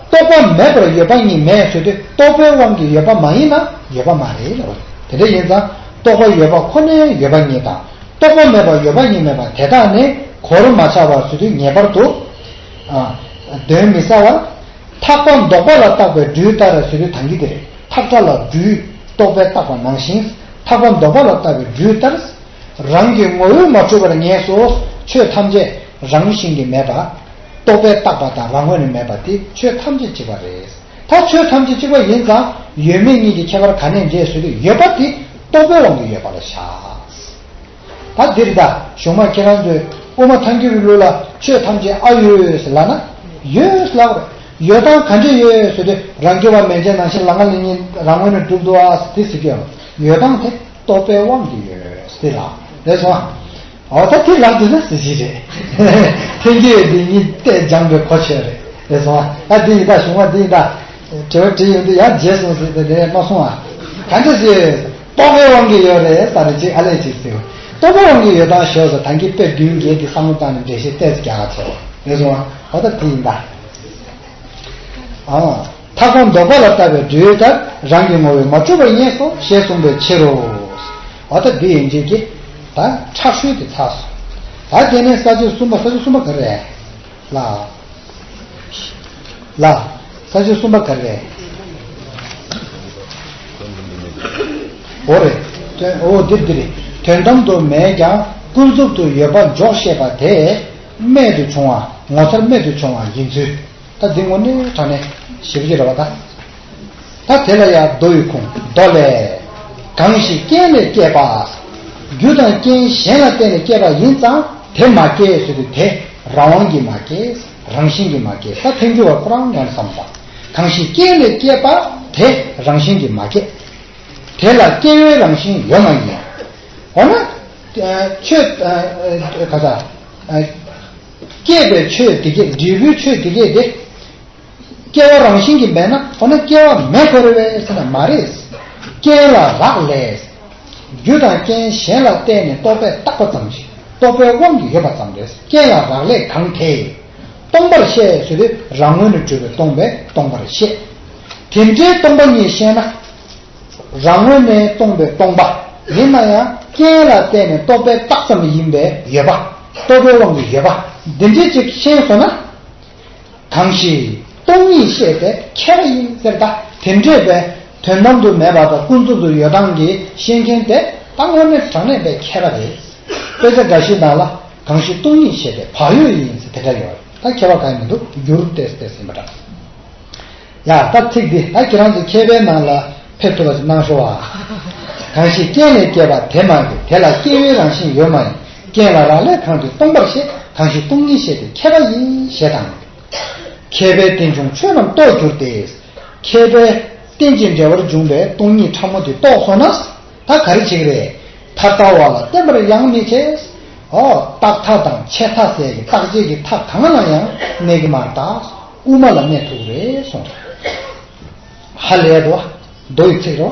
རྟོག་པ་མེད་པར་ཡོད་པ་ཉིད་མེད་ཟེར་དུས་རྟོག་པའི་དབང་གིས་ཡོད་པ་མ་ཡིན་ན་ཡོད་པ་མ་རེད་ལབ་པ་རེད། དེ་འདྲ་ཡིན་ཙང་རྟོག་པ་ཡོད་པ་ཁོ་ནས་ཡོད་པ་ཉིད་དང་རྟོག་པ་མེད་པར་ཡོད་པ་ཉིད་མེད་པ་དེ་དག་ནི་གོ་རུ་མ་ཆགས་པར་ཟེར་དུས་ངེས་པར་དུ། ཨ། གདོན་མི་ཟ་བར། ཐག་པ་འདོགས་པ་ལ་བཏགས་པའི་སྦྲུལ་ལྟར་ཟེར་དུས་ད་གིན་དེ་རེད། ཐག་ཁྲ་ལ་སྦྲུལ་རྟོག་པས་བཏགས་པ་ནང་བཞིན་ཐག་པ་འདོགས་པ་ལ་བཏགས་པའི་སྦྲུལ་ལྟར། རང་གི་ངོ་བོས་མ་གྲུབ་པར་ངེས་སོ། ཆོས་ཐམས་ཅད་རང་བཞིན་གྱིས་མེད་པ། རྟོག་པས་བཏགས་པ་དང་རང་ངོས་ནས་མེད་པ་དེ་ཆོས་ཐམས་ཅད་གཅིག་པ་རེད། ད་ཆོས་ཐམས་ཅད་གཅིག་པ་ཡིན་ཙང་ཡོད་མེད་གཉིས་ཀྱི་ཁྱད་པར་ག་ནས་འབྱེད་ཟེར་དུས་ཡོད་པ་དེ་རྟོག་པའི་དབང་གིས་ཡོད་པ་ལ་བཞག་ད་འདིར་ད་གཞུང་མ་ཁྱེད་རང་ཚོས་དབུ་མ་ཐལ་འགྱུར་བའི་ལུགས་ལ་ཆོས་ཐམས་ཅད་ཨ་ཡོད་ཟེར་ལབ་ན་ཡོད་ཟེར་ལབ་པ་རེད། ཡོད་སྟངས་ག་འདྲས་ཡོད་ཟེར་དུས་རང་རྒྱུད་པ་མན་ཆད་ནང་བཞིན་ལ་ང་ལ་ཉིད་རང་ངོས་ནས་གྲུབ་འདུག་ཨ་དེ་ཟེར་གྱི་ཡོད། ཡོད་སྟངས་དེ། རྟོག་པའི་དབང་གིས་ཡོད་དེ་ལ་རེད་སོང་ཨ། འོ་ད་དེ་ལབ་དུས་ན་གཟི་བརྗིད་རེད། ཐལ་འགྱུར་འདི་ཉིད་གཏད་སྦྱངས་པའི་གོ་ཆོད་རེད་རེད་སོང་ཨ། ད་འདི་ཡིན་ད་གཞུང་བ་འདི་ཡིན་ད། དྲི་བ་དྲིས་ཡོང་དུས་ཡང་བརྗེད་སོང་ཟེར་ཏེ་དེ་ནས་མ་སོང་ཨ། ག་འདྲ་ཟེར། རྟོག་པའི་དབང་གིས་ཡོད་རེད་ས་རེད་ཅིག་ཨ་ལས་ཅིག་ཟེར། རྟོག་པའི་དབང་གིས་ཡོད་སྟངས་ཞོག་ཟེར་ད་གིན་དཔེ་བདུན་བརྒྱད་ཀྱི་བསམ་བློ་བཏང་ནས་འགྲེལ་བཤད་ཏོག་ཙམ་རྒྱག་ག་ཚོར་རེད་སོང་ཨ། འོ་ད་དེ་ཡིན་ད། ཨ། ཐག་པ་འདོགས་པ་ལ་བཏགས་པའི་སྦྲུལ་ལྟར་རང་གི་ངོ་བོས་མ་གྲུབ་པར་ངེས་སོ་ཞེས་གསུངས་པའི་ཕྱིར་རོ། འོ་ད་འདི་ཡིན་གཅིག་གི། ད་ཁྲག་ཤུལ་དེ་ཚར་སོང་། ད་དེ་ནས་ས་བཅད་གསུམ་པ་ས་བཅད་གསུམ་པ་ག་རེ་རེད། ལ། ལ། ས་བཅད་གསུམ་པ་ག་རེ་རེད། འོ་རེད། དོན་འོ་འདིར་འདི་རེད། དོན་དམ་དུ་མེད་ཀྱང་ཀུན་རྫོབ་ཏུ་ཡོད་པ་འཇོག་ཤེས་པ་དེ་རྨད་དུ་བྱུང་བ་ངོ་མཚར་རྨད་དུ་བྱུང་བ་ཡིན་ཚུལ། ད་འདི་དངོས་གནས་དྲང་གནས་ཞིབ་ཅིག་རེད་བ་ད། ད་དེ་ལ་ཡང་མདོ་ཡི་ཁུངས་མདོ་ལས། གང་ཞིག་རྐྱེན་ལས་སྐྱེས་པ། རྒྱུ་དང་རྐྱེན་གཞན་ལ་བརྟེན་ནས་སྐྱེས་པ་ཡིན་ཙང་དེ་མ་སྐྱེས་ཟེར་དུས་དེ་རང་དབང་གིས་མ་སྐྱེས། རང་བཞིན་གྱིས་མ་སྐྱེས། ད་ཐལ་འགྱུར་བ་ཁོ་རང་ཡང་བསམ་པ། གང་ཞིག་རྐྱེན་ལས་སྐྱེས་པ་དེ་རང་བཞིན་གྱིས་མ་སྐྱེས། དེ་ལ་སྐྱེ་བོའི་རང་བཞིན་ཡོད་མ་ཡིན། འོ་ན། ཨ། ཆོས། ཨ། ཨ། ག་ས། ཨ། སྐྱེས་པའི་ཆོས་དེ་གས། འབྲས་བུའི་ཆོས་དེ་གས་དེ། སྐྱེ་བོ་རང་བཞིན་གྱིས་མེད་ན། འོ་ན་སྐྱེ་བ་མེད་དགོས་རེད་པས་ཟེར་ན་མ་རེད། རྐྱེན་ལ་རག་ལས། རྒྱུ་དང་རྐྱེན་གཞན་ལ་བརྟེན་ནས་རྟོག་པས་བཏགས་པ་ཙམ་ཞིག་རྟོག་པའི་དབང་གིས་ཡོད་པ་ཙམ་རེད། རྐྱེན་ལ་རག་ལས་གང་དེས་སྟོང་པར་བཤད་ཟེར་དུས། རང་ངོས་ནས་གྲུབ་པའི་སྟོང་པས་སྟོང་པར་བཤད། དེ་འདྲའི་སྟོང་པ་ཉིད་ཤེས་ན། རང་ངོས་ནས་སྟོང་པའི་སྟོང་པ། ཡིན་ན་ཡང་རྐྱེན་ལ་བརྟེན་ནས་རྟོག་པས་བཏགས་ཙམ་ཡིན་པའི་ཡོད་པ། རྟོག་པའི་དབང་གིས་ཡོད་པ། འདི་འདྲའི་ཅིག་ཤེས་སོང་ན། གང་ཞིག་སྟོང་ཉིད་ཤེས་པའི་མཁས་པ་ཡིན་ཟེར། ད་དེ་འདྲས་པའི་དོན་དམ་དུ་མེད་པ་དང་ཀུན་རྫོབ་ཏུ་ཡོད་སྟངས་ཀྱི་ཤེས་མཁན་དེ་ད་དངོས་གནས་དྲང་གནས་པའི་མཁས་པ་རེད། དཔེ་ཆ་འགའ་ཞིག་ནང་ལ། གང་ཞིག་སྟོང་ཉིད་ཤེས་པའི་བག་ཡོད་ཡིན་ཟེར་དེ་འདྲ་ཡོད་རེད། ད་མཁས་པ་གང་ཡང་མི་འདུག་འགྱུར་ཏེ་ཏེ་ཟིན་པ་འདྲ། ཡ། ད་ཚིག་འདི་ད་ཁྱེད་རང་ཚོ་མཁས་པའི་ནང་ལ་ཕེབས་ཐུབ་པ་ཞིག་གནང་ཤོག་ཨ། གང་ཞིག་རྐྱེན་ལས་སྐྱེས་པ་དེ་མ་ཡིན། དེ་ལ་སྐྱེ་བོའི་རང་བཞིན་ཡོད་མ་ཡིན། རྐྱེན་ལ་རག་ལས་གང་དེས་སྟོང་པར་བཤད། གང་ཞིག་སྟོང་ཉིད་ཤེས་པའི་མཁས་པ་ཡིན་ཞེས་དང་། མཁས་པས་རྟེན་འབྱུང་ཆོས་རྣམས་རྟོགས་གྱུར་ཏེ། མཁས་པས་རྟེན་ཅིང་འབྲེལ་བར་འབྱུང་བའི་སྟོང་ཉིད་ཕྲ་མོ་དེ་རྟོགས་སོང་ན། ད་ག་རེ་བྱེད་ཀྱི་རེད། ཐར་ལྟ་བ་ལ་བརྟེན་པར་ཡང་མི་བྱེད། ཨོ། རྟག་མཐའ་དང་ཆད་མཐའ་ཟེར་གྱི་རྟག་ཆད་ཀྱི་མཐའ་གང་ལ་ཡང་གནས་ཀྱི་མ་རེད། ད་དབུ་མ་ལ་གནས་ཐུབ་ཀྱི་རེད་གསུངས། ཧ་ལས་རོ། མདོ་ཡི་ཚིག་རོ།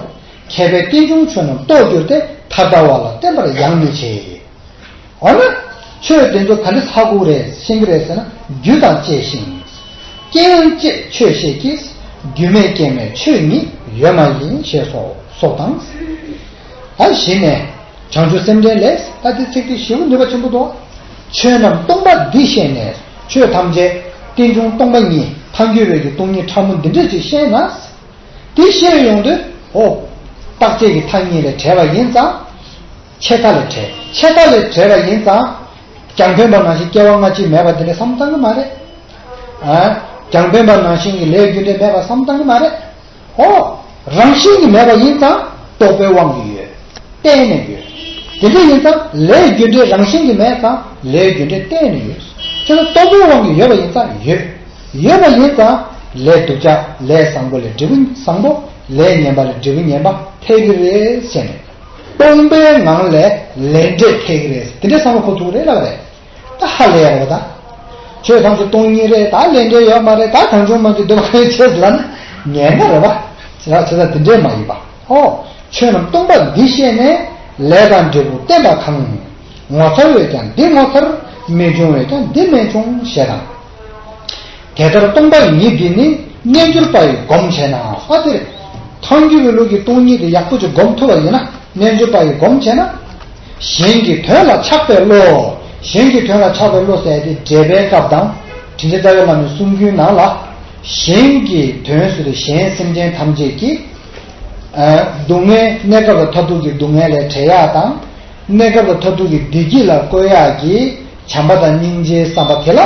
མཁས་པས་རྟེན་འབྱུང་ཆོས་རྣམས་རྟོགས་གྱུར་ཏེ། ཐར་ལྟ་བ་ལ་བརྟེན་པར་ཡང་མི་བྱེད། འོ་ན། ཆོས་དེ་ཚོ་ག་འདྲ་ཧ་གོ་རེད། ཤེས་ཀྱི་རེད་ཟེར་ན། རྒྱུ་དང་བཅས་ཤིང་། རྐྱེན་བཅས་ཆོས་བཤད་ཀྱི། རྒྱུ་མེད་རྐྱེན་མེད་ཆོས་ཉིད་ཡོད་མ་ཡིན་ཞེས་སོགས་སོགས་དང་། ད་གཞི་ནས་བྱང་ཆུབ་སེམས་འགྲེལ་ལས། ད་དེ་ཚིག་དེ་ཞེ་པོ་ནུས་པ་ཆེན་པོ་འདུག་ཆོས་རྣམས་སྟོང་པ་འདི་ཤེས་ནས། ཆོས་ཐམས་ཅད་རྟེན་འབྱུང་སྟོང་པ་ཉིད། ཐལ་འགྱུར་བའི་གི་སྟོང་ཉིད་ཕྲ་མོ་འདི་འདྲ་ཅིག་ཤེས་ན། དེ་ཤེས་ཡོང་དུས། ཨོ། རྟག་ཆད་ཀྱི་མཐའ་གཉིས་ལས་བྲལ་བ་ཡིན་ཙང་། ཆད་མཐའ་ལས་བྲལ། ཆད་མཐའ་ལས་བྲལ་བ་ཡིན་ཙང་། རྒྱང་འཕེན་པ་ནང་བཞིན་སྐྱེ་བ་སྔ་ཕྱི་མེད་པ་དེ་འདྲ་བསམ་བློ་བཏང་གི་མ་རེད། ཨ། རྒྱང་འཕེན་པ་ནང་བཞིན་གྱི་ལས་རྒྱུ་འབྲས་མེད་པ་བསམ་བློ་བཏང་གི་མ་རེད། ཨོ། རང་བཞིན་གྱིས་མེད་པ་ཡིན་ཙང་རྟོག་པའི་དབང་གིས་ཡོད། གཏན་ནས་ཡོད། དེ་འདྲ་ཡིན་ཙང་ལས་རྒྱུ་འབྲས་རང་བཞིན་གྱིས་མེད་ཙང་ལས་རྒྱུ་འབྲས་གཏན་ནས་ཡོད། དེ་ལ་རྟོག་པའི་དབང་གིས་ཡོད་པ་ཡིན་ཙང་ཡོད། ཡོད་པ་ཡིན་ཙང་ལས་སྡུག་ཅག་ལས་བཟང་པོ་ལས་འབྲས་བུ་བཟང་པོ། ལས་ངན་པ་ལས་འབྲས་བུ་ངན་པ་འཕེལ་གྱི་རེད་ཟེར་ནས། སྟོང་པའི་ངང་ལས་ལས་འབྲས་འཕེལ་གྱི་རེད། དེ་འདྲའི་བསམ་བློ་འཁོར་ཐུབ་ཀྱི་རེད་ལབ་རེད། ད་ཧ་ལས་ཡ་རེད་པ། ད་ཆོས་ཐམས་ཅད་སྟོང་ཉིད་རེད། ད་ལས་འབྲས་ཡོད་མ་རེད། ད་གང་བྱུང་མ་བྱུང་འདོད་པ་ཁ་ཡོད་བྱས་ལབ་ན་ཉན་ན་རེད་པ། བྱས་ཙང་དེ་འདྲས་མ་ཡིན་པ། ཨོ། ཆོས་རྣམས་སྟོང་པ་འདི་ཤེས་ནས། ལས་དང་འབྲས་བུ་བརྟེན་པ་གང་། ངོ་མཚར་བས་ཀྱང་འདི་ངོ་མཚར། རྨད་བྱུང་བས་ཀྱང་འདི་རྨད་བྱུང་ཞེས་དང་། དེ་ལྟར་སྟོང་པ་ཉིད་འདི་ནི། རྣལ་འབྱོར་པ་ཡིས་སྒོམ་བྱས་ན། ཨ་དེ་རེད། ཐལ་འགྱུར་བའི་ལུགས་ཀྱི་སྟོང་ཉིད་དེ་ཡག་པོ་ཅིག་སྒོམ་ཐུབ་པ་ཡིན་ན། རྣལ་འབྱོར་པ་ཡིས་སྒོམ་བྱས་ན། གཞན་གྱི་དོན་ལ་ཆགས་པའི་བློ། གཞན་གྱི་དོན་ལ་ཆགས་པའི་བློ་ཟེར་དེ་འགྲེལ་པའི་སྐབས་དང་། དྲིན་ཅན་རྩ་བའི་བླ་མའི་གསུང་རྒྱུན་ནང་ལ། གཞན་གྱི་དོན་ཟེར་དུས་གཞན་སེམས་ཅན་ཐམས་ཅད་ཀྱི། ཨ། སྡུག་བསྔལ། གནས་སྐབས་ལ་མཐར་ཐུག་གི་སྡུག་བསྔལ་ལས་བྲལ་ཡག་དང་། གནས་སྐབས་ལ་མཐར་ཐུག་གི་བདེ་སྐྱིད་ལ་བཀོད་ཡག་གི་བྱམས་པ་དང་སྙིང་རྗེའི་བསམ་པ་དེ་ལ་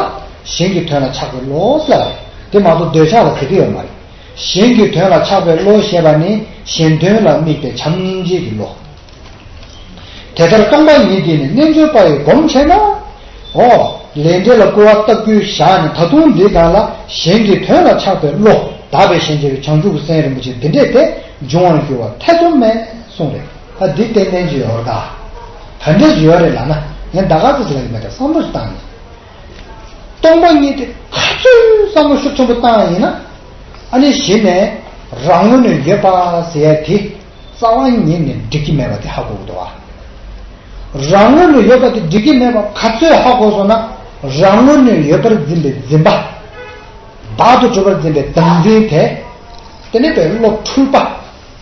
གཞན་གྱི་དོན་ལ་ཆགས་པའི་བློ་ཟེར་བ་རེད། དེ་མ་གཏོགས་འདོད་ཆགས་ལ་ཟེར་གྱི་ཡོད་མ་རེད། གཞན་གྱི་དོན་ལ་ཆགས་པའི་བློ་ཞེས་པ་ནི་གཞན་དོན་ལ་དམིགས་པའི་བྱམས་སྙིང་རྗེ་གི་བློ། དེ་ལྟར་སྟོང་པ་ཉིད་འདི་ནི་རྣལ་འབྱོར་པ་ཡིས་སྒོམ་བྱས་ན། ཨོ། ལས་འབྲས་ལ་སྐུར་བ་བཏབ་རྒྱུ་བཞག་ནས་ད་དུང་འདི་གང་ལ་གཞན་གྱི་དོན་ལ་ཆགས་པའི་བློ། དག་པའི་ཞེན་བྱ་བའི་བྱང་ཆུབ་ཀྱི་སེམས་རིན་པོ་ཆེ་འདི་འདྲས་དེ་འབྱུང་བར་འགྱུར་བ་ཐེ་ཚོམ་མེད་གསུངས་རེད། ད་འདི་ཏན་ཏན་ཅིག་ཡོད་རེད་ད། ག་འདྲས་ཅིག་ཡོད་རེད་ལབ་ན་ངས་ད་ག་ཚོད་ཅིག་ལབ་ཀྱི་མེད་ད། བསམ་བློ་ཞིག་བཏང་ནས། སྟོང་པ་ཉིད་དེ་ག་ཚོད་བསམ་བློ་ཤུགས་ཆེན་པོ་བཏང་ཡིན་ན། ཨ་ནི་གཞི་ནས་རང་ངོས་ནས་ཡོད་པ་ཟེར་ཡ་དེ་རྩ་བ་ཉིད་ནས་འགྲིག་གི་མེད་པ་དེ་ཧ་གོ་གི་འདུག་བ། རང་ངོས་ནས་ཡོད་པ་དེ་འགྲིག་གི་མེད་པ་ག་ཚོད་ཧ་གོ་སོང་ན། རང་ངོས་ནས་ཡོད་པར་འཛིན་པའི་འཛིན་པ། བདག་ཏུ་གྲུབ་པར་འཛིན་པའི་བདག་འཛིན་དེ། དེ་ནི་བའི་བློ་འཁྲུལ་པ།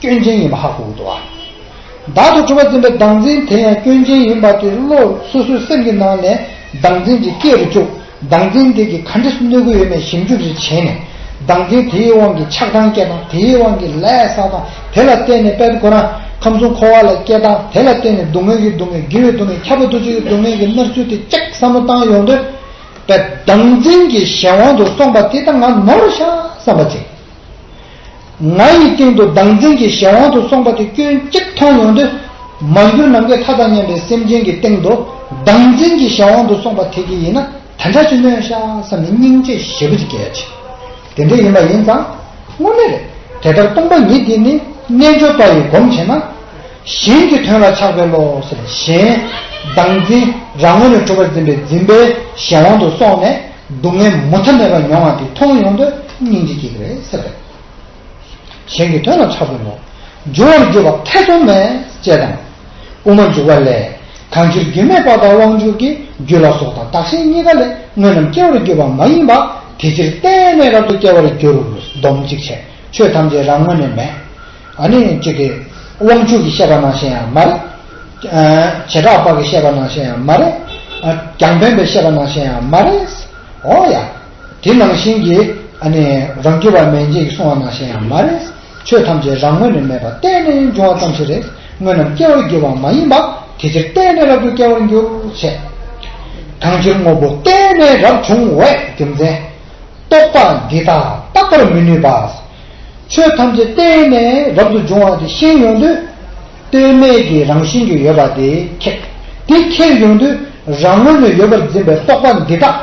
སྐྱོན་ཅན་ཡིན་པ་ཧ་གོ་གི་འདུག་བ། བདག་ཏུ་གྲུབ་པར་འཛིན་པའི་བདག་འཛིན་དེ་ཡང་སྐྱོན་ཅན་ཡིན་པ་དེ་བློ་སོ་སོའི་སེམས་ཀྱི་ནང་ནས་བདག་འཛིན་གྱི་སྐྱེ་རུ་བཅུག་བདག་འཛིན་དེ་གིས་ག་འདྲས་སུ་གནོད་ཀྱི་ཡོད་མེད་ཞིབ་འཇུག་ཅིག་བྱས་ནས། བདག་འཛིན་དེའི་དབང་གིས་ཆགས་སྡང་སྐྱེ་དང་། དེའི་དབང་གིས་ལས་བསགས་དང་། དེ་ལ་བརྟེན་ནས་དཔེར་ཁོ་རང་ཁམས་གསུམ་འཁོར་བ་ལ་སྐྱེ་སྟངས། དེ་ལ་བརྟེན་ནས་སྡུག་བསྔལ་གྱི་སྡུག་བསྔལ། དགེ་བའི་སྡུག་བསྔལ། ཁྱབ་པ་འདུ་བྱེད་ཀྱི་སྡུག་བསྔལ་གྱི་མནར་ཚུལ་དེ་ཅིག་བསམ་བློ་བཏང་ཡོང་དུས། བདག་འཛིན་གྱི་གཞན་དབང་དུ་སོང་བ་དེ་དང་ང་ནོར་ཤག་བསམ་པ་ཅིག་ང་ཡི་སྟེང་དུ་བདག་འཛིན་གྱི་གཞན་དབང་དུ་སོང་བ་དེ་སྐྱོན་གཅིག་མཐོང་ཡོང་དུས། མ་གྱུར་ནམ་མཁའི་མཐའ་དང་མཉམ་པའི་སེམས་ཅན་གྱི་སྟེང་དུ་བདག་འཛིན་གྱི་གཞན་དབང་དུ་སོང་བ་དེ་གིས་ཡིན་ན་ད་ཆ་ཅི་གནོད་ཤག་བསམ་ནས་སྙིང་རྗེ་ཞེ་པོ་ཅིག་སྐྱེ་ཡ་ཅིག་དེ་འདྲ་ཡིན་པ་ཡིན་ཙང་དངོས་གནས་རེད། དེ་ལྟར་སྟོང་པ་ཉིད་དེ་ནི་ རྣལ་འབྱོར་པ་ཡིས་སྒོམ་བྱས་ན། གཞན་གྱི་དོན་ལ་ཆགས་པའི་བློ་ཟེར། གཞན་བདག་འཛིན་རང་ངོས་ནས་གྲུབ་པར་འཛིན་པའི་འཛིན་པའི་གཞན་དབང་དུ་སོང་ནས་སྡུག་བསྔལ་མུ་མཐའ་མེད་པ་མྱོང་བ་དེ་མཐོང་ཡོང་དུས་སྙིང་རྗེ་སྐྱེ་གི་རེད་ཟེར་བས། གཞན་གྱི་དོན་ལ་ཆགས་པའི་བློ། འབྱུང་བར་གྱུར་པ་ཐེ་ཚོམ་མེད་ཅེས་དང་། དབུ་མ་འཇུག་པ་ལས། གང་ཕྱིར་རྒྱུ་མེད་པ་དང་དབང་ཕྱུག་གི། རྒྱུ་ལ་སོགས་དང་བདག་གཞན་གཉིས་ཀ་ལས། དངོས་རྣམས་སྐྱེ་བར་གྱུར་པ་མ་ཡིན་པ། དེ་ཕྱིར་བརྟེན་ནས་རབ་ཏུ་སྐྱེ་བར་འགྱུར། སྡོམ་གཅིག་བྱས། ཆོས་ཐམས་ཅད་རང་ངོས་ནས་མེད། ཨ་ནི་གཅིག་གིས་དབང་ཕྱུག་གིས་བཤད་པ་ནང་བཞིན་ཡང་མ་རེད། ཨ། བྱེ་བྲག་པ་གིས་བཤད་པ་ནང་བཞིན་ཡང་མ་རེད། ཨ། རྒྱང་འཕེན་པས་བཤད་པ་ནང་བཞིན་ཡང་མ་རེད། འོ་ཡ། དེ་ནང་བཞིན་གྱི་ཨ་ནི་རང་རྒྱུད་པ་མན་ཆད་ཀྱིས་གསུངས་པ་ནང་བཞིན་ཡང་མ་རེད། ཆོས་ཐམས་ཅད་རང་ངོས་ནས་མེད་པ་བརྟེན་ནས་འབྱུང་བ་ཙམ་ཞིག་རེད། དངོས་རྣམས་སྐྱེ་བར་འགྱུར་བ་མ་ཡིན་པ། དེ་ཕྱིར་བརྟེན་ནས་རབ་ཏུ་སྐྱེ་བར་འགྱུར་ཞེས། གང་ཕྱིར་དངོས་པོ་བརྟེན་ནས་རབ་བྱུང་བའི་རྒྱུ་མཚན། རྟོག་པ་འདི་དག་བརྟག་པར་མི་ནུས་པ། ཆོས་ཐམས་ཅད་བརྟེན་ནས་རབ་ཏུ་བྱུང་བ་དེ་ཤེས་ཡོང་དུས། ལྟོས་མེད་ཀྱི་རང་བཞིན་གྱིས་ཡོད་པ་དེ་ཁེགས། དེ་ཁེགས་ཡོང་དུས་རང་ངོས་ནས་ཡོད་པར་འཛིན་པའི་རྟོག་པ་འདི་དག་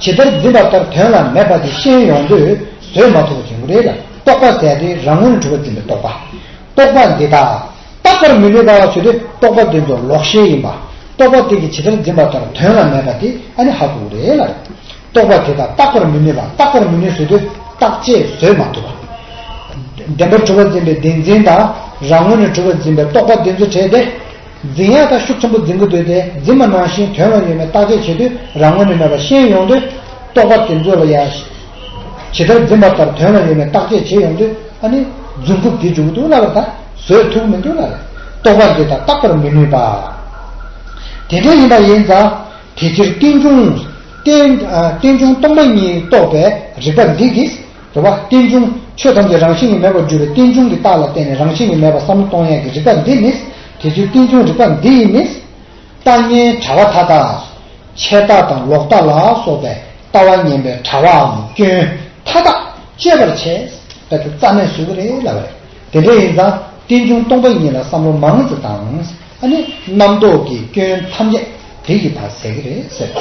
ཇི་ལྟར་འཛིན་པ་ལྟར་དོན་ལ་མེད་པ་དེ་ཤེས་ཡོང་དུས་བཟོད་མ་ཐུབ་པ་བྱུང་གི་རེད་ལ། རྟོག་པ་ཟེར་དེ་རང་ངོས་ནས་གྲུབ་པར་འཛིན་པའི་རྟོག་པ། རྟོག་པ་འདི་དག་བརྟག་པར་མི་ནུས་པ་ཞེས་དུས་རྟོག་པ་འདི་ཚོ་ལོག་ཤེས་ཡིན་པ། རྟོག་པ་དེ་གིས་ཇི་ལྟར་འཛིན་པ་ལྟར་དོན་ལ་མེད་པ་དེ་ཨ་ནི་ཧ་གོ་གི་རེད་ལ། རྟོག་པ་དེ་དག་བརྟག་པར་མི་ནུས་པ། བརྟག་པར་མི་ནུས་ཟེར་དུས་བརྟག་དཔྱད་བཟོད་མ་ཐུབ་པ། བདེན་པར་གྲུབ་པར་འཛིན་པའི་བདེན་འཛིན་དང་རང་ངོས་ནས་གྲུབ་པར་འཛིན་པའི་རྟོག་པ་དེ་ཚོ་བྲལ་ཏེ། འཛིན་ཡག་དང་ཤུགས་ཆེན་པོ་འཛིན་གྱི་འདུག་སྟེ། འཛིན་པ་ནང་བཞིན་དོན་ལ་ཡོད་མེད་བརྟག་དཔྱད་བྱེད་དུས་རང་ངོས་ནས་མེད་པ་ཤེས་ཡོང་དུས། རྟོག་པ་དེ་ཚོ་ལ་ཡང་ཇི་ལྟར་འཛིན་པ་ལྟར་དོན་ལ་ཡོད་མེད་བརྟག་དཔྱད་བྱེད་ཡོང་དུས་ཨ་ནི་རྫུན་རྐུབ་དེ་འཇུག་གི་འདུག་ལབ་པ་དང་བཟོད་ཐུབ་མི་འདུག་ལབ་རེད། རྟོག་པ་འདི་དག་བརྟག་པར་མི་ནུས་པ། དེ་འདྲ་ཡིན་པ་ཡིན་ཙང་། དེ་ཕྱིར་རྟེན་འབྱུང་། རྟེན། ཨ། རྟེན་འབྱུང་སྟོང་པ་ཉིད་རྟོགས་པའི་རིགས་པ་འདི་གིས། རེད་བ། རྟེན་འབྱུང་ཆོས་ཐམས་ཅད་རང་བཞིན་གྱིས་མེད་པར་གྱུར་པའི་རྟེན་འབྱུང་གི་རྟགས་ལ་བརྟེན་ནས་རང་བཞིན་གྱིས་མེད་པར་བསམ་བློ་གཏོང་ཡས་ཀྱི་རིགས་པ་འདི་ནི། དེ་ཚོའི་རྟེན་འབྱུང་རིགས་པ་འདི་ཡིས་ནི། རྟག་གཉིས་བྲལ་བ་མཐའ་དག་ཆད་ལྟ་དང་ལོག་ལྟ་ལ་སོགས་པའི་ལྟ་བ་ངན་པའི་དྲ་བའམ་སྐྱོན་མཐའ་དག་གཅོད་པར་བྱེད། དཔེ་དེ་རྩ་ནས་བཟོ་གི་རེད་ལབ་པ་རེད། དེ་འདྲ་ཡིན་ཙང་རྟེན་འབྱུང་སྟོང་པ་ཉིད་ལ་བསམ་བློ་མང་ཙམ་བཏང་། ཨ་ནི་རྣམ་རྟོག་གི་སྐྱོན་ཐམས་ཅད་དེ་གིས་ཕར་ཟད་ཀྱི་རེད་ཟེར།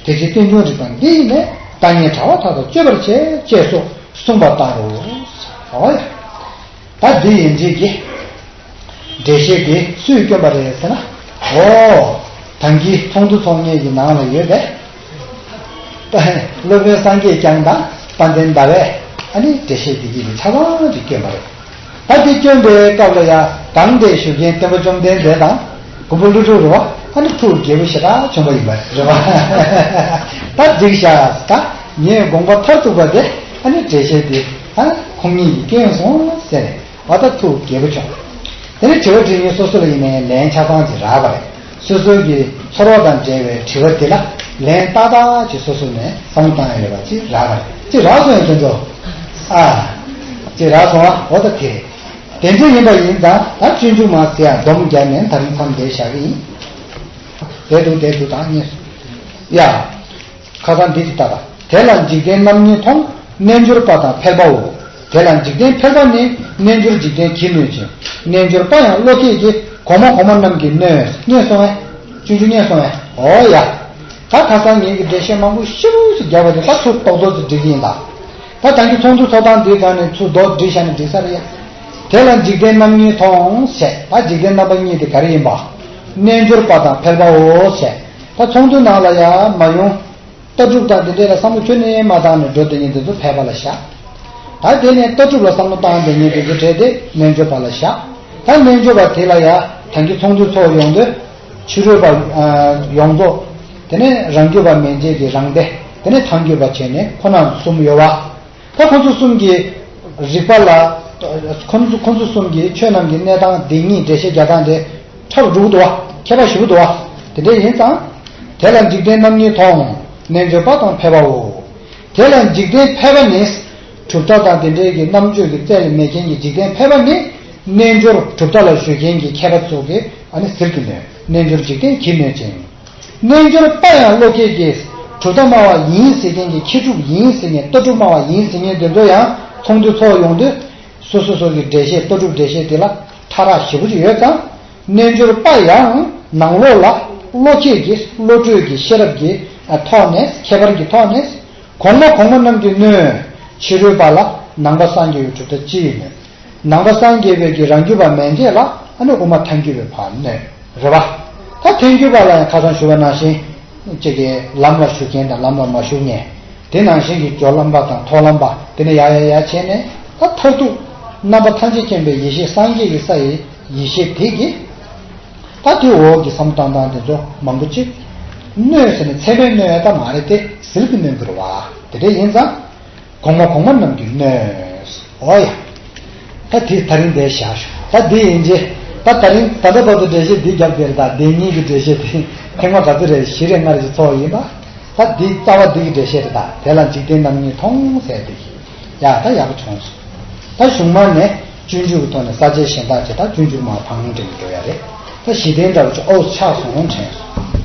དེ་ཕྱིར་རྟེན་འབྱུང་རིགས་པ་འདི་ཡིས་ནི། རྟག་གཉིས་བྲལ་བ་མཐའ་དག་གཅོད་པར་བྱེད། ཅེས་སོགས་གསུངས་པ་ལྟར་རོ། འོ་ཡ། ད་འདི་ཡན་ཆད་ཀྱི་འགྲེལ་བཤད་དེ་སུས་བསྐྱོན་པ་རེད་ཟེར་ན། འོ། ད་གིན་ཚོགས་འདུ་ཚོགས་མཁན་གྱི་ནང་ལ་ཡོད་པའི་སློབ་དཔོན་སངས་རྒྱས་བསྐྱངས་དང་དཔལ་ལྡན་ཟླ་བས་ཨ་ནི་འགྲེལ་བཤད་འདི་གི་ནི་ཆ་ཚང་ཅིག་བསྐྱོན་པ་རེད། ད་འདི་བསྐྱོན་པའི་སྐབས་ལ་ཡང་སྒང་དེར་བཞུགས་མཁན་སྟོན་པ་བཅོམ་ལྡན་འདས་དང་མགོན་པོ་ཀླུ་སྒྲུབ་རེད་བ། ཨ་ནི་ཐུགས་དགྱེས་པོ་ཞེ་དྲག་བྱུང་བ་ཡིན་པ་རེད་བ། ད་འགྲིག་ཤག་ད་ངས་དགོངས་པ་མཐར་ཐུག་པ་དེ་ཨ་ནི་འགྲེལ་བཤད་དེ་ཨ་ཁོང་གཉིས་ཀྱིས་བསྐྱོན་སོང་ཟེར་ནས། འོ་ད་ཐུགས་དགྱེས་པོ་བྱུང་། དེ་ནས་དྲི་བ་དྲིས་མཁན་སོ་སོ་ལ་ཡིན་ནའི་ལན་ཆ་ཚང་ཅིག་རག་པ་རེད། སོ་སོའི་གི་ཚོར་བ་དང་འབྲེལ་བའི་དྲི་བ་དེ་ལ་ལན་ཏག་ཏག་ཅིག་སོ་སོ་ནས་བསམ་བློ་བཏང་ཡ་ཡོད་པ་ཅིག་རག་པ་རེད། ཅིག་རག་སོང་ཡ་དོན་གྲུབ། ཨ། ཅིག་རག་སོང་ཨ། འོ་ད་དེ་རེད། དེ་འདྲ་ཡིན་པ་ཡིན་ཙང་ད་སྤྱོད་འཇུག་མ་ཟེར་ཡ་སྡོམ་བརྒྱབ་ནས་ད་རིང་མཚམས་འདིར་བཞག་གི་ཡིན། བསྡད་འདུག་བསྡད་འདུག་ད་ངས། ཡ། ཁ་སང་འདི་ཅིག་ལྟ་དང་། དེ་ལ་འཇིག་རྟེན་རྣམ་གཉིས་མཐོང་། རྣལ་འབྱོར་པ་དང་ཕལ་པའོ། དེ་ལ་འཇིག་རྟེན་ཕལ་པ་ནི། རྣལ་འབྱོར་འཇིག་རྟེན་གྱིས་གནོད་ཅིང་། རྣལ་འབྱོར་པ་ཡང་བློ་ཁྱད་ཀྱིས། གོང་མ་གོང་མ་རྣམས་ཀྱིས་གནོད། རྙེད་སོང་ངས། ཆུང་ཆུང་རྙེད་སོང་ངས། འོ་ཡ། ད་ཁ་སང་ངེད་ཀྱིས་འགྲེལ་བཤད་མང་པོ་ཞེ་པོ་ཅིག་བརྒྱབ་པ་དེ་ད་ཚུར་རྡོག་རྡོག་ཅིག་འགྲིག་གི་ཡིན་ད། ད་ད་གིན་ཚོགས་འདུ་ཚོགས་སྟངས་འདིའི་སྒང་ནས་ཚུར་རྡོག་བསྒྲིལ་བཞག་ན་འགྲིག་ས་རེད་ཡ། དེ་ལ་འཇིག་རྟེན་རྣམ་གཉིས་མཐོང་ཞེས། ད་འཇིག་རྟེན་རྣམ་པ་གཉིས་དེ་ག་རེ་ཡིན་པ། རྣལ་འབྱོར་པ་དང་ཕལ་པའོ་ཞེས། ད་ཚོགས་འདུའི་ནང་ལ་ཡ་མ་ཡོང་། ལྟ་གྲུབ་དང་དེ་འདྲས་ལ་བསམ་བློ་ཁྱོན་ནས་མ་བཏང་ནས་འགྲོ་བསྡད་མཁན་དེ་ཚོ་ཕལ་པ་ལ་བཞག་ད་དེ་ནས་ལྟ་གྲུབ་ལ་བསམ་བློ་བཏང་བསྡད་མཁན་དེ་ཚོ་གྲས་དེ་རྣལ་འབྱོར་པ་ལ་བཞག་ད་རྣལ་འབྱོར་པ་དེ་ལ་ཡ་ད་གིན་ཚོགས་འདུ་ཚོགས་ཡོང་དུས་ཕྱི་རོལ་པ་ཡོངས་རྫོགས། དེ་ནས་རང་རྒྱུད་པ་མན་ཆད་ཀྱི་རང་སྡེ། དེ་ནས་ཐལ་འགྱུར་པ་བྱས་ནས་ཁོ་ན་གསུམ་ཡོད་པ། ད་ཁོ་ཚོ་གསུམ་གྱི་རིགས་པ་ལ། ཁོ་ཚོ་ཁོ་ཚོ་གསུམ་གྱི་ཆོས་རྣམས་ཀྱི་གནས་སྟངས་བདེན་གཉིས་འགྲེལ་བཤད་རྒྱག་སྟངས་དེ་ཕྲ་རུ་འགྲོ་གི་འདུག་བ། ཁྱད་པར་ཞེ་པོ་འདུག་བ། དེ་འདྲ་ཡིན་ཙང་། དེ་ལ་འཇིག་རྟེན་རྣམ་གཉིས་མཐོང་། རྣལ་འབྱོར་པ་དང་ཕལ་པའོ། དེ་ལ་འཇིག་རྟེན་ཕལ་པ་ནི། གྲུབ་མཐའ་དང་དེ་འདྲའི་གི་རྣམ་དཔྱོད་ཀྱི་རྩལ་མེད་མཁན་གྱི་འཇིག་རྟེན་ཕལ་པ་ནི། རྣལ་འབྱོར་གྲུབ་མཐའ་ལ་གཞོལ་མཁན་གྱི་མཁས་པ་ཚོ་གིས་ཨ་ནི་ཟེར་གྱི་འདུག་རྣལ་འབྱོར་འཇིག་རྟེན་གྱིས་གནོད་ཅིང་། རྣལ་འབྱོར་པ་ཡང་བློ་ཁྱད་ཀྱིས། གྲུབ་མཐའ་སྨྲ་བ་ཡིན་ཟེར་མཁན་གྱི་མཁས་གྲུབ་ཡིན་ཟེར་མཁན་ལྟ་གྲུབ་སྨྲ་བ་ཡིན་ཟེར་མཁན་དེ་ཚོ་ཡང་ཚོགས་འདུ་ཚོགས་ཡོང་དུས། སོ་སོ་སོ་གི་འགྲེལ་བཤད་ལྟ་གྲུབ་འགྲེལ་བཤད་དེ་ལ་ཕྲ་རགས་ཞེ་པོ་ཅིག་ཡོད་ཙང་། རྣལ་འབྱོར་པ་ཡང་ནང་ལོགས་ལ་བློ་ཁྱད་ཀྱིས་བློ་གྲོས་ཀྱི་ཤེས་རབ་ཀྱི་ཐོག་ནས་ཁྱད་པར་གྱི་ཐོག་ནས། གོང་མ་གོང་མ་རྣམས་ཀྱིས་གནོད། ཕྱི་རོལ་པ་ལ་ནང་པ་སངས་རྒྱས་པའི་གྲུབ་མཐའ་སྤྱི་ཡིན་མོད། ནང་པ་སངས་རྒྱས་པའི་གི་རང་རྒྱུད་པ་མན་ཆད་ལ་ཨ་ནི་དབུ་མ་ཐལ་འགྱུར་བའི་ཕར་གནོན་རེད་བ། ད་ཐལ་འགྱུར་བ་ལ་ཡང་ཁ་སང་ཞུ་བ་ནང་བཞིན་གཅིག་གི་ལམ་ལ་ཞུགས་མཁན་དང་ལམ་ལ་མ་ཞུགས་མཁན། དེ་ནང་བཞིན་གྱི་སྦྱོར་ལམ་པ་དང་ཐོག་ལམ་པ་དེ་ནས་ཡར་ཡར་ཡར་བྱས་ནས། ད་མཐར་ཐུག་རྣམ་པ་ཐམས་ཅད་མཁྱེན་པའི་ཡེ་ཤེས་སངས་རྒྱས་ཀྱི་ས་ཡི་ཡེ་ཤེས་དེ་གིས། ད་དེ་འོག་གི་བསམ་བློ་བཏང་སྟངས་དེ་ཚོ་མང་པོ་གཅིག་གནོན་ཟེར་ནས་ཚད་མས་གནོན་ཡ་ད་མ་རེད་དེ། ཟིལ་གྱིས་གནོན་གྱི་རེད་བ། དེ་འདྲ་ཡིན་ཙང་། གོང་མ་གོང་མ་རྣམས་ཀྱིས་གནོན། འོ་ཡ། ད་དེ་ད་རིང་འདིར་བཞག་ཞུ། ད་འདི་ཡིན་རྗེས་ད་ད་རིང་ད་ལྟ་བར་དུ་འགྲེལ་བཤད་འདི་བརྒྱབ་བསྡད་རེད། ད་འདི་གཉིས་ཀྱི་འགྲེལ་བཤད་དེ་ཐེངས་མ་ག་ཚོད་རེད། བཞི་རེད་ལྔ་རེད་ཅིག་ཚོགས་ཡིན་པ། ད་འདི་རྩ་བ་འདི་གི་འགྲེལ་བཤད་རེད། ད་དེ་ལ་འཇིག་རྟེན་རྣམ་གཉིས་མཐོང་ཟེར་དེ་ཡིན། ཡ་ད་ཡག་པོ་བྱུང་སོང་། ད་གཞུང་མ་ནས་སྤྱོད་འཇུག་གི་ཐོག་ནས་ས་བཅད་གཞན་དག་བྱས། ད་སྤྱོད་འཇུག་མར་བང་འགྲིམ་འགྲོ་ཡ་རེད། ད་གཞི་རྟེན་འདྲ་བོ་ཅིག་ཨོ་ཆགས་སོང་དྲན་སོང་།